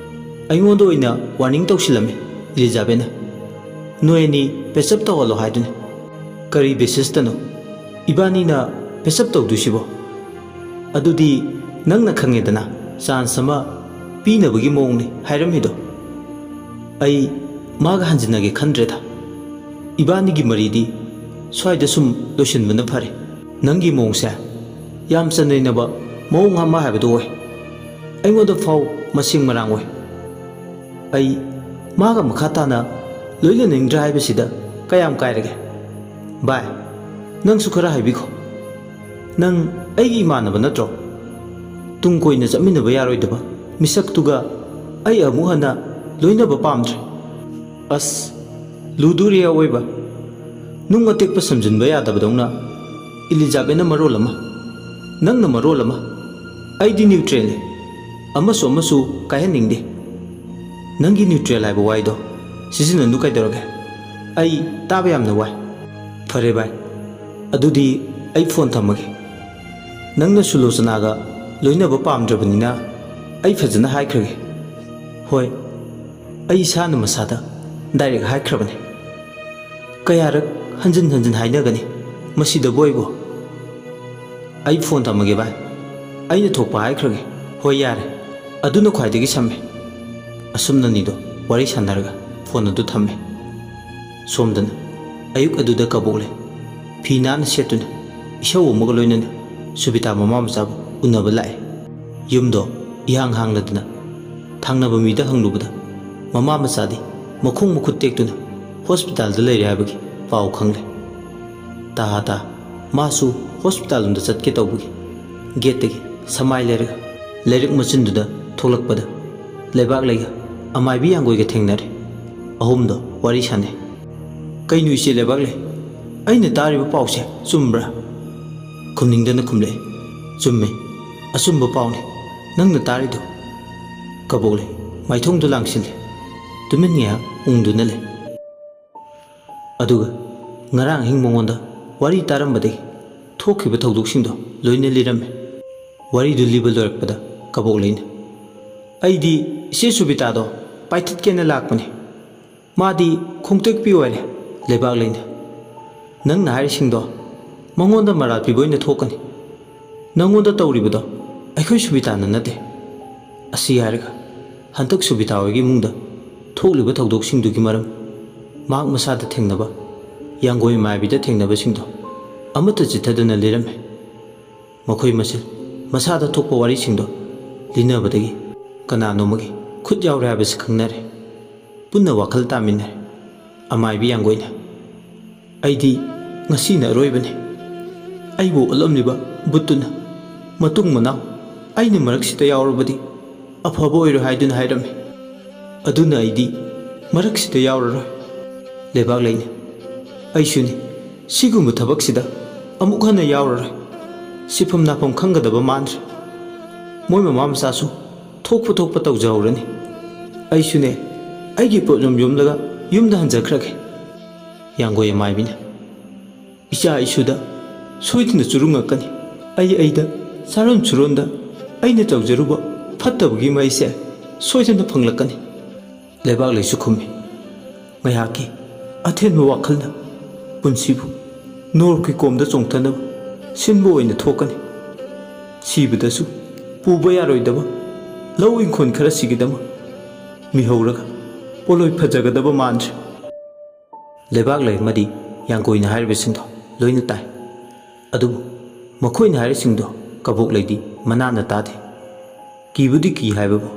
ꯑꯩꯉꯣꯟꯗ ꯑꯣꯏꯅ ꯋꯥꯔꯅꯤꯡ ꯇꯧꯁꯤꯜꯂꯝꯃꯤ ꯏꯂꯤꯖꯥꯕꯦꯠꯅ꯫ "ꯅꯣꯏ ꯑꯅꯤ ꯄꯦꯆꯞ ꯇꯧꯍꯜꯂꯣ" ꯍꯥꯏꯗꯨꯅꯤ꯫ "ꯀꯔꯤ ꯕꯦꯁꯤꯁꯇꯅꯣ ꯏꯕꯥꯅꯤꯅ ꯄꯦꯆꯞ ꯇꯧꯗꯣꯏꯁꯤꯕꯣ?" "ꯑꯗꯨꯗꯤ ꯅꯪꯅ ꯈꯪꯉꯦꯗꯅ, ꯆꯥꯟꯁ ꯑꯃ ꯄꯤꯅꯕꯒꯤ ꯃꯑꯣꯡꯅꯤ" ꯍꯥꯏꯔꯝꯃꯤꯗꯣ꯫ ꯑꯩ ꯃꯥꯒ ꯍꯟꯖꯤꯟꯅꯒꯦ ꯈꯟꯗ꯭ꯔꯦꯗ꯫ ꯏꯕꯥꯅꯤꯒꯤ ꯃꯔꯤꯗꯤ ꯁ꯭ꯋꯥꯏꯗ ꯁꯨꯝ ꯂꯣꯏꯁꯤꯟꯕꯅ ꯐꯔꯦ꯫ ꯅꯪꯒꯤ ꯃꯑꯣꯡꯁꯦ ꯌꯥꯝ ꯆꯟꯅꯩꯅꯕ ꯃꯑꯣꯡ ꯑꯃ ꯍꯥꯏꯕꯗꯨ ꯑꯣꯏ꯫ ꯑꯩꯉꯣꯟꯗ ꯐꯥꯎ ꯃꯁꯤꯡ ꯃꯔꯥꯡ ꯑꯣꯏ꯫ ꯑꯩ ꯃꯥꯒ ꯃꯈꯥ ꯇꯥꯅ ꯂꯣꯏꯅꯅꯤꯡꯗ꯭ꯔꯦ ꯍꯥꯏꯕꯁꯤꯗ ꯀꯌꯥꯝ ꯀꯥꯏꯔꯒꯦ? ꯚꯥꯏ, ꯅꯪꯁꯨ ꯈꯔ ꯍꯥꯏꯕꯤꯈꯣ꯫ ꯅꯪ ꯑꯩꯒꯤ ꯏꯃꯥꯟꯅꯕ ꯅꯠꯇ꯭ꯔꯣ? ꯇꯨꯡ ꯀꯣꯏꯅ ꯆꯠꯃꯤꯟꯅꯕ ꯌꯥꯔꯣꯏꯗꯕ ꯃꯤꯁꯛꯇꯨꯒ ꯑꯩ ꯑꯃꯨꯛ ꯍꯟꯅ ꯂꯣꯏꯅꯕ ꯄꯥꯝꯗ꯭ꯔꯦ꯫ ꯑꯁ, ꯂꯨꯗꯣꯔꯤ ꯑꯑꯣꯏꯕ꯫ ꯅꯨꯡ ꯑꯇꯦꯛꯄ ꯁꯝꯖꯤꯟꯕ ꯌꯥꯗꯕꯗꯧꯅ ꯏꯂꯤꯖꯥꯕꯦꯠꯅ ꯃꯔꯣꯜ ꯑꯃ, ꯅꯪꯅ ꯃꯔꯣꯜ ꯑꯃ꯫ ꯑꯩꯗꯤ ꯅ꯭ꯌꯨꯇ꯭ꯔꯦꯜꯅꯤ, ꯑꯃꯁꯨ ꯑꯃꯁꯨ ꯀꯥꯏꯍꯟꯅꯤꯡꯗꯦ꯫ ꯅꯪꯒꯤ ꯅ꯭ꯌꯨꯇ꯭ꯔꯦꯜ ꯍꯥꯏꯕ ꯋꯥꯍꯩꯗꯣ ꯁꯤꯖꯤꯟꯅꯅꯨ ꯀꯩꯗꯧꯔꯒꯦ? ꯑꯩ ꯇꯥꯕ ꯌꯥꯝꯅ ꯋꯥꯏ꯫ ꯐꯔꯦ ꯚꯥꯏ, ꯑꯗꯨꯗꯤ ꯑꯩ ꯐꯣꯟ ꯊꯝꯃꯒꯦ꯫ ꯅꯪꯅ ꯁꯨꯂꯣꯆꯅꯥꯒ ꯂꯣꯏꯅꯕ ꯄꯥꯝꯗ꯭ꯔꯕꯅꯤꯅ ꯑꯩ ꯐꯖꯅ ꯍꯥꯏꯈ꯭ꯔꯒꯦ꯫ ꯍꯣꯏ, ꯑꯩ ꯏꯁꯥꯅ ꯃꯁꯥꯗ ꯗꯥꯏꯔꯦꯛ ꯍꯥꯏꯈ꯭ꯔꯕꯅꯦ꯫ ꯀꯌꯥꯔꯛ ꯍꯟꯖꯤꯟ ꯍꯟꯖꯤꯟ ꯍꯥꯏꯅꯒꯅꯤ ꯃꯁꯤꯗꯕꯨ ꯑꯩꯕꯨ? ꯑꯩ ꯐꯣꯟ ꯊꯝꯃꯒꯦ ꯚꯥꯏ, ꯑꯩꯅ ꯊꯣꯛꯄ ꯍꯥꯏꯈ꯭ꯔꯒꯦ꯫ ꯍꯣꯏ, ꯌꯥꯔꯦ, ꯑꯗꯨꯅ ꯈ꯭ꯋꯥꯏꯗꯒꯤ ꯁꯝꯃꯦ꯫ ꯑꯁꯨꯝꯅꯅꯤꯗꯣ ꯋꯥꯔꯤ ꯁꯥꯟꯅꯔꯒ ꯐꯣꯟ ꯑꯗꯨ ꯊꯝꯃꯦ꯫ ꯁꯣꯝꯗꯅ ꯑꯌꯨꯛ ꯑꯗꯨꯗ ꯀꯕꯣꯛꯂꯩ ꯐꯤ ꯅꯥꯟꯅ ꯁꯦꯠꯇꯨꯅ ꯏꯁꯧ ꯑꯃꯒ ꯂꯣꯏꯅꯅ ꯁꯨꯕꯤꯇꯥ ꯃꯃꯥ ꯃꯆꯥꯕꯨ ꯎꯅꯕ ꯂꯥꯛꯑꯦ꯫ ꯌꯨꯝꯗꯣ ꯏꯍꯥꯡ ꯍꯥꯡꯂꯗꯅ ꯊꯪꯅꯕ ꯃꯤꯗ ꯍꯪꯂꯨꯕꯗ ꯃꯃꯥ ꯃꯆꯥꯗꯤ ꯃꯈꯣꯡ ꯃꯈꯨꯠ ꯇꯦꯛꯇꯨꯅ ꯍꯣꯁꯄꯤꯇꯥꯜꯗ ꯂꯩꯔꯦ ꯍꯥꯏꯕꯒꯤ ꯄꯥꯎ ꯈꯪꯂꯦ꯫ ꯇꯥ ꯇꯥ ꯃꯥꯁꯨ ꯍꯣꯁꯄꯤꯇꯥꯜ ꯂꯣꯝꯗ ꯆꯠꯀꯦ ꯇꯧꯕꯒꯤ ꯒꯦꯠꯇꯒꯤ ꯁꯃꯥꯏ ꯂꯩꯔꯒ ꯂꯩꯔꯛ ꯃꯆꯤꯟꯗꯨꯗ ꯊꯣꯛꯂꯛꯄꯗ ꯂꯩꯕꯥꯛꯂꯩꯒ ꯑꯃꯥꯏꯕꯤ ꯌꯥꯡꯒꯣꯏꯒ ꯊꯦꯡꯅꯔꯦ꯫ ꯑꯍꯨꯝꯗꯣ ꯋꯥꯔꯤ ꯁꯥꯟꯅꯩ꯫ "ꯀꯩꯅꯣ ꯏꯆꯦ ꯂꯩꯕꯥꯛꯂꯩ, ꯑꯩꯅ ꯇꯥꯔꯤꯕ ꯄꯥꯎꯁꯦ ꯆꯨꯝꯕ꯭ꯔꯥ?" ꯈꯨꯝꯅꯤꯡꯗꯅ ꯈꯨꯝꯂꯛꯏ꯫ "ꯆꯨꯝꯃꯦ, ꯑꯆꯨꯝꯕ ꯄꯥꯎꯅꯤ ꯅꯪꯅ ꯇꯥꯔꯤꯗꯣ꯫" ꯀꯕꯣꯛꯂꯩ ꯃꯥꯏꯊꯣꯡꯗꯨ ꯂꯥꯡꯁꯤꯜꯂꯤ꯫ ꯇꯨꯃꯤꯟ ꯉꯥꯏꯍꯥꯛ ꯎꯪꯗꯨꯅ ꯂꯩ꯫ ꯑꯗꯨꯒ ꯉꯔꯥꯡ ꯑꯍꯤꯡ ꯃꯉꯣꯟꯗ ꯋꯥꯔꯤ ꯇꯥꯔꯝꯕꯗꯒꯤ ꯊꯣꯛꯈꯤꯕ ꯊꯧꯗꯣꯛꯁꯤꯡꯗꯣ ꯂꯣꯏꯅ ꯂꯤꯔꯝꯃꯦ꯫ ꯋꯥꯔꯤꯗꯨ ꯂꯤꯕ ꯂꯣꯏꯔꯛꯄꯗ ꯀꯕꯣꯛꯂꯩꯅ, ꯑꯩꯗꯤ ꯏꯆꯦ ꯁꯨꯕꯤꯇꯥꯗꯣ ꯄꯥꯏꯊꯠꯀꯦꯅ ꯂꯥꯛꯄꯅꯤ꯫ ꯃꯥꯗꯤ ꯈꯣꯡꯇꯦꯛꯄꯤ ꯑꯣꯏꯔꯦ, ꯂꯩꯕꯥꯛ ꯂꯩꯅ꯫ ꯅꯪꯅ ꯍꯥꯏꯔꯤꯁꯤꯡꯗꯣ ꯃꯉꯣꯟꯗ ꯃꯔꯥꯜ ꯄꯤꯕ ꯑꯣꯏꯅ ꯊꯣꯛꯀꯅꯤ꯫ ꯅꯪꯉꯣꯟꯗ ꯇꯧꯔꯤꯕꯗꯣ ꯑꯩꯈꯣꯏ ꯁꯨꯕꯤꯇꯥꯅ ꯅꯠꯇꯦ꯫ ꯑꯁꯤ ꯍꯥꯏꯔꯒ ꯍꯟꯗꯛ ꯁꯨꯕꯤꯇꯥ ꯍꯣꯏꯒꯤ ꯏꯃꯨꯡꯗ ꯊꯣꯛꯂꯤꯕ ꯊꯧꯗꯣꯛꯁꯤꯡꯗꯨꯒꯤ ꯃꯔꯝ ꯃꯍꯥꯛ ꯃꯁꯥꯗ ꯊꯦꯡꯅꯕ, ꯌꯥꯡꯒꯣꯏ ꯃꯥꯏꯕꯤꯗ ꯊꯦꯡꯅꯕꯁꯤꯡꯗꯣ ꯑꯃꯠꯇ ꯆꯤꯠꯊꯗꯅ ꯂꯤꯔꯝꯃꯤ꯫ ꯃꯈꯣꯏ ꯃꯁꯦꯜ ꯃꯁꯥꯗ ꯊꯣꯛꯄ ꯋꯥꯔꯤꯁꯤꯡꯗꯣ ꯂꯤꯅꯕꯗꯒꯤ ꯀꯅꯥꯅꯣꯃꯒꯤ ꯈꯨꯠ ꯌꯥꯎꯔꯦ ꯍꯥꯏꯕꯁꯤ ꯈꯪꯅꯔꯦ꯫ ꯄꯨꯟꯅ ꯋꯥꯈꯜ ꯇꯥꯃꯤꯟꯅꯔꯦ꯫ ꯑꯃꯥꯏꯕꯤ ꯌꯥꯡꯒꯣꯏꯅ, "ꯑꯩꯗꯤ ꯉꯁꯤꯅ ꯑꯔꯣꯏꯕꯅꯤ꯫ ꯑꯩꯕꯨ ꯑꯣꯠꯂꯝꯂꯤꯕ ꯚꯨꯠꯇꯨꯅ ꯃꯇꯨꯡ ꯃꯅꯥꯎ ꯑꯩꯅ ꯃꯔꯛꯁꯤꯗ ꯌꯥꯎꯔꯕꯗꯤ ꯑꯐꯕ ꯑꯣꯏꯔꯣꯏ ꯍꯥꯏꯗꯨꯅ ꯍꯥꯏꯔꯝꯃꯤ꯫ ꯑꯗꯨꯅ ꯑꯩꯗꯤ ꯃꯔꯛꯁꯤꯗ ꯌꯥꯎꯔꯔꯣꯏ꯫" ꯂꯩꯕꯥꯛ ꯂꯩꯅ, "ꯑꯩꯁꯨꯅꯤ꯫ ꯁꯤꯒꯨꯝꯕ ꯊꯕꯛꯁꯤꯗ ꯑꯃꯨꯛ ꯍꯟꯅ ꯌꯥꯎꯔꯔꯣꯏ꯫ ꯁꯤꯐꯝ ꯅꯥꯐꯝ ꯈꯪꯒꯗꯕ ꯃꯥꯟꯗ꯭ꯔꯦ꯫ ꯃꯣꯏ ꯃꯃꯥ ꯃꯆꯥꯁꯨ ꯊꯣꯛꯄ ꯊꯣꯛꯄ ꯇꯧꯖꯍꯧꯔꯅꯤ꯫ ꯑꯩꯁꯨꯅꯦ, ꯑꯩꯒꯤ ꯄꯣꯠ ꯌꯣꯝ ꯌꯣꯝꯂꯒ ꯌꯨꯝꯗ ꯍꯟꯖꯈ꯭ꯔꯒꯦ꯫" ꯌꯥꯡꯒꯣꯏ ꯑꯃꯥꯏꯕꯤꯅ, "ꯏꯆꯥ ꯏꯁꯨꯗ ꯁꯣꯏꯗꯅ ꯆꯨꯔꯨꯡꯉꯛꯀꯅꯤ꯫ ꯑꯩ ꯑꯩꯗ, ꯆꯥꯔꯣꯟ ꯁꯨꯔꯣꯟꯗ ꯑꯩꯅ ꯇꯧꯖꯔꯨꯕ ꯐꯠꯇꯕꯒꯤ ꯃꯍꯩꯁꯦ ꯁꯣꯏꯗꯅ ꯐꯪꯂꯛꯀꯅꯤ꯫" ꯂꯩꯕꯥꯛ ꯂꯩꯁꯨ ꯈꯨꯝꯃꯤ, "ꯉꯥꯏꯍꯥꯛꯀꯤ ꯑꯊꯦꯟꯕ ꯋꯥꯈꯜꯅ ꯄꯨꯟꯁꯤꯕꯨ ꯅꯣꯔꯣꯛꯀꯤ ꯀꯣꯝꯗ ꯆꯣꯡꯊꯅꯕ ꯁꯤꯟꯕ ꯑꯣꯏꯅ ꯊꯣꯛꯀꯅꯤ꯫ ꯁꯤꯕꯗꯁꯨ ꯄꯨꯕ ꯌꯥꯔꯣꯏꯗꯕ ꯂꯧ ꯏꯪꯈꯣꯜ ꯈꯔ ꯁꯤꯒꯗꯕ ꯃꯤꯍꯧꯔꯒ ꯄꯣꯠꯂꯣꯏ ꯐꯖꯒꯗꯕ ꯃꯥꯟꯗ꯭ꯔꯦ꯫" ꯂꯩꯕꯥꯛ ꯂꯩ ꯑꯃꯗꯤ ꯌꯥꯡꯒꯣꯏꯅ ꯍꯥꯏꯔꯤꯕꯁꯤꯡꯗꯣ ꯂꯣꯏꯅ ꯇꯥꯏ꯫ ꯑꯗꯨꯕꯨ ꯃꯈꯣꯏꯅ ꯍꯥꯏꯔꯤꯁꯤꯡꯗꯣ ꯀꯕꯣꯛ ꯂꯩꯗꯤ ꯃꯅꯥꯅ ꯇꯥꯗꯦ꯫ ꯀꯤꯕꯨꯗꯤ ꯀꯤ ꯍꯥꯏꯕꯕꯨ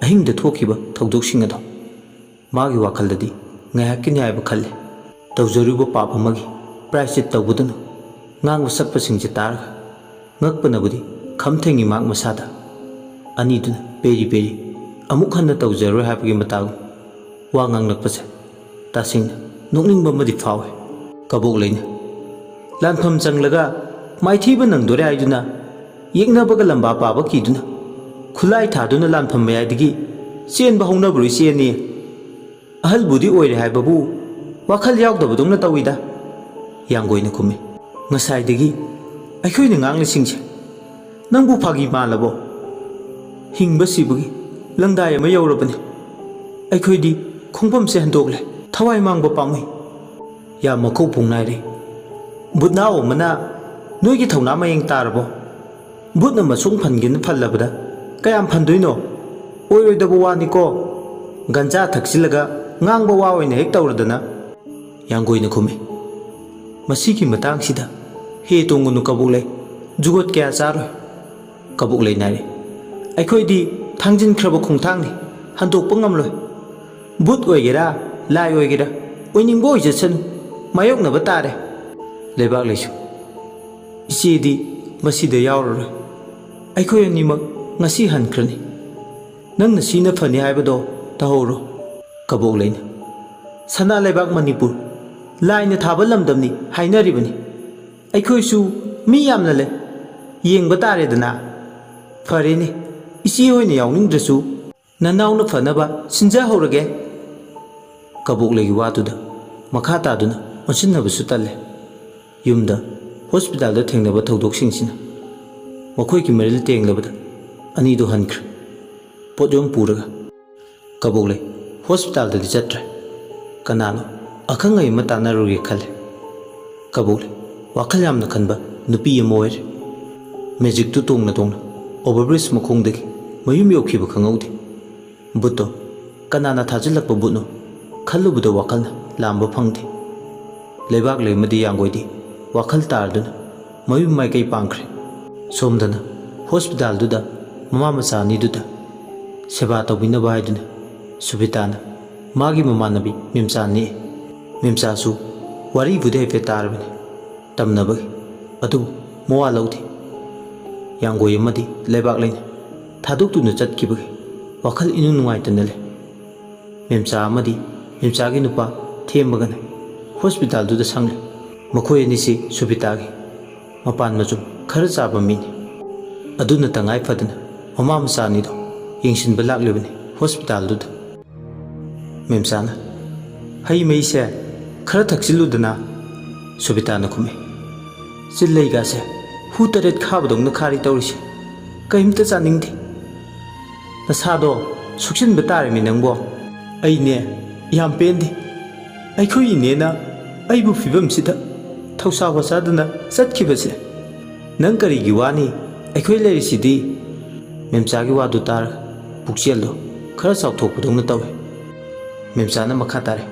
ꯑꯍꯤꯡꯗ ꯊꯣꯛꯈꯤꯕ ꯊꯧꯗꯣꯛꯁꯤꯡ ꯑꯗꯣ ꯃꯥꯒꯤ ꯋꯥꯈꯜꯗꯗꯤ ꯉꯥꯏꯍꯥꯛꯀꯤꯅꯤ ꯍꯥꯏꯕ ꯈꯜꯂꯤ꯫ ꯇꯧꯖꯔꯨꯕ ꯄꯥꯞ ꯑꯃꯒꯤ ꯄ꯭ꯔꯥꯏꯁꯆꯤꯠ ꯇꯧꯕꯗꯨꯅ ꯉꯥꯡꯕ ꯁꯛꯄꯁꯤꯡꯁꯦ ꯇꯥꯔꯒ ꯉꯛꯄꯅꯕꯨꯗꯤ ꯈꯝ ꯊꯦꯡꯉꯤ ꯃꯍꯥꯛ ꯃꯁꯥꯗ꯫ ꯑꯅꯤꯗꯨꯅ ꯄꯦꯔꯤ ꯄꯦꯔꯤ ꯑꯃꯨꯛ ꯍꯟꯅ ꯇꯧꯖꯔꯣꯏ ꯍꯥꯏꯕꯒꯤ ꯃꯇꯥꯒꯨꯝ ꯋꯥ ꯉꯥꯡꯂꯛꯄꯁꯦ ꯇꯁꯦꯡꯅ ꯅꯣꯛꯅꯤꯡꯕ ꯑꯃꯗꯤ ꯐꯥꯎꯏ꯫ ꯀꯕꯣꯛ ꯂꯩꯅ ꯂꯥꯟꯐꯝ ꯆꯪꯂꯒ ꯃꯥꯏꯊꯤꯕ ꯅꯪꯗꯣꯔꯦ ꯍꯥꯏꯗꯨꯅ ꯌꯦꯛꯅꯕꯒ ꯂꯝꯕꯥ ꯄꯥꯕ ꯀꯤꯗꯨꯅ ꯈꯨꯠꯂꯥꯏ ꯊꯥꯗꯨꯅ ꯂꯥꯟꯐꯝ ꯃꯌꯥꯏꯗꯒꯤ ꯆꯦꯟꯕ ꯍꯧꯅꯕ꯭ꯔꯣꯏ ꯆꯦꯟꯅꯤ꯫ ꯑꯍꯜꯕꯨꯗꯤ ꯑꯣꯏꯔꯦ ꯍꯥꯏꯕꯕꯨ ꯋꯥꯈꯜ ꯌꯥꯎꯗꯕꯗꯧꯅ ꯇꯧꯏꯗ꯫ ꯌꯥꯡꯒꯣꯏꯅ ꯈꯨꯝꯃꯤ, "ꯉꯁꯥꯏꯗꯒꯤ ꯑꯩꯈꯣꯏꯅ ꯉꯥꯡꯂꯤꯁꯤꯡꯁꯦ ꯅꯪꯕꯨ ꯐꯥꯒꯤ ꯃꯥꯜꯂꯕꯣ? ꯍꯤꯡꯕ ꯁꯤꯕꯒꯤ ꯂꯪꯗꯥꯏ ꯑꯃ ꯌꯧꯔꯕꯅꯤ꯫ ꯑꯩꯈꯣꯏꯗꯤ ꯈꯣꯡꯐꯝꯁꯦ ꯍꯟꯗꯣꯛꯂꯦ꯫ ꯊꯋꯥꯏ ꯃꯥꯡꯕ ꯄꯥꯝꯃꯨꯏ꯫ ꯌꯥꯝ ꯃꯈꯧ ꯄꯨꯡ ꯅꯥꯏꯔꯦ꯫ ꯕꯨꯠꯅꯥꯎ ꯑꯃꯅ ꯅꯣꯏꯒꯤ ꯊꯧꯅꯥ ꯃꯌꯦꯡ ꯇꯥꯔꯕꯣ? ꯕꯨꯠꯅ ꯃꯁꯨꯡ ꯐꯟꯒꯦꯅ ꯐꯜꯂꯕꯗ ꯀꯌꯥꯝ ꯐꯟꯗꯣꯏꯅꯣ? ꯑꯣꯏꯔꯣꯏꯗꯕ ꯋꯥꯅꯤꯀꯣ꯫ ꯒꯟꯖꯥ ꯊꯛꯆꯤꯜꯂꯒ ꯉꯥꯡꯕ ꯋꯥ ꯑꯣꯏꯅ ꯍꯦꯛ ꯇꯧꯔꯗꯅ꯫ ꯌꯥꯡꯒꯣꯏꯅ ꯈꯨꯝꯃꯤ꯫ ꯃꯁꯤꯒꯤ ꯃꯇꯥꯡꯁꯤꯗ ꯍꯦ ꯇꯣꯡꯒꯅꯨ ꯀꯕꯣꯛꯂꯩ, ꯖꯨꯒꯣꯠ ꯀꯌꯥ ꯆꯥꯔꯣꯏ꯫ ꯀꯕꯣꯛꯂꯩ ꯅꯥꯏꯔꯦ꯫ ꯑꯩꯈꯣꯏꯗꯤ ꯊꯥꯡꯖꯤꯟꯈ꯭ꯔꯕ ꯈꯣꯡꯊꯥꯡꯅꯤ, ꯍꯟꯗꯣꯛꯄ ꯉꯝꯂꯣꯏ꯫ ꯕꯨꯠ ꯑꯣꯏꯒꯦꯔꯥ, ꯂꯥꯏ ꯑꯣꯏꯒꯦꯔꯥ, ꯑꯣꯏꯅꯤꯡꯕ ꯑꯣꯏꯖꯁꯅꯨ, ꯃꯥꯌꯣꯛꯅꯕ ꯇꯥꯔꯦ꯫ ꯂꯩꯕꯥꯛꯂꯩꯁꯨ, ꯏꯆꯦꯗꯤ ꯃꯁꯤꯗ ꯌꯥꯎꯔꯔꯣꯏ꯫ ꯑꯩꯈꯣꯏ ꯑꯅꯤꯃꯛ ꯉꯁꯤ ꯍꯟꯈ꯭ꯔꯅꯤ꯫ ꯅꯪꯅ ꯁꯤꯅ ꯐꯅꯤ ꯍꯥꯏꯕꯗꯣ ꯇꯧꯍꯧꯔꯣ꯫ ꯀꯕꯣꯛꯂꯩꯅ, ꯁꯅꯥ ꯂꯩꯕꯥꯛ ꯃꯅꯤꯄꯨꯔ ꯂꯥꯏꯅ ꯊꯥꯕ ꯂꯝꯗꯝꯅꯤ ꯍꯥꯏꯅꯔꯤꯕꯅꯤ꯫ ꯑꯩꯈꯣꯏꯁꯨ ꯃꯤ ꯌꯥꯝꯅ ꯂꯩ, ꯌꯦꯡꯕ ꯇꯥꯔꯦꯗꯅ꯫ ꯐꯔꯦꯅꯦ, ꯏꯆꯦ ꯍꯣꯏꯅ ꯌꯥꯎꯅꯤꯡꯗ꯭ꯔꯁꯨ ꯅꯅꯥꯎꯅ ꯐꯅꯕ ꯁꯤꯟꯖꯍꯧꯔꯒꯦ꯫ ꯀꯕꯣꯛꯂꯩꯒꯤ ꯋꯥꯗꯨꯗ ꯃꯈꯥ ꯇꯥꯗꯨꯅ ꯑꯣꯟꯁꯤꯟꯅꯕꯁꯨ ꯇꯜꯂꯦ꯫ ꯌꯨꯝꯗ, ꯍꯣꯁꯄꯤꯇꯥꯜꯗ ꯊꯦꯡꯅꯕ ꯊꯧꯗꯣꯛꯁꯤꯡꯁꯤꯅ ꯃꯈꯣꯏꯒꯤ ꯃꯔꯤꯜ ꯇꯦꯡꯂꯕꯗ ꯑꯅꯤꯗꯨ ꯍꯟꯈ꯭ꯔꯦ꯫ ꯄꯣꯠꯌꯣꯝ ꯄꯨꯔꯒ ꯀꯕꯣꯛꯂꯩ ꯍꯣꯁꯄꯤꯇꯥꯜꯗꯗꯤ ꯆꯠꯇ꯭ꯔꯦ꯫ ꯀꯅꯥꯅꯣ ꯑꯈꯪ ꯑꯍꯩ ꯑꯃ ꯇꯥꯟꯅꯔꯨꯒꯦ ꯈꯜꯂꯦ꯫ ꯀꯕꯣꯛꯂꯩ ꯋꯥꯈꯜ ꯌꯥꯝꯅ ꯈꯟꯕ ꯅꯨꯄꯤ ꯑꯃ ꯑꯣꯏꯔꯦ꯫ ꯃꯦꯖꯤꯛꯇꯨ ꯇꯣꯡꯅ ꯇꯣꯡꯅ ꯑꯣꯚꯔꯕ꯭ꯔꯤꯖ ꯃꯈꯣꯡꯗꯒꯤ ꯃꯌꯨꯝ ꯌꯧꯈꯤꯕ ꯈꯪꯍꯧꯗꯦ꯫ ꯕꯨꯠꯇꯣ ꯀꯅꯥꯅ ꯊꯥꯖꯤꯜꯂꯛꯄ ꯕꯨꯠꯅꯣ ꯈꯜꯂꯨꯕꯗ ꯋꯥꯈꯜꯅ ꯂꯥꯝꯕ ꯐꯪꯗꯦ꯫ ꯂꯩꯕꯥꯛꯂꯩ ꯑꯃꯗꯤ ꯌꯥꯡꯒꯣꯏꯗꯤ ꯋꯥꯈꯜ ꯇꯥꯔꯗꯨꯅ ꯃꯌꯨꯝ ꯃꯥꯏꯀꯩ ꯄꯥꯡꯈ꯭ꯔꯦ꯫ ꯁꯣꯝꯗꯅ ꯍꯣꯁꯄꯤꯇꯥꯜꯗꯨꯗ ꯃꯃꯥ ꯃꯆꯥ ꯑꯅꯤꯗꯨꯗ ꯁꯦꯕꯥ ꯇꯧꯕꯤꯅꯕ ꯍꯥꯏꯗꯨꯅ ꯁꯨꯕꯤꯇꯥꯅ ꯃꯥꯒꯤ ꯃꯃꯥꯟꯅꯕꯤ ꯃꯦꯝꯆꯥ ꯅꯦꯛꯏ꯫ ꯃꯦꯝꯆꯥꯁꯨ ꯋꯥꯔꯤꯕꯨꯗꯤ ꯍꯥꯏꯐꯦꯠ ꯇꯥꯔꯕꯅꯤ ꯇꯝꯅꯕꯒꯤ, ꯑꯗꯨꯕꯨ ꯃꯋꯥ ꯂꯧꯗꯦ꯫ ꯌꯥꯡꯒꯣꯏ ꯑꯃꯗꯤ ꯂꯩꯕꯥꯛꯂꯩꯅ ꯊꯥꯗꯣꯛꯇꯨꯅ ꯆꯠꯈꯤꯕꯒꯤ ꯋꯥꯈꯜ ꯏꯅꯨꯡ ꯅꯨꯡꯉꯥꯏꯇꯅ ꯂꯩ꯫ ꯃꯦꯝꯆꯥ ꯑꯃꯗꯤ ꯃꯦꯝꯆꯥꯒꯤ ꯅꯨꯄꯥ ꯊꯦꯝꯕꯒꯅ ꯍꯣꯁꯄꯤꯇꯥꯜꯗꯨꯗ ꯁꯪꯂꯦ꯫ ꯃꯈꯣꯏ ꯑꯅꯤꯁꯤ ꯁꯨꯕꯤꯇꯥꯒꯤ ꯃꯄꯥꯟ ꯃꯆꯨꯝ ꯈꯔ ꯆꯥꯕ ꯃꯤꯅꯤ꯫ ꯑꯗꯨꯅ ꯇꯉꯥꯏ ꯐꯗꯅ ꯃꯃꯥ ꯃꯆꯥ ꯑꯅꯤꯗꯣ ꯌꯦꯡꯁꯤꯟꯕ ꯂꯥꯛꯂꯤꯕꯅꯤ ꯍꯣꯁꯄꯤꯇꯥꯜꯗꯨꯗ꯫ ꯃꯦꯝꯆꯥꯅ, "ꯍꯩ ꯃꯍꯤꯁꯦ ꯈꯔ ꯊꯛꯆꯤꯜꯂꯨꯗꯅ?" ꯁꯨꯕꯤꯇꯥꯅ ꯈꯨꯝꯃꯤ꯫ "ꯆꯤꯜꯂꯩꯒꯥꯁꯦ ꯍꯨ ꯇꯔꯦꯠ ꯈꯥꯕꯗꯧꯅ ꯈꯥꯔꯤ ꯇꯧꯔꯤꯁꯦ꯫ ꯀꯔꯤꯝꯇ ꯆꯥꯅꯤꯡꯗꯦ꯫" ꯅꯁꯥꯗꯣ ꯁꯣꯛꯆꯤꯟꯕ ꯇꯥꯔꯦꯃꯤ ꯅꯪꯕꯣ꯫ ꯑꯩꯅꯦ ꯌꯥꯝ ꯄꯦꯟꯗꯦ꯫ ꯑꯩꯈꯣꯏ ꯏꯅꯦꯅ ꯑꯩꯕꯨ ꯐꯤꯕꯝꯁꯤꯗ ꯊꯧꯁꯥ ꯋꯥꯁꯥꯗꯅ ꯆꯠꯈꯤꯕꯁꯦ꯫ ꯅꯪ ꯀꯔꯤꯒꯤ ꯋꯥꯅꯤ? ꯑꯩꯈꯣꯏ ꯂꯩꯔꯤꯁꯤꯗꯤ꯫ ꯃꯦꯝꯆꯥꯒꯤ ꯋꯥꯗꯨ ꯇꯥꯔꯒ ꯄꯨꯛꯆꯦꯜꯗꯣ ꯈꯔ ꯆꯥꯎꯊꯣꯛꯄꯗꯧꯅ ꯇꯧꯏ꯫ ꯃꯦꯝꯆꯥꯅ ꯃꯈꯥ ꯇꯥꯔꯦ,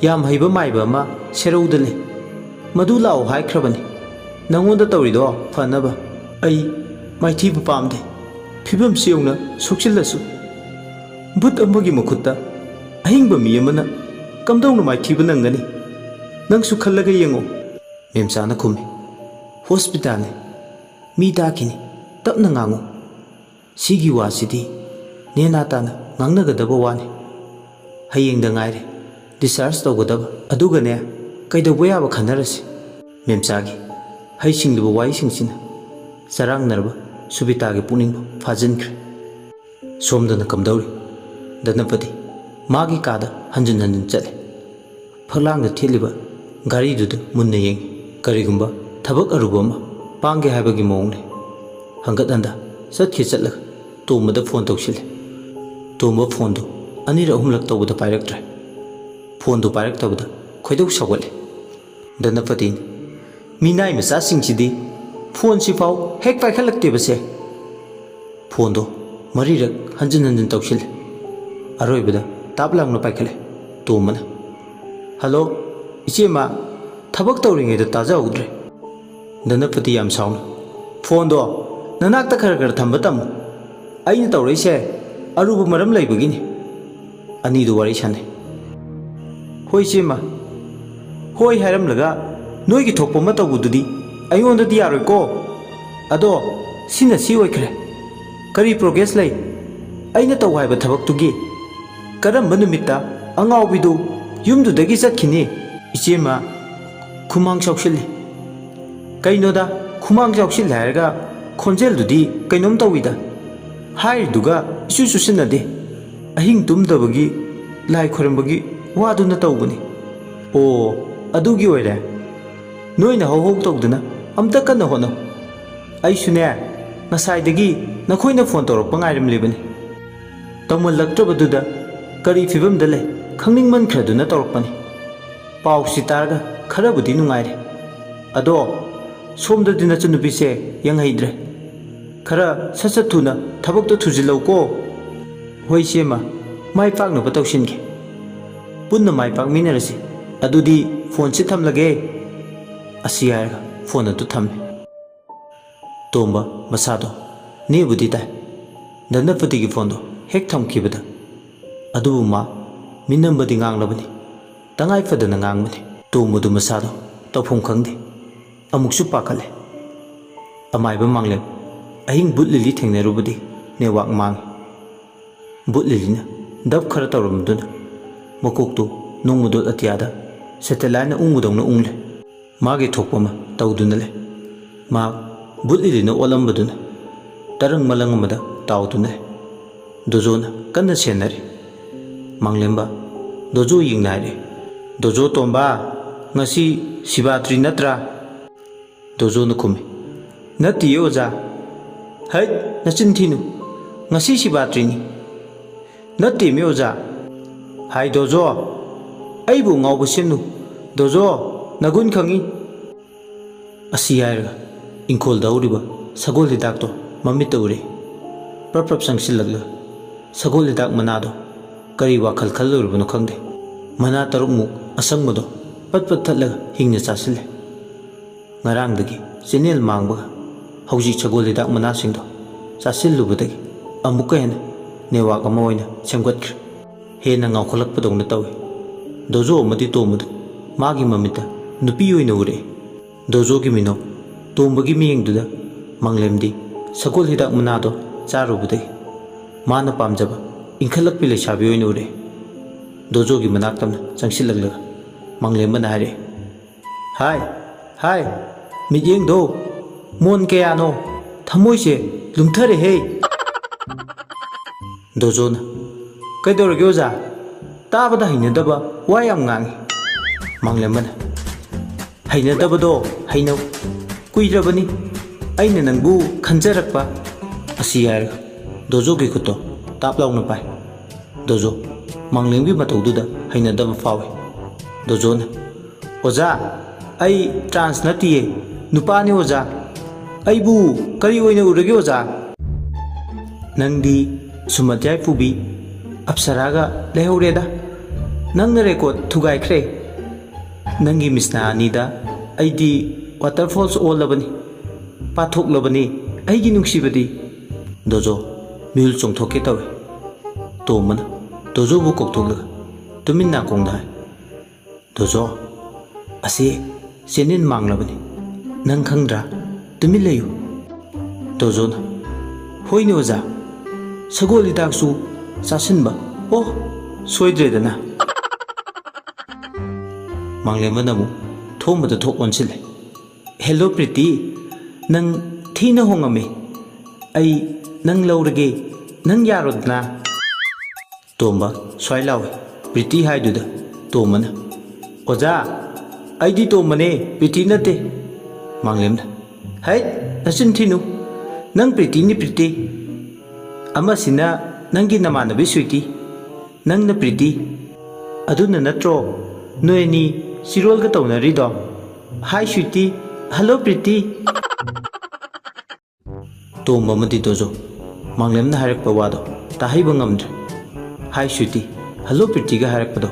ꯌꯥꯝ ꯍꯩꯕ ꯃꯥꯏꯕ ꯑꯃ ꯁꯦꯔꯧꯗ ꯂꯩ꯫ ꯃꯗꯨ ꯂꯥꯛꯑꯣ ꯍꯥꯏꯈ꯭ꯔꯕꯅꯤ꯫ ꯅꯪꯉꯣꯟꯗ ꯇꯧꯔꯤꯗꯣ ꯐꯅꯕ꯫ ꯑꯩ ꯃꯥꯏꯊꯤꯕ ꯄꯥꯝꯗꯦ꯫ ꯐꯤꯕꯝꯁꯤ ꯌꯧꯅ ꯁꯣꯛꯆꯤꯜꯂꯁꯨ, ꯚꯨꯠ ꯑꯃꯒꯤ ꯃꯈꯨꯠꯇ ꯑꯍꯤꯡꯕ ꯃꯤ ꯑꯃꯅ ꯀꯝꯗꯧꯅ ꯃꯥꯏꯊꯤꯕ ꯅꯪꯒꯅꯤ? ꯅꯪꯁꯨ ꯈꯜꯂꯒ ꯌꯦꯡꯉꯣ꯫ ꯃꯦꯝꯆꯥꯅ ꯈꯨꯝꯃꯤ, ꯍꯣꯁꯄꯤꯇꯥꯜꯅꯤ꯫ ꯃꯤ ꯇꯥꯈꯤꯅꯤ꯫ ꯇꯞꯅ ꯉꯥꯡꯉꯨ꯫ ꯁꯤꯒꯤ ꯋꯥꯁꯤꯗꯤ ꯅꯦꯅꯥ ꯇꯥꯅ ꯉꯥꯡꯅꯒꯗꯕ ꯋꯥꯅꯤ꯫ ꯍꯌꯦꯡꯗ ꯉꯥꯏꯔꯦ discharge ꯇꯧꯒꯗꯕ꯫ ꯑꯗꯨꯒꯅꯦ, ꯀꯩꯗꯧꯕ ꯌꯥꯕ ꯈꯟꯅꯔꯁꯤ꯫ ꯃꯦꯝꯆꯥꯒꯤ ꯍꯩꯁꯤꯡꯂꯕ ꯋꯥꯍꯩꯁꯤꯡꯁꯤꯅ ꯆꯔꯥꯡꯅꯔꯕ ꯁꯨꯕꯤꯇꯥꯒꯤ ꯄꯨꯛꯅꯤꯡꯕꯨ ꯐꯥꯖꯤꯟꯈ꯭ꯔꯦ꯫ ꯁꯣꯝꯗꯅ ꯀꯝꯗꯧꯔꯤ? ꯙꯅꯄꯇꯤ ꯃꯥꯒꯤ ꯀꯥꯗ ꯍꯟꯖꯤꯟ ꯍꯟꯖꯤꯟ ꯆꯠꯂꯦ꯫ ꯐꯛꯂꯥꯡꯗ ꯊꯦꯠꯂꯤꯕ ꯘꯔꯤꯗꯨꯗ ꯃꯨꯟꯅ ꯌꯦꯡꯉꯤ꯫ ꯀꯔꯤꯒꯨꯝꯕ ꯊꯕꯛ ꯑꯔꯨꯕ ꯑꯃ ꯄꯥꯡꯒꯦ ꯍꯥꯏꯕꯒꯤ ꯃꯑꯣꯡꯅꯤ꯫ ꯍꯪꯒꯠ ꯍꯟꯗ ꯆꯠꯈꯤ ꯆꯠꯂꯒ ꯇꯣꯝꯕꯗ ꯐꯣꯟ ꯇꯧꯁꯤꯜꯂꯦ꯫ ꯇꯣꯝꯕ ꯐꯣꯟꯗꯨ ꯑꯅꯤꯔꯛ ꯑꯍꯨꯝꯂꯛ ꯇꯧꯕꯗ ꯄꯥꯏꯔꯛꯇ꯭ꯔꯦ꯫ ꯐꯣꯟꯗꯨ ꯄꯥꯏꯔꯛꯇꯕꯗ ꯈꯣꯏꯗꯧ ꯁꯥꯎꯒꯠꯂꯦ꯫ ꯙꯅꯄꯇꯤꯅ, "ꯃꯤꯅꯥꯏ ꯃꯆꯥꯁꯤꯡꯁꯤꯗꯤ ꯐꯣꯟꯁꯤꯐꯥꯎ ꯍꯦꯛ ꯄꯥꯏꯈꯠꯂꯛꯇꯦꯕꯁꯦ"꯫ ꯐꯣꯟꯗꯣ ꯃꯔꯤꯔꯛ ꯍꯟꯖꯤꯟ ꯍꯟꯖꯤꯟ ꯇꯧꯁꯤꯜꯂꯦ꯫ ꯑꯔꯣꯏꯕꯗ ꯇꯥꯞ ꯂꯥꯎꯅ ꯄꯥꯏꯈꯠꯂꯦ ꯇꯣꯝꯕꯅ꯫ "ꯍꯜꯂꯣ, ꯏꯆꯦꯃ, ꯊꯕꯛ ꯇꯧꯔꯤꯉꯩꯗ ꯇꯥꯖꯍꯧꯗ꯭ꯔꯦ"꯫ ꯙꯅꯄꯇꯤ ꯌꯥꯝ ꯁꯥꯎꯅ, "ꯐꯣꯟꯗꯣ ꯅꯅꯥꯛꯇ ꯈꯔ ꯈꯔ ꯊꯝꯕ ꯇꯝꯃꯨ꯫ ꯑꯩꯅ ꯇꯧꯔꯛꯏꯁꯦ ꯑꯔꯨꯕ ꯃꯔꯝ ꯂꯩꯕꯒꯤꯅꯤ"꯫ ꯑꯅꯤꯗꯨ ꯋꯥꯔꯤ ꯁꯥꯟꯅꯩ꯫ "ꯍꯣꯏ ꯏꯆꯦꯃ"꯫ "ꯍꯣꯏ" ꯍꯥꯏꯔꯝꯂꯒ ꯅꯣꯏꯒꯤ ꯊꯣꯛꯄ ꯑꯃ ꯇꯧꯕꯗꯨꯗꯤ ꯑꯩꯉꯣꯟꯗꯗꯤ ꯌꯥꯔꯣꯏꯀꯣ꯫ ꯑꯗꯣ ꯁꯤꯅ ꯁꯤ ꯑꯣꯏꯈ꯭ꯔꯦ꯫ ꯀꯔꯤ progress ꯂꯩ? ꯑꯩꯅ ꯇꯧ ꯍꯥꯏꯕ ꯊꯕꯛꯇꯨꯒꯤ? ꯀꯔꯝꯕ ꯅꯨꯃꯤꯠꯇ ꯑꯉꯥꯎꯕꯤꯗꯨ ꯌꯨꯝꯗꯨꯗꯒꯤ ꯆꯠꯈꯤꯅꯤ? ꯏꯆꯦꯃ, ꯈꯨꯃꯥꯡ ꯆꯥꯎꯁꯤꯜꯂꯤ꯫ ꯀꯩꯅꯣꯗ, ꯈꯨꯃꯥꯡ ꯆꯥꯎꯁꯤꯜꯂꯦ ꯍꯥꯏꯔꯒ ꯈꯣꯟꯖꯦꯜꯗꯨꯗꯤ ꯀꯩꯅꯣꯝ ꯇꯧꯏꯗ꯫ ꯍꯥꯏꯔꯤꯗꯨꯒ ꯏꯆꯨ ꯆꯨꯁꯤꯟꯅꯗꯦ꯫ ꯑꯍꯤꯡ ꯇꯨꯝꯗꯕꯒꯤ ꯂꯥꯏ ꯈꯣꯏꯔꯝꯕꯒꯤ ꯋꯥꯗꯨꯅ ꯇꯧꯕꯅꯤ꯫ ꯑꯣ, ꯑꯗꯨꯒꯤ ꯑꯣꯏꯔꯦ꯫ ꯅꯣꯏꯅ ꯍꯧ ꯍꯧ ꯇꯧꯗꯅ ꯑꯝꯇ ꯀꯟꯅ ꯍꯣꯠꯅꯧ꯫ ꯑꯩꯁꯨꯅꯦ, "ꯉꯁꯥꯏꯗꯒꯤ ꯅꯈꯣꯏꯅ ꯐꯣꯟ ꯇꯧꯔꯛꯄ ꯉꯥꯏꯔꯝꯂꯤꯕꯅꯤ꯫ ꯇꯧꯃꯜꯂꯛꯇ꯭ꯔꯕꯗꯨꯗ ꯀꯔꯤ ꯐꯤꯕꯝꯗ ꯂꯩ ꯈꯪꯅꯤꯡꯃꯟꯈ꯭ꯔꯗꯨꯅ ꯇꯧꯔꯛꯄꯅꯤ꯫ ꯄꯥꯎꯁꯤ ꯇꯥꯔꯒ ꯈꯔꯕꯨꯗꯤ ꯅꯨꯡꯉꯥꯏꯔꯦ꯫ ꯑꯗꯣ ꯁꯣꯝꯗꯗꯤ ꯅꯆꯟꯅꯨꯄꯤꯁꯦ ꯌꯦꯡꯍꯩꯗ꯭ꯔꯦ꯫ ꯈꯔ ꯁꯠ ꯁꯠ ꯊꯨꯅ ꯊꯕꯛꯇꯣ ꯊꯨꯖꯤꯜꯂꯧꯀꯣ꯫" "ꯍꯣꯏ ꯏꯆꯦꯃ, ꯃꯥꯏ ꯄꯥꯛꯅꯕ ꯇꯧꯁꯤꯟꯒꯦ꯫ ꯄꯨꯟꯅ ꯃꯥꯏ ꯄꯥꯛꯃꯤꯟꯅꯔꯁꯤ꯫ ꯑꯗꯨꯗꯤ ꯐꯣꯟꯁꯤ ꯊꯝꯂꯒꯦ꯫" ꯑꯁꯤ ꯍꯥꯏꯔꯒ ꯐꯣꯟ ꯑꯗꯨ ꯊꯝꯃꯤ꯫ ꯇꯣꯝꯕ ꯃꯁꯥꯗꯣ ꯅꯦꯕꯨꯗꯤ ꯇꯥꯏ꯫ ꯙꯅꯄꯇꯤꯒꯤ ꯐꯣꯟꯗꯣ ꯍꯦꯛ ꯊꯝꯈꯤꯕꯗ꯫ ꯑꯗꯨꯕꯨ ꯃꯥ ꯃꯤꯅꯝꯕꯗꯤ ꯉꯥꯡꯂꯕꯅꯤ꯫ ꯇꯉꯥꯏ ꯐꯗꯅ ꯉꯥꯡꯕꯅꯤ꯫ ꯇꯣꯝꯕꯗꯨ ꯃꯁꯥꯗꯣ ꯇꯧꯐꯝ ꯈꯪꯗꯦ꯫ ꯑꯃꯨꯛꯁꯨ ꯄꯥꯈꯠꯂꯦ꯫ ꯑꯃꯥꯏꯕ ꯃꯥꯡꯂꯦꯝ ꯑꯍꯤꯡ ꯕꯨꯠ ꯂꯤꯂꯤ ꯊꯦꯡꯅꯔꯨꯕꯗꯤ ꯅꯦꯠꯋꯥꯛ ꯃꯥꯡꯉꯤ꯫ ꯕꯨꯠ ꯂꯤꯂꯤꯅ ꯗꯞ ꯈꯔ ꯇꯧꯔꯝꯕꯗꯨꯅ ꯃꯀꯣꯛꯇꯨ ꯅꯣꯡꯃꯗꯣꯜ ꯑꯇꯤꯌꯥꯗ ꯁꯦꯇꯦꯂꯥꯏꯠꯅ ꯎꯪꯕꯗꯧꯅ ꯎꯪꯂꯦ꯫ ꯃꯥꯒꯤ ꯊꯣꯛꯄ ꯑꯃ ꯇꯧꯗꯨꯅ ꯂꯩ꯫ ꯃꯍꯥꯛ ꯕꯨꯠ ꯂꯤꯂꯤꯅ ꯑꯣꯠꯂꯝꯕꯗꯨꯅ ꯇꯔꯪ ꯃꯂꯪ ꯑꯃꯗ ꯇꯥꯎꯗꯨꯅ ꯂꯩ꯫ ꯗꯣꯖꯣꯅ ꯀꯟꯅ ꯁꯦꯟꯅꯔꯤ꯫ ꯃꯥꯡꯂꯦꯝꯕ ꯗꯣꯖꯣ ꯌꯦꯡꯅ ꯍꯥꯏꯔꯦ, "ꯗꯣꯖꯣ ꯇꯣꯝꯕ, ꯉꯁꯤ ꯁꯤꯕꯥꯇ꯭ꯔꯤ ꯅꯠꯇ꯭ꯔꯥ?" ꯗꯣꯖꯣꯅ ꯈꯨꯝꯃꯤ, "ꯅꯠꯇꯤꯌꯦ ꯑꯣꯖꯥ꯫" "ꯍꯩꯠ, ꯅꯆꯤꯟ ꯊꯤꯅꯨ꯫ ꯉꯁꯤ ꯁꯤꯕꯥꯇ꯭ꯔꯤꯅꯤ꯫" "ꯅꯠꯇꯦꯃꯤ ꯑꯣꯖꯥ꯫" "ꯍꯥꯏ ꯗꯣꯖꯣ, ꯑꯩꯕꯨ ꯉꯥꯎꯕ ꯁꯦꯝꯅꯨ꯫ ꯗꯣꯖꯣ, ꯅꯒꯨꯟ ꯈꯪꯉꯤ꯫" ꯑꯁꯤ ꯍꯥꯏꯔꯒ ꯏꯪꯈꯣꯜꯗ ꯍꯧꯔꯤꯕ ꯁꯒꯣꯜ ꯍꯤꯗꯥꯛꯇꯣ ꯃꯃꯤꯠꯇ ꯎꯔꯦ꯫ ꯄ꯭ꯔꯞ ꯄ꯭ꯔꯞ ꯆꯪꯁꯤꯜꯂꯛꯂꯒ ꯁꯒꯣꯜ ꯍꯤꯗꯥꯛ ꯃꯅꯥꯗꯣ ꯀꯔꯤ ꯋꯥꯈꯜ ꯈꯜꯂꯨꯔꯕꯅꯣ ꯈꯪꯗꯦ꯫ ꯃꯅꯥ ꯇꯔꯨꯛꯃꯨꯛ ꯑꯁꯪꯕꯗꯣ ꯄꯠ ꯄꯠ ꯊꯠꯂꯒ ꯍꯤꯡꯅ ꯆꯥꯁꯤꯜꯂꯦ꯫ ꯉꯔꯥꯡꯗꯒꯤ ꯆꯦꯅꯦꯜ ꯃꯥꯡꯕꯒ ꯍꯧꯖꯤꯛ ꯁꯒꯣꯜ ꯍꯤꯗꯥꯛ ꯃꯅꯥꯁꯤꯡꯗꯣ ꯆꯥꯁꯤꯜꯂꯨꯕꯗꯒꯤ ꯑꯃꯨꯛꯀ ꯍꯦꯟꯅ ꯅꯦꯠꯋꯥꯛ ꯑꯃ ꯑꯣꯏꯅ ꯁꯦꯝꯒꯠꯈ꯭ꯔꯦ꯫ ꯍꯦꯟꯅ ꯉꯥꯎꯈꯠꯂꯛꯄꯗꯧꯅ ꯇꯧꯏ꯫ ꯗꯣꯖꯣ ꯑꯃꯗꯤ ꯇꯣꯝꯕꯗꯨ ꯃꯥꯒꯤ ꯃꯃꯤꯠꯇ ꯅꯨꯄꯤ ꯑꯣꯏꯅ ꯎꯔꯛꯏ꯫ ꯗꯣꯖꯣꯒꯤ ꯃꯤꯅꯣꯛ ꯇꯣꯝꯕꯒꯤ ꯃꯤꯠꯌꯦꯡꯗꯨꯗ ꯃꯥꯡꯂꯦꯝꯗꯤ ꯁꯒꯣꯜ ꯍꯤꯗꯥꯛ ꯃꯅꯥꯗꯣ ꯆꯥꯔꯨꯕꯗꯒꯤ ꯃꯥꯅ ꯄꯥꯝꯖꯕ ꯏꯟꯈꯠꯂꯛꯄꯤ ꯂꯩꯁꯥꯕꯤ ꯑꯣꯏꯅ ꯎꯔꯛꯏ꯫ ꯗꯣꯖꯣꯒꯤ ꯃꯅꯥꯛ ꯇꯝꯅ ꯆꯪꯁꯤꯜꯂꯛꯂꯒ ꯃꯥꯡꯂꯦꯝꯕꯅ ꯍꯥꯏꯔꯛꯏ, "ꯍꯥꯏ, ꯍꯥꯏ, ꯃꯤꯠꯌꯦꯡꯗꯣ ꯃꯣꯟ ꯀꯌꯥꯅꯣ, ꯊꯃꯣꯏꯁꯦ ꯂꯨꯝꯊꯔꯦꯍꯦ꯫" ꯗꯣꯖꯣꯅ, "ꯀꯩꯗꯧꯔꯒꯦ ꯑꯣꯖꯥ? ꯇꯥꯕꯗ ꯍꯩꯅꯗꯕ ꯋꯥ ꯌꯥꯝ ꯉꯥꯡꯉꯤ꯫" ꯃꯥꯡꯂꯦꯝꯕꯅ, "ꯍꯩꯅꯗꯕꯗꯣ ꯍꯩꯅꯧ꯫ ꯀꯨꯏꯔꯕꯅꯤ ꯑꯩꯅ ꯅꯪꯕꯨ ꯈꯟꯖꯔꯛꯄ꯫ ꯑꯁꯤ ꯍꯥꯏꯔꯒ ꯗꯣꯖꯣꯒꯤ ꯈꯨꯠꯇꯣ ꯇꯥꯞ ꯂꯥꯎꯅ ꯄꯥꯏ꯫ ꯗꯣꯖꯣ ꯃꯥꯡꯂꯦꯝꯒꯤ ꯃꯇꯧꯗꯨꯗ ꯍꯩꯅꯗꯕ ꯐꯥꯎꯏ꯫ ꯗꯣꯖꯣꯅ, "ꯑꯣꯖꯥ, ꯑꯩ ꯇ꯭ꯔꯥꯟꯁ ꯅꯠꯇꯤꯌꯦ, ꯅꯨꯄꯥꯅꯤ ꯑꯣꯖꯥ꯫ ꯑꯩꯕꯨ ꯀꯔꯤ ꯑꯣꯏꯅ ꯎꯔꯒꯦ ꯑꯣꯖꯥ?" "ꯅꯪꯗꯤ ꯁꯨꯃꯠ ꯌꯥꯏꯐꯨꯕꯤ ꯑꯞꯁꯔꯥꯒ ꯂꯩꯍꯧꯔꯦꯗ꯫ ꯅꯪꯅ ꯔꯦꯀꯣꯔꯗ ꯊꯨꯒꯥꯏꯈ꯭ꯔꯦ꯫ ꯅꯪꯒꯤ ꯃꯤꯁꯅꯥ ꯑꯅꯤꯗ ꯑꯩꯗꯤ ꯋꯥꯇꯔꯐꯣꯜꯁ ꯑꯣꯜꯂꯕꯅꯤ, ꯄꯥꯊꯣꯛꯂꯕꯅꯤ ꯑꯩꯒꯤ ꯅꯨꯡꯁꯤꯕꯗꯤ꯫" ꯗꯣꯖꯣ ꯃꯤꯍꯨꯜ ꯆꯣꯡꯊꯣꯛꯀꯦ ꯇꯧꯏ꯫ ꯇꯣꯝꯕꯅ ꯗꯣꯖꯣꯕꯨ ꯀꯧꯊꯣꯛꯂꯒ ꯇꯨꯃꯤꯟ ꯅꯥꯀꯣꯡꯗ ꯍꯥꯏ, "ꯗꯣꯖꯣ, ꯑꯁꯤ ꯆꯦꯅꯦꯜ ꯃꯥꯡꯂꯕꯅꯤ, ꯅꯪ ꯈꯪꯗ꯭ꯔꯥ? ꯇꯨꯃꯤꯟ ꯂꯩꯌꯨ꯫" ꯗꯣꯖꯣꯅ, "ꯍꯣꯏꯅꯦ ꯑꯣꯖꯥ, ꯁꯒꯣꯜ ꯍꯤꯗꯥꯛꯁꯨ ꯆꯥꯁꯤꯟꯕ, ꯑꯣ, ꯁꯣꯏꯗ꯭ꯔꯦꯗꯅ꯫" ꯃꯥꯡꯂꯦꯝꯕꯅ ꯑꯃꯨꯛ ꯊꯣꯝꯕꯗ ꯊꯣꯛ ꯑꯣꯟꯁꯤꯜꯂꯦ꯫ "ꯍꯦꯜꯂꯣ ꯄ꯭ꯔꯤꯇꯤ, ꯅꯪ ꯊꯤꯅ ꯍꯣꯡꯉꯝꯃꯦ꯫ ꯑꯩ ꯅꯪ ꯂꯧꯔꯒꯦ, ꯅꯪ ꯌꯥꯔꯣꯗꯅ?" ꯇꯣꯝꯕ ꯁ꯭ꯋꯥꯏ ꯂꯥꯎꯏ꯫ ꯄ꯭ꯔꯤꯇꯤ ꯍꯥꯏꯗꯨꯗ ꯇꯣꯝꯕꯅ, "ꯑꯣꯖꯥ, ꯑꯩꯗꯤ ꯇꯣꯝꯕꯅꯦ, ꯄ꯭ꯔꯤꯇꯤ ꯅꯠꯇꯦ꯫" ꯃꯥꯡꯂꯦꯝꯅ, "ꯍꯩꯠ, ꯅꯆꯤꯟ ꯊꯤꯅꯨ꯫ ꯅꯪ ꯄ꯭ꯔꯤꯇꯤꯅꯤ, ꯄ꯭ꯔꯤꯇꯤ꯫ ꯑꯃꯁꯤꯅ ꯅꯪꯒꯤ ꯅꯃꯥꯟꯅꯕꯤ ꯁ꯭ꯋꯤꯇꯤ, ꯅꯪꯅ ꯄ꯭ꯔꯤꯇꯤ꯫ ꯑꯗꯨꯅ ꯅꯠꯇ꯭ꯔꯣ ꯅꯣꯏ ꯑꯅꯤ ꯆꯤꯔꯣꯜꯒ ꯇꯧꯅꯔꯤꯗꯣ? ꯍꯥꯏ ꯁ꯭ꯋꯤꯇꯤ, ꯍꯜꯂꯣ ꯄ꯭ꯔꯤꯇꯤ꯫" ꯇꯣꯝꯕ ꯑꯃꯗꯤ ꯗꯣꯖꯣ ꯃꯥꯡꯂꯦꯝꯅ ꯍꯥꯏꯔꯛꯄ ꯋꯥꯗꯣ ꯇꯥꯍꯩꯕ ꯉꯝꯗ꯭ꯔꯦ꯫ "ꯍꯥꯏ ꯁ꯭ꯋꯤꯇꯤ, ꯍꯜꯂꯣ ꯄ꯭ꯔꯤꯇꯤꯒ ꯍꯥꯏꯔꯛꯄꯗꯣ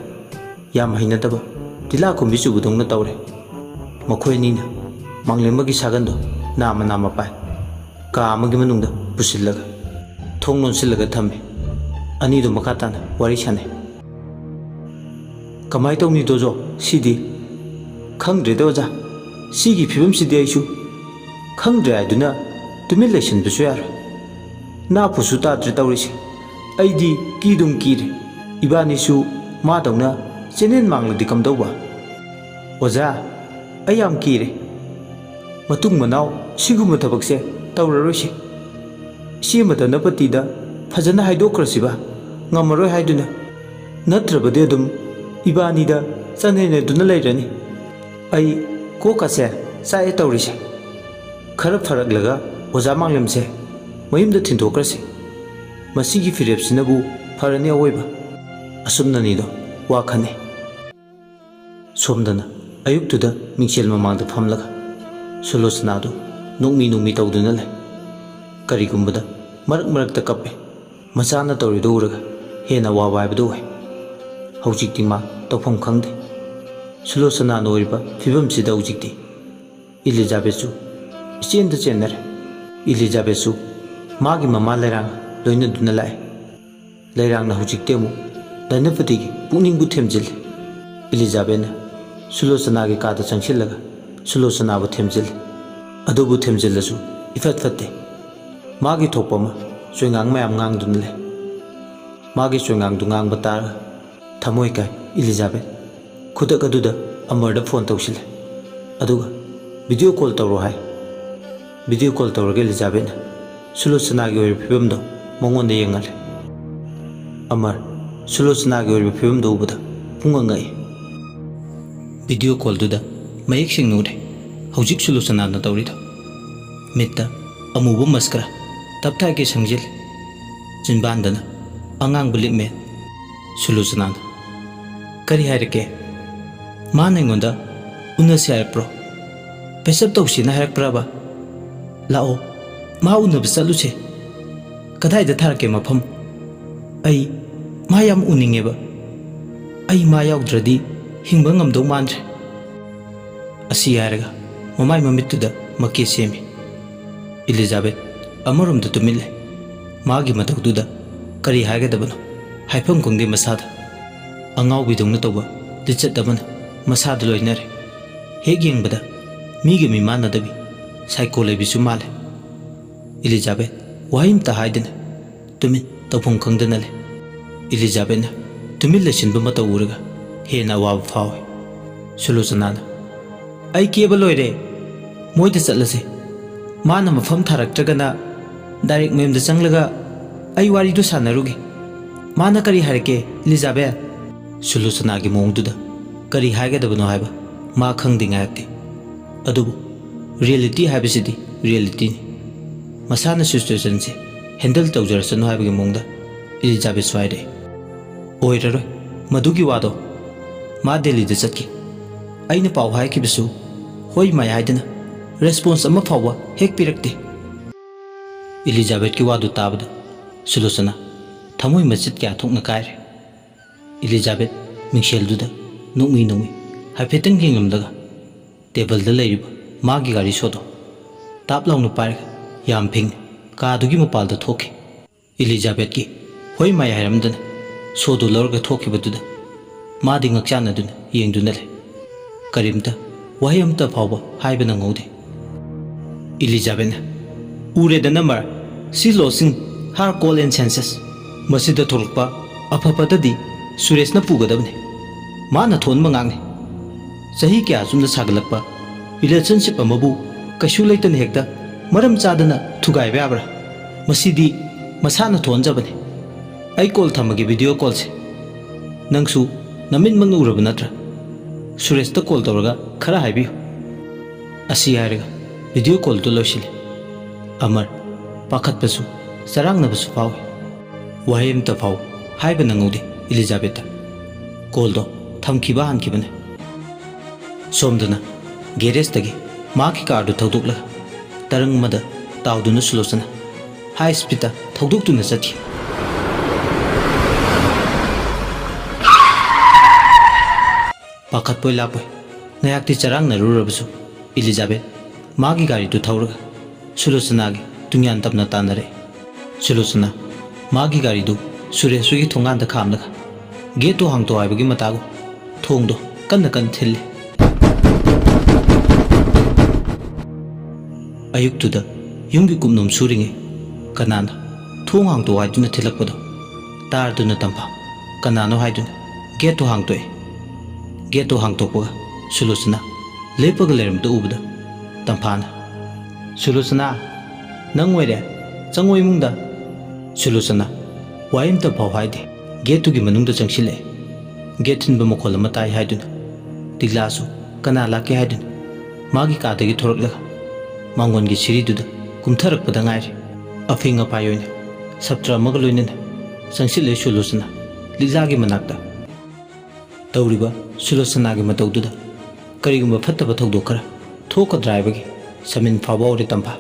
ꯌꯥꯝ ꯍꯩꯅꯗꯕ ꯇꯤꯜꯂꯥ ꯈꯨꯝꯕꯤ ꯆꯨꯕꯗꯧꯅ ꯇꯧꯔꯦ꯫" ꯃꯈꯣꯏ ꯑꯅꯤꯅ ꯃꯥꯡꯂꯦꯝꯕꯒꯤ ꯁꯥꯒꯟꯗꯣ ꯅꯥꯝꯃ ꯅꯥꯝꯃ ꯄꯥꯏ꯫ ꯀꯥ ꯑꯃꯒꯤ ꯃꯅꯨꯡꯗ ꯄꯨꯁꯤꯜꯂꯒ ꯊꯣꯡ ꯂꯣꯟꯁꯤꯜꯂꯒ ꯊꯝꯃꯤ꯫ ꯑꯅꯤꯗꯨ ꯃꯈꯥ ꯇꯥꯅ ꯋꯥꯔꯤ ꯁꯥꯟꯅꯩ꯫ "ꯀꯃꯥꯏ ꯇꯧꯅꯤ ꯗꯣꯖꯣ ꯁꯤꯗꯤ? ꯈꯪꯗ꯭ꯔꯦꯗ ꯑꯣꯖꯥ, ꯁꯤꯒꯤ ꯐꯤꯕꯝꯁꯤꯗꯤ ꯑꯩꯁꯨ ꯈꯪꯗ꯭ꯔꯦ ꯍꯥꯏꯗꯨꯅ ꯇꯨꯃꯤꯟ ꯂꯩꯁꯤꯟꯕꯁꯨ ꯌꯥꯔꯣꯏ꯫ ꯅꯥꯄꯨꯁꯨ ꯇꯥꯗ꯭ꯔꯦ ꯇꯧꯔꯤꯁꯦ꯫ ꯑꯩꯗꯤ ꯀꯤꯗꯨꯝ ꯀꯤꯔꯦ꯫ ꯏꯕꯥꯅꯤꯁꯨ ꯃꯥꯗꯧꯅ ꯆꯦꯅꯦꯜ ꯃꯥꯡꯂꯗꯤ ꯀꯝꯗꯧꯕ? ꯑꯣꯖꯥ, ꯑꯩ ꯌꯥꯝ ꯀꯤꯔꯦ꯫ ꯃꯇꯨꯡ ꯃꯅꯥꯎ ꯁꯤꯒꯨꯝꯕ ꯊꯕꯛꯁꯦ ꯇꯧꯔꯔꯣꯏꯁꯤ꯫ ꯏꯆꯦ ꯃꯗꯅꯄꯇꯤꯗ ꯐꯖꯅ ꯍꯥꯏꯗꯣꯛꯈ꯭ꯔꯁꯤꯕ, ꯉꯝꯃꯔꯣꯏ ꯍꯥꯏꯗꯨꯅ꯫ ꯅꯠꯇ꯭ꯔꯕꯗꯤ ꯑꯗꯨꯝ ꯏꯕꯥꯅꯤꯗ ꯆꯥꯟꯅꯅꯗꯨꯅ ꯂꯩꯔꯅꯤ꯫ ꯑꯩ ꯀꯣꯛꯀꯁꯦ ꯆꯥꯛꯑꯦ ꯇꯧꯔꯤꯁꯦ꯫" "ꯈꯔ ꯐꯔꯛꯂꯒ ꯑꯣꯖꯥ ꯃꯥꯡꯂꯦꯝꯁꯦ ꯃꯌꯨꯝꯗ ꯊꯤꯟꯗꯣꯛꯈ꯭ꯔꯁꯤ꯫ ꯃꯁꯤꯒꯤ ꯐꯤꯔꯦꯞꯁꯤꯅꯕꯨ ꯐꯔꯅꯤ ꯑꯋꯣꯏꯕ"꯫ ꯑꯁꯨꯝꯅꯅꯤꯗꯣ ꯋꯥ ꯈꯟꯅꯩ꯫ ꯁꯣꯝꯗꯅ ꯑꯌꯨꯛꯇꯨꯗ ꯃꯤꯡꯁꯦꯜ ꯃꯃꯥꯡꯗ ꯐꯝꯂꯒ ꯁꯨꯂꯣꯆꯅꯥꯗꯨ ꯅꯣꯛꯃꯤ ꯅꯣꯛꯃꯤ ꯇꯧꯗꯨꯅ ꯂꯩ꯫ ꯀꯔꯤꯒꯨꯝꯕꯗ ꯃꯔꯛ ꯃꯔꯛꯇ ꯀꯞꯄꯦ꯫ ꯃꯆꯥꯅ ꯇꯧꯔꯤꯗꯨ ꯎꯔꯒ ꯍꯦꯟꯅ ꯋꯥꯕ ꯍꯥꯏꯕꯗꯨ ꯑꯣꯏ꯫ ꯍꯧꯖꯤꯛꯇꯤ ꯃꯥ ꯇꯧꯐꯝ ꯈꯪꯗꯦ꯫ ꯁꯨꯂꯣꯆꯅꯥꯅ ꯑꯣꯏꯔꯤꯕ ꯐꯤꯕꯝꯁꯤꯗ ꯍꯧꯖꯤꯛꯇꯤ ꯏꯂꯤꯖꯥꯕꯦꯠꯁꯨ ꯏꯆꯦꯟꯗ ꯆꯦꯟꯅꯔꯦ꯫ ꯏꯂꯤꯖꯥꯕꯦꯠꯁꯨ ꯃꯥꯒꯤ ꯃꯃꯥ ꯂꯩꯔꯥꯡ ꯂꯣꯏꯅꯗꯨꯅ ꯂꯥꯛꯑꯦ꯫ ꯂꯩꯔꯥꯡꯅ ꯍꯧꯖꯤꯛꯇꯤ ꯑꯃꯨꯛ ꯙꯅꯄꯇꯤꯒꯤ ꯄꯨꯛꯅꯤꯡꯕꯨ ꯊꯦꯝꯖꯤꯜꯂꯤ꯫ ꯏꯂꯤꯖꯥꯕꯦꯠꯅ ꯁꯨꯂꯣꯆꯅꯥꯒꯤ ꯀꯥꯗ ꯆꯪꯁꯤꯜꯂꯒ ꯁꯨꯂꯣꯆꯅꯥꯕꯨ ꯊꯦꯝꯖꯤꯜꯂꯤ꯫ ꯑꯗꯨꯕꯨ ꯊꯦꯝꯖꯤꯜꯂꯁꯨ ꯏꯐꯠ ꯐꯠꯇꯦ꯫ ꯃꯥꯒꯤ ꯊꯣꯛꯄ ꯑꯃ ꯆꯣꯏꯉꯥꯡ ꯃꯌꯥꯝ ꯉꯥꯡꯗꯨꯅ ꯂꯩ꯫ ꯃꯥꯒꯤ ꯆꯣꯏꯉꯥꯡꯗꯨ ꯉꯥꯡꯕ ꯇꯥꯔꯒ ꯊꯃꯣꯏ ꯀꯥꯏ ꯏꯂꯤꯖꯥꯕꯦꯠ꯫ ꯈꯨꯗꯛ ꯑꯗꯨꯗ ꯑꯃꯔꯗ ꯐꯣꯟ ꯇꯧꯁꯤꯜꯂꯦ꯫ ꯑꯗꯨꯒ "ꯚꯤꯗꯤꯑꯣ ꯀꯣꯜ ꯇꯧꯔꯣ" ꯍꯥꯏ꯫ ꯚꯤꯗꯤꯑꯣ ꯀꯣꯜ ꯇꯧꯔꯒ ꯏꯂꯤꯖꯥꯕꯦꯠꯅ ꯁꯨꯂꯣꯆꯅꯥꯒꯤ ꯑꯣꯏꯔꯤꯕ ꯐꯤꯕꯝꯗꯣ ꯃꯉꯣꯟꯗ ꯌꯦꯡꯍꯜꯂꯦ꯫ ꯑꯃꯔ ꯁꯨꯂꯣꯆꯅꯥꯒꯤ ꯑꯣꯏꯔꯤꯕ ꯐꯤꯕꯝꯗꯣ ꯎꯕꯗ ꯄꯨꯡꯉꯛ ꯉꯛꯏ꯫ ꯚꯤꯗꯤꯑꯣ ꯀꯣꯜꯗꯨꯗ ꯃꯌꯦꯛ ꯁꯦꯡꯅ ꯎꯔꯦ ꯍꯧꯖꯤꯛ ꯁꯨꯂꯣꯆꯅꯥꯅ ꯇꯧꯔꯤꯗꯣ꯫ ꯃꯤꯠꯇ ꯑꯃꯨꯕ ꯃꯁꯀꯔꯥ ꯇꯞꯊꯥꯒꯦ ꯁꯪꯖꯤꯜꯂꯤ꯫ ꯆꯤꯟꯕꯥꯟꯗꯅ ꯑꯉꯥꯡꯕ ꯂꯤꯛꯃꯦꯟ꯫ ꯁꯨꯂꯣꯆꯅꯥꯅ "ꯀꯔꯤ ꯍꯥꯏꯔꯛꯀꯦ? ꯃꯥꯅ ꯑꯩꯉꯣꯟꯗ ꯎꯅꯁꯦ ꯍꯥꯏꯔꯛꯄ꯭ꯔꯣ? ꯄꯦꯆꯞ ꯇꯧꯁꯦꯅ ꯍꯥꯏꯔꯛꯄ꯭ꯔꯕ? ꯂꯥꯛꯑꯣ, ꯃꯥ ꯎꯅꯕ ꯆꯠꯂꯨꯁꯦ꯫ ꯀꯗꯥꯏꯗ ꯊꯥꯔꯛꯀꯦ ꯃꯐꯝ? ꯑꯩ ꯃꯥ ꯌꯥꯝ ꯎꯅꯤꯡꯉꯦꯕ꯫ ꯑꯩ ꯃꯥ ꯌꯥꯎꯗ꯭ꯔꯗꯤ ꯍꯤꯡꯕ ꯉꯝꯗꯧ ꯃꯥꯟꯗ꯭ꯔꯦ"꯫ ꯑꯁꯤ ꯍꯥꯏꯔꯒ ꯃꯃꯥꯏ ꯃꯃꯤꯠꯇꯨꯗ ꯃꯀꯦ ꯁꯦꯝꯃꯤ꯫ ꯏꯂꯤꯖꯥꯕꯦꯠ ꯑꯃꯔꯣꯝꯗ ꯇꯨꯃꯤꯟ ꯂꯩ꯫ ꯃꯥꯒꯤ ꯃꯇꯧꯗꯨꯗ ꯀꯔꯤ ꯍꯥꯏꯒꯗꯕꯅꯣ ꯍꯥꯏꯐꯝ ꯈꯪꯗꯦ ꯃꯁꯥꯗ꯫ ꯑꯉꯥꯎꯕꯤꯗꯧꯅ ꯇꯧꯕ ꯂꯤꯆꯠ ꯑꯃꯅ ꯃꯁꯥꯗ ꯂꯣꯏꯅꯔꯦ꯫ ꯍꯦꯛ ꯌꯦꯡꯕꯗ ꯃꯤꯒ ꯃꯤꯃꯥꯟꯅꯗꯕꯤ, ꯁꯥꯏꯀꯣ ꯂꯩꯕꯤꯁꯨ ꯃꯥꯜꯂꯦ꯫ ꯏꯂꯤꯖꯥꯕꯦꯠ ꯋꯥꯍꯩ ꯑꯃꯇ ꯍꯥꯏꯗꯅ ꯇꯨꯃꯤꯟ ꯇꯧꯐꯝ ꯈꯪꯗꯅ ꯂꯩ꯫ ꯏꯂꯤꯖꯥꯕꯦꯠꯅ ꯇꯨꯃꯤꯟ ꯂꯩꯁꯤꯟꯕ ꯃꯇꯧ ꯎꯔꯒ ꯍꯦꯟꯅ ꯑꯋꯥꯕ ꯐꯥꯎꯏ꯫ ꯁꯨꯂꯣꯆꯅꯥꯅ "ꯑꯩ ꯀꯦꯕ ꯂꯣꯏꯔꯦ, ꯃꯣꯏꯗ ꯆꯠꯂꯁꯦ꯫ ꯃꯥꯅ ꯃꯐꯝ ꯊꯥꯔꯛꯇ꯭ꯔꯒꯅ ꯗꯥꯏꯔꯦꯛ ꯃꯌꯨꯝꯗ ꯆꯪꯂꯒ ꯑꯩ ꯋꯥꯔꯤꯗꯨ ꯁꯥꯟꯅꯔꯨꯒꯦ꯫ ꯃꯥꯅ ꯀꯔꯤ ꯍꯥꯏꯔꯛꯀꯦ, ꯏꯂꯤꯖꯥꯕꯦꯠ?" ꯁꯨꯂꯣꯆꯅꯥꯒꯤ ꯃꯑꯣꯡꯗꯨꯗ ꯀꯔꯤ ꯍꯥꯏꯒꯗꯕꯅꯣ ꯍꯥꯏꯕ ꯃꯥ ꯈꯪꯗꯦ ꯉꯥꯏꯍꯥꯛꯇꯤ꯫ ꯑꯗꯨꯕꯨ ꯔꯤꯌꯦꯂꯤꯇꯤ ꯍꯥꯏꯕꯁꯤꯗꯤ ꯔꯤꯌꯦꯂꯤꯇꯤꯅꯤ꯫ ꯃꯁꯥꯅ ꯁꯤꯆꯨꯋꯦꯁꯟꯁꯦ ꯍꯦꯟꯗꯜ ꯇꯧꯖꯔꯁꯅꯨ ꯍꯥꯏꯕꯒꯤ ꯃꯑꯣꯡꯗ ꯏꯂꯤꯖꯥꯕꯦꯠꯁꯨ ꯍꯥꯏꯔꯛꯏ꯫ ꯑꯣꯏꯔꯔꯣꯏ ꯃꯗꯨꯒꯤ ꯋꯥꯗꯣ꯫ ꯃꯥ ꯗꯦꯜꯂꯤꯗ ꯆꯠꯈꯤ꯫ ꯑꯩꯅ ꯄꯥꯎ ꯍꯥꯏꯈꯤꯕꯁꯨ ꯍꯣꯏ ꯃꯥꯏ ꯍꯥꯏꯗꯅ ꯔꯦꯁꯄꯣꯟꯁ ꯑꯃ ꯐꯥꯎꯕ ꯍꯦꯛ ꯄꯤꯔꯛꯇꯦ꯫ ꯏꯂꯤꯖꯥꯕꯦꯠꯀꯤ ꯋꯥꯗꯨ ꯇꯥꯕꯗ ꯁꯨꯂꯣꯆꯅꯥ ꯊꯃꯣꯏ ꯃꯆꯦꯠ ꯀꯌꯥ ꯊꯣꯛꯅ ꯀꯥꯏꯔꯦ꯫ ꯏꯂꯤꯖꯥꯕꯦꯠ ꯃꯤꯡꯁꯦꯜꯗꯨꯗ ꯅꯣꯛꯃꯤ ꯅꯣꯛꯃꯤ ꯍꯥꯏꯐꯦꯠꯇꯪ ꯌꯦꯡꯂꯝꯂꯒ ꯇꯦꯕꯜꯗ ꯂꯩꯔꯤꯕ ꯃꯥꯒꯤ ꯒꯥꯔꯤ ꯁꯣꯗꯣ ꯇꯥꯞ ꯂꯥꯎꯅ ꯄꯥꯏꯔꯒ ꯌꯥꯝ ꯐꯤꯡꯅ ꯀꯥꯗꯨꯒꯤ ꯃꯄꯥꯜꯗ ꯊꯣꯛꯈꯤ꯫ ꯏꯂꯤꯖꯥꯕꯦꯠꯀꯤ ꯍꯣꯏ ꯃꯥꯏ ꯍꯥꯏꯔꯝꯗꯅ ꯁꯣꯗꯨ ꯂꯧꯔꯒ ꯊꯣꯛꯈꯤꯕꯗꯨꯗ ꯃꯥꯗꯤ ꯉꯛꯆꯥꯟꯅꯗꯨꯅ ꯌꯦꯡꯗꯨꯅ ꯂꯩ꯫ ꯀꯔꯤꯝꯇ ꯋꯥꯍꯩ ꯑꯃꯠꯇ ꯐꯥꯎꯕ ꯍꯥꯏꯕ ꯅꯪꯍꯧꯗꯦ꯫ ꯏꯂꯤꯖꯥꯕꯦꯠꯅ, "ꯎꯔꯦꯗꯅ ꯃꯔ, she losing her cool and senses꯫ ꯃꯁꯤꯗ ꯊꯣꯛꯂꯛꯄ ꯑꯐ ꯐꯠꯇꯗꯤ ꯁꯨꯔꯦꯁꯅ ꯄꯨꯒꯗꯕꯅꯤ꯫ ꯃꯥꯅ ꯊꯣꯟꯕ ꯉꯥꯡꯅꯤ꯫ ꯆꯍꯤ ꯀꯌꯥ ꯆꯨꯝꯅ ꯁꯥꯒꯠꯂꯛꯄ ꯔꯤꯂꯦꯁꯟꯁꯤꯞ ꯑꯃꯕꯨ ꯀꯩꯁꯨ ꯂꯩꯇꯅ ꯍꯦꯛꯇ ꯃꯔꯝ ꯆꯥꯗꯅ ꯊꯨꯒꯥꯏꯕ ꯌꯥꯕ꯭ꯔꯥ? ꯃꯁꯤꯗꯤ ꯃꯁꯥꯅ ꯊꯣꯟꯖꯕꯅꯤ꯫ ꯑꯩ ꯀꯣꯜ ꯊꯝꯃꯒꯦ, ꯚꯤꯗꯤꯑꯣ ꯀꯣꯜꯁꯦ꯫ ꯅꯪꯁꯨ ꯅꯃꯤꯠꯃꯛꯅ ꯎꯔꯕ ꯅꯠꯇ꯭ꯔꯥ? ꯁꯨꯔꯦꯁꯇ ꯀꯣꯜ ꯇꯧꯔꯒ ꯈꯔ ꯍꯥꯏꯕꯤꯌꯨ꯫" ꯑꯁꯤ ꯍꯥꯏꯔꯒ ꯚꯤꯗꯤꯑꯣ ꯀꯣꯜꯗꯨ ꯂꯣꯏꯁꯤꯜꯂꯤ꯫ ꯑꯃꯔ ꯄꯥꯈꯠꯄꯁꯨ ꯆꯔꯥꯡꯅꯕꯁꯨ ꯐꯥꯎꯏ꯫ ꯋꯥꯍꯩ ꯑꯃꯇ ꯐꯥꯎ ꯍꯥꯏꯕ ꯅꯪꯍꯧꯗꯦ ꯏꯂꯤꯖꯥꯕꯦꯠꯇ꯫ ꯀꯣꯜꯗꯣ ꯊꯝꯈꯤꯕ ꯍꯥꯟꯈꯤꯕꯅꯤ꯫ ꯁꯣꯝꯗꯅ ꯒꯦꯔꯦꯖꯇꯒꯤ ꯃꯍꯥꯛꯀꯤ ꯀꯥꯔꯗꯨ ꯊꯧꯗꯣꯛꯂꯒ ꯇꯔꯪ ꯑꯃꯗ ꯇꯥꯎꯗꯨꯅ ꯁꯨꯂꯣꯆꯅꯥ ꯍꯥꯏ ꯁ꯭ꯄꯤꯗꯇ ꯊꯧꯗꯣꯛꯇꯨꯅ ꯆꯠꯈꯤ꯫ ꯄꯥꯈꯠꯄꯣꯏ ꯂꯥꯛꯄꯣꯏ ꯉꯥꯏꯍꯥꯛꯇꯤ ꯆꯔꯥꯡꯅꯔꯨꯔꯕꯁꯨ ꯏꯂꯤꯖꯥꯕꯦꯠ ꯃꯥꯒꯤ ꯒꯥꯔꯤꯗꯨ ꯊꯧꯔꯒ ꯁꯨꯂꯣꯆꯅꯥꯒꯤ ꯇꯨꯡꯌꯥꯟ ꯇꯞꯅ ꯇꯥꯟꯅꯔꯛꯏ꯫ ꯁꯨꯂꯣꯆꯅꯥ ꯃꯥꯒꯤ ꯒꯥꯔꯤꯗꯨ ꯁꯨꯔꯦꯁ ꯍꯣꯏꯒꯤ ꯊꯣꯡꯒꯥꯟꯗ ꯈꯥꯝꯂꯒ ꯒꯦꯠꯇꯨ ꯍꯥꯡꯇꯣꯛ ꯍꯥꯏꯕꯒꯤ ꯃꯇꯥꯒꯨꯝ ꯊꯣꯡꯗꯣ ꯀꯟꯅ ꯀꯟꯅ ꯊꯤꯜꯂꯤ꯫ ꯑꯌꯨꯛꯇꯨꯗ ꯌꯨꯝꯒꯤ ꯀꯨꯞꯅꯣꯝ ꯁꯨꯔꯤꯉꯩ ꯀꯅꯥꯅ ꯊꯣꯡ ꯍꯥꯡꯇꯣꯛ ꯍꯥꯏꯗꯨꯅ ꯊꯤꯜꯂꯛꯄꯗꯣ ꯇꯥꯔꯗꯨꯅ ꯇꯝꯐꯥ ꯀꯅꯥꯅꯣ ꯍꯥꯏꯗꯨꯅ ꯒꯦꯠꯇꯨ ꯍꯥꯡꯇꯣꯛꯏ꯫ ꯒꯦꯠꯇꯨ ꯍꯥꯡꯇꯣꯛꯄꯒ ꯁꯨꯂꯣꯆꯅꯥ ꯂꯦꯞꯄꯒ ꯂꯩꯔꯝꯕꯗꯨ ꯎꯕꯗ ꯇꯝꯐꯥꯅ, "ꯁꯨꯂꯣꯆꯅꯥ, ꯅꯪ ꯑꯣꯏꯔꯦ? ꯆꯪꯉꯣ ꯏꯃꯨꯡꯗ꯫" ꯁꯨꯂꯣꯆꯅꯥ ꯋꯥꯍꯩ ꯑꯃꯇ ꯐꯥꯎ ꯍꯥꯏꯗꯦ꯫ ꯒꯦꯠꯇꯨꯒꯤ ꯃꯅꯨꯡꯗ ꯆꯪꯁꯤꯜꯂꯛꯑꯦ꯫ ꯒꯦꯠ ꯊꯤꯟꯕ ꯃꯈꯣꯜ ꯑꯃ ꯇꯥꯏ ꯍꯥꯏꯗꯨꯅ ꯇꯤꯛꯂꯥꯁꯨ ꯀꯅꯥ ꯂꯥꯛꯀꯦ ꯍꯥꯏꯗꯨꯅ ꯃꯥꯒꯤ ꯀꯥꯗꯒꯤ ꯊꯣꯔꯛꯂꯒ ꯃꯥꯡꯒꯣꯟꯒꯤ ꯁꯤꯔꯤꯗꯨꯗ ꯀꯨꯝꯊꯔꯛꯄꯗ ꯉꯥꯏꯔꯤ꯫ ꯑꯐꯤꯡ ꯑꯐꯥꯏ ꯑꯣꯏꯅ ꯁꯥꯇ꯭ꯔ ꯑꯃꯒ ꯂꯣꯏꯅꯅ ꯆꯪꯁꯤꯜꯂꯦ ꯁꯨꯂꯣꯆꯅꯥ ꯂꯤꯛꯂꯥꯒꯤ ꯃꯅꯥꯛꯇ꯫ ꯇꯧꯔꯤꯕ ꯁꯨꯂꯣꯆꯅꯥꯒꯤ ꯃꯇꯧꯗꯨꯗ ꯀꯔꯤꯒꯨꯝꯕ ꯐꯠꯇꯕ ꯊꯧꯗꯣꯛ ꯈꯔ ꯊꯣꯛꯀꯗ꯭ꯔꯥ ꯍꯥꯏꯕꯒꯤ ꯁꯃꯤꯟ ꯐꯥꯎꯕ ꯍꯧꯔꯦ ꯇꯝꯐꯥ꯫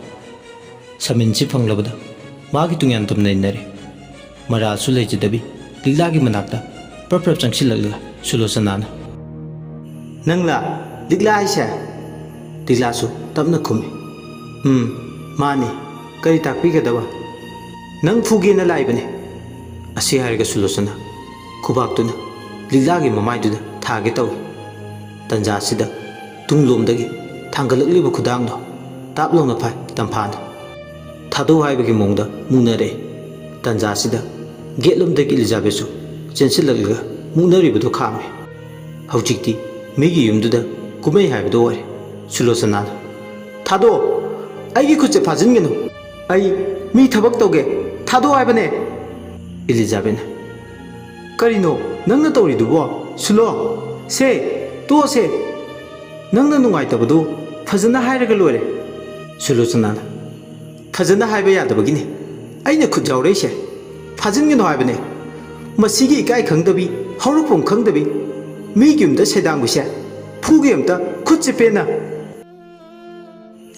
ꯁꯃꯤꯟꯁꯤ ꯐꯪꯂꯕꯗ ꯃꯥꯒꯤ ꯇꯨꯡꯌꯥꯟ ꯇꯝꯅ ꯏꯟꯅꯔꯦ꯫ ꯃꯔꯥꯜꯁꯨ ꯂꯩꯖꯗꯕꯤ ꯂꯤꯛꯂꯥꯒꯤ ꯃꯅꯥꯛꯇ ꯄ꯭ꯔꯞ ꯄ꯭ꯔꯞ ꯆꯪꯁꯤꯜꯂꯛꯂꯒ ꯁꯨꯂꯣꯆꯅꯥꯅ, "ꯅꯪꯂꯥ ꯂꯤꯛꯂꯥ ꯍꯥꯏꯁꯦ?" ꯂꯤꯛꯂꯥꯁꯨ ꯇꯞꯅ ꯈꯨꯝꯃꯤ, "ꯎꯝ, ꯃꯥꯅꯤ꯫ ꯀꯔꯤ ꯇꯥꯛꯄꯤꯒꯗꯕ? ꯅꯪ ꯐꯨꯒꯦꯅ ꯂꯥꯛꯏꯕꯅꯦ꯫" ꯑꯁꯤ ꯍꯥꯏꯔꯒ ꯁꯨꯂꯣꯆꯅꯥ ꯈꯨꯕꯥꯛꯇꯨꯅ ꯂꯤꯛꯂꯥꯒꯤ ꯃꯃꯥꯏꯗꯨꯗ ꯊꯥꯒꯦ ꯇꯧꯏ꯫ ꯇꯟꯖꯥꯁꯤꯗ ꯇꯨꯡꯂꯣꯝꯗꯒꯤ ꯊꯥꯡꯒꯠꯂꯛꯂꯤꯕ ꯈꯨꯗꯥꯡꯗꯣ ꯇꯥꯞ ꯂꯥꯎꯅ ꯐꯥꯏ ꯇꯝꯐꯥꯅ꯫ ꯊꯥꯗꯣꯛ ꯍꯥꯏꯕꯒꯤ ꯃꯑꯣꯡꯗ ꯃꯨꯛꯅꯔꯦ꯫ ꯇꯟꯖꯥꯁꯤꯗ ꯒꯦꯠꯂꯣꯝꯗꯒꯤ ꯏꯂꯤꯖꯥꯕꯦꯠꯁꯨ ꯆꯦꯟꯁꯤꯜꯂꯛꯂꯒ ꯃꯨꯛꯅꯔꯤꯕꯗꯨ ꯈꯥꯝꯃꯤ꯫ ꯍꯧꯖꯤꯛꯇꯤ ꯃꯤꯒꯤ ꯌꯨꯝꯗꯨꯗ ꯀꯨꯝꯍꯩ ꯍꯥꯏꯕꯗꯨ ꯑꯣꯏꯔꯦ꯫ ꯁꯨꯂꯣꯆꯅꯥꯅ, "ꯊꯥꯗꯣꯛꯑꯣ! ꯑꯩꯒꯤ ꯈꯨꯠꯁꯦ ꯐꯥꯖꯤꯟꯒꯅꯨ! ꯑꯩ ꯃꯤ ꯊꯕꯛ ꯇꯧꯒꯦ! ꯊꯥꯗꯣꯛꯑꯣ ꯍꯥꯏꯕꯅꯦ!" ꯏꯂꯤꯖꯥꯕꯦꯠꯅ, "ꯀꯔꯤꯅꯣ ꯅꯪꯅ ꯇꯧꯔꯤꯗꯨꯕꯣ? ꯁꯨꯂꯣ! ꯁꯦ! ꯇꯣꯛꯑꯁꯦ! ꯅꯪꯅ ꯅꯨꯡꯉꯥꯏꯇꯕꯗꯨ ꯐꯖꯅ ꯍꯥꯏꯔꯒ ꯂꯣꯏꯔꯦ꯫" ꯁꯨꯂꯣꯆꯅꯥꯅ, "ꯐꯖꯅ ꯍꯥꯏꯕ ꯌꯥꯗꯕꯒꯤꯅꯤ ꯑꯩꯅ ꯈꯨꯠ ꯌꯥꯎꯔꯛꯏꯁꯦ꯫ ꯐꯥꯖꯤꯟꯒꯅꯨ ꯍꯥꯏꯕꯅꯦ꯫ ꯃꯁꯤꯒꯤ ꯏꯀꯥꯏ ꯈꯪꯗꯕꯤ, ꯍꯧꯔꯛꯐꯝ ꯈꯪꯗꯕꯤ, ꯃꯤꯒꯤ ꯌꯨꯝꯗ ꯁꯩꯗꯥꯡꯕꯤꯁꯦ ꯐꯨꯒꯦ ꯑꯝꯇ, ꯈꯨꯠꯁꯦ ꯄꯦꯟꯅ꯫"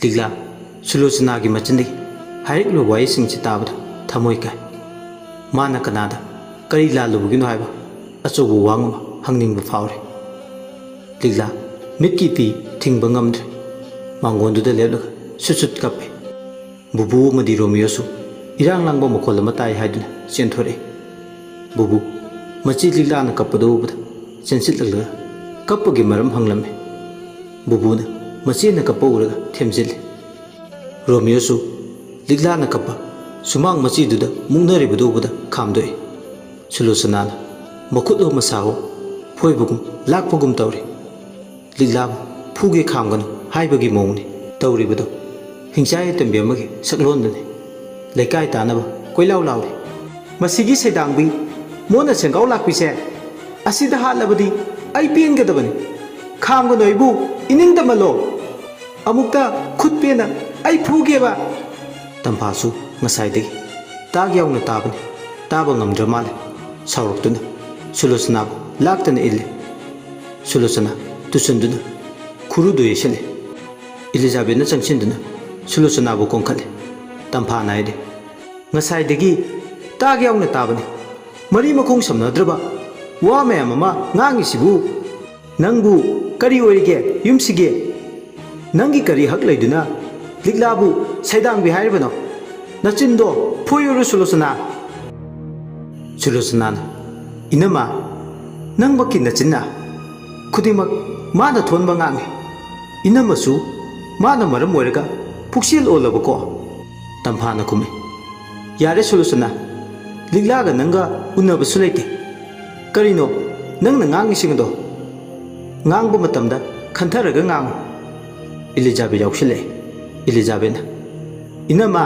ꯂꯤꯛꯂꯥ ꯁꯨꯂꯣꯆꯅꯥꯒꯤ ꯃꯆꯤꯟꯗꯒꯤ ꯍꯥꯏꯔꯛꯂꯤꯕ ꯋꯥꯍꯩꯁꯤꯡꯁꯤ ꯇꯥꯕꯗ ꯊꯃꯣꯏ ꯀꯥꯏ꯫ ꯃꯥꯅ ꯀꯅꯥꯗ ꯀꯔꯤ ꯂꯥꯜꯂꯨꯕꯒꯤꯅꯣ ꯍꯥꯏꯕ ꯑꯆꯧꯕ ꯋꯥꯍꯪ ꯑꯃ ꯍꯪꯅꯤꯡꯕ ꯐꯥꯎꯔꯦ꯫ ꯂꯤꯛꯂꯥ ꯃꯤꯠꯀꯤ ꯏꯄꯤ ꯊꯤꯡꯕ ꯉꯝꯗ꯭ꯔꯦ꯫ ꯃꯥꯡꯒꯣꯟꯗꯨꯗ ꯂꯦꯞꯂꯒ ꯁꯨꯠ ꯁꯨꯠ ꯀꯞꯄꯦ꯫ ꯕꯨꯕꯨ ꯑꯃꯗꯤ ꯔꯣꯃꯤꯌꯣꯁꯨ ꯏꯔꯥꯡ ꯂꯥꯡꯕ ꯃꯈꯣꯜ ꯑꯃ ꯇꯥꯏ ꯍꯥꯏꯗꯨꯅ ꯆꯦꯟꯊꯣꯔꯛꯏ꯫ ꯕꯨꯕꯨ ꯃꯆꯦ ꯂꯤꯛꯂꯥꯅ ꯀꯞꯄꯗꯨ ꯎꯕꯗ ꯆꯦꯟꯁꯤꯜꯂꯛꯂꯒ ꯀꯞꯄꯒꯤ ꯃꯔꯝ ꯍꯪꯂꯝꯃꯤ꯫ ꯕꯨꯕꯨꯅ ꯃꯆꯦꯅ ꯀꯞꯄ ꯎꯔꯒ ꯊꯦꯝꯖꯤꯜꯂꯤ꯫ ꯔꯣꯃꯤꯌꯣꯁꯨ ꯂꯤꯛꯂꯥꯅ ꯀꯞꯄ ꯁꯨꯃꯥꯡ ꯃꯆꯤꯗꯨꯗ ꯃꯨꯛꯅꯔꯤꯕꯗꯨ ꯎꯕꯗ ꯈꯥꯝꯗꯣꯛꯏ꯫ ꯁꯨꯂꯣꯆꯅꯥꯅ ꯃꯈꯨꯠꯂꯣ ꯃꯁꯥꯋꯣ ꯐꯣꯏꯕꯒꯨꯝ ꯂꯥꯛꯄꯒꯨꯝ ꯇꯧꯔꯤ꯫ ꯂꯤꯛꯂꯥꯕꯨ ꯐꯨꯒꯦ ꯈꯥꯝꯒꯅꯨ ꯍꯥꯏꯕꯒꯤ ꯃꯑꯣꯡꯅꯤ ꯇꯧꯔꯤꯕꯗꯨ꯫ ꯍꯤꯡꯆꯥꯏ ꯇꯝꯕꯤ ꯑꯃꯒꯤ ꯁꯛꯂꯣꯟꯗꯨꯅꯤ꯫ ꯂꯩꯀꯥꯏ ꯇꯥꯅꯕ ꯀꯣꯏꯂꯥꯎ ꯂꯥꯎꯔꯤ꯫ "ꯃꯁꯤꯒꯤ ꯁꯩꯗꯥꯡꯕꯤ, ꯃꯣꯟꯅ ꯁꯦꯡꯒꯥꯎ ꯂꯥꯛꯄꯤꯁꯦ, ꯑꯁꯤꯗ ꯍꯥꯠꯂꯕꯗꯤ ꯑꯩ ꯄꯦꯟꯒꯗꯕꯅꯤ꯫ ꯈꯥꯝꯒꯅꯨ ꯑꯩꯕꯨ, ꯏꯅꯤꯡ ꯇꯝꯍꯜꯂꯣ꯫" ꯑꯃꯨꯛꯇ ꯈꯨꯠ ꯄꯦꯟꯅ ꯑꯩ ꯐꯨꯒꯦꯕ꯫ ꯇꯝꯐꯥꯁꯨ ꯉꯁꯥꯏꯗꯒꯤ ꯇꯥꯛ ꯌꯥꯎꯅ ꯇꯥꯕꯅꯤ, ꯇꯥꯕ ꯉꯝꯗ꯭ꯔ ꯃꯥꯜꯂꯦ꯫ ꯁꯥꯎꯔꯛꯇꯨꯅ ꯁꯨꯂꯣꯆꯅꯥꯕꯨ ꯂꯥꯛꯇꯅ ꯏꯜꯂꯦ꯫ ꯁꯨꯂꯣꯆꯅꯥ ꯇꯨꯁꯟꯗꯨꯅ ꯈꯨꯔꯨꯗꯨ ꯌꯩꯁꯜꯂꯦ꯫ ꯏꯂꯤꯖꯥꯕꯦꯠꯅ ꯆꯪꯁꯤꯟꯗꯨꯅ ꯁꯨꯂꯣꯆꯅꯥꯕꯨ ꯀꯣꯟꯈꯠꯂꯦ꯫ ꯇꯝꯐꯥꯅ ꯍꯥꯏꯔꯦ, "ꯉꯁꯥꯏꯗꯒꯤ ꯇꯥꯛ ꯌꯥꯎꯅ ꯇꯥꯕꯅꯤ꯫ ꯃꯔꯤ ꯃꯈꯣꯡ ꯁꯝꯅꯗ꯭ꯔꯕ ꯋꯥ ꯃꯌꯥꯝ ꯑꯃ ꯉꯥꯡꯉꯤꯁꯤꯕꯨ꯫ ꯅꯪꯕꯨ ꯀꯔꯤ ꯑꯣꯏꯔꯤꯒꯦ ꯌꯨꯝꯁꯤꯒꯤ? ꯅꯪꯒꯤ ꯀꯔꯤ ꯍꯛ ꯂꯩꯗꯨꯅ ꯂꯤꯛꯂꯥꯕꯨ ꯁꯩꯗꯥꯡꯕꯤ ꯍꯥꯏꯔꯤꯕꯅꯣ? ꯅꯆꯤꯟꯗꯣ ꯐꯣꯏꯌꯨꯔꯨ ꯁꯨꯂꯣꯆꯅꯥ!" ꯁꯨꯂꯣꯆꯅꯥꯅ, "ꯏꯅꯝꯃ, ꯅꯪꯃꯛꯀꯤ ꯅꯆꯤꯟꯅ ꯈꯨꯗꯤꯡꯃꯛ ꯃꯥꯅ ꯊꯣꯟꯕ ꯉꯥꯡꯉꯤ꯫ ꯏꯅꯝꯃꯁꯨ ꯃꯥꯅ ꯃꯔꯝ ꯑꯣꯏꯔꯒ ꯄꯨꯛꯆꯦꯜ ꯑꯣꯜꯂꯕꯀꯣ?" ꯇꯝꯐꯥꯅ ꯈꯨꯝꯃꯤ, "ꯌꯥꯔꯦ ꯁꯨꯂꯣꯆꯅꯥ, ꯂꯤꯛꯂꯥꯒ ꯅꯪꯒ ꯎꯟꯅꯕꯁꯨ ꯂꯩꯇꯦ꯫ ꯀꯔꯤꯅꯣ ꯅꯪꯅ ꯉꯥꯡꯉꯤꯁꯤꯡꯗꯣ? ꯉꯥꯡꯕ ꯃꯇꯝꯗ ꯈꯟꯊꯔꯒ ꯉꯥꯡꯉꯨ꯫" ꯏꯂꯤꯖꯥꯕꯦꯠ ꯌꯥꯎꯁꯤꯜꯂꯛꯑꯦ꯫ ꯏꯂꯤꯖꯥꯕꯦꯠꯅ, "ꯏꯅꯝꯃ,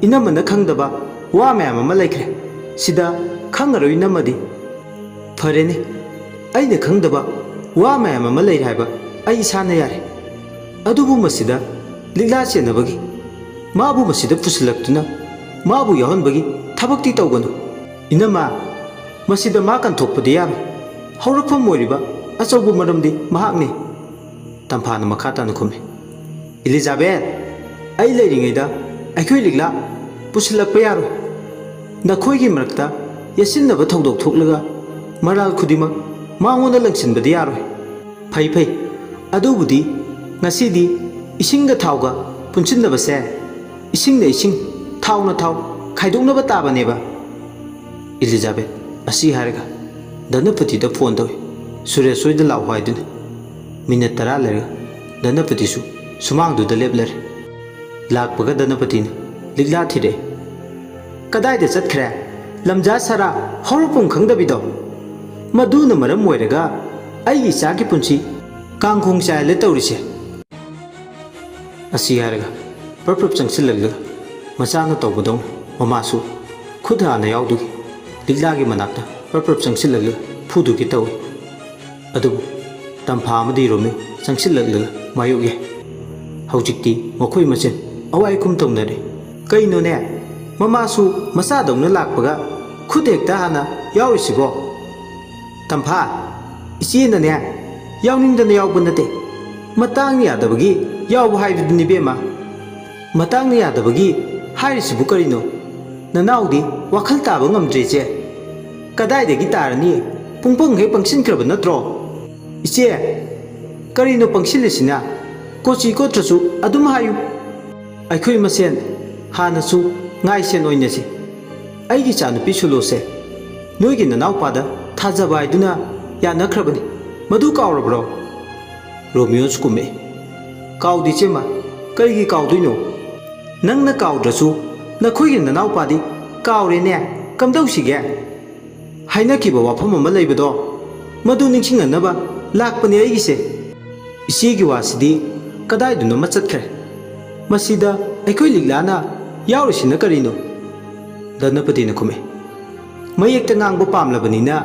ꯏꯅꯝꯃꯅ ꯈꯪꯗꯕ ꯋꯥ ꯃꯌꯥꯝ ꯑꯃ ꯂꯩꯈ꯭ꯔꯦ꯫ ꯁꯤꯗ ꯈꯪꯉꯔꯣꯏ ꯏꯅꯝꯃꯗꯤ꯫" "ꯐꯔꯦꯅꯦ, ꯑꯩꯅ ꯈꯪꯗꯕ ꯋꯥ ꯃꯌꯥꯝ ꯑꯃ ꯂꯩꯔꯦ ꯍꯥꯏꯕ ꯑꯩ ꯏꯁꯥꯅ ꯌꯥꯔꯦ꯫ ꯑꯗꯨꯕꯨ ꯃꯁꯤꯗ ꯂꯤꯛꯂꯥ ꯆꯦꯟꯅꯕꯒꯤ, ꯃꯥꯕꯨ ꯃꯁꯤꯗ ꯄꯨꯁꯤꯜꯂꯛꯇꯨꯅ ꯃꯥꯕꯨ ꯌꯥꯎꯍꯟꯕꯒꯤ ꯊꯕꯛꯇꯤ ꯇꯧꯒꯅꯨ꯫ ꯏꯅꯝꯃ, ꯃꯁꯤꯗ ꯃꯥ ꯀꯟꯊꯣꯛꯄꯗꯤ ꯌꯥꯔꯣꯏ꯫ ꯍꯧꯔꯛꯐꯝ ꯑꯣꯏꯔꯤꯕ ꯑꯆꯧꯕ ꯃꯔꯝꯗꯤ ꯃꯍꯥꯛꯅꯤ꯫" ꯇꯝꯐꯥꯅ ꯃꯈꯥ ꯇꯥꯅ ꯈꯨꯝꯃꯤ, "ꯏꯂꯤꯖꯥꯕꯦꯠ, ꯑꯩ ꯂꯩꯔꯤꯉꯩꯗ ꯑꯩꯈꯣꯏ ꯂꯤꯛꯂꯥ ꯄꯨꯁꯤꯜꯂꯛꯄ ꯌꯥꯔꯣꯏ꯫ ꯅꯈꯣꯏꯒꯤ ꯃꯔꯛꯇ ꯌꯦꯠꯁꯤꯟꯅꯕ ꯊꯧꯗꯣꯛ ꯊꯣꯛꯂꯒ ꯃꯔꯥꯜ ꯈꯨꯗꯤꯡꯃꯛ ꯃꯉꯣꯟꯗ ꯂꯪꯁꯤꯟꯕꯗꯤ ꯌꯥꯔꯣꯏ꯫" "ꯐꯩ, ꯐꯩ꯫ ꯑꯗꯨꯕꯨꯗꯤ ꯉꯁꯤꯗꯤ ꯏꯁꯤꯡꯒ ꯊꯥꯎꯒ ꯄꯨꯟꯁꯤꯟꯅꯕꯁꯦ, ꯏꯁꯤꯡꯅ ꯏꯁꯤꯡ, ꯊꯥꯎꯅ ꯊꯥꯎ ꯈꯥꯏꯗꯣꯛꯅꯕ ꯇꯥꯕꯅꯦꯕ꯫" ꯏꯂꯤꯖꯥꯕꯦꯠ ꯑꯁꯤ ꯍꯥꯏꯔꯒ ꯙꯅꯄꯇꯤꯗ ꯐꯣꯟ ꯇꯧꯏ꯫ "ꯁꯨꯔꯦꯁ ꯍꯣꯏꯗ ꯂꯥꯛꯑꯣ" ꯍꯥꯏꯗꯨꯅ꯫ ꯃꯤꯅꯠ ꯇꯔꯥ ꯂꯩꯔꯒ ꯙꯅꯄꯇꯤꯁꯨ ꯁꯨꯃꯥꯡꯗꯨꯗ ꯂꯦꯞꯂꯔꯦ꯫ ꯂꯥꯛꯄꯒ ꯙꯅꯄꯇꯤꯅ ꯂꯤꯛꯂꯥ ꯊꯤꯔꯛꯑꯦ꯫ "ꯀꯗꯥꯏꯗ ꯆꯠꯈ꯭ꯔꯦ? ꯂꯝꯖꯥ ꯁꯔꯥ ꯍꯧꯔꯛꯐꯝ ꯈꯪꯗꯕꯤꯗꯣ? ꯃꯗꯨꯅ ꯃꯔꯝ ꯑꯣꯏꯔꯒ ꯑꯩꯒꯤ ꯏꯆꯥꯒꯤ ꯄꯨꯟꯁꯤ ꯀꯥꯡꯈꯣꯡ ꯆꯥꯏꯍꯜꯂꯦ ꯇꯧꯔꯤꯁꯦ꯫" ꯑꯁꯤ ꯍꯥꯏꯔꯒ ꯄ꯭ꯔꯞ ꯄ꯭ꯔꯞ ꯆꯪꯁꯤꯜꯂꯛꯂꯒ ꯃꯆꯥꯅ ꯇꯧꯕꯗꯧꯅ ꯃꯃꯥꯁꯨ ꯈꯨꯠ ꯍꯥꯟꯅ ꯌꯥꯎꯗꯨꯒꯤ ꯂꯤꯛꯂꯥꯒꯤ ꯃꯅꯥꯛꯇ ꯄ꯭ꯔꯞ ꯄ꯭ꯔꯞ ꯆꯪꯁꯤꯜꯂꯛꯂꯒ ꯐꯨꯗꯨꯒꯤ ꯇꯧꯏ꯫ ꯑꯗꯨꯕꯨ ꯇꯝꯐꯥ ꯑꯃꯗꯤ ꯔꯣꯃꯤꯌꯣ ꯆꯪꯁꯤꯜꯂꯛꯂꯒ ꯃꯥꯌꯣꯛ ꯌꯥꯏ꯫ ꯍꯧꯖꯤꯛꯇꯤ ꯃꯈꯣꯏ ꯃꯁꯦꯟ ꯑꯋꯥꯏ ꯑꯈꯨꯝ ꯇꯧꯅꯔꯦ꯫ "ꯀꯩꯅꯣꯅꯦ, ꯃꯃꯥꯁꯨ ꯃꯆꯥꯗꯧꯅ ꯂꯥꯛꯄꯒ ꯈꯨꯠ ꯍꯦꯛꯇ ꯍꯥꯟꯅ ꯌꯥꯎꯔꯤꯁꯤꯕꯣ?" "ꯇꯝꯐꯥ, ꯏꯆꯦꯅꯅꯦ, ꯌꯥꯎꯅꯤꯡꯗꯅ ꯌꯥꯎꯕ ꯅꯠꯇꯦ, ꯃꯇꯥꯡꯅ ꯌꯥꯗꯕꯒꯤ ꯌꯥꯎꯕ ꯍꯥꯏꯕꯗꯨꯅꯤ ꯏꯕꯦꯝꯃ꯫ ꯃꯇꯥꯡꯅ ꯌꯥꯗꯕꯒꯤ ꯍꯥꯏꯔꯤꯁꯤꯕꯨ ꯀꯔꯤꯅꯣ? ꯅꯅꯥꯎꯗꯤ ꯋꯥꯈꯜ ꯇꯥꯕ ꯉꯝꯗ꯭ꯔꯦ ꯏꯆꯦ꯫ ꯀꯗꯥꯏꯗꯒꯤ ꯇꯥꯔꯅꯤ? ꯄꯨꯡꯄꯪ ꯍꯦꯛ ꯄꯪꯁꯤꯟꯈ꯭ꯔꯕ ꯅꯠꯇ꯭ꯔꯣ?" "ꯏꯆꯦ, ꯀꯔꯤꯅꯣ ꯄꯪꯁꯤꯜꯂꯤꯁꯤꯅ? ꯀꯣꯆꯤ ꯀꯣꯠꯇ꯭ꯔꯁꯨ ꯑꯗꯨꯝ ꯍꯥꯏꯌꯨ꯫ ꯑꯩꯈꯣꯏ ꯃꯁꯦꯟ ꯍꯥꯟꯅꯁꯨ ꯉꯥꯏꯁꯦꯟ ꯑꯣꯏꯅꯁꯤ꯫ ꯑꯩꯒꯤ ꯏꯆꯥꯅꯨꯄꯤ ꯁꯨꯂꯣꯁꯦ ꯅꯣꯏꯒꯤ ꯅꯅꯥꯎꯄꯥꯗ ꯊꯥꯖꯕ ꯍꯥꯏꯗꯨꯅ ꯌꯥꯅꯈ꯭ꯔꯕꯅꯤ꯫ ꯃꯗꯨ ꯀꯥꯎꯔꯕ꯭ꯔꯣ?" ꯔꯣꯃꯤꯌꯣꯁꯨ ꯀꯨꯝꯃꯛꯏ꯫ "ꯀꯥꯎꯗꯦ ꯏꯆꯦꯃ, ꯀꯔꯤꯒꯤ ꯀꯥꯎꯗꯣꯏꯅꯣ? ꯅꯪꯅ ꯀꯥꯎꯗ꯭ꯔꯁꯨ ꯅꯈꯣꯏꯒꯤ ꯅꯅꯥꯎꯄꯥꯗꯤ ꯀꯥꯎꯔꯦꯅꯦ꯫ ꯀꯝꯗꯧꯁꯤꯒꯦ? ꯍꯥꯏꯅꯈꯤꯕ ꯋꯥꯐꯝ ꯑꯃ ꯂꯩꯕꯗꯣ, ꯃꯗꯨ ꯅꯤꯡꯁꯤꯡꯍꯟꯅꯕ ꯂꯥꯛꯄꯅꯦ ꯑꯩꯒꯤꯁꯦ꯫ ꯏꯆꯦꯒꯤ ꯋꯥꯁꯤꯗꯤ ꯀꯗꯥꯏꯗꯅꯣꯃ ꯆꯠꯈ꯭ꯔꯦ꯫ ꯃꯁꯤꯗ ꯑꯩꯈꯣꯏ ꯂꯤꯛꯂꯥꯅ ꯌꯥꯎꯔꯤꯁꯤꯅ ꯀꯔꯤꯅꯣ?" ꯙꯅꯄꯇꯤꯅ ꯈꯨꯝꯃꯤ꯫ "ꯃꯌꯦꯛꯇ ꯉꯥꯡꯕ ꯄꯥꯝꯂꯕꯅꯤꯅ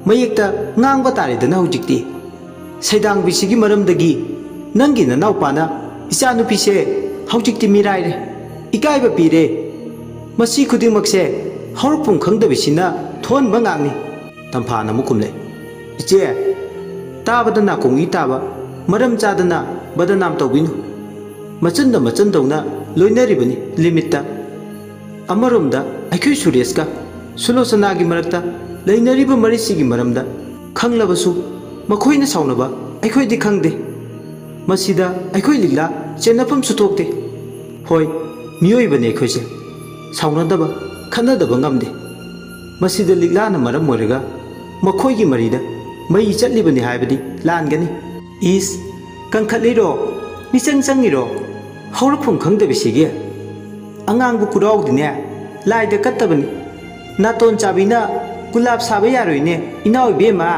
ꯃꯌꯦꯛꯇ ꯉꯥꯡꯕ ꯇꯥꯔꯦꯗꯅ ꯍꯧꯖꯤꯛꯇꯤ꯫ ꯁꯩꯗꯥꯡꯕꯤꯁꯤꯒꯤ ꯃꯔꯝꯗꯒꯤ ꯅꯪꯒꯤ ꯅꯅꯥꯎꯄꯥꯅ ꯏꯆꯥꯅꯨꯄꯤꯁꯦ ꯍꯧꯖꯤꯛꯇꯤ ꯃꯤꯔꯥꯏꯔꯦ, ꯏꯀꯥꯏꯕ ꯄꯤꯔꯦ꯫ ꯃꯁꯤ ꯈꯨꯗꯤꯡꯃꯛꯁꯦ ꯍꯧꯔꯛꯐꯝ ꯈꯪꯗꯕꯤꯁꯤꯅ ꯊꯣꯛꯍꯟꯕ ꯉꯥꯛꯅꯤ꯫" ꯇꯝꯐꯥꯅ ꯑꯃꯨꯛ ꯈꯨꯝꯂꯦ꯫ "ꯏꯆꯦ, ꯇꯥꯕꯗ ꯅꯥꯀꯣꯡ ꯏ ꯇꯥꯕ, ꯃꯔꯝ ꯆꯥꯗꯅ ꯕꯗꯅꯥꯝ ꯇꯧꯕꯤꯅꯨ꯫ ꯃꯆꯟꯗ ꯃꯆꯟꯗꯧꯅ ꯂꯣꯏꯅꯔꯤꯕꯅꯤ ꯂꯤꯃꯤꯠꯇ꯫ ꯑꯃꯔꯣꯝꯗ ꯑꯩꯈꯣꯏ ꯁꯨꯔꯦꯁꯀ ꯁꯨꯂꯣꯆꯅꯥꯒꯤ ꯃꯔꯛꯇ ꯂꯩꯅꯔꯤꯕ ꯃꯔꯤꯁꯤꯒꯤ ꯃꯔꯝꯗ ꯈꯪꯂꯕꯁꯨ ꯃꯈꯣꯏꯅ ꯁꯥꯎꯅꯕ ꯑꯩꯈꯣꯏꯗꯤ ꯈꯪꯗꯦ꯫ ꯃꯁꯤꯗ ꯑꯩꯈꯣꯏ ꯂꯤꯛꯂꯥ ꯆꯦꯟꯅꯐꯝꯁꯨ ꯊꯣꯛꯇꯦ꯫ ꯍꯣꯏ, ꯃꯤꯑꯣꯏꯕꯅꯤ ꯑꯩꯈꯣꯏꯁꯦ, ꯁꯥꯎꯅꯗꯕ, ꯈꯠꯅꯗꯕ ꯉꯝꯗꯦ꯫ ꯃꯁꯤꯗ ꯂꯤꯛꯂꯥꯅ ꯃꯔꯝ ꯑꯣꯏꯔꯒ ꯃꯈꯣꯏꯒꯤ ꯃꯔꯤꯗ ꯃꯩ ꯆꯠꯂꯤꯕꯅꯤ ꯍꯥꯏꯕꯗꯤ ꯂꯥꯟꯒꯅꯤ꯫" "ꯏꯁ, ꯀꯟꯈꯠꯂꯤꯔꯣ? ꯃꯤꯆꯪ ꯆꯪꯉꯤꯔꯣ? ꯍꯧꯔꯛꯐꯝ ꯈꯪꯗꯕꯤꯁꯤꯒꯤ꯫ ꯑꯉꯥꯡꯕ ꯀꯨꯔꯥꯎꯗꯤꯅꯦ ꯂꯥꯏꯗ ꯀꯠꯇꯕꯅꯤ꯫ ꯅꯥꯇꯣꯟ ꯆꯥꯕꯤꯅ ꯒꯨꯂꯥꯞ ꯁꯥꯕ ꯌꯥꯔꯣꯏꯅꯦ, ꯏꯅꯥꯎ ꯏꯕꯦꯝꯃ꯫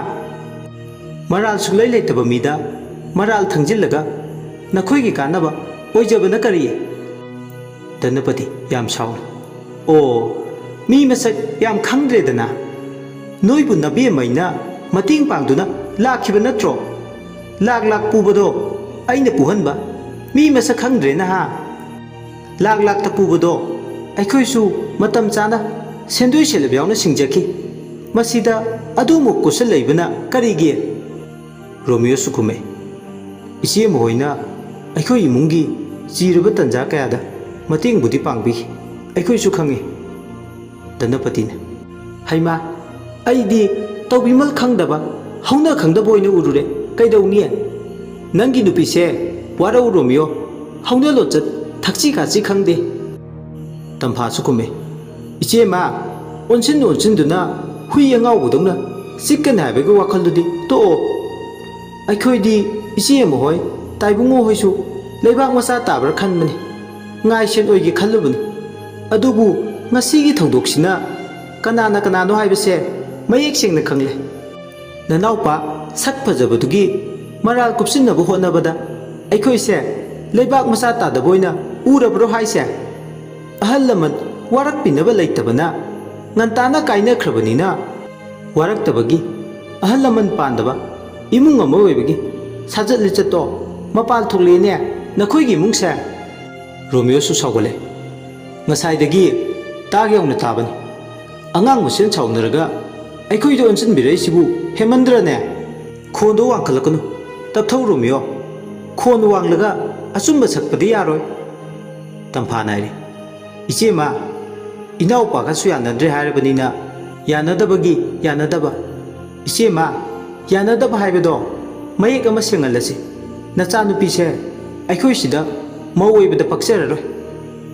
ꯃꯔꯥꯜ ꯁꯨꯛꯂꯩ ꯂꯩꯇꯕ ꯃꯤꯗ ꯃꯔꯥꯜ ꯊꯪꯖꯤꯜꯂꯒ ꯅꯈꯣꯏꯒꯤ ꯀꯥꯟꯅꯕ ꯑꯣꯏꯖꯕꯅ ꯀꯔꯤ?" ꯙꯅꯄꯇꯤ ꯌꯥꯝ ꯁꯥꯎꯅ, "ꯑꯣ, ꯃꯤ ꯃꯁꯛ ꯌꯥꯝ ꯈꯪꯗ꯭ꯔꯦꯗꯅ꯫ ꯅꯣꯏꯕꯨ ꯅꯕꯦꯝꯃꯩꯅ ꯃꯇꯦꯡ ꯄꯥꯡꯗꯨꯅ ꯂꯥꯛꯈꯤꯕ ꯅꯠꯇ꯭ꯔꯣ? ꯂꯥꯛ ꯂꯥꯛ ꯄꯨꯕꯗꯣ ꯑꯩꯅ ꯄꯨꯍꯟꯕ, "ꯃꯤ ꯃꯁꯛ ꯈꯪꯗ꯭ꯔꯦꯅ ꯍꯥ? ꯂꯥꯛ ꯂꯥꯛꯇ ꯄꯨꯕꯗꯣ ꯑꯩꯈꯣꯏꯁꯨ ꯃꯇꯝ ꯆꯥꯅ ꯁꯦꯟꯗꯣꯏ ꯁꯦꯂꯦꯞ ꯌꯥꯎꯅ ꯁꯤꯡꯖꯈꯤ꯫ ꯃꯁꯤꯗ ꯑꯗꯨꯃꯨꯛ ꯀꯨꯁꯜ ꯂꯩꯕꯅ ꯀꯔꯤꯒꯤ?" ꯔꯣꯃꯤꯌꯣꯁꯨ ꯈꯨꯝꯃꯦ, "ꯏꯆꯦ ꯃꯈꯣꯏꯅ ꯑꯩꯈꯣꯏ ꯏꯃꯨꯡꯒꯤ ꯆꯤꯔꯕ ꯇꯟꯖꯥ ꯀꯌꯥꯗ ꯃꯇꯦꯡꯕꯨꯗꯤ ꯄꯥꯡꯕꯤꯈꯤ, ꯑꯩꯈꯣꯏꯁꯨ ꯈꯪꯉꯤ"꯫ ꯙꯅꯄꯇꯤꯅ, "ꯍꯩꯃꯥ, ꯑꯩꯗꯤ ꯇꯧꯕꯤꯃꯜ ꯈꯪꯗꯕ, ꯍꯧꯅ ꯈꯪꯗꯕ ꯑꯣꯏꯅ ꯎꯔꯨꯔꯦ꯫ ꯀꯩꯗꯧꯅꯤ? ꯅꯪꯒꯤ ꯅꯨꯄꯤꯁꯦ ꯋꯥꯔꯧ ꯔꯣꯃꯤꯌꯣ, ꯍꯧꯅ ꯂꯣꯟꯆꯠ ꯊꯛꯁꯤ ꯈꯥꯁꯤ ꯈꯪꯗꯦ"꯫ ꯇꯝꯐꯥꯁꯨ ꯈꯨꯝꯃꯦ, "ꯏꯆꯦꯃ, ꯑꯣꯟꯁꯤꯟ ꯑꯣꯟꯁꯤꯟꯗꯨꯅ ꯍꯨꯏ ꯑꯉꯥꯎꯕꯗꯧꯅ ꯆꯤꯛꯀꯅꯤ ꯍꯥꯏꯕꯒꯤ ꯋꯥꯈꯜꯗꯨꯗꯤ ꯇꯣꯛꯑꯣ꯫ ꯑꯩꯈꯣꯏꯗꯤ ꯏꯆꯦ ꯑꯃ ꯍꯣꯏ, ꯇꯥꯏꯕꯨꯡꯉꯣ ꯍꯣꯏꯁꯨ ꯂꯩꯕꯥꯛ ꯃꯆꯥ ꯇꯥꯕ꯭ꯔꯥ ꯈꯟꯕꯅꯤ, ꯉꯥꯏꯁꯦꯟ ꯑꯣꯏꯒꯦ ꯈꯜꯂꯨꯕꯅꯤ꯫ ꯑꯗꯨꯕꯨ ꯉꯁꯤꯒꯤ ꯊꯧꯗꯣꯛꯁꯤꯅ ꯀꯅꯥꯅ ꯀꯅꯥꯅꯣ ꯍꯥꯏꯕꯁꯦ ꯃꯌꯦꯛ ꯁꯦꯡꯅ ꯈꯪꯂꯦ꯫ ꯅꯅꯥꯎꯄꯥ ꯁꯛ ꯐꯖꯕꯗꯨꯒꯤ ꯃꯔꯥꯜ ꯀꯨꯞꯁꯤꯟꯅꯕ ꯍꯣꯠꯅꯕꯗ ꯑꯩꯈꯣꯏꯁꯦ ꯂꯩꯕꯥꯛ ꯃꯆꯥ ꯇꯥꯗꯕ ꯑꯣꯏꯅ ꯎꯔꯕ꯭ꯔꯣ ꯍꯥꯏꯁꯦ? ꯑꯍꯜ ꯂꯃꯟ ꯋꯥꯔꯛꯄꯤꯅꯕ ꯂꯩꯇꯕꯅ ꯉꯟꯇꯥꯅ ꯀꯥꯏꯅꯈ꯭ꯔꯕꯅꯤꯅ, ꯋꯥꯔꯛꯇꯕꯒꯤ ꯑꯍꯜ ꯂꯃꯟ ꯄꯥꯟꯗꯕ ꯏꯃꯨꯡ ꯑꯃ ꯑꯣꯏꯕꯒꯤ ꯁꯥꯖꯠ ꯂꯤꯆꯠꯇꯣ ꯃꯄꯥꯜ ꯊꯣꯛꯂꯛꯑꯦꯅꯦ ꯅꯈꯣꯏꯒꯤ ꯏꯃꯨꯡꯁꯦ"꯫ ꯔꯣꯃꯤꯌꯣꯁꯨ ꯁꯥꯎꯒꯠꯂꯦ, "ꯉꯁꯥꯏꯗꯒꯤ ꯇꯥꯒ ꯌꯧꯅ ꯇꯥꯕꯅꯤ꯫ ꯑꯉꯥꯡ ꯃꯁꯦꯟ ꯁꯥꯎꯅꯔꯒ ꯑꯩꯈꯣꯏꯗ ꯑꯣꯟꯁꯤꯟꯕꯤꯔꯛꯏꯁꯤꯕꯨ ꯍꯦꯟꯃꯟꯗ꯭ꯔꯅꯦ? ꯈꯣꯟꯗꯣ ꯋꯥꯡꯈꯠꯂꯛꯀꯅꯨ, ꯇꯞꯊꯧ ꯔꯣꯃꯤꯌꯣ꯫ ꯈꯣꯟ ꯋꯥꯡꯂꯒ ꯑꯆꯨꯝꯕ ꯁꯛꯄꯗꯤ ꯌꯥꯔꯣꯏ"꯫ ꯇꯝꯐꯥꯅ ꯍꯥꯏꯔꯤ, "ꯏꯆꯦꯃ, ꯏꯅꯥꯎꯄꯥꯒꯁꯨ ꯌꯥꯅꯗ꯭ꯔꯦ ꯍꯥꯏꯔꯕꯅꯤꯅ ꯌꯥꯅꯗꯕꯒꯤ ꯌꯥꯅꯗꯕ꯫ ꯏꯆꯦꯃ, ꯌꯥꯅꯗꯕ ꯍꯥꯏꯕꯗꯣ ꯃꯌꯦꯛ ꯑꯃ ꯁꯦꯡꯍꯜꯂꯁꯤ꯫ ꯅꯆꯥꯅꯨꯄꯤꯁꯦ ꯑꯩꯈꯣꯏꯁꯤꯗ ꯃꯧ ꯑꯣꯏꯕꯗ ꯄꯛꯆꯔꯔꯣꯏ꯫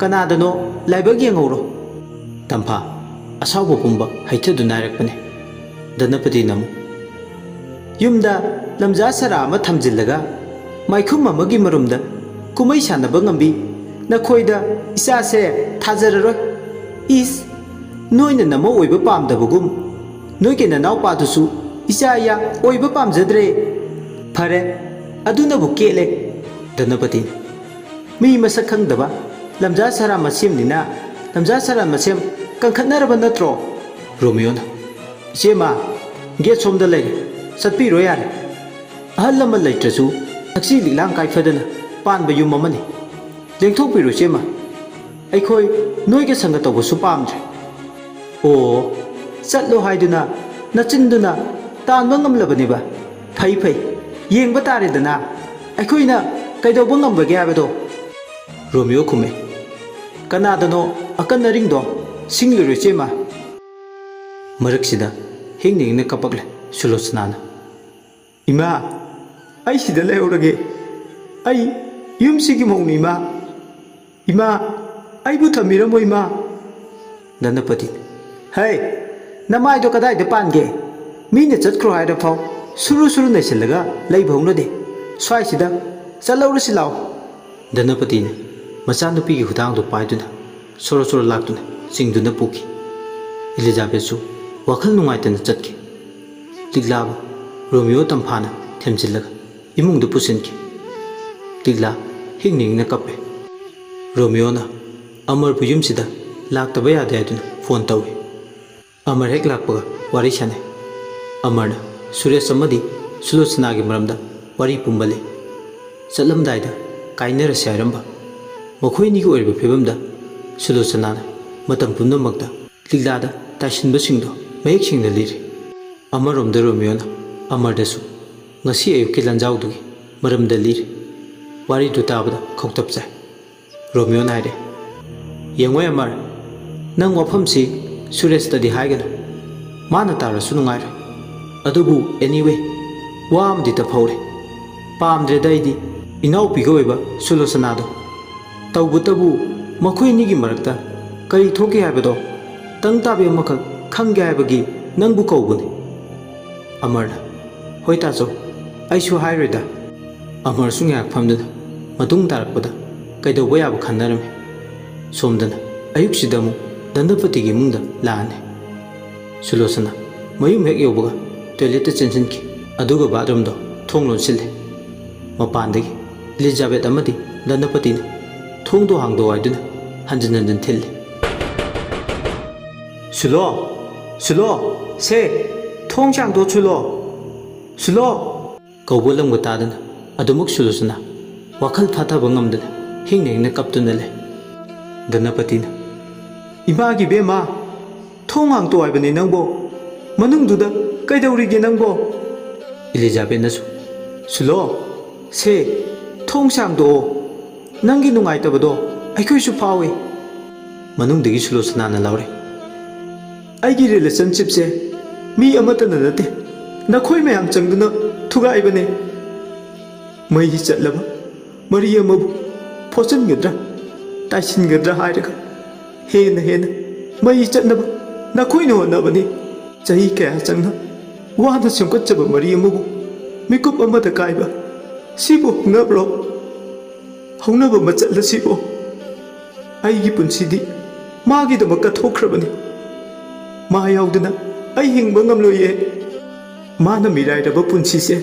ꯀꯅꯥꯗꯅꯣ ꯂꯥꯏꯕꯛ ꯌꯦꯡꯍꯧꯔꯣ"꯫ ꯇꯝꯐꯥ ꯑꯁꯥꯎꯕ ꯄꯨꯝꯕ ꯍꯩꯊꯗꯨꯅ ꯍꯥꯏꯔꯛꯄꯅꯤ꯫ ꯙꯅꯄꯇꯤꯅ ꯑꯃꯨꯛ, "ꯌꯨꯝꯗ ꯂꯝꯖꯥ ꯁꯔꯥ ꯑꯃ ꯊꯝꯖꯤꯜꯂꯒ ꯃꯥꯏꯈꯨꯝ ꯑꯃꯒꯤ ꯃꯔꯨꯝꯗ ꯀꯨꯝꯍꯩ ꯁꯥꯟꯅꯕ ꯉꯝꯕꯤ ꯅꯈꯣꯏꯗ ꯏꯆꯥꯁꯦ ꯊꯥꯖꯔꯔꯣꯏ꯫ ꯏꯁ, ꯅꯣꯏꯅ ꯅꯃꯧ ꯑꯣꯏꯕ ꯄꯥꯝꯗꯕꯒꯨꯝ ꯅꯣꯏꯒꯤ ꯅꯅꯥꯎꯄꯥꯗꯨꯁꯨ ꯏꯆꯥ ꯏꯌꯥ ꯑꯣꯏꯕ ꯄꯥꯝꯖꯗ꯭ꯔꯦ꯫ ꯐꯔꯦ, ꯑꯗꯨꯅꯕꯨ ꯀꯦꯠꯂꯦ"꯫ ꯙꯅꯄꯇꯤꯅ, "ꯃꯤ ꯃꯁꯛ ꯈꯪꯗꯕ ꯂꯝꯖꯥ ꯁꯔꯥ ꯃꯁꯦꯝꯅꯤꯅ ꯂꯝꯖꯥ ꯁꯔꯥ ꯃꯁꯦꯝ ꯀꯟꯈꯠꯅꯔꯕ ꯅꯠꯇ꯭ꯔꯣ?" ꯔꯣꯃꯤꯌꯣꯅ, "ꯏꯆꯦꯃ, ꯒꯦꯠ ꯁꯣꯝꯗ ꯂꯩꯔꯦ, ꯆꯠꯄꯤꯔꯣ ꯌꯥꯔꯦ꯫ ꯑꯍꯜ ꯂꯃꯟ ꯂꯩꯇ꯭ꯔꯁꯨ ꯊꯛꯁꯤ ꯂꯤꯛꯂꯥꯡ ꯀꯥꯏꯐꯗꯅ ꯄꯥꯟꯕ ꯌꯨꯝ ꯑꯃꯅꯤ꯫ ꯂꯦꯡꯊꯣꯛꯄꯤꯔꯣ ꯏꯆꯦꯃ, ꯑꯩꯈꯣꯏ ꯅꯣꯏꯒ ꯁꯪꯒ ꯇꯧꯕꯁꯨ ꯄꯥꯝꯗ꯭ꯔꯦ꯫ ꯑꯣ, ꯆꯠꯂꯣ ꯍꯥꯏꯗꯨꯅ ꯅꯆꯤꯟꯗꯨꯅ ꯇꯥꯟꯕ ꯉꯝꯂꯕꯅꯦꯕ꯫ ꯐꯩ ꯐꯩ, ꯌꯦꯡꯕ ꯇꯥꯔꯦꯗꯅ ꯑꯩꯈꯣꯏꯅ ꯀꯩꯗꯧꯕ ꯉꯝꯕꯒꯦ ꯍꯥꯏꯕꯗꯣ꯫ ꯔꯣꯃꯤꯌꯣ ꯈꯨꯝꯃꯦ, "ꯀꯅꯥꯗꯅꯣ ꯑꯀꯟ ꯑꯔꯤꯡꯗꯣ ꯁꯤꯡꯂꯨꯔꯣ ꯏꯆꯦꯃ?" ꯃꯔꯛꯁꯤꯗ ꯍꯤꯡꯅ ꯍꯤꯡꯅ ꯀꯞꯄꯛꯂꯦ ꯁꯨꯂꯣꯆꯅꯥꯅ꯫ "ꯏꯃꯥ, ꯑꯩ ꯁꯤꯗ ꯂꯩꯍꯧꯔꯒꯦ꯫ ꯑꯩ ꯌꯨꯝꯁꯤꯒꯤ ꯃꯧꯅꯤ, ꯏꯃꯥ꯫ ꯏꯃꯥ, ꯑꯩꯕꯨ ꯊꯝꯕꯤꯔꯝꯃꯣ, ꯏꯃꯥ꯫" ꯙꯅꯄꯇꯤ, "ꯍꯩ, ꯅꯃꯥꯏꯗꯣ ꯀꯗꯥꯏꯗ ꯄꯥꯟꯒꯦ? ꯃꯤꯅ ꯆꯠꯈ꯭ꯔꯣ ꯍꯥꯏꯔꯐꯥꯎ ꯁꯨꯔꯨ ꯁꯨꯔꯨ ꯅꯩꯁꯤꯜꯂꯒ ꯂꯩꯕ ꯍꯧꯅꯗꯦ꯫ ꯁ꯭ꯋꯥꯏꯁꯤꯗ ꯆꯠꯍꯧꯔꯁꯤ ꯂꯥꯎ꯫" ꯙꯅꯄꯇꯤꯅ ꯃꯆꯥꯅꯨꯄꯤꯒꯤ ꯈꯨꯗꯥꯡꯗꯨ ꯄꯥꯏꯗꯨꯅ ꯁꯣꯔꯣ ꯁꯣꯔꯣ ꯂꯥꯛꯇꯨꯅ ꯆꯤꯡꯗꯨꯅ ꯄꯨꯈꯤ꯫ ꯏꯂꯤꯖꯥꯕꯦꯠꯁꯨ ꯋꯥꯈꯜ ꯅꯨꯡꯉꯥꯏꯇꯅ ꯆꯠꯈꯤ꯫ ꯂꯤꯛꯂꯥꯕꯨ ꯔꯣꯃꯤꯌꯣ ꯇꯝꯐꯥꯅ ꯊꯦꯝꯖꯤꯜꯂꯒ ꯏꯃꯨꯡꯗ ꯄꯨꯁꯤꯟꯈꯤ꯫ ꯂꯤꯛꯂꯥ ꯍꯤꯡ ꯍꯤꯡꯅ ꯀꯞꯄꯦ꯫ ꯔꯣꯃꯤꯌꯣꯅ ꯑꯃꯔꯕꯨ ꯌꯨꯝꯁꯤꯗ ꯂꯥꯛꯇꯕ ꯌꯥꯗꯦ ꯍꯥꯏꯗꯨꯅ ꯐꯣꯟ ꯇꯧꯏ꯫ ꯑꯃꯔ ꯍꯦꯛ ꯂꯥꯛꯄꯒ ꯋꯥꯔꯤ ꯁꯥꯟꯅꯩ꯫ ꯑꯃꯔꯅ ꯁꯨꯔꯦꯁ ꯑꯃꯗꯤ ꯁꯨꯂꯣꯆꯅꯥꯒꯤ ꯃꯔꯝꯗ ꯋꯥꯔꯤ ꯄꯨꯝꯕꯜꯂꯤ꯫ ꯆꯠꯂꯝꯗꯥꯏꯗ ꯀꯥꯏꯅꯔꯁꯦ ꯍꯥꯏꯔꯝꯕ꯫ ꯃꯈꯣꯏꯅꯤꯒꯤ ꯑꯣꯏꯔꯤꯕ ꯐꯤꯕꯝꯗ ꯁꯨꯂꯣꯆꯅꯥꯅ ꯃꯇꯝ ꯄꯨꯝꯅꯃꯛꯇ ꯂꯤꯛꯂꯥꯗ ꯇꯥꯏꯁꯤꯟꯕꯁꯤꯡꯗꯣ ꯃꯌꯦꯛ ꯁꯦꯡꯅ ꯂꯤꯔꯤ꯫ ꯑꯃꯔꯣꯝꯗ ꯔꯣꯃꯤꯌꯣꯅ ꯑꯃꯔꯗꯁꯨ ꯉꯁꯤ ꯑꯌꯨꯛꯀꯤ ꯂꯥꯟꯖꯥꯎꯗꯨꯒꯤ ꯃꯔꯝꯗ ꯂꯤꯔꯤ꯫ ꯋꯥꯔꯤꯗꯨ ꯇꯥꯕꯗ ꯈꯧꯇꯞ ꯆꯥꯏ꯫ ꯔꯣꯃꯤꯌꯣꯅ ꯍꯥꯏꯔꯦ, "ꯌꯦꯡꯉꯣ ꯑꯃꯔ, ꯅꯪ ꯋꯥꯐꯝꯁꯤ ꯁꯨꯔꯦꯁꯇꯗꯤ ꯍꯥꯏꯒꯅꯨ꯫ ꯃꯥꯅ ꯇꯥꯔꯁꯨ ꯅꯨꯡꯉꯥꯏꯔꯣꯏ꯫ ꯑꯗꯨꯕꯨ anyway, ꯋꯥ ꯑꯃꯗꯤ ꯇꯞꯍꯧꯔꯦ꯫ ꯄꯥꯝꯗ꯭ꯔꯦꯗ ꯑꯩꯗꯤ ꯏꯅꯥꯎꯄꯤꯒ ꯑꯣꯏꯕ ꯁꯨꯂꯣꯆꯅꯥꯗꯣ꯫ ꯇꯧꯕꯇꯕꯨ ꯃꯈꯣꯏ ꯑꯅꯤꯒꯤ ꯃꯔꯛꯇ ꯀꯔꯤ ꯊꯣꯛꯈꯤ ꯍꯥꯏꯕꯗꯣ ꯇꯪ ꯇꯥꯕꯤ ꯑꯃꯈꯛ ꯈꯪꯒꯦ ꯍꯥꯏꯕꯒꯤ ꯅꯪꯕꯨ ꯀꯧꯕꯅꯤ꯫" ꯑꯃꯔꯅ, "ꯍꯣꯏ ꯇꯥꯆꯧ, ꯑꯩꯁꯨ ꯍꯥꯏꯔꯣꯏꯗ꯫" ꯑꯃꯔꯁꯨ ꯉꯥꯏꯍꯥꯛ ꯐꯝꯗꯨꯅ ꯃꯇꯨꯡ ꯇꯥꯔꯛꯄꯗ ꯀꯩꯗꯧꯕ ꯌꯥꯕ ꯈꯟꯅꯔꯝꯃꯤ꯫ ꯁꯣꯝꯗꯅ ꯑꯌꯨꯛꯁꯤꯗ ꯑꯃꯨꯛ ꯗꯟꯗꯄꯇꯤꯒꯤ ꯏꯃꯨꯡꯗ ꯂꯥꯛꯑꯅꯤ꯫ ꯁꯨꯂꯣꯆꯅꯥ ꯃꯌꯨꯝ ꯍꯦꯛ ꯌꯧꯕꯒ ꯇꯣꯏꯂꯦꯠꯇ ꯆꯦꯟꯁꯤꯟꯈꯤ꯫ ꯑꯗꯨꯒ ꯕꯥꯠꯔꯨꯝꯗꯣ ꯊꯣꯡ ꯂꯣꯟꯁꯤꯜꯂꯦ꯫ ꯃꯄꯥꯟꯗꯒꯤ ꯏꯂꯤꯖꯥꯕꯦꯠ ꯑꯃꯗꯤ ꯗꯟꯗꯄꯇꯤꯅ ꯊꯣꯡꯗꯣ ꯍꯥꯡꯗꯣꯛꯑꯣ ꯍꯥꯏꯗꯨꯅ ꯍꯟꯖꯤꯟ ꯍꯟꯖꯤꯟ ꯊꯤꯜꯂꯤ꯫ "ꯁꯨꯂꯣ! ꯁꯨꯂꯣ! ꯁꯦ! ꯊꯣꯡꯁꯦ ꯍꯥꯡꯗꯣꯛꯑꯣ, ꯁꯨꯂꯣ! ꯁꯨꯂꯣ!" ꯀꯧꯕ ꯂꯝꯒ ꯇꯥꯗꯅ ꯑꯗꯨꯃꯛ ꯁꯨꯂꯣꯆꯅꯥ ꯋꯥꯈꯜ ꯐꯥꯊꯕ ꯉꯝꯗꯅ ꯍꯤꯡꯅ ꯍꯤꯡꯅ ꯀꯞꯇꯨꯅ ꯂꯩ꯫ ꯙꯅꯄꯇꯤꯅ, "ꯏꯃꯥꯒꯤ ꯕꯦꯝꯃ, ꯊꯣꯡ ꯍꯥꯡꯇꯣꯛ ꯍꯥꯏꯕꯅꯤ ꯅꯪꯕꯣ꯫ ꯃꯅꯨꯡꯗꯨꯗ ꯀꯩꯗꯧꯔꯤꯒꯦ ꯅꯪꯕꯣ?" ꯏꯂꯤꯖꯥꯕꯦꯠꯅꯁꯨ, "ꯁꯨꯂꯣ, ꯁꯦ, ꯊꯣꯡ ꯁꯥꯡꯗꯣꯛꯑꯣ꯫ ꯅꯪꯒꯤ ꯅꯨꯡꯉꯥꯏꯇꯕꯗꯣ ꯑꯩꯈꯣꯏꯁꯨ ꯐꯥꯎꯏ꯫" ꯃꯅꯨꯡꯗꯒꯤ ꯁꯨꯂꯣꯆꯅꯥꯅ ꯂꯥꯎꯔꯦ, "ꯑꯩꯒꯤ ꯔꯤꯂꯦꯁꯟꯁꯤꯞꯁꯦ ꯃꯤ ꯑꯃꯠꯇꯅ ꯅꯠꯇꯦ, ꯅꯈꯣꯏ ꯃꯌꯥꯝ ꯆꯪꯗꯨꯅ ꯊꯨꯒꯥꯏꯕꯅꯦ꯫ ꯃꯩ ꯆꯠꯂꯕ ꯃꯔꯤ ꯑꯃꯕꯨ ꯐꯣꯠꯆꯤꯟꯒꯗ꯭ꯔꯥ, ꯇꯥꯏꯁꯤꯟꯒꯗ꯭ꯔꯥ ꯍꯥꯏꯔꯒ ꯍꯦꯟꯅ ꯍꯦꯟꯅ ꯃꯩ ꯆꯠꯅꯕ ꯅꯈꯣꯏꯅ ꯍꯣꯠꯅꯕꯅꯤ꯫ ꯆꯍꯤ ꯀꯌꯥ ꯆꯪꯅ ꯋꯥꯅ ꯁꯦꯝꯒꯠꯆꯕ ꯃꯔꯤ ꯑꯃꯕꯨ ꯃꯤꯀꯨꯞ ꯑꯃꯗ ꯀꯥꯏꯕ, ꯁꯤꯕꯨ ꯍꯧꯅꯕ꯭ꯔꯣ? ꯍꯧꯅꯕ ꯃꯆꯠ ꯑꯁꯤꯕꯨ? ꯑꯩꯒꯤ ꯄꯨꯟꯁꯤꯗꯤ ꯃꯥꯒꯤꯗꯃꯛ ꯀꯠꯊꯣꯛꯈ꯭ꯔꯕꯅꯤ꯫ ꯃꯥ ꯌꯥꯎꯗꯅ ꯑꯩ ꯍꯤꯡꯕ ꯉꯝꯂꯣꯏꯌꯦ꯫ ꯃꯥꯅ ꯃꯤꯔꯥꯏꯔꯕ ꯄꯨꯟꯁꯤꯁꯦ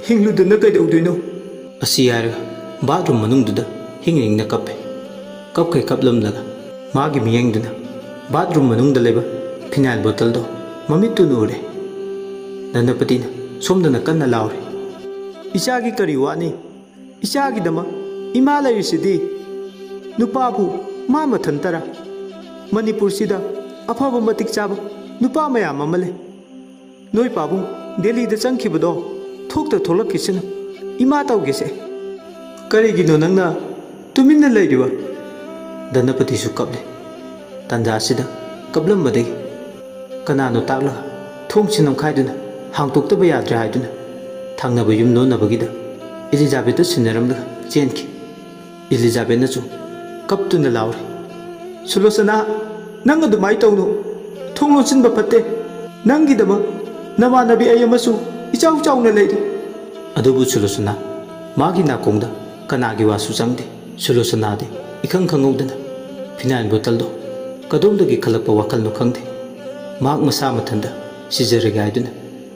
ꯍꯤꯡꯂꯨꯗꯅ ꯀꯩꯗꯧꯗꯣꯏꯅꯣ?" ꯑꯁꯤ ꯍꯥꯏꯔꯒ ꯕꯥꯠꯔꯨꯝ ꯃꯅꯨꯡꯗꯨꯗ ꯍꯤꯡ ꯍꯤꯡꯅ ꯀꯞꯄꯦ꯫ ꯀꯞꯈꯩ ꯀꯞꯂꯝꯂꯒ ꯃꯥꯒꯤ ꯃꯤꯠꯌꯦꯡꯗꯨꯅ ꯕꯥꯠꯔꯨꯝ ꯃꯅꯨꯡꯗ ꯂꯩꯕ ꯐꯤꯅꯥꯏꯜ ꯕꯣꯇꯜꯗꯣ ꯃꯃꯤꯠꯇꯨꯅ ꯎꯔꯦ꯫ ꯙꯅꯄꯇꯤꯅ ꯁꯣꯝꯗꯅ ꯀꯟꯅ ꯂꯥꯎꯔꯦ, "ꯏꯆꯥꯒꯤ ꯀꯔꯤ ꯋꯥꯠꯅꯤ? ꯏꯆꯥꯒꯤꯗꯃꯛ ꯏꯃꯥ ꯂꯩꯔꯤꯁꯤꯗꯤ꯫ ꯅꯨꯄꯥꯕꯨ ꯃꯥ ꯃꯊꯟꯇꯔꯥ? ꯃꯅꯤꯄꯨꯔꯁꯤꯗ ꯑꯐꯕ ꯃꯇꯤꯛ ꯆꯥꯕ ꯅꯨꯄꯥ ꯃꯌꯥꯝ ꯑꯃ ꯂꯩ꯫ ꯅꯣꯏ ꯄꯥꯕꯨꯡ ꯗꯦꯜꯂꯤꯗ ꯆꯪꯈꯤꯕꯗꯣ ꯊꯣꯛꯇ ꯊꯣꯛꯂꯛꯈꯤꯁꯅꯨ꯫ ꯏꯃꯥ ꯇꯧꯒꯦꯁꯦ꯫ ꯀꯔꯤꯒꯤꯅꯣ ꯅꯪꯅ ꯇꯨꯃꯤꯟꯅ ꯂꯩꯔꯤꯕ?" ꯙꯅꯄꯇꯤꯁꯨ ꯀꯞꯂꯦ꯫ ꯇꯥꯟꯖꯥ ꯑꯁꯤꯗ ꯀꯞꯂꯝꯕꯗꯒꯤ ꯀꯅꯥꯅꯣ ꯇꯥꯛꯂꯒ ꯊꯣꯡꯁꯤ ꯅꯝꯈꯥꯏꯗꯨꯅ ꯍꯥꯡꯇꯣꯛꯇꯕ ꯌꯥꯗ꯭ꯔꯦ ꯍꯥꯏꯗꯨꯅ ꯊꯪꯅꯕ ꯌꯨꯝ ꯂꯣꯟꯅꯕꯒꯤꯗ ꯏꯂꯤꯖꯥꯕꯦꯠꯇ ꯁꯤꯟꯅꯔꯝꯂꯒ ꯆꯦꯟꯈꯤ꯫ ꯏꯂꯤꯖꯥꯕꯦꯠꯅꯁꯨ ꯀꯞꯇꯨꯅ ꯂꯥꯎꯔꯤ, "ꯁꯨꯂꯣꯆꯅꯥ, ꯅꯪ ꯑꯗꯨꯃꯥꯏ ꯇꯧꯅꯨ꯫ ꯊꯣꯡ ꯂꯣꯟꯁꯤꯟꯕ ꯐꯠꯇꯦ꯫ ꯅꯪꯒꯤꯗꯃꯛ ꯅꯃꯥꯟꯅꯕꯤ ꯑꯩ ꯑꯃꯁꯨ ꯏꯆꯥꯎ ꯆꯥꯎꯅ ꯂꯩꯔꯤ꯫" ꯑꯗꯨꯕꯨ ꯁꯨꯂꯣꯆꯅꯥ ꯃꯥꯒꯤ ꯅꯥꯀꯣꯡꯗ ꯀꯅꯥꯒꯤ ꯋꯥꯁꯨ ꯆꯪꯗꯦ꯫ ꯁꯨꯂꯣꯆꯅꯥꯗꯤ ꯏꯈꯪ ꯈꯪꯍꯧꯗꯅ ꯐꯤꯅꯥꯏꯜ ꯕꯣꯇꯜꯗꯣ ꯀꯗꯣꯝꯗꯒꯤ ꯈꯜꯂꯛꯄ ꯋꯥꯈꯜꯅꯣ ꯈꯪꯗꯦ, ꯃꯍꯥꯛ ꯃꯁꯥ ꯃꯊꯟꯇ ꯁꯤꯖꯔꯒꯦ ꯍꯥꯏꯗꯨꯅ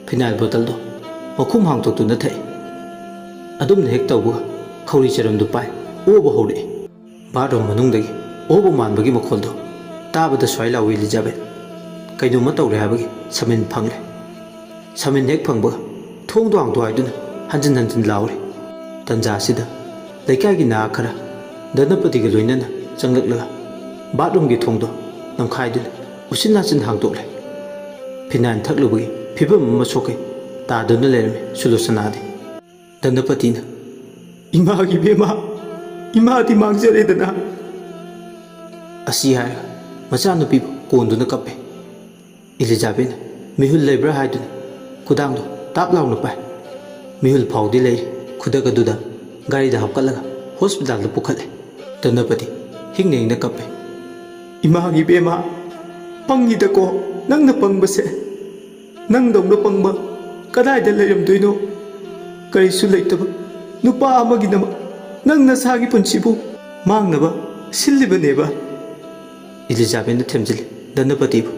ꯐꯤꯅꯥꯏꯜ ꯕꯣꯇꯜꯗꯣ ꯃꯈꯨꯝ ꯍꯥꯡꯗꯣꯛꯇꯨꯅ ꯊꯛꯏ꯫ ꯑꯗꯨꯝꯅ ꯍꯦꯛ ꯇꯧꯕꯒ ꯈꯧꯔꯤ ꯆꯔꯝꯗꯨ ꯄꯥꯏ ꯑꯣꯕ ꯍꯧꯔꯛꯏ꯫ ꯕꯥꯠꯔꯨꯝ ꯃꯅꯨꯡꯗꯒꯤ ꯑꯣꯕ ꯃꯥꯟꯕꯒꯤ ꯃꯈꯣꯜꯗꯣ ꯇꯥꯕꯗ ꯁ꯭ꯋꯥꯏ ꯂꯥꯎꯏ ꯏꯂꯤꯖꯥꯕꯦꯠ꯫ ꯀꯩꯅꯣꯝꯃ ꯇꯧꯔꯦ ꯍꯥꯏꯕꯒꯤ ꯁꯃꯤꯟ ꯐꯪꯂꯦ꯫ ꯁꯃꯤꯟ ꯍꯦꯛ ꯐꯪꯕꯒ ꯊꯣꯡꯗꯣ ꯍꯥꯡꯗꯣꯛ ꯍꯥꯏꯗꯨꯅ ꯍꯟꯖꯤꯟ ꯍꯟꯖꯤꯟ ꯂꯥꯎꯔꯦ꯫ ꯇꯟꯖꯥ ꯑꯁꯤꯗ ꯂꯩꯀꯥꯏꯒꯤ ꯅꯍꯥ ꯈꯔ ꯙꯅꯄꯇꯤꯒ ꯂꯣꯏꯅꯅ ꯆꯪꯂꯛꯂꯒ ꯕꯥꯠꯔꯨꯝꯒꯤ ꯊꯣꯡꯗꯣ ꯅꯝꯈꯥꯏꯗꯨꯅ ꯎꯆꯤꯟ ꯅꯥꯆꯤꯟ ꯍꯥꯡꯗꯣꯛꯂꯦ꯫ ꯐꯤꯅꯥꯏꯟ ꯊꯛꯂꯨꯕꯒꯤ ꯐꯤꯕꯝ ꯑꯃ ꯁꯣꯛꯀꯩ ꯇꯥꯗꯨꯅ ꯂꯩꯔꯝꯃꯤ ꯁꯨꯂꯣꯆꯅꯥꯗꯤ꯫ ꯙꯅꯄꯇꯤꯅ, "ꯏꯃꯥꯒꯤ ꯏꯕꯦꯝꯃ, ꯏꯃꯥꯗꯤ ꯃꯥꯡꯖꯔꯦꯗꯅ!" ꯑꯁꯤ ꯍꯥꯏꯔꯒ ꯃꯆꯥꯅꯨꯄꯤꯕꯨ ꯀꯣꯟꯗꯨꯅ ꯀꯞꯄꯦ꯫ ꯏꯂꯤꯖꯥꯕꯦꯠꯅ ꯃꯤꯍꯨꯜ ꯂꯩꯕ꯭ꯔꯥ ꯍꯥꯏꯗꯨꯅ ꯈꯨꯗꯥꯡꯗꯣ ꯇꯥꯞ ꯂꯥꯎꯅ ꯄꯥꯏ꯫ ꯃꯤꯍꯨꯜ ꯐꯥꯎꯗꯤ ꯂꯩꯔꯤ꯫ ꯈꯨꯗꯛ ꯑꯗꯨꯗ ꯒꯥꯔꯤꯗ ꯍꯥꯞꯀꯠꯂꯒ ꯍꯣꯁꯄꯤꯇꯥꯜꯗ ꯄꯨꯈꯠꯂꯦ꯫ ꯙꯅꯄꯇꯤ ꯍꯤꯡꯅ ꯍꯤꯡꯅ ꯀꯞꯄꯦ꯫ "ꯏꯃꯥꯒꯤ ꯏꯕꯦꯝꯃ, ꯄꯪꯉꯤꯗꯀꯣ ꯅꯪꯅ ꯄꯪꯕꯁꯦ꯫ ꯅꯪꯗꯧꯅ ꯄꯪꯕ ꯀꯗꯥꯏꯗ ꯂꯩꯔꯝꯗꯣꯏꯅꯣ? ꯀꯔꯤꯁꯨ ꯂꯩꯇꯕ ꯅꯨꯄꯥ ꯑꯃꯒꯤꯗꯃꯛ ꯅꯪ ꯅꯁꯥꯒꯤ ꯄꯨꯟꯁꯤꯕꯨ ꯃꯥꯡꯅꯕ ꯁꯤꯜꯂꯤꯕꯅꯦꯕ?" ꯏꯂꯤꯖꯥꯕꯦꯠꯅ ꯊꯦꯝꯖꯤꯜꯂꯤ ꯙꯅꯄꯇꯤꯕꯨ꯫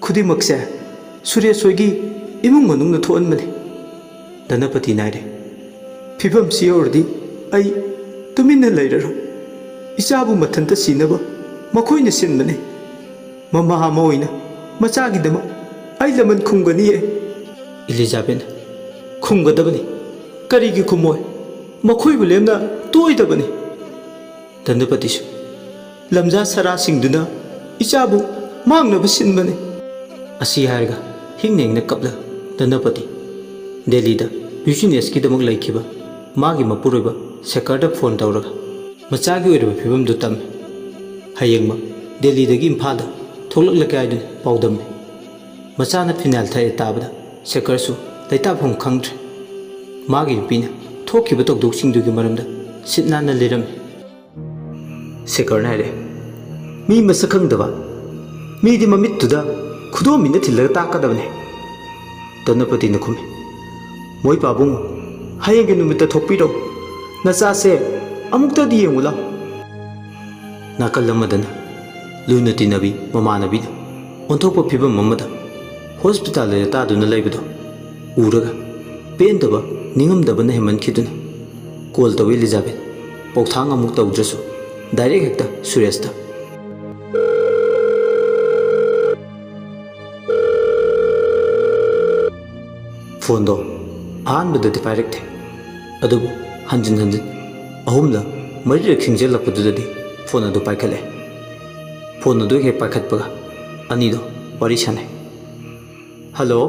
"ꯈꯨꯗꯤꯡꯃꯛꯁꯦ ꯁꯨꯔꯦꯁ ꯍꯣꯏꯒꯤ ꯏꯃꯨꯡ ꯃꯅꯨꯡꯅ ꯊꯣꯛꯍꯟꯕꯅꯤ꯫ ꯙꯅꯄꯇꯤ ꯅꯥꯏꯔꯦ꯫ ꯐꯤꯕꯝꯁꯤ ꯌꯧꯔꯗꯤ ꯑꯩ ꯇꯨꯃꯤꯟꯅ ꯂꯩꯔꯔꯣꯏ꯫ ꯏꯆꯥꯕꯨ ꯃꯊꯟꯇ ꯁꯤꯅꯕ ꯃꯈꯣꯏꯅ ꯁꯤꯟꯕꯅꯤ꯫ ꯃꯃꯥ ꯑꯃ ꯑꯣꯏꯅ ꯃꯆꯥꯒꯤꯗꯃꯛ ꯑꯩ ꯂꯃꯟ ꯈꯨꯝꯒꯅꯤꯌꯦ꯫" ꯏꯂꯤꯖꯥꯕꯦꯠꯅ, "ꯈꯨꯝꯒꯗꯕꯅꯤ꯫ ꯀꯔꯤꯒꯤ ꯈꯨꯝꯃꯣꯏ? ꯃꯈꯣꯏꯕꯨ ꯂꯦꯝꯅ ꯇꯣꯛꯑꯣꯏꯗꯕꯅꯤ꯫" ꯙꯅꯄꯇꯤꯁꯨ, "ꯂꯝꯖꯥ ꯁꯔꯥꯁꯤꯡꯗꯨꯅ ꯏꯆꯥꯕꯨ ꯃꯥꯡꯅꯕ ꯁꯤꯟꯕꯅꯤ꯫" ꯑꯁꯤ ꯍꯥꯏꯔꯒ ꯍꯤꯡꯅ ꯍꯤꯡꯅ ꯀꯞꯂꯒ ꯙꯅꯄꯇꯤ ꯗꯦꯜꯂꯤꯗ ꯕꯤꯖꯤꯅꯦꯁꯀꯤꯗꯃꯛ ꯂꯩꯈꯤꯕ ꯃꯥꯒꯤ ꯃꯄꯨꯔꯣꯏꯕ ꯁꯦꯀꯔꯗ ꯐꯣꯟ ꯇꯧꯔꯒ ꯃꯆꯥꯒꯤ ꯑꯣꯏꯔꯤꯕ ꯐꯤꯕꯝꯗꯨ ꯇꯝꯃꯤ꯫ ꯍꯌꯦꯡꯃꯛ ꯗꯦꯜꯂꯤꯗꯒꯤ ꯏꯝꯐꯥꯜꯗ ꯊꯣꯛꯂꯛꯂꯒꯦ ꯍꯥꯏꯗꯨꯅ ꯄꯥꯎꯗꯝꯃꯤ꯫ ꯃꯆꯥꯅ ꯐꯤꯅꯥꯏꯜ ꯊꯛꯑꯦ ꯇꯥꯕꯗ ꯁꯦꯀꯔꯁꯨ ꯂꯩꯇꯥꯐꯝ ꯈꯪꯗ꯭ꯔꯦ꯫ ꯃꯥꯒꯤ ꯅꯨꯄꯤꯅ ꯊꯣꯛꯈꯤꯕ ꯊꯧꯗꯣꯛꯁꯤꯡꯗꯨꯒꯤ ꯃꯔꯝꯗ ꯁꯤꯠ ꯅꯥꯟꯅ ꯂꯤꯔꯝꯃꯤ꯫ ꯁꯦꯀꯔꯅ ꯍꯥꯏꯔꯛꯑꯦ, "ꯃꯤ ꯃꯁꯛ ꯈꯪꯗꯕ, ꯃꯤꯗꯤ ꯃꯃꯤꯠꯇꯨꯗ ꯈꯨꯗꯣꯝꯕꯤꯅ ꯊꯤꯜꯂꯒ ꯇꯥꯛꯀꯗꯕꯅꯤ꯫" ꯙꯅꯄꯇꯤꯅ ꯈꯨꯝꯃꯤ, "ꯃꯣꯏ ꯄꯥꯕꯨꯡ, ꯍꯌꯦꯡꯒꯤ ꯅꯨꯃꯤꯠꯇ ꯊꯣꯛꯄꯤꯔꯣ, ꯅꯆꯥꯁꯦ ꯑꯃꯨꯛꯇꯗꯤ ꯌꯦꯡꯉꯨ ꯂꯥꯎ꯫" ꯅꯥꯀꯜ ꯑꯃꯗꯅ ꯂꯨꯅ ꯇꯤꯟꯅꯕꯤ ꯃꯃꯥꯟꯅꯕꯤꯅ ꯑꯣꯟꯊꯣꯛꯄ ꯐꯤꯕꯝ ꯑꯃꯗ ꯍꯣꯁꯄꯤꯇꯥꯜꯗ ꯂꯩꯇꯥꯗꯨꯅ ꯂꯩꯕꯗꯣ ꯎꯔꯒ ꯄꯦꯟꯗꯕ, ꯅꯤꯡꯉꯝꯗꯕꯅ ꯍꯦꯟꯃꯟꯈꯤꯗꯨꯅ ꯀꯣꯜ ꯇꯧꯏ ꯏꯂꯤꯖꯥꯕꯦꯠ꯫ ꯄꯧꯊꯥꯡ ꯑꯃꯨꯛ ꯇꯧꯗ꯭ꯔꯁꯨ ꯗꯥꯏꯔꯦꯛ ꯍꯦꯛꯇ ꯁꯨꯔꯦꯁꯇ꯫ ꯐꯣꯟꯗꯣ ꯑꯍꯥꯟꯕꯗꯗꯤ ꯄꯥꯏꯔꯛꯇꯦ, ꯑꯗꯨꯕꯨ ꯍꯟꯖꯤꯟ ꯍꯟꯖꯤꯟ ꯑꯍꯨꯝꯂꯛ ꯃꯔꯤꯔꯛ ꯈꯤꯡꯖꯤꯜꯂꯛꯄꯗꯨꯗꯗꯤ ꯐꯣꯟ ꯑꯗꯨ ꯄꯥꯏꯈꯠꯂꯦ꯫ ꯐꯣꯟ ꯑꯗꯨ ꯍꯦꯛ ꯄꯥꯏꯈꯠꯄꯒ ꯑꯅꯤꯗꯣ ꯋꯥꯔꯤ ꯁꯥꯟꯅꯩ꯫ "ꯍꯜꯂꯣ,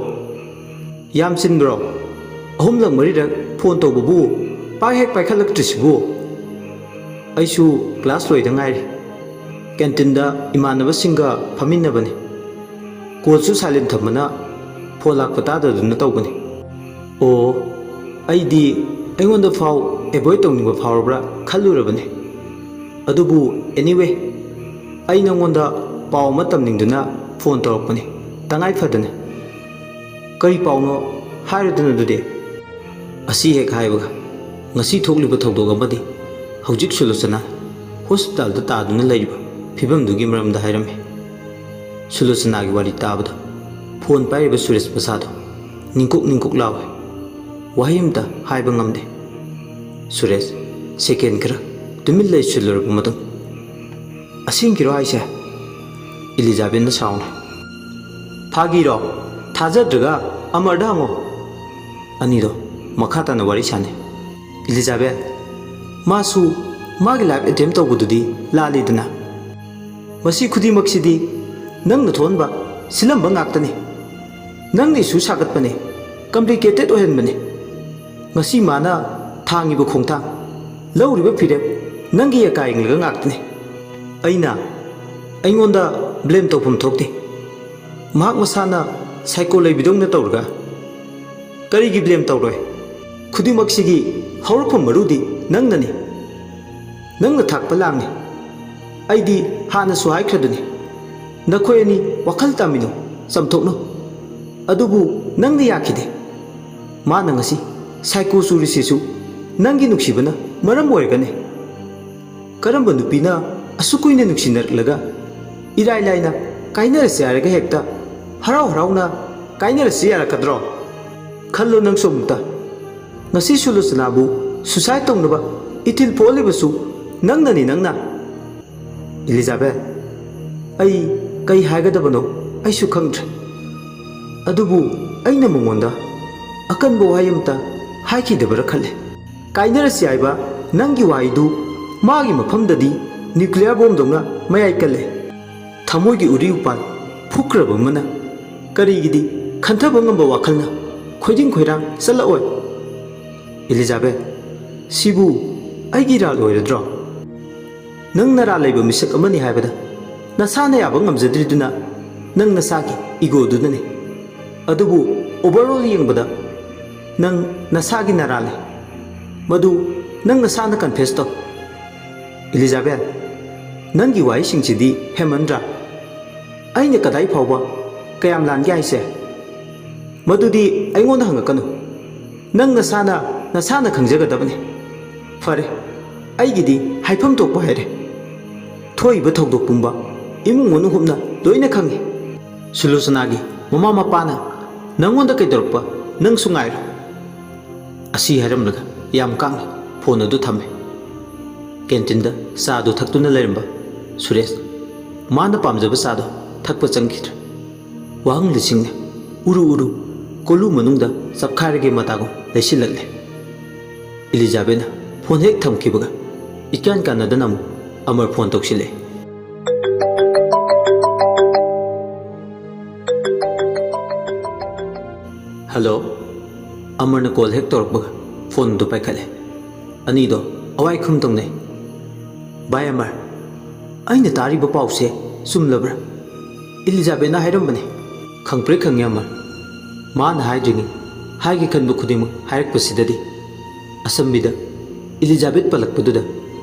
ꯌꯥꯝ ꯆꯤꯟꯕ꯭ꯔꯣ? ꯑꯍꯨꯝꯂꯛ ꯃꯔꯤꯔꯛ ꯐꯣꯟ ꯇꯧꯕꯕꯨ ꯄꯥꯏ ꯍꯦꯛ ꯄꯥꯏꯈꯠꯂꯛꯇ꯭ꯔꯤꯁꯤꯕꯨ?" "ꯑꯩꯁꯨ ꯀ꯭ꯂꯥꯁ ꯂꯣꯏꯗ ꯉꯥꯏꯔꯤ꯫ ꯀꯦꯟꯇꯤꯟꯗ ꯏꯃꯥꯟꯅꯕꯁꯤꯡꯒ ꯐꯝꯃꯤꯟꯅꯕꯅꯤ꯫ ꯀꯣꯜꯁꯨ ꯁꯥꯏꯂꯦꯟ ꯊꯝꯕꯅ ꯐꯣꯟ ꯂꯥꯛꯄ ꯇꯥꯗꯗꯨꯅ ꯇꯧꯕꯅꯤ꯫" "ꯑꯣ, ꯑꯩꯗꯤ ꯑꯩꯉꯣꯟꯗ ꯐꯥꯎ ꯑꯦꯚꯣꯏꯗ ꯇꯧꯅꯤꯡꯕ ꯐꯥꯎꯔꯕ꯭ꯔꯥ ꯈꯜꯂꯨꯔꯕꯅꯤ꯫ ꯑꯗꯨꯕꯨ ꯑꯦꯅꯤꯋꯦ, ꯑꯩ ꯅꯉꯣꯟꯗ ꯄꯥꯎ ꯑꯃ ꯇꯝꯅꯤꯡꯗꯨꯅ ꯐꯣꯟ ꯇꯧꯔꯛꯄꯅꯤ, ꯇꯉꯥꯏ ꯐꯗꯅ꯫" "ꯀꯔꯤ ꯄꯥꯎꯅꯣ? ꯍꯥꯏꯔꯨꯗꯅ ꯑꯗꯨꯗꯤ꯫" ꯑꯁꯤ ꯍꯦꯛ ꯍꯥꯏꯕꯒ ꯉꯁꯤ ꯊꯣꯛꯂꯤꯕ ꯊꯧꯗꯣꯛ ꯑꯃꯗꯤ ꯍꯧꯖꯤꯛ ꯁꯨꯂꯣꯆꯅꯥ ꯍꯣꯁꯄꯤꯇꯥꯜꯗ ꯇꯥꯗꯨꯅ ꯂꯩꯔꯤꯕ ꯐꯤꯕꯝꯗꯨꯒꯤ ꯃꯔꯝꯗ ꯍꯥꯏꯔꯝꯃꯤ꯫ ꯁꯨꯂꯣꯆꯅꯥꯒꯤ ꯋꯥꯔꯤ ꯇꯥꯕꯗ ꯐꯣꯟ ꯄꯥꯏꯔꯤꯕ ꯁꯨꯔꯦꯁ ꯃꯁꯥꯗꯣ ꯅꯤꯡꯀꯨꯛ ꯅꯤꯡꯀꯨꯛ ꯂꯥꯎꯏ꯫ ꯋꯥꯍꯩ ꯑꯃꯇ ꯍꯥꯏꯕ ꯉꯝꯗꯦ꯫ "ꯁꯨꯔꯦꯁ, ꯁꯦꯀꯦꯟ ꯈꯔ ꯇꯨꯃꯤꯟ ꯂꯩꯁꯤꯜꯂꯨꯔꯕ ꯃꯇꯨꯡ, 'ꯑꯁꯦꯡꯀꯤꯔꯣ ꯍꯥꯏꯁꯦ?' ꯏꯂꯤꯖꯥꯕꯦꯠꯅ ꯁꯥꯎꯅ꯫ "ꯐꯥꯒꯤꯔꯣ? ꯊꯥꯖꯗ꯭ꯔꯒ ꯑꯃꯔꯗ ꯍꯪꯉꯣ꯫" ꯑꯅꯤꯗꯣ ꯃꯈꯥ ꯇꯥꯅ ꯋꯥꯔꯤ ꯁꯥꯟꯅꯩ꯫ "ꯏꯂꯤꯖꯥꯕꯦꯠ, ꯃꯥꯁꯨ ꯃꯥꯒꯤ ꯂꯥꯏꯐ ꯑꯦꯇꯦꯝ ꯇꯧꯕꯗꯨꯗꯤ ꯂꯥꯜꯂꯤꯗꯅ꯫ ꯃꯁꯤ ꯈꯨꯗꯤꯡꯃꯛꯁꯤꯗꯤ ꯅꯪꯅ ꯊꯣꯛꯍꯟꯕ, ꯁꯤꯜꯂꯝꯕ ꯉꯥꯛꯇꯅꯤ꯫ ꯅꯪꯅ ꯏꯁꯨ ꯁꯥꯒꯠꯄꯅꯤ, ꯀꯝꯄ꯭ꯂꯤꯀꯦꯇꯦꯠ ꯑꯣꯏꯍꯟꯕꯅꯤ꯫ ꯉꯁꯤ ꯃꯥꯅ ꯊꯥꯡꯉꯤꯕ ꯈꯣꯡꯊꯥꯡ, ꯂꯧꯔꯤꯕ ꯐꯤꯔꯦꯞ ꯅꯪꯒꯤ ꯑꯀꯥ ꯌꯦꯡꯂꯒ ꯉꯥꯛꯇꯅꯤ꯫ ꯑꯩꯅ ꯑꯩꯉꯣꯟꯗ ꯕ꯭ꯂꯦꯝ ꯇꯧꯐꯝ ꯊꯣꯛꯇꯦ꯫ ꯃꯍꯥꯛ ꯃꯁꯥꯅ ꯁꯥꯏꯀꯣ ꯂꯩꯕꯤꯗꯧꯅ ꯇꯧꯔꯒ ꯀꯔꯤꯒꯤ ꯕ꯭ꯂꯦꯝ ꯇꯧꯔꯣꯏ? ꯈꯨꯗꯤꯡꯃꯛꯁꯤꯒꯤ ꯍꯧꯔꯛꯐꯝ ꯃꯔꯨꯗꯤ ꯅꯪꯅꯅꯤ꯫ ꯅꯪꯅ ꯊꯥꯛꯄ ꯂꯥꯡꯅꯤ꯫ ꯑꯩꯗꯤ ꯍꯥꯟꯅꯁꯨ ꯍꯥꯏꯈ꯭ꯔꯗꯨꯅꯤ, ꯅꯈꯣꯏ ꯑꯅꯤ ꯋꯥꯈꯜ ꯇꯥꯃꯤꯟꯅꯧ, ꯆꯝꯊꯣꯛꯅꯧ꯫ ꯑꯗꯨꯕꯨ ꯅꯪꯅ ꯌꯥꯈꯤꯗꯦ꯫ ꯃꯥꯅ ꯉꯁꯤ ꯁꯥꯏꯀꯣ ꯆꯨꯔꯤꯁꯤꯁꯨ ꯅꯪꯒꯤ ꯅꯨꯡꯁꯤꯕꯅ ꯃꯔꯝ ꯑꯣꯏꯔꯒꯅꯤ꯫ ꯀꯔꯝꯕ ꯅꯨꯄꯤꯅ ꯑꯁꯨꯛ ꯀꯨꯏꯅ ꯅꯨꯡꯁꯤꯅꯔꯛꯂꯒ ꯏꯔꯥꯏ ꯂꯥꯏꯅ ꯀꯥꯏꯅꯔꯁꯦ ꯍꯥꯏꯔꯒ ꯍꯦꯛꯇ ꯍꯔꯥꯎ ꯍꯔꯥꯎꯅ ꯀꯥꯏꯅꯔꯁꯦ ꯌꯥꯔꯛꯀꯗ꯭ꯔꯣ? ꯈꯜꯂꯣ ꯅꯪꯁꯨ ꯑꯃꯨꯛꯇ꯫ ꯉꯁꯤ ꯁꯨꯂꯣꯆꯅꯥꯕꯨ ꯁꯨꯁꯥꯏꯗ ꯇꯧꯅꯕ ꯏꯊꯤꯜ ꯄꯣꯛꯍꯜꯂꯤꯕꯁꯨ ꯅꯪꯅꯅꯤ, ꯅꯪꯅ꯫" "ꯏꯂꯤꯖꯥꯕꯦꯠ, ꯑꯩ ꯀꯩ ꯍꯥꯏꯒꯗꯕꯅꯣ ꯑꯩꯁꯨ ꯈꯪꯗ꯭ꯔꯦ꯫ ꯑꯗꯨꯕꯨ ꯑꯩꯅ ꯃꯉꯣꯟꯗ ꯑꯀꯟꯕ ꯋꯥꯍꯩ ꯑꯃꯇ ꯍꯥꯏꯈꯤꯗꯕꯔꯥ ꯈꯜꯂꯦ꯫ ꯀꯥꯏꯅꯔꯁꯤ ꯍꯥꯏꯕ ꯅꯪꯒꯤ ꯋꯥꯍꯩꯗꯨ ꯃꯥꯒꯤ ꯃꯐꯝꯗꯗꯤ ꯅ꯭ꯌꯨꯀ꯭ꯂꯤꯌꯔ ꯕꯣꯝꯗꯧꯅ ꯃꯌꯥꯏ ꯀꯜꯂꯦ꯫ ꯊꯃꯣꯏꯒꯤ ꯎꯔꯤ ꯎꯄꯥꯜ ꯐꯨꯈ꯭ꯔꯕ ꯑꯃꯅ ꯀꯔꯤꯒꯤꯗꯤ ꯈꯟꯊꯕ ꯉꯝꯕ ꯋꯥꯈꯜꯅ ꯈꯣꯏꯗꯤꯡ ꯈꯣꯏꯔꯥꯡ ꯆꯠꯂꯛꯑꯣꯏ? ꯏꯂꯤꯖꯥꯕꯦꯊ, ꯁꯤꯕꯨ ꯑꯩꯒꯤ ꯏꯔꯥꯜ ꯑꯣꯏꯔꯗ꯭ꯔꯣ? ꯅꯪ ꯅꯔꯥꯜ ꯂꯩꯕ ꯃꯤꯁꯛ ꯑꯃꯅꯤ ꯍꯥꯏꯕꯗ ꯅꯁꯥꯅ ꯌꯥꯕ ꯉꯝꯖꯗ꯭ꯔꯤꯗꯨꯅ ꯅꯪ ꯅꯁꯥꯒꯤ ꯏꯒꯣꯗꯨꯅꯅꯤ꯫ ꯑꯗꯨꯕꯨ overall ꯌꯦꯡꯕꯗ ꯅꯪ ꯅꯁꯥꯒꯤ ꯅꯔꯥꯜꯅꯤ꯫ ꯃꯗꯨ ꯅꯪ ꯅꯁꯥꯅ confess ꯇꯧ꯫ ꯏꯂꯤꯖꯥꯕꯦꯊ, ꯅꯪꯒꯤ ꯋꯥꯍꯩꯁꯤꯡꯁꯤꯗꯤ ꯍꯦꯟꯃꯟꯗ꯭ꯔꯥ? ꯑꯩꯅ ꯀꯗꯥꯏ ꯐꯥꯎꯕ ꯀꯌꯥꯝ ꯂꯥꯟꯒꯦ ꯍꯥꯏꯁꯦ? ꯃꯗꯨꯗꯤ ꯑꯩꯉꯣꯟꯗ ꯍꯪꯉꯛꯀꯅꯨ꯫ ꯅꯪ ꯅꯁꯥꯅ, ꯅꯁꯥꯅ ꯈꯪꯖꯒꯗꯕꯅꯤ꯫ ꯐꯔꯦ, ꯑꯩꯒꯤꯗꯤ ꯍꯥꯏꯐꯝ ꯊꯣꯛꯄ ꯍꯥꯏꯔꯦ꯫ ꯊꯣꯛꯏꯕ ꯊꯧꯗꯣꯛ ꯄꯨꯝꯕ ꯏꯃꯨꯡ ꯃꯅꯨꯡ ꯍꯨꯞꯅ ꯂꯣꯏꯅ ꯈꯪꯉꯤ꯫ ꯁꯨꯂꯣꯆꯅꯥꯒꯤ ꯃꯃꯥ ꯃꯄꯥꯅ ꯅꯪꯉꯣꯟꯗ ꯀꯩꯗꯧꯔꯛꯄ ꯅꯪꯁꯨ ꯉꯥꯏꯔꯣ꯫ ꯑꯁꯤ ꯍꯥꯏꯔꯝꯂꯒ ꯌꯥꯝ ꯀꯥꯡꯅ ꯐꯣꯟ ꯑꯗꯨ ꯊꯝꯃꯦ꯫ ꯀꯦꯟꯇꯤꯟꯗ ꯆꯥꯗꯨ ꯊꯛꯇꯨꯅ ꯂꯩꯔꯝꯕ ꯁꯨꯔꯦꯁ ꯃꯥꯅ ꯄꯥꯝꯖꯕ ꯆꯥꯗꯣ ꯊꯛꯄ ꯆꯪꯈꯤꯗ꯭ꯔꯦ꯫ ꯋꯥꯍꯪ ꯂꯤꯁꯤꯡꯅ ꯎꯔꯨ ꯎꯔꯨ ꯀꯣꯂꯨ ꯃꯅꯨꯡꯗ ꯆꯞꯈꯥꯏꯔꯒꯦ ꯃꯇꯥꯒꯨꯝ ꯂꯩꯁꯤꯜꯂꯛꯂꯦ꯫ ꯏꯂꯤꯖꯥꯕꯦꯠꯅ ꯐꯣꯟ ꯍꯦꯛ ꯊꯝꯈꯤꯕꯒ ꯏꯀꯥꯟ ꯀꯥꯟꯅꯗꯅ ꯑꯃꯨꯛ ꯑꯃꯔ ꯐꯣꯟ ꯇꯧꯁꯤꯜꯂꯛꯑꯦ꯫ ꯍꯜꯂꯣ꯫ ꯑꯃꯔꯅ ꯀꯣꯜ ꯍꯦꯛ ꯇꯧꯔꯛꯄꯒ ꯐꯣꯟꯗꯨ ꯄꯥꯏꯈꯠꯂꯦ꯫ ꯑꯅꯤꯗꯣ ꯑꯋꯥꯏ ꯈꯨꯝ ꯇꯧꯅꯩ꯫ ꯚꯥꯏ ꯑꯃꯔ, ꯑꯩꯅ ꯇꯥꯔꯤꯕ ꯄꯥꯎꯁꯦ ꯆꯨꯝꯂꯕ꯭ꯔꯥ? ꯏꯂꯤꯖꯥꯕꯦꯠꯅ ꯍꯥꯏꯔꯝꯕꯅꯤ꯫ ꯈꯪꯄ꯭ꯔꯦꯛ ꯈꯪꯉꯦ ꯑꯃꯔ꯫ ꯃꯥꯅ ꯍꯥꯏꯗ꯭ꯔꯤꯉꯩ ꯍꯥꯏꯒꯦ ꯈꯟꯕ ꯈꯨꯗꯤꯡꯃꯛ ꯍꯥꯏꯔꯛꯄꯁꯤꯗꯗꯤ꯫ ꯑꯁꯝꯕꯤꯗ ꯏꯂꯤꯖꯥꯕꯦꯠ ꯄꯜꯂꯛꯄꯗꯨꯗ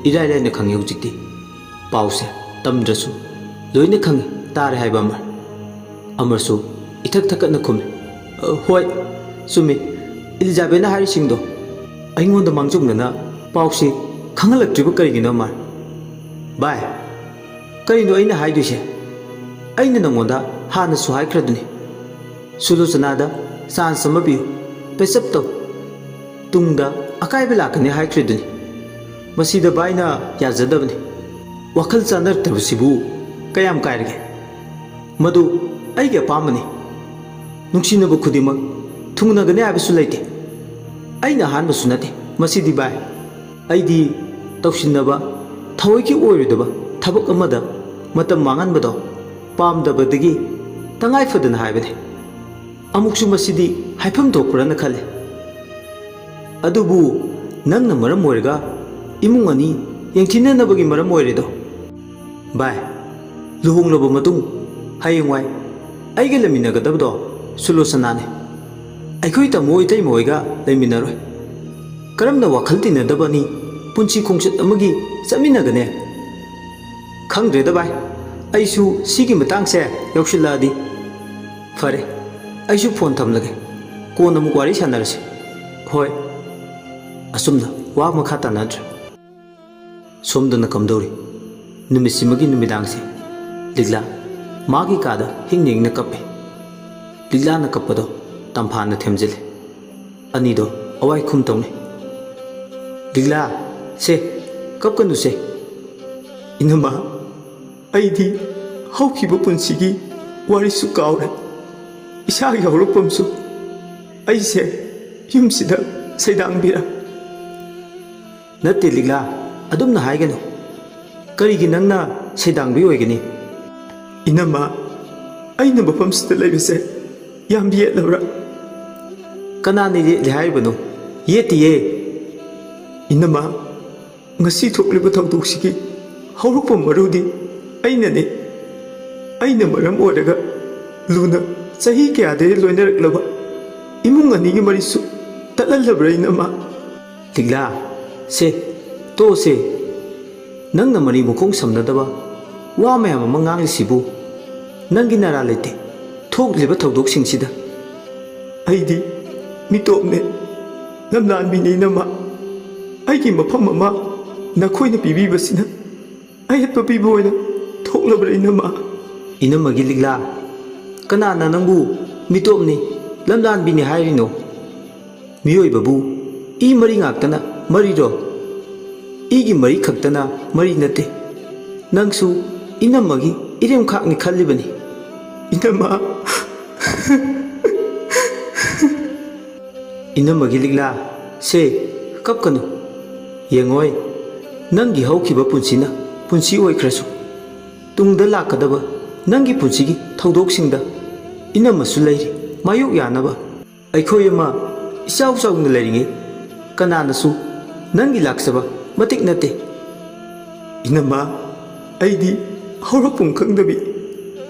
ꯏꯔꯥꯏ ꯂꯥꯏꯅ ꯈꯪꯉꯦ ꯍꯧꯖꯤꯛꯇꯤ꯫ ꯄꯥꯎꯁꯦ ꯇꯝꯗ꯭ꯔꯁꯨ ꯂꯣꯏꯅ ꯈꯪꯉꯤ, ꯇꯥꯔꯦ ꯍꯥꯏꯕ ꯑꯃꯔ꯫ ꯑꯃꯔꯁꯨ ꯏꯊꯛ ꯊꯛꯀꯠꯅ ꯈꯨꯝꯃꯤ, "ꯑ, ꯍꯣꯏ, ꯆꯨꯝꯃꯤ꯫ ꯏꯂꯤꯖꯥꯕꯦꯠꯅ ꯍꯥꯏꯔꯤꯁꯤꯡꯗꯣ ꯑꯩꯉꯣꯟꯗ ꯃꯥꯡꯖꯧꯅꯅ ꯄꯥꯎꯁꯤ ꯈꯪꯍꯜꯂꯛꯇ꯭ꯔꯤꯕ ꯀꯔꯤꯒꯤꯅꯣ ꯑꯃꯔ?" ꯚꯥꯏ, ꯀꯔꯤꯅꯣ ꯑꯩꯅ ꯍꯥꯏꯗꯣꯏꯁꯦ? ꯑꯩꯅ ꯅꯪꯉꯣꯟꯗ ꯍꯥꯟꯅꯁꯨ ꯍꯥꯏꯈ꯭ꯔꯗꯨꯅꯤ꯫ ꯁꯨꯂꯣꯆꯅꯥꯗ ꯆꯥꯟꯁ ꯑꯃ ꯄꯤꯌꯨ, ꯄꯦꯆꯞ ꯇꯧ꯫ ꯇꯨꯡꯗ ꯑꯀꯥꯏꯕ ꯂꯥꯛꯀꯅꯤ ꯍꯥꯏꯈ꯭ꯔꯤꯗꯨꯅꯤ꯫ ꯃꯁꯤꯗ ꯚꯥꯏꯅ ꯌꯥꯖꯗꯕꯅꯤ꯫ ꯋꯥꯈꯜ ꯆꯥꯟꯅꯔꯛꯇꯕꯁꯤꯕꯨ ꯀꯌꯥꯝ ꯀꯥꯏꯔꯒꯦ? ꯃꯗꯨ ꯑꯩꯒꯤ ꯑꯄꯥꯝꯕꯅꯤ꯫ ꯅꯨꯡꯁꯤꯅꯕ ꯈꯨꯗꯤꯡꯃꯛ ꯊꯨꯡꯅꯒꯅꯤ ꯍꯥꯏꯕꯁꯨ ꯂꯩꯇꯦ꯫ ꯑꯩꯅ ꯑꯍꯥꯟꯕꯁꯨ ꯅꯠꯇꯦ꯫ ꯃꯁꯤꯗꯤ ꯚꯥꯏ, ꯑꯩꯗꯤ ꯇꯧꯁꯤꯟꯅꯕ, ꯊꯑꯣꯏꯒꯤ ꯑꯣꯏꯔꯣꯏꯗꯕ ꯊꯕꯛ ꯑꯃꯗ ꯃꯇꯝ ꯃꯥꯡꯍꯟꯕꯗꯣ ꯄꯥꯝꯗꯕꯗꯒꯤ ꯇꯉꯥꯏ ꯐꯗꯅ ꯍꯥꯏꯕꯅꯤ꯫ ꯑꯃꯨꯛꯁꯨ ꯃꯁꯤꯗꯤ ꯍꯥꯏꯐꯝ ꯊꯣꯛꯄ꯭ꯔꯅ ꯈꯜꯂꯤ꯫ ꯑꯗꯨꯕꯨ ꯅꯪꯅ ꯃꯔꯝ ꯑꯣꯏꯔꯒ ꯏꯃꯨꯡ ꯑꯅꯤ ꯌꯦꯡꯊꯤꯅꯅꯕꯒꯤ ꯃꯔꯝ ꯑꯣꯏꯔꯦꯗꯣ꯫ ꯚꯥꯏ, ꯂꯨꯍꯣꯡꯂꯕ ꯃꯇꯨꯡ ꯍꯌꯦꯡꯋꯥꯏ ꯑꯩꯒ ꯂꯩꯃꯤꯟꯅꯒꯗꯕꯗꯣ ꯁꯨꯂꯣꯆꯅꯥꯅꯤ꯫ ꯑꯩꯈꯣꯏ ꯇꯥꯃꯣ ꯏꯇꯩꯃ ꯍꯣꯏꯒ ꯂꯩꯃꯤꯟꯅꯔꯣꯏ꯫ ꯀꯔꯝꯅ ꯋꯥꯈꯜ ꯇꯤꯟꯅꯗꯕ ꯑꯅꯤ ꯄꯨꯟꯁꯤ ꯈꯣꯡꯆꯠ ꯑꯃꯒꯤ ꯆꯠꯃꯤꯟꯅꯒꯅꯤ? ꯈꯪꯗ꯭ꯔꯦꯗ ꯚꯥꯏ, ꯑꯩꯁꯨ ꯁꯤꯒꯤ ꯃꯇꯥꯡꯁꯦ ꯌꯧꯁꯤꯜꯂꯛꯑꯗꯤ꯫ ꯐꯔꯦ, ꯑꯩꯁꯨ ꯐꯣꯟ ꯊꯝꯂꯒꯦ, ꯀꯣꯟꯅ ꯑꯃꯨꯛ ꯋꯥꯔꯤ ꯁꯥꯟꯅꯔꯁꯤ꯫ ꯍꯣꯏ꯫ ꯑꯁꯨꯝꯅ ꯋꯥ ꯃꯈꯥ ꯇꯥꯅꯗ꯭ꯔꯦ꯫ ꯁꯣꯝꯗꯅ ꯀꯝꯗꯧꯔꯤ? ꯅꯨꯃꯤꯠꯁꯤꯃꯒꯤ ꯅꯨꯃꯤꯗꯥꯡꯁꯦ ꯂꯤꯛꯂꯥ ꯃꯥꯒꯤ ꯀꯥꯗ ꯍꯤꯡꯅ ꯍꯤꯡꯅ ꯀꯞꯄꯦ꯫ ꯂꯤꯛꯂꯥꯅ ꯀꯞꯄꯗꯣ ꯇꯝꯐꯥꯅ ꯊꯦꯝꯖꯤꯜꯂꯦ꯫ ꯑꯅꯤꯗꯣ ꯑꯋꯥꯏ ꯈꯨꯝ ꯇꯧꯅꯩ꯫ "ꯂꯤꯛꯂꯥ, ꯁꯦ, ꯀꯞꯀꯅꯨꯁꯦ꯫ ꯏꯅꯝꯃ, ꯑꯩꯗꯤ ꯍꯧꯈꯤꯕ ꯄꯨꯟꯁꯤꯒꯤ ꯋꯥꯔꯤꯁꯨ ꯀꯥꯎꯔꯦ꯫ ꯏꯁꯥꯒꯤ ꯍꯧꯔꯛꯐꯝꯁꯨ ꯑꯩꯁꯦ ꯌꯨꯝꯁꯤꯗ ꯁꯩꯗꯥꯡꯕꯤꯔ?" "ꯅꯠꯇꯦ ꯂꯤꯛꯂꯥ, ꯑꯗꯨꯝꯅ ꯍꯥꯏꯒꯅꯨ꯫ ꯀꯔꯤꯒꯤ ꯅꯪꯅ ꯁꯩꯗꯥꯡꯕꯤ ꯑꯣꯏꯒꯅꯤ?" "ꯏꯅꯝꯃ, ꯑꯩꯅ ꯃꯐꯝꯁꯤꯗ ꯂꯩꯕꯁꯦ ꯌꯥꯝ ꯌꯦꯠꯂꯕ꯭ꯔꯥ?" "ꯀꯅꯥꯅ ꯌꯦꯠꯂꯦ ꯍꯥꯏꯔꯤꯕꯅꯣ? ꯌꯦꯠꯇꯤꯌꯦ꯫ ꯏꯅꯝꯃ, ꯉꯁꯤ ꯊꯣꯛꯂꯤꯕ ꯊꯧꯗꯣꯛꯁꯤꯒꯤ ꯍꯧꯔꯛꯐꯝ ꯃꯔꯨꯗꯤ ꯑꯩꯅꯅꯦ꯫ ꯑꯩꯅ ꯃꯔꯝ ꯑꯣꯏꯔꯒ ꯂꯨꯅ ꯆꯍꯤ ꯀꯌꯥꯗꯒꯤ ꯂꯣꯏꯅꯔꯛꯂꯕ ꯏꯃꯨꯡ ꯑꯅꯤꯒꯤ ꯃꯔꯤꯁꯨ ꯇꯠꯍꯜꯂꯕ꯭ꯔꯥ ꯏꯅꯝꯃ?" "ꯂꯤꯛꯂꯥ, ꯁꯦ, ꯇꯣꯛꯑꯁꯦ꯫ ꯅꯪꯅ ꯃꯔꯤ ꯃꯈꯣꯡ ꯁꯝꯅꯗꯕ ꯋꯥ ꯃꯌꯥꯝ ꯑꯃ ꯉꯥꯡꯂꯤꯁꯤꯕꯨ ꯅꯪꯒꯤ ꯅꯔꯥ ꯂꯩꯇꯦ ꯊꯣꯛꯂꯤꯕ ꯊꯧꯗꯣꯛꯁꯤꯡꯁꯤꯗ?" "ꯑꯩꯗꯤ ꯃꯤꯇꯣꯞꯅꯦ, ꯂꯝꯂꯥꯟꯕꯤꯅꯦ ꯏꯅꯝꯃ꯫ ꯑꯩꯒꯤ ꯃꯐꯝ ꯑꯃ ꯅꯈꯣꯏꯅ ꯄꯤꯕꯤꯕꯁꯤꯅ ꯑꯍꯦꯠꯄ ꯄꯤꯕ ꯑꯣꯏꯅ ꯊꯣꯛꯂꯕ꯭ꯔꯥ ꯏꯅꯝꯃ?" "ꯏꯅꯝꯃꯒꯤ ꯂꯤꯛꯂꯥ, ꯀꯅꯥꯅ ꯅꯪꯕꯨ ꯃꯤꯇꯣꯞꯅꯤ, ꯂꯝꯂꯥꯟꯕꯤꯅꯤ ꯍꯥꯏꯔꯤꯅꯣ? ꯃꯤꯑꯣꯏꯕꯕꯨ ꯏ ꯃꯔꯤ ꯉꯥꯛꯇꯅ ꯃꯔꯤꯔꯣ? ꯏꯒꯤ ꯃꯔꯤ ꯈꯛꯇꯅ ꯃꯔꯤ ꯅꯠꯇꯦ꯫ ꯅꯪꯁꯨ ꯏꯅꯝꯃꯒꯤ ꯏꯔꯦꯝꯈꯥꯛꯅꯤ ꯈꯜꯂꯤꯕꯅꯤ꯫" "ꯏꯅꯝꯃ!" "ꯏꯅꯝꯃꯒꯤ ꯂꯤꯛꯂꯥ, ꯁꯦ, ꯀꯞꯀꯅꯨ꯫ ꯌꯦꯡꯉꯣꯏ, ꯅꯪꯒꯤ ꯍꯧꯈꯤꯕ ꯄꯨꯟꯁꯤꯅ ꯄꯨꯟꯁꯤ ꯑꯣꯏꯈ꯭ꯔꯁꯨ, ꯇꯨꯡꯗ ꯂꯥꯛꯀꯗꯕ ꯅꯪꯒꯤ ꯄꯨꯟꯁꯤꯒꯤ ꯊꯧꯗꯣꯛꯁꯤꯡꯗ ꯏꯅꯝꯃꯁꯨ ꯂꯩꯔꯤ, ꯃꯥꯌꯣꯛ ꯌꯥꯅꯕ꯫ ꯑꯩꯈꯣꯏ ꯑꯃ ꯏꯆꯥꯎ ꯆꯥꯎꯅ ꯂꯩꯔꯤꯉꯩ ꯀꯅꯥꯅꯁꯨ ꯅꯪꯒꯤ ꯂꯥꯛꯆꯕ ꯃꯇꯤꯛ ꯅꯠꯇꯦ꯫ ꯏꯅꯝꯃ, ꯑꯩꯗꯤ ꯍꯧꯔꯛꯐꯝ ꯈꯪꯗꯕꯤ,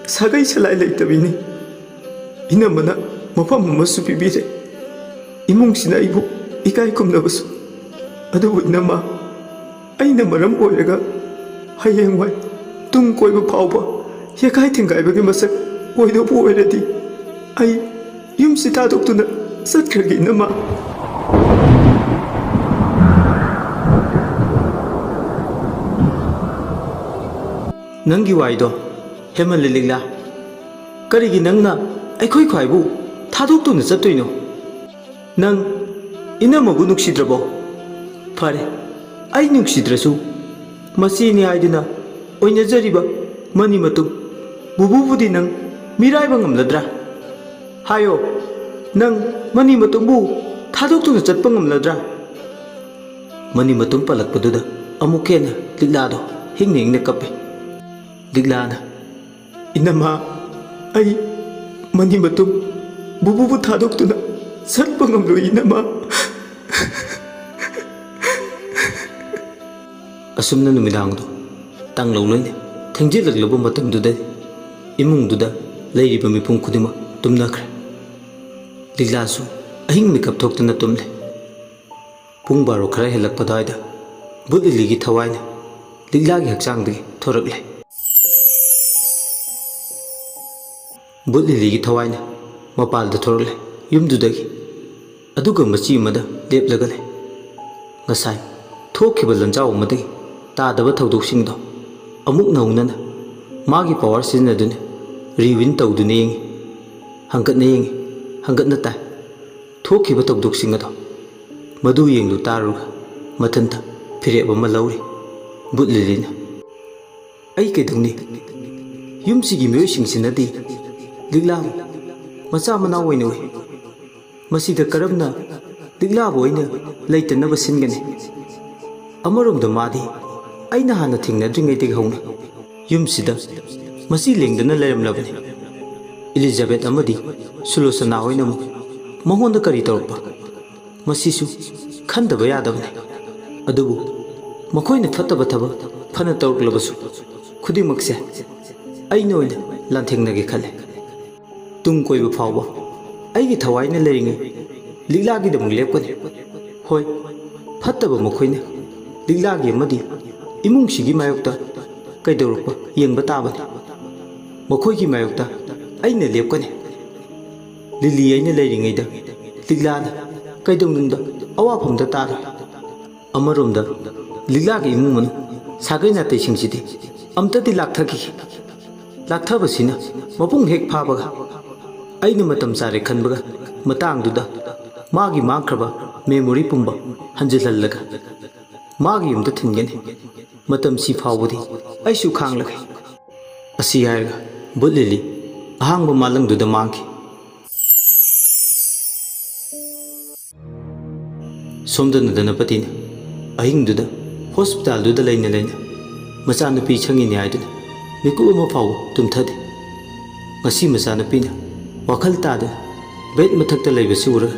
ꯁꯥꯒꯩ ꯁꯂꯥꯏ ꯂꯩꯇꯕꯤꯅꯤ꯫ ꯏꯅꯝꯃꯅ ꯃꯐꯝ ꯑꯃꯁꯨ ꯄꯤꯕꯤꯔꯦ꯫ ꯏꯃꯨꯡꯁꯤꯅ ꯑꯩꯕꯨ ꯏꯀꯥꯏ ꯈꯨꯝꯅꯕꯁꯨ꯫ ꯑꯗꯨꯕꯨ ꯏꯅꯝꯃ, ꯑꯩꯅ ꯃꯔꯝ ꯑꯣꯏꯔꯒ ꯍꯌꯦꯡꯋꯥꯏ ꯇꯨꯡ ꯀꯣꯏꯕ ꯐꯥꯎꯕ ꯌꯦꯀꯥꯏ ꯊꯤꯡꯒꯥꯏꯕꯒꯤ ꯃꯁꯛ ꯑꯣꯏꯗꯧꯕ ꯑꯣꯏꯔꯗꯤ, ꯑꯩ ꯌꯨꯝꯁꯤ ꯊꯥꯗꯣꯛꯇꯨꯅ ꯆꯠꯈ꯭ꯔꯒꯦ ꯏꯅꯝꯃ꯫ ꯅꯪꯒꯤ ꯋꯥꯏꯗꯣ ꯍꯦꯃꯜꯂꯦ ꯂꯤꯛꯂꯥ꯫ ꯀꯔꯤꯒꯤ ꯅꯪꯅ ꯑꯩꯈꯣꯏ ꯈ꯭ꯋꯥꯏꯕꯨ ꯊꯥꯗꯣꯛꯇꯨꯅ ꯆꯠꯇꯣꯏꯅꯣ? ꯅꯪ ꯏꯅꯝꯃꯕꯨ ꯅꯨꯡꯁꯤꯗ꯭ꯔꯕꯣ? ꯐꯔꯦ, ꯑꯩ ꯅꯨꯡꯁꯤꯗ꯭ꯔꯁꯨ ꯃꯆꯦꯅꯤ ꯍꯥꯏꯗꯨꯅ ꯑꯣꯏꯅꯖꯔꯤꯕ ꯃꯅꯤ ꯃꯇꯨꯝ ꯕꯨꯕꯨꯕꯨꯗꯤ ꯅꯪ ꯃꯤꯔꯥꯏꯕ ꯉꯝꯂꯗ꯭ꯔꯥ? ꯍꯥꯏꯌꯣ, ꯅꯪ ꯃꯅꯤ ꯃꯇꯨꯝꯕꯨ ꯊꯥꯗꯣꯛꯇꯨꯅ ꯆꯠꯄ ꯉꯝꯂꯗ꯭ꯔꯥ? ꯃꯅꯤ ꯃꯇꯨꯝ ꯄꯜꯂꯛꯄꯗꯨꯗ ꯑꯃꯨꯛ ꯍꯦꯟꯅ ꯂꯤꯛꯂꯥꯗꯣ ꯍꯤꯡꯅ ꯍꯤꯡꯅ ꯀꯞꯄꯦ꯫ ꯂꯤꯛꯂꯥꯅ, "ꯏꯅꯝꯃ, ꯑꯩ ꯃꯅꯤ ꯃꯇꯨꯝ ꯕꯨꯕꯨꯕꯨ ꯊꯥꯗꯣꯛꯇꯨꯅ ꯆꯠꯄ ꯉꯝꯂꯣꯏ ꯏꯅꯝꯃ꯫" ꯑꯁꯨꯝꯅ ꯅꯨꯃꯤꯗꯥꯡꯗꯣ ꯇꯥꯡꯂꯧ ꯂꯣꯏꯅ ꯊꯦꯡꯖꯤꯜꯂꯛꯂꯕ ꯃꯇꯝꯗꯨꯗꯗꯤ ꯏꯃꯨꯡꯗꯨꯗ ꯂꯩꯔꯤꯕ ꯃꯤꯄꯨꯝ ꯈꯨꯗꯤꯡꯃꯛ ꯇꯨꯝꯅꯈ꯭ꯔꯦ꯫ ꯂꯤꯛꯂꯥꯁꯨ ꯑꯍꯤꯡ ꯃꯤꯀꯞ ꯊꯣꯛꯇꯨꯅ ꯇꯨꯝꯂꯦ꯫ ꯄꯨꯡ ꯕꯥꯔꯣ ꯈꯔ ꯍꯦꯜꯂꯛꯄ ꯑꯗꯨꯋꯥꯏꯗ ꯕꯨꯠ ꯂꯤꯂꯤꯒꯤ ꯊꯋꯥꯏꯅ ꯂꯤꯛꯂꯥꯒꯤ ꯍꯛꯆꯥꯡꯗꯒꯤ ꯊꯣꯔꯛꯂꯦ꯫ ꯕꯨꯠ ꯂꯤꯂꯤꯒꯤ ꯊꯋꯥꯏꯅ ꯃꯄꯥꯜꯗ ꯊꯣꯔꯛꯂꯦ ꯌꯨꯝꯗꯨꯗꯒꯤ꯫ ꯑꯗꯨꯒ ꯃꯆꯤ ꯑꯃꯗ ꯂꯦꯞꯂꯒ ꯂꯩ꯫ ꯉꯁꯥꯏ ꯊꯣꯛꯈꯤꯕ ꯂꯟꯖꯥꯎ ꯑꯃꯗꯒꯤ ꯇꯥꯗꯕ ꯊꯧꯗꯣꯛꯁꯤꯡꯗꯣ ꯑꯃꯨꯛ ꯅꯧꯅꯅ ꯃꯥꯒꯤ ꯄꯋꯥꯔ ꯁꯤꯖꯤꯟꯅꯗꯨꯅ ꯔꯤꯋꯤꯟ ꯇꯧꯗꯨꯅ ꯌꯦꯡꯉꯤ꯫ ꯍꯪꯒꯠꯅ ꯌꯦꯡꯉꯤ, ꯍꯪꯒꯠꯅ ꯇꯥꯏ꯫ ꯊꯣꯛꯈꯤꯕ ꯊꯧꯗꯣꯛꯁꯤꯡ ꯑꯗꯣ ꯃꯗꯨ ꯌꯦꯡꯂꯨ ꯇꯥꯔꯨꯔꯒ ꯃꯊꯟꯇ ꯐꯤꯔꯦꯞ ꯑꯃ ꯂꯧꯔꯤ ꯕꯨꯠ ꯂꯤꯂꯤꯅ꯫ "ꯑꯩ ꯀꯩꯗꯧꯅꯤ? ꯌꯨꯝꯁꯤꯒꯤ ꯃꯤꯑꯣꯏꯁꯤꯡꯁꯤꯅꯗꯤ ꯂꯤꯛꯂꯥꯕꯨ ꯃꯆꯥ ꯃꯅꯥꯎ ꯑꯣꯏꯅ ꯎꯏ꯫ ꯃꯁꯤꯗ ꯀꯔꯝꯅ ꯂꯤꯛꯂꯥꯕꯨ ꯑꯩꯅ ꯂꯩꯇꯅꯕ ꯁꯤꯟꯒꯅꯤ?" ꯑꯃꯔꯣꯝꯗ ꯃꯥꯗꯤ ꯑꯩꯅ ꯍꯥꯟꯅ ꯊꯦꯡꯅꯗ꯭ꯔꯤꯉꯩꯗꯒꯤ ꯍꯧꯅ ꯌꯨꯝꯁꯤꯗ ꯃꯁꯤ ꯂꯦꯡꯗꯅ ꯂꯩꯔꯝꯂꯕꯅꯤ꯫ ꯏꯂꯤꯖꯥꯕꯦꯠ ꯑꯃꯗꯤ ꯁꯨꯂꯣꯆꯅꯥ ꯍꯣꯏꯅ ꯑꯃꯨꯛ ꯃꯉꯣꯟꯗ ꯀꯔꯤ ꯇꯧꯔꯛꯄ? ꯃꯁꯤꯁꯨ ꯈꯟꯗꯕ ꯌꯥꯗꯕꯅꯤ꯫ ꯑꯗꯨꯕꯨ ꯃꯈꯣꯏꯅ ꯐꯠꯇꯕ ꯊꯕꯛ ꯐꯅ ꯇꯧꯔꯛꯂꯕꯁꯨ, ꯈꯨꯗꯤꯡꯃꯛꯁꯦ ꯑꯩꯅ ꯑꯣꯏꯅ ꯂꯥꯟꯊꯦꯡꯅꯒꯦ ꯈꯜꯂꯦ꯫ ꯇꯨꯡ ꯀꯣꯏꯕ ꯐꯥꯎꯕ ꯑꯩꯒꯤ ꯊꯋꯥꯏꯅ ꯂꯩꯔꯤꯉꯩ ꯂꯤꯛꯂꯥꯒꯤꯗꯃꯛ ꯂꯦꯞꯀꯅꯤ꯫ ꯍꯣꯏ, ꯐꯠꯇꯕ ꯃꯈꯣꯏꯅ ꯂꯤꯛꯂꯥꯒꯤ ꯑꯃꯗꯤ ꯏꯃꯨꯡꯁꯤꯒꯤ ꯃꯥꯌꯣꯛꯇ ꯀꯩꯗꯧꯔꯛꯄ ꯌꯦꯡꯕ ꯇꯥꯕꯅꯤ꯫ ꯃꯈꯣꯏꯒꯤ ꯃꯥꯌꯣꯛꯇ ꯑꯩꯅ ꯂꯦꯞꯀꯅꯤ꯫ ꯂꯤꯂꯤ ꯑꯩꯅ ꯂꯩꯔꯤꯉꯩꯗ ꯂꯤꯛꯂꯥꯅ ꯀꯩꯗꯧꯅꯨꯡꯗ ꯑꯋꯥꯐꯝꯗ ꯇꯥꯔꯣꯏ꯫ ꯑꯃꯔꯣꯝꯗ ꯂꯤꯛꯂꯥꯒꯤ ꯏꯃꯨꯡ ꯃꯅꯨꯡ ꯁꯥꯒꯩ ꯅꯥꯇꯩꯁꯤꯡꯁꯤꯗꯤ ꯑꯝꯇꯗꯤ ꯂꯥꯛꯊꯈꯤꯒꯦ꯫ ꯂꯥꯛꯊꯕꯁꯤꯅ ꯃꯄꯨꯡ ꯍꯦꯛ ꯐꯥꯕꯒ ꯑꯩꯅ ꯃꯇꯝ ꯆꯥꯔꯦ ꯈꯟꯕꯒ ꯃꯇꯥꯡꯗꯨꯗ ꯃꯥꯒꯤ ꯃꯥꯡꯈ꯭ꯔꯕ ꯃꯦꯃꯣꯔꯤ ꯄꯨꯝꯕ ꯍꯟꯖꯤꯜꯍꯜꯂꯒ ꯃꯥꯒꯤ ꯌꯨꯝꯗ ꯊꯤꯟꯒꯅꯤ꯫ ꯃꯇꯝꯁꯤ ꯐꯥꯎꯕꯗꯤ ꯑꯩꯁꯨ ꯈꯥꯡꯂꯒꯦ꯫ ꯑꯁꯤ ꯍꯥꯏꯔꯒ ꯕꯨꯠ ꯂꯤꯂꯤ ꯑꯍꯥꯡꯕ ꯃꯥꯂꯪꯗꯨꯗ ꯃꯥꯡꯈꯤ꯫ ꯁꯣꯝꯗꯅ ꯙꯅꯄꯇꯤꯅ ꯑꯍꯤꯡꯗꯨꯗ ꯍꯣꯁꯄꯤꯇꯥꯜꯗꯨꯗ ꯂꯩꯅ ꯂꯩꯅ ꯃꯆꯥꯅꯨꯄꯤ ꯁꯪꯉꯤꯅꯤ ꯍꯥꯏꯗꯨꯅ ꯃꯤꯀꯨꯞ ꯑꯃ ꯐꯥꯎꯕ ꯇꯨꯝꯊꯗꯦ꯫ ꯉꯁꯤ ꯃꯆꯥꯅꯨꯄꯤꯅ ꯋꯥꯈꯜ ꯇꯥꯗꯅ ꯕꯦꯗ ꯃꯊꯛꯇ ꯂꯩꯕꯁꯤ ꯎꯔꯒ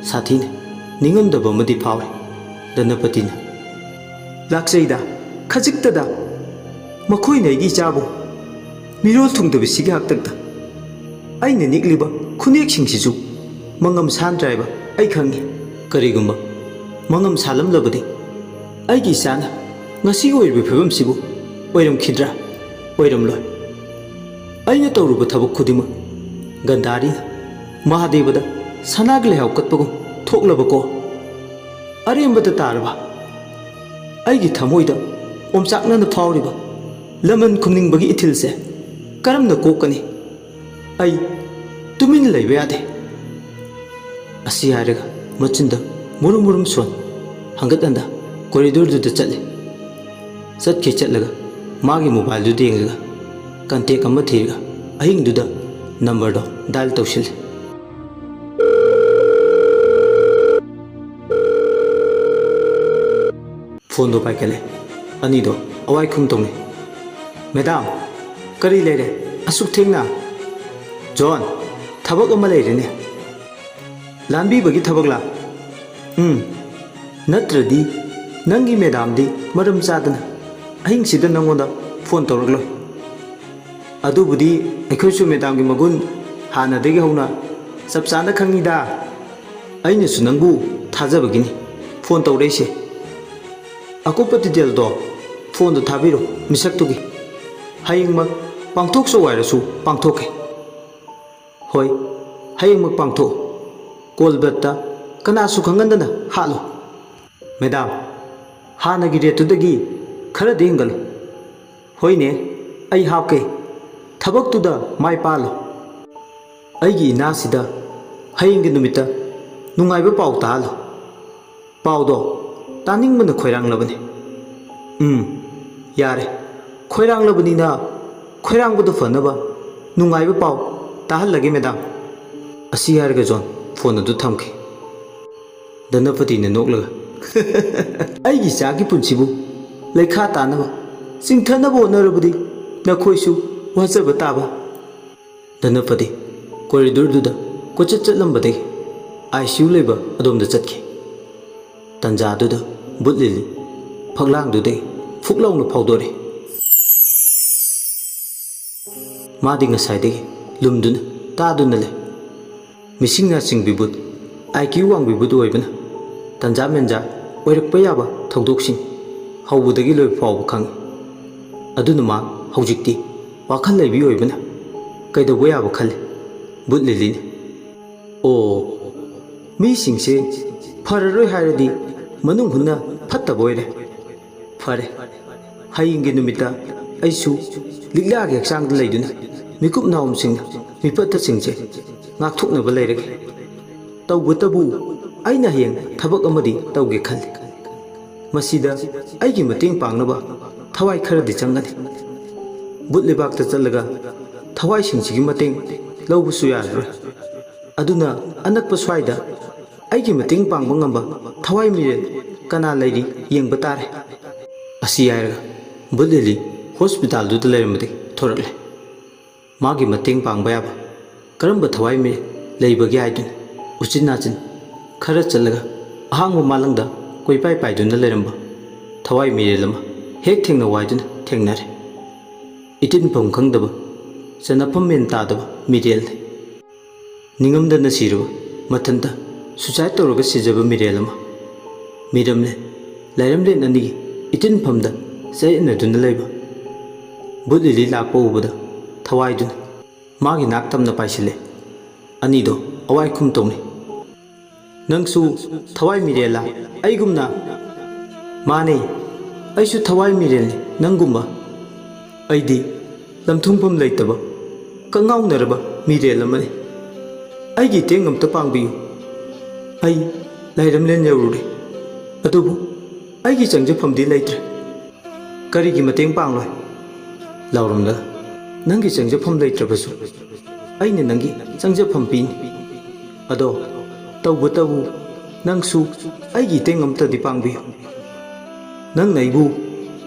ꯁꯥꯊꯤꯅ ꯅꯤꯡꯉꯝꯗꯕ ꯑꯃꯗꯤ ꯐꯥꯎꯔꯦ꯫ ꯙꯅꯄꯇꯤꯅ, "ꯂꯥꯛꯆꯩꯗ, ꯈꯖꯤꯛꯇꯗ꯫ ꯃꯈꯣꯏꯅ ꯑꯩꯒꯤ ꯏꯆꯥꯕꯨ ꯃꯤꯔꯣꯜ ꯊꯨꯡꯗꯕꯁꯤꯒꯤ ꯍꯥꯛꯇꯛꯇ ꯑꯩꯅ ꯅꯤꯛꯂꯤꯕ ꯈꯨꯅꯦꯛꯁꯤꯡꯁꯤꯁꯨ ꯃꯉꯝ ꯁꯥꯟꯗ꯭ꯔꯦ ꯍꯥꯏꯕ ꯑꯩ ꯈꯪꯏ꯫ ꯀꯔꯤꯒꯨꯝꯕ ꯃꯉꯝ ꯁꯥꯜꯂꯝꯂꯕꯗꯤ ꯑꯩꯒꯤ ꯏꯆꯥꯅ ꯉꯁꯤ ꯑꯣꯏꯔꯤꯕ ꯐꯤꯕꯝꯁꯤꯕꯨ ꯑꯣꯏꯔꯝꯈꯤꯗ꯭ꯔꯥ? ꯑꯣꯏꯔꯝꯂꯣꯏ꯫ ꯑꯩꯅ ꯇꯧꯔꯨꯕ ꯊꯕꯛ ꯈꯨꯗꯤꯡꯃꯛ ꯒꯟꯙꯥꯔꯤꯅ ꯃꯍꯥꯗꯦꯕꯗ ꯁꯅꯥꯒꯤ ꯂꯩꯍꯥꯎ ꯀꯠꯄꯒꯨꯝ ꯊꯣꯛꯂꯕꯀꯣ꯫ ꯑꯔꯦꯝꯕꯗ ꯇꯥꯔꯕ ꯑꯩꯒꯤ ꯊꯃꯣꯏꯗ ꯑꯣꯝꯆꯥꯛꯅꯅ ꯐꯥꯎꯔꯤꯕ ꯂꯃꯟ ꯈꯨꯝꯅꯤꯡꯕꯒꯤ ꯏꯊꯤꯜꯁꯦ ꯀꯔꯝꯅ ꯀꯣꯛꯀꯅꯤ? ꯑꯩ ꯇꯨꯃꯤꯟꯅ ꯂꯩꯕ ꯌꯥꯗꯦ꯫" ꯑꯁꯤ ꯍꯥꯏꯔꯒ ꯃꯆꯤꯟꯗ ꯃꯨꯔꯨꯝ ꯃꯨꯔꯨꯝ ꯁꯣꯟ ꯍꯪꯒꯠ ꯍꯟꯗ ꯀꯣꯔꯤꯗꯣꯔꯗꯨꯗ ꯆꯠꯂꯦ꯫ ꯆꯠꯈꯤ ꯆꯠꯂꯒ ꯃꯥꯒꯤ ꯃꯣꯕꯥꯏꯜꯗꯨꯗ ꯌꯦꯡꯂꯒ ꯀꯟꯇꯦꯛ ꯑꯃ ꯊꯤꯔꯒ ꯑꯍꯤꯡꯗꯨꯗ ꯅꯝꯕꯔꯗꯣ ꯗꯥꯏꯜ ꯇꯧꯁꯤꯜꯂꯦ꯫ ꯐꯣꯟꯗꯣ ꯄꯥꯏꯈꯠꯂꯦ꯫ ꯑꯅꯤꯗꯣ ꯑꯋꯥꯏ ꯈꯨꯝ ꯇꯧꯅꯩ꯫ "ꯃꯦꯗꯥꯝ, ꯀꯔꯤ ꯂꯩꯔꯦ? ꯑꯁꯨꯛ ꯊꯦꯡꯅ?" "ꯖꯣꯟ, ꯊꯕꯛ ꯑꯃ ꯂꯩꯔꯦꯅꯦ꯫ ꯂꯥꯟꯕꯤꯕꯒꯤ ꯊꯕꯛꯂꯥ?" "ꯎꯝ, ꯅꯠꯇ꯭ꯔꯗꯤ ꯅꯪꯒꯤ ꯃꯦꯗꯥꯝꯗꯤ ꯃꯔꯝ ꯆꯥꯗꯅ ꯑꯍꯤꯡꯁꯤꯗ ꯅꯪꯉꯣꯟꯗ ꯐꯣꯟ ꯇꯧꯔꯛꯂꯣꯏ꯫ ꯑꯗꯨꯕꯨꯗꯤ ꯑꯩꯈꯣꯏꯁꯨ ꯃꯦꯗꯥꯝꯒꯤ ꯃꯒꯨꯟ ꯍꯥꯟꯅꯗꯒꯤ ꯍꯧꯅ ꯆꯞ ꯆꯥꯅ ꯈꯪꯉꯤꯗ꯫ ꯑꯩꯅꯁꯨ ꯅꯪꯕꯨ ꯊꯥꯖꯕꯒꯤꯅꯤ ꯐꯣꯟ ꯇꯧꯔꯛꯏꯁꯦ꯫ ꯑꯀꯨꯞꯄ ꯗꯤꯇꯦꯜꯗꯣ ꯐꯣꯟꯗ ꯊꯥꯕꯤꯔꯣ ꯃꯤꯁꯛꯇꯨꯒꯤ꯫ ꯍꯌꯦꯡꯃꯛ ꯄꯥꯡꯊꯣꯛꯆꯧ ꯍꯥꯏꯔꯁꯨ ꯄꯥꯡꯊꯣꯛꯀꯦ꯫" "ꯍꯣꯏ, ꯍꯌꯦꯡꯃꯛ ꯄꯥꯡꯊꯣꯛꯎ꯫ ꯀꯣꯜꯕꯦꯠꯇ ꯀꯅꯥꯁꯨ ꯈꯪꯍꯟꯗꯅ ꯍꯥꯠꯂꯨ꯫ ꯃꯦꯗꯥꯝ, ꯍꯥꯟꯅꯒꯤ ꯔꯦꯠꯇꯨꯗꯒꯤ ꯈꯔꯗꯤ ꯍꯦꯟꯒꯠꯂꯨ꯫" "ꯍꯣꯏꯅꯦ, ꯑꯩ ꯍꯥꯞꯀꯦ꯫ ꯊꯕꯛꯇꯨꯗ ꯃꯥꯏ ꯄꯥꯛꯍꯜꯂꯨ꯫ ꯑꯩꯒꯤ ꯏꯅꯥꯁꯤꯗ ꯍꯌꯦꯡꯒꯤ ꯅꯨꯃꯤꯠꯇ ꯅꯨꯡꯉꯥꯏꯕ ꯄꯥꯎ ꯇꯥꯍꯜꯂꯨ꯫ ꯄꯥꯎꯗꯣ ꯇꯥꯅꯤꯡꯕꯅ ꯈꯣꯏꯔꯥꯡꯂꯕꯅꯤ꯫" "ꯎꯝ, ꯌꯥꯔꯦ꯫ ꯈꯣꯏꯔꯥꯡꯂꯕꯅꯤꯅ ꯈꯣꯏꯔꯥꯡꯕꯗꯨ ꯐꯅꯕ ꯅꯨꯡꯉꯥꯏꯕ ꯄꯥꯎ ꯇꯥꯍꯜꯂꯒꯦ, ꯃꯦꯗꯥꯝ꯫" ꯑꯁꯤ ꯍꯥꯏꯔꯒ ꯖꯣꯟ ꯐꯣꯟ ꯑꯗꯨ ꯊꯝꯈꯤ꯫ ꯙꯅꯄꯇꯤꯅ ꯅꯣꯛꯂꯒ, "ꯑꯩꯒꯤ ꯏꯆꯥꯒꯤ ꯄꯨꯟꯁꯤꯕꯨ ꯂꯩꯈꯥ ꯇꯥꯅꯕ, ꯆꯤꯡꯊꯅꯕ ꯍꯣꯠꯅꯔꯕꯗꯤ ꯅꯈꯣꯏꯁꯨ ꯋꯥꯖꯕ ꯇꯥꯕ꯫" ꯙꯅꯄꯇꯤ ꯀꯣꯔꯤꯗꯣꯔꯗꯨꯗ ꯀꯣꯏꯆꯠ ꯆꯠꯂꯝꯕꯗꯒꯤ ꯑꯥꯏ ꯁꯤ ꯌꯨ ꯂꯩꯕ ꯑꯗꯣꯝꯗ ꯆꯠꯈꯤ꯫ ꯇꯟꯖꯥꯗꯨꯗ ꯕꯨꯠ ꯂꯤꯂꯤ ꯐꯛꯂꯥꯡꯗꯨꯗꯒꯤ ꯐꯨꯛ ꯂꯥꯎꯅ ꯐꯥꯎꯗꯣꯔꯛꯏ꯫ ꯃꯥꯗꯤ ꯉꯁꯥꯏꯗꯒꯤ ꯂꯨꯝꯗꯨꯅ ꯇꯥꯗꯨꯅ ꯂꯩ꯫ ꯃꯤꯁꯤꯡꯅ ꯆꯤꯡꯕꯤ ꯕꯨꯠ, ꯑꯥꯏ ꯀ꯭ꯌꯨ ꯋꯥꯡꯕꯤ ꯕꯨꯠ ꯑꯣꯏꯕꯅ ꯇꯟꯖꯥ ꯃꯦꯟꯖꯥ ꯑꯣꯏꯔꯛꯄ ꯌꯥꯕ ꯊꯧꯗꯣꯛꯁꯤꯡ ꯍꯧꯕꯗꯒꯤ ꯂꯣꯏꯕ ꯐꯥꯎꯕ ꯈꯪꯏ꯫ ꯑꯗꯨꯅ ꯃꯥ ꯍꯧꯖꯤꯛꯇꯤ ꯋꯥꯈꯜ ꯂꯩꯕꯤ ꯑꯣꯏꯕꯅ ꯀꯩꯗꯧꯕ ꯌꯥꯕ ꯈꯜꯂꯤ꯫ ꯕꯨꯠ ꯂꯤꯂꯤꯅ, "ꯑꯣ, ꯃꯤꯁꯤꯡꯁꯦ ꯐꯔꯔꯣꯏ ꯍꯥꯏꯔꯗꯤ ꯃꯅꯨꯡ ꯍꯨꯠꯅ ꯐꯠꯇꯕ ꯑꯣꯏꯔꯦ꯫ ꯐꯔꯦ, ꯍꯌꯦꯡꯒꯤ ꯅꯨꯃꯤꯠꯇ ꯑꯩꯁꯨ ꯂꯤꯛꯂꯥꯒꯤ ꯍꯛꯆꯥꯡꯗ ꯂꯩꯗꯨꯅ ꯃꯤꯀꯨꯞ ꯅꯥꯎꯝꯁꯤꯡꯅ ꯃꯤꯄꯠꯇꯁꯤꯡꯁꯦ ꯉꯥꯛꯊꯣꯛꯅꯕ ꯂꯩꯔꯒꯦ꯫ ꯇꯧꯕꯇꯕꯨ ꯑꯩꯅ ꯍꯌꯦꯡ ꯊꯕꯛ ꯑꯃꯗꯤ ꯇꯧꯒꯦ ꯈꯜꯂꯤ꯫ ꯃꯁꯤꯗ ꯑꯩꯒꯤ ꯃꯇꯦꯡ ꯄꯥꯡꯅꯕ ꯊꯋꯥꯏ ꯈꯔꯗꯤ ꯆꯪꯒꯅꯤ꯫ ꯕꯨꯠ ꯂꯩꯕꯥꯛꯇ ꯆꯠꯂꯒ ꯊꯋꯥꯏꯁꯤꯡꯁꯤꯒꯤ ꯃꯇꯦꯡ ꯂꯧꯕꯁꯨ ꯌꯥꯔꯔꯣꯏ꯫ ꯑꯗꯨꯅ ꯑꯅꯛꯄ ꯁ꯭ꯋꯥꯏꯗ ꯑꯩꯒꯤ ꯃꯇꯦꯡ ꯄꯥꯡꯕ ꯉꯝꯕ ꯊꯋꯥꯏ ꯃꯤꯔꯦꯜ ꯀꯅꯥ ꯂꯩꯔꯤ ꯌꯦꯡꯕ ꯇꯥꯔꯦ꯫ ꯑꯁꯤ ꯍꯥꯏꯔꯒ ꯕꯨꯠ ꯂꯤꯂꯤ ꯍꯣꯁꯄꯤꯇꯥꯜꯗꯨꯗ ꯂꯩꯔꯝꯕꯗꯒꯤ ꯊꯣꯔꯛꯂꯦ꯫ ꯃꯥꯒꯤ ꯃꯇꯦꯡ ꯄꯥꯡꯕ ꯌꯥꯕ ꯀꯔꯝꯕ ꯊꯋꯥꯏ ꯃꯤꯔꯦꯜ ꯂꯩꯕꯒꯦ ꯍꯥꯏꯗꯨꯅ ꯎꯆꯤꯟ ꯅꯥꯆꯤꯟ ꯈꯔ ꯆꯠꯂꯒ ꯑꯍꯥꯡꯕ ꯃꯥꯂꯪꯗ ꯀꯣꯏꯄꯥꯏ ꯄꯥꯏꯗꯨꯅ ꯂꯩꯔꯝꯕ ꯊꯋꯥꯏ ꯃꯤꯔꯦꯜ ꯑꯃ ꯍꯦꯛ ꯊꯦꯡꯅꯧ ꯍꯥꯏꯗꯨꯅ ꯊꯦꯡꯅꯔꯦ꯫ ꯏꯇꯤꯟꯐꯝ ꯈꯪꯗꯕ, ꯆꯟꯅꯐꯝ ꯃꯦꯟ ꯇꯥꯗꯕ ꯃꯤꯔꯦꯜꯅꯤ꯫ ꯅꯤꯡꯉꯝꯗꯅ ꯁꯤꯔꯕ, ꯃꯊꯟꯇ ꯁꯨꯁꯥꯏꯠ ꯇꯧꯔꯒ ꯁꯤꯖꯕ ꯃꯤꯔꯦꯜ ꯑꯃ꯫ ꯃꯤꯔꯝꯂꯦꯟ, ꯂꯥꯏꯔꯝꯂꯦꯟ ꯑꯅꯤꯒꯤ ꯏꯇꯤꯟꯐꯝꯗ ꯆꯌꯦꯠꯅꯗꯨꯅ ꯂꯩꯕ ꯕꯨꯠ ꯂꯤꯂꯤ ꯂꯥꯛꯄ ꯎꯕꯗ ꯊꯋꯥꯏꯗꯨꯅ ꯃꯥꯒꯤ ꯅꯥꯛ ꯇꯝꯅ ꯄꯥꯏꯁꯤꯜꯂꯦ꯫ ꯑꯅꯤꯗꯣ ꯑꯋꯥꯏ ꯈꯨꯝ ꯇꯧꯅꯩ꯫ "ꯅꯪꯁꯨ ꯊꯋꯥꯏ ꯃꯤꯔꯦꯜꯂꯥ? ꯑꯩꯒꯨꯝꯅ?" "ꯃꯥꯅꯦ, ꯑꯩꯁꯨ ꯊꯋꯥꯏ ꯃꯤꯔꯦꯜꯅꯤ, ꯅꯪꯒꯨꯝꯕ꯫ ꯑꯩꯗꯤ ꯂꯝꯊꯨꯡꯐꯝ ꯂꯩꯇꯕ, ꯀꯉꯥꯎꯅꯔꯕ ꯃꯤꯔꯦꯜ ꯑꯃꯅꯤ꯫ ꯑꯩꯒꯤ ꯏꯇꯦꯡ ꯑꯝꯇ ꯄꯥꯡꯕꯤꯌꯨ꯫ ꯑꯩ ꯂꯥꯏꯔꯝꯂꯦꯟ ꯌꯧꯔꯨꯔꯦ, ꯑꯗꯨꯕꯨ ꯑꯩꯒꯤ ꯆꯪꯖꯐꯝꯗꯤ ꯂꯩꯇ꯭ꯔꯦ꯫ ꯀꯔꯤꯒꯤ ꯃꯇꯦꯡ ꯄꯥꯡꯂꯣꯏ?" ꯂꯥꯎꯔꯝꯂꯒ, "ꯅꯪꯒꯤ ꯆꯪꯖꯐꯝ ꯂꯩꯇ꯭ꯔꯕꯁꯨ ꯑꯩꯅ ꯅꯪꯒꯤ ꯆꯪꯖꯐꯝ ꯄꯤꯅꯤ꯫ ꯑꯗꯣ ꯇꯧꯕꯇꯕꯨ ꯅꯪꯁꯨ ꯑꯩꯒꯤ ꯏꯇꯦꯡ ꯑꯝꯇꯗꯤ ꯄꯥꯡꯕꯤꯌꯨ꯫ ꯅꯪꯅ ꯑꯩꯕꯨ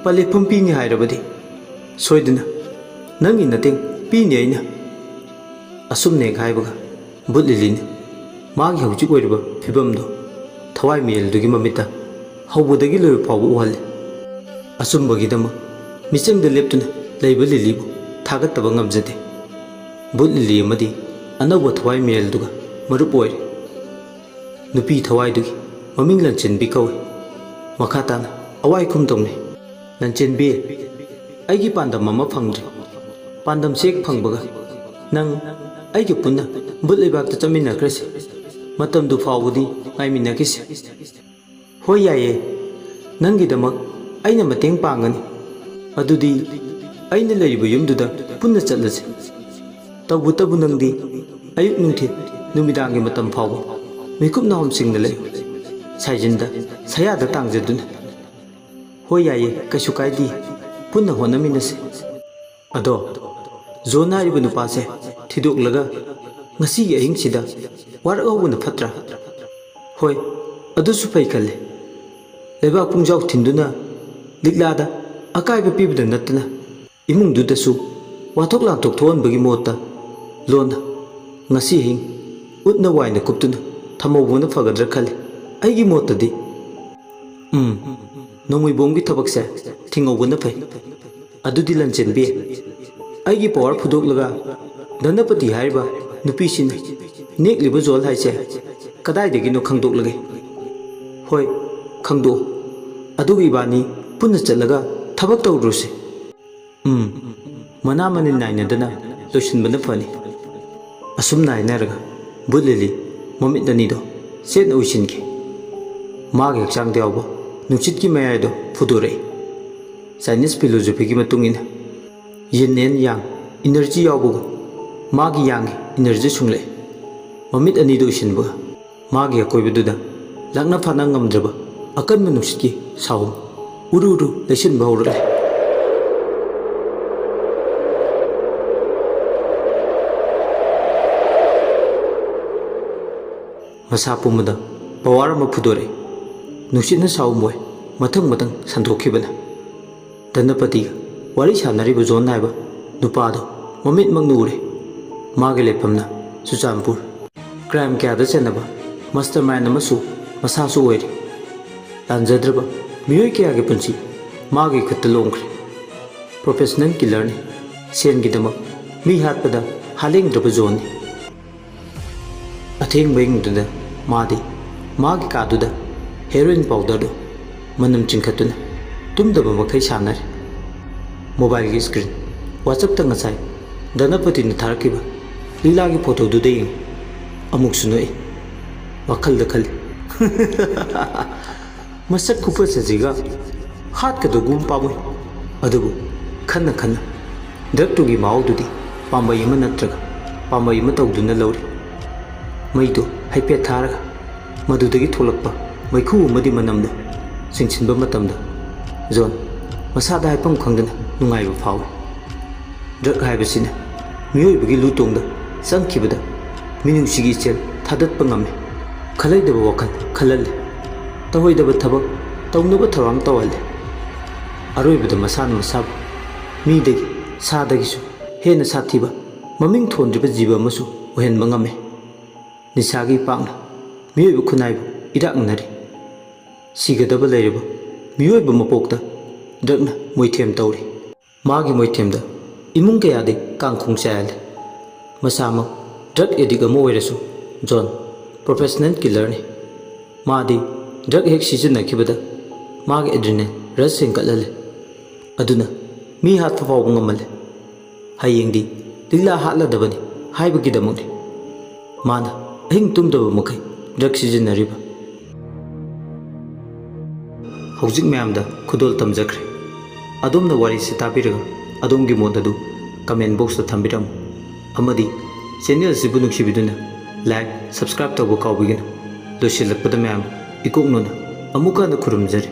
ꯄꯂꯦꯞꯐꯝ ꯄꯤꯅꯤ ꯍꯥꯏꯔꯕꯗꯤ ꯁꯣꯏꯗꯅ ꯅꯪꯒꯤ ꯅꯇꯦꯡ ꯄꯤꯅꯤ ꯑꯩꯅ꯫" ꯑꯁꯨꯝꯅ ꯍꯦꯛ ꯍꯥꯏꯕꯒ ꯕꯨꯠ ꯂꯤꯂꯤꯅ ꯃꯥꯒꯤ ꯍꯧꯖꯤꯛ ꯑꯣꯏꯔꯤꯕ ꯐꯤꯕꯝꯗꯨ ꯊꯋꯥꯏ ꯃꯤꯔꯦꯜꯗꯨꯒꯤ ꯃꯃꯤꯠꯇ ꯍꯧꯕꯗꯒꯤ ꯂꯣꯏꯕ ꯐꯥꯎꯕ ꯎꯍꯜꯂꯤ꯫ ꯑꯆꯨꯝꯕꯒꯤꯗꯃꯛ ꯃꯤꯆꯪꯗ ꯂꯦꯞꯇꯨꯅ ꯂꯩꯕ ꯂꯤꯂꯤꯕꯨ ꯊꯥꯒꯠꯇꯕ ꯉꯝꯖꯗꯦ꯫ ꯕꯨꯠ ꯂꯤꯂꯤ ꯑꯃꯗꯤ ꯑꯅꯧꯕ ꯊꯋꯥꯏ ꯃꯤꯔꯦꯜꯗꯨꯒ ꯃꯔꯨꯞ ꯑꯣꯏꯔꯦ꯫ ꯅꯨꯄꯤ ꯊꯋꯥꯏꯗꯨꯒꯤ ꯃꯃꯤꯡ ꯂꯟꯆꯦꯟꯕꯤ ꯀꯧꯏ꯫ ꯃꯈꯥ ꯇꯥꯅ ꯑꯋꯥꯏ ꯈꯨꯝ ꯇꯧꯅꯩ꯫ "ꯂꯟꯆꯦꯟꯕꯤ, ꯑꯩꯒꯤ ꯄꯥꯟꯗꯝ ꯑꯃ ꯐꯪꯗ꯭ꯔꯤ꯫ ꯄꯥꯟꯗꯝꯁꯦ ꯍꯦꯛ ꯐꯪꯕꯒ ꯅꯪ ꯑꯩꯒ ꯄꯨꯟꯅ ꯕꯨꯠ ꯂꯩꯕꯥꯛꯇ ꯆꯠꯃꯤꯟꯅꯈ꯭ꯔꯁꯤ꯫ ꯃꯇꯝꯗꯨ ꯐꯥꯎꯕꯗꯤ ꯉꯥꯏꯃꯤꯟꯅꯈꯤꯁꯤ꯫" "ꯍꯣꯏ, ꯌꯥꯏꯌꯦ꯫ ꯅꯪꯒꯤꯗꯃꯛ ꯑꯩꯅ ꯃꯇꯦꯡ ꯄꯥꯡꯒꯅꯤ꯫ ꯑꯗꯨꯗꯤ ꯑꯩꯅ ꯂꯩꯔꯤꯕ ꯌꯨꯝꯗꯨꯗ ꯄꯨꯟꯅ ꯆꯠꯂꯁꯤ꯫ ꯇꯧꯕꯇꯕꯨ ꯅꯪꯗꯤ ꯑꯌꯨꯛ ꯅꯨꯡꯊꯤꯜ ꯅꯨꯃꯤꯗꯥꯡꯒꯤ ꯃꯇꯝ ꯐꯥꯎꯕ ꯃꯤꯀꯨꯞ ꯅꯥꯍꯨꯝꯁꯤꯡꯅ ꯂꯩꯌꯨ꯫ ꯁꯥꯏꯖꯤꯟꯗ ꯁꯌꯥꯗ ꯇꯥꯡꯖꯗꯨꯅ꯫" "ꯍꯣꯏ, ꯌꯥꯏꯌꯦ, ꯀꯩꯁꯨ ꯀꯥꯏꯗꯦ꯫ ꯄꯨꯟꯅ ꯍꯣꯠꯅꯃꯤꯟꯅꯁꯤ꯫" ꯑꯗꯣ ꯖꯣꯟ ꯍꯥꯏꯔꯤꯕ ꯅꯨꯄꯥꯁꯦ ꯊꯤꯗꯣꯛꯂꯒ ꯉꯁꯤꯒꯤ ꯑꯍꯤꯡꯁꯤꯗ ꯋꯥꯔꯛꯍꯧꯕꯅ ꯐꯠꯇ꯭ꯔꯥ? ꯍꯣꯏ, ꯑꯗꯨꯁꯨ ꯐꯩ ꯈꯜꯂꯦ꯫ ꯂꯩꯕꯥꯛ ꯄꯨꯡꯖꯥꯎ ꯊꯤꯟꯗꯨꯅ ꯂꯤꯛꯂꯥꯗ ꯑꯀꯥꯏꯕ ꯄꯤꯕꯗ ꯅꯠꯇꯅ ꯏꯃꯨꯡꯗꯨꯗꯁꯨ ꯋꯥꯊꯣꯛ ꯂꯥꯟꯊꯣꯛ ꯊꯣꯛꯍꯟꯕꯒꯤ ꯃꯍꯨꯠꯇ ꯂꯣꯟꯅ ꯉꯁꯤ ꯑꯍꯤꯡ ꯎꯠꯅ ꯋꯥꯏꯅ ꯀꯨꯞꯇꯨꯅ ꯊꯝꯍꯧꯕꯅ ꯐꯒꯗ꯭ꯔꯥ ꯈꯜꯂꯤ꯫ ꯑꯩꯒꯤ ꯃꯣꯠꯇꯗꯤ꯫ ꯎꯝ, ꯅꯣꯡꯃꯩꯕꯣꯝꯒꯤ ꯊꯕꯛꯁꯦ ꯊꯤꯡꯍꯧꯕꯅ ꯐꯩ꯫ ꯑꯗꯨꯗꯤ ꯂꯟꯆꯦꯟꯕꯤ, ꯑꯩꯒꯤ ꯄꯋꯥꯔ ꯐꯨꯗꯣꯛꯂꯒ ꯙꯅꯄꯇꯤ ꯍꯥꯏꯔꯤꯕ ꯅꯨꯄꯤꯁꯤꯅ ꯅꯦꯛꯂꯤꯕ ꯖꯣꯜ ꯍꯥꯏꯁꯦ ꯀꯗꯥꯏꯗꯒꯤꯅꯣ ꯈꯪꯗꯣꯛꯂꯒꯦ꯫ ꯍꯣꯏ, ꯈꯪꯗꯣꯛꯑꯣ꯫ ꯑꯗꯨꯒ ꯏꯕꯥꯅꯤ ꯄꯨꯟꯅ ꯆꯠꯂꯒ ꯊꯕꯛ ꯇꯧꯔꯨꯔꯁꯤ꯫ ꯎꯝ, ꯃꯅꯥ ꯃꯅꯤꯟ ꯅꯥꯏꯅꯗꯅ ꯂꯣꯏꯁꯤꯟꯕꯅ ꯐꯅꯤ꯫ ꯑꯁꯨꯝꯅ ꯍꯥꯏꯅꯔꯒ ꯕꯨꯠ ꯂꯤꯂꯤ ꯃꯃꯤꯠ ꯑꯅꯤꯗꯣ ꯆꯦꯠꯅ ꯎꯏꯁꯤꯟꯈꯤ꯫ ꯃꯥꯒꯤ ꯍꯛꯆꯥꯡꯗ ꯌꯥꯎꯕ ꯅꯨꯡꯁꯤꯠꯀꯤ ꯃꯌꯥꯏꯗꯣ ꯐꯨꯗꯣꯔꯛꯏ꯫ ꯆꯥꯏꯅꯤꯁ ꯐꯤꯂꯣꯁꯣꯐꯤꯒꯤ ꯃꯇꯨꯡ ꯏꯟꯅ ꯌꯤꯟ ꯑꯦꯟ ꯌꯥꯡ ꯏꯅꯔꯖꯤ ꯌꯥꯎꯕꯒꯨꯝ ꯃꯥꯒꯤ ꯌꯥꯡꯒꯤ ꯏꯅꯔꯖꯤ ꯁꯨꯡꯂꯛꯏ꯫ ꯃꯃꯤꯠ ꯑꯅꯤꯗꯨ ꯎꯏꯁꯤꯟꯕꯒ ꯃꯥꯒꯤ ꯑꯀꯣꯏꯕꯗꯨꯗ ꯂꯥꯛꯅ ꯐꯥꯅ ꯉꯝꯗ꯭ꯔꯕ ꯑꯀꯟꯕ ꯅꯨꯡꯁꯤꯠꯀꯤ ꯁꯥꯍꯨꯝ ꯎꯔꯨ ꯎꯔꯨ ꯂꯩꯁꯤꯟꯕ ꯍꯧꯔꯛꯂꯦ꯫ ꯃꯁꯥ ꯄꯨꯝꯕꯗ ꯄꯋꯥꯔ ꯑꯃ ꯐꯨꯗꯣꯔꯛꯏ꯫ ꯅꯨꯡꯁꯤꯠꯅ ꯁꯥꯍꯨꯝ ꯑꯣꯏ ꯃꯊꯪ ꯃꯊꯪ ꯁꯟꯗꯣꯛꯈꯤꯕꯅ꯫ ꯙꯅꯄꯇꯤꯒ ꯋꯥꯔꯤ ꯁꯥꯟꯅꯔꯤꯕ ꯖꯣꯟ ꯍꯥꯏꯕ ꯅꯨꯄꯥꯗꯣ ꯃꯃꯤꯠꯃꯛꯅ ꯎꯔꯦ꯫ ꯃꯥꯒꯤ ꯂꯩꯐꯝꯅ ꯆꯨꯔꯆꯥꯟꯄꯨꯔ꯫ ꯀ꯭ꯔꯥꯏꯝ ꯀꯌꯥꯗ ꯆꯦꯟꯅꯕ ꯃꯥꯁꯇꯔ ꯃꯥꯏꯟ ꯑꯃꯁꯨ ꯃꯁꯥꯁꯨ ꯑꯣꯏꯔꯤ꯫ ꯂꯥꯟꯖꯗ꯭ꯔꯕ ꯃꯤꯑꯣꯏ ꯀꯌꯥꯒꯤ ꯄꯨꯟꯁꯤ ꯃꯥꯒꯤ ꯈꯨꯠꯇ ꯂꯣꯝꯈ꯭ꯔꯦ꯫ ꯄ꯭ꯔꯣꯐꯦꯁꯅꯦꯜ ꯀꯤꯂꯔꯅꯤ꯫ ꯁꯦꯟꯒꯤꯗꯃꯛ ꯃꯤ ꯍꯥꯠꯄꯗ ꯍꯥꯂꯦꯡꯗ꯭ꯔꯕ ꯖꯣꯟꯅꯤ꯫ ꯑꯊꯦꯡꯕ ꯑꯍꯤꯡꯗꯨꯗ ꯃꯥꯗꯤ ꯃꯥꯒꯤ ꯀꯥꯗꯨꯗ ꯍꯦꯔꯣꯏꯟ ꯄꯥꯎꯗꯔꯗꯨ ꯃꯅꯝ ꯆꯤꯡꯈꯠꯇꯨꯅ ꯇꯨꯝꯗꯕ ꯃꯈꯩ ꯁꯥꯟꯅꯔꯤ꯫ ꯃꯣꯕꯥꯏꯜꯒꯤ ꯁ꯭ꯀ꯭ꯔꯤꯟ ꯋꯥꯆꯞꯇ ꯉꯁꯥꯏ ꯙꯅꯄꯇꯤꯅ ꯊꯥꯔꯛꯈꯤꯕ ꯂꯤꯂꯥꯒꯤ ꯐꯣꯇꯣꯗꯨꯗ ꯌꯦꯡꯉꯤ꯫ ꯑꯃꯨꯛꯁꯨ ꯅꯣꯛꯏ꯫ ꯋꯥꯈꯜꯗ ꯈꯜꯂꯤ, "ꯃꯁꯛ ꯈꯨꯐꯖꯁꯤꯒ ꯍꯥꯠꯀꯗꯧꯒꯨꯝ ꯄꯥꯝꯃꯨꯏ"꯫ ꯑꯗꯨꯕꯨ ꯈꯟꯅ ꯈꯟꯅ ꯗ꯭ꯔꯛꯇꯨꯒꯤ ꯃꯍꯥꯎꯗꯨꯗꯤ ꯄꯥꯝꯕꯩ ꯑꯃ ꯅꯠꯇ꯭ꯔꯒ ꯄꯥꯝꯕꯩ ꯑꯃ ꯇꯧꯗꯨꯅ ꯂꯧꯔꯤ꯫ ꯃꯩꯗꯨ ꯍꯥꯏꯐꯦꯠ ꯊꯥꯔꯒ ꯃꯗꯨꯗꯒꯤ ꯊꯣꯛꯂꯛꯄ ꯃꯩꯈꯨ ꯑꯃꯗꯤ ꯃꯅꯝꯗꯨ ꯆꯤꯡꯁꯤꯟꯕ ꯃꯇꯝꯗ ꯖꯣꯟ ꯃꯁꯥꯗ ꯍꯥꯏꯐꯝ ꯈꯪꯗꯅ ꯅꯨꯡꯉꯥꯏꯕ ꯐꯥꯎꯏ꯫ ꯗ꯭ꯔꯛ ꯍꯥꯏꯕꯁꯤꯅ ꯃꯤꯑꯣꯏꯕꯒꯤ ꯂꯨꯇꯣꯡꯗ ꯆꯪꯈꯤꯕꯗ ꯃꯤꯅꯨꯡꯁꯤꯒꯤ ꯏꯆꯦꯜ ꯊꯥꯗꯠꯄ ꯉꯝꯃꯤ꯫ ꯈꯜꯂꯩꯗꯕ ꯋꯥꯈꯜ ꯈꯜꯍꯜꯂꯤ꯫ ꯇꯧꯔꯣꯏꯗꯕ ꯊꯕꯛ ꯇꯧꯅꯕ ꯊꯧꯔꯥꯡ ꯇꯧꯍꯜꯂꯤ꯫ ꯑꯔꯣꯏꯕꯗ ꯃꯁꯥꯅ ꯃꯁꯥꯕꯨ ꯃꯤꯗꯒꯤ, ꯁꯥꯗꯒꯤꯁꯨ ꯍꯦꯟꯅ ꯁꯥꯊꯤꯕ, ꯃꯃꯤꯡ ꯊꯣꯟꯗ꯭ꯔꯤꯕ ꯖꯤꯕ ꯑꯃꯁꯨ ꯑꯣꯏꯍꯟꯕ ꯉꯝꯃꯤ꯫ ꯅꯤꯁꯥꯒꯤ ꯏꯄꯥꯛꯅ ꯃꯤꯑꯣꯏꯕ ꯈꯨꯟꯅꯥꯏꯕꯨ ꯏꯔꯥꯛꯅꯔꯤ꯫ ꯁꯤꯒꯗꯕ ꯂꯩꯔꯕ ꯃꯤꯑꯣꯏꯕ ꯃꯄꯣꯛꯇ ꯗ꯭ꯔꯛꯅ ꯃꯣꯏꯊꯦꯝ ꯇꯧꯔꯤ꯫ ꯃꯥꯒꯤ ꯃꯣꯏꯊꯦꯝꯗ ꯏꯃꯨꯡ ꯀꯌꯥꯗꯤ ꯀꯥꯡꯈꯣꯡ ꯆꯥꯏꯍꯜꯂꯤ꯫ ꯃꯁꯥꯃꯛ ꯗ꯭ꯔꯛ ꯑꯦꯗꯤꯛ ꯑꯃ ꯑꯣꯏꯔꯁꯨ ꯖꯣꯟ ꯄ꯭ꯔꯣꯐꯦꯁꯅꯦꯜ ꯀꯤꯂꯔꯅꯤ꯫ ꯃꯥꯗꯤ ꯗ꯭ꯔꯛ ꯍꯦꯛ ꯁꯤꯖꯤꯟꯅꯈꯤꯕꯗ ꯃꯥꯒꯤ ꯑꯦꯗ꯭ꯔꯤꯅꯦꯜ ꯔꯁ ꯍꯦꯟꯒꯠꯍꯜꯂꯤ꯫ ꯑꯗꯨꯅ ꯃꯤ ꯍꯥꯠꯄ ꯐꯥꯎꯕ ꯉꯝꯍꯜꯂꯤ꯫ ꯍꯌꯦꯡꯗꯤ ꯂꯤꯛꯂꯥ ꯍꯥꯠꯂꯗꯕꯅꯤ ꯍꯥꯏꯕꯒꯤꯗꯃꯛꯅꯤ ꯃꯥꯅ ꯑꯍꯤꯡ ꯇꯨꯝꯗꯕ ꯃꯈꯩ ꯗ꯭ꯔꯛ ꯁꯤꯖꯤꯟꯅꯔꯤꯕ꯫ ꯍꯧꯖꯤꯛ ꯃꯌꯥꯝꯗ ꯈꯨꯗꯣꯜ ꯇꯝꯖꯈ꯭ꯔꯦ꯫ ꯑꯗꯣꯝꯅ ꯋꯥꯔꯤꯁꯤ ꯇꯥꯕꯤꯔꯒ ꯑꯗꯣꯝꯒꯤ ꯃꯣꯠ ꯑꯗꯨ ꯀꯃꯦꯟ ꯕꯣꯛꯁꯇ ꯊꯝꯕꯤꯔꯝꯃꯨ꯫ ꯑꯃꯗꯤ ꯆꯦꯅꯦꯜ ꯑꯁꯤꯕꯨ ꯅꯨꯡꯁꯤꯕꯤꯗꯨꯅ ꯂꯥꯏꯛ, ꯁꯕꯁꯀ꯭ꯔꯥꯏꯕ ꯇꯧꯕ ꯀꯥꯎꯕꯤꯒꯅꯨ꯫ ꯂꯣꯏꯁꯤꯜꯂꯛꯄꯗ ꯃꯌꯥꯝ ꯏꯀꯣꯛ ꯅꯣꯟꯅ ꯑꯃꯨꯛꯀ ꯍꯟꯅ ꯈꯨꯔꯨꯝꯖꯔꯤ꯫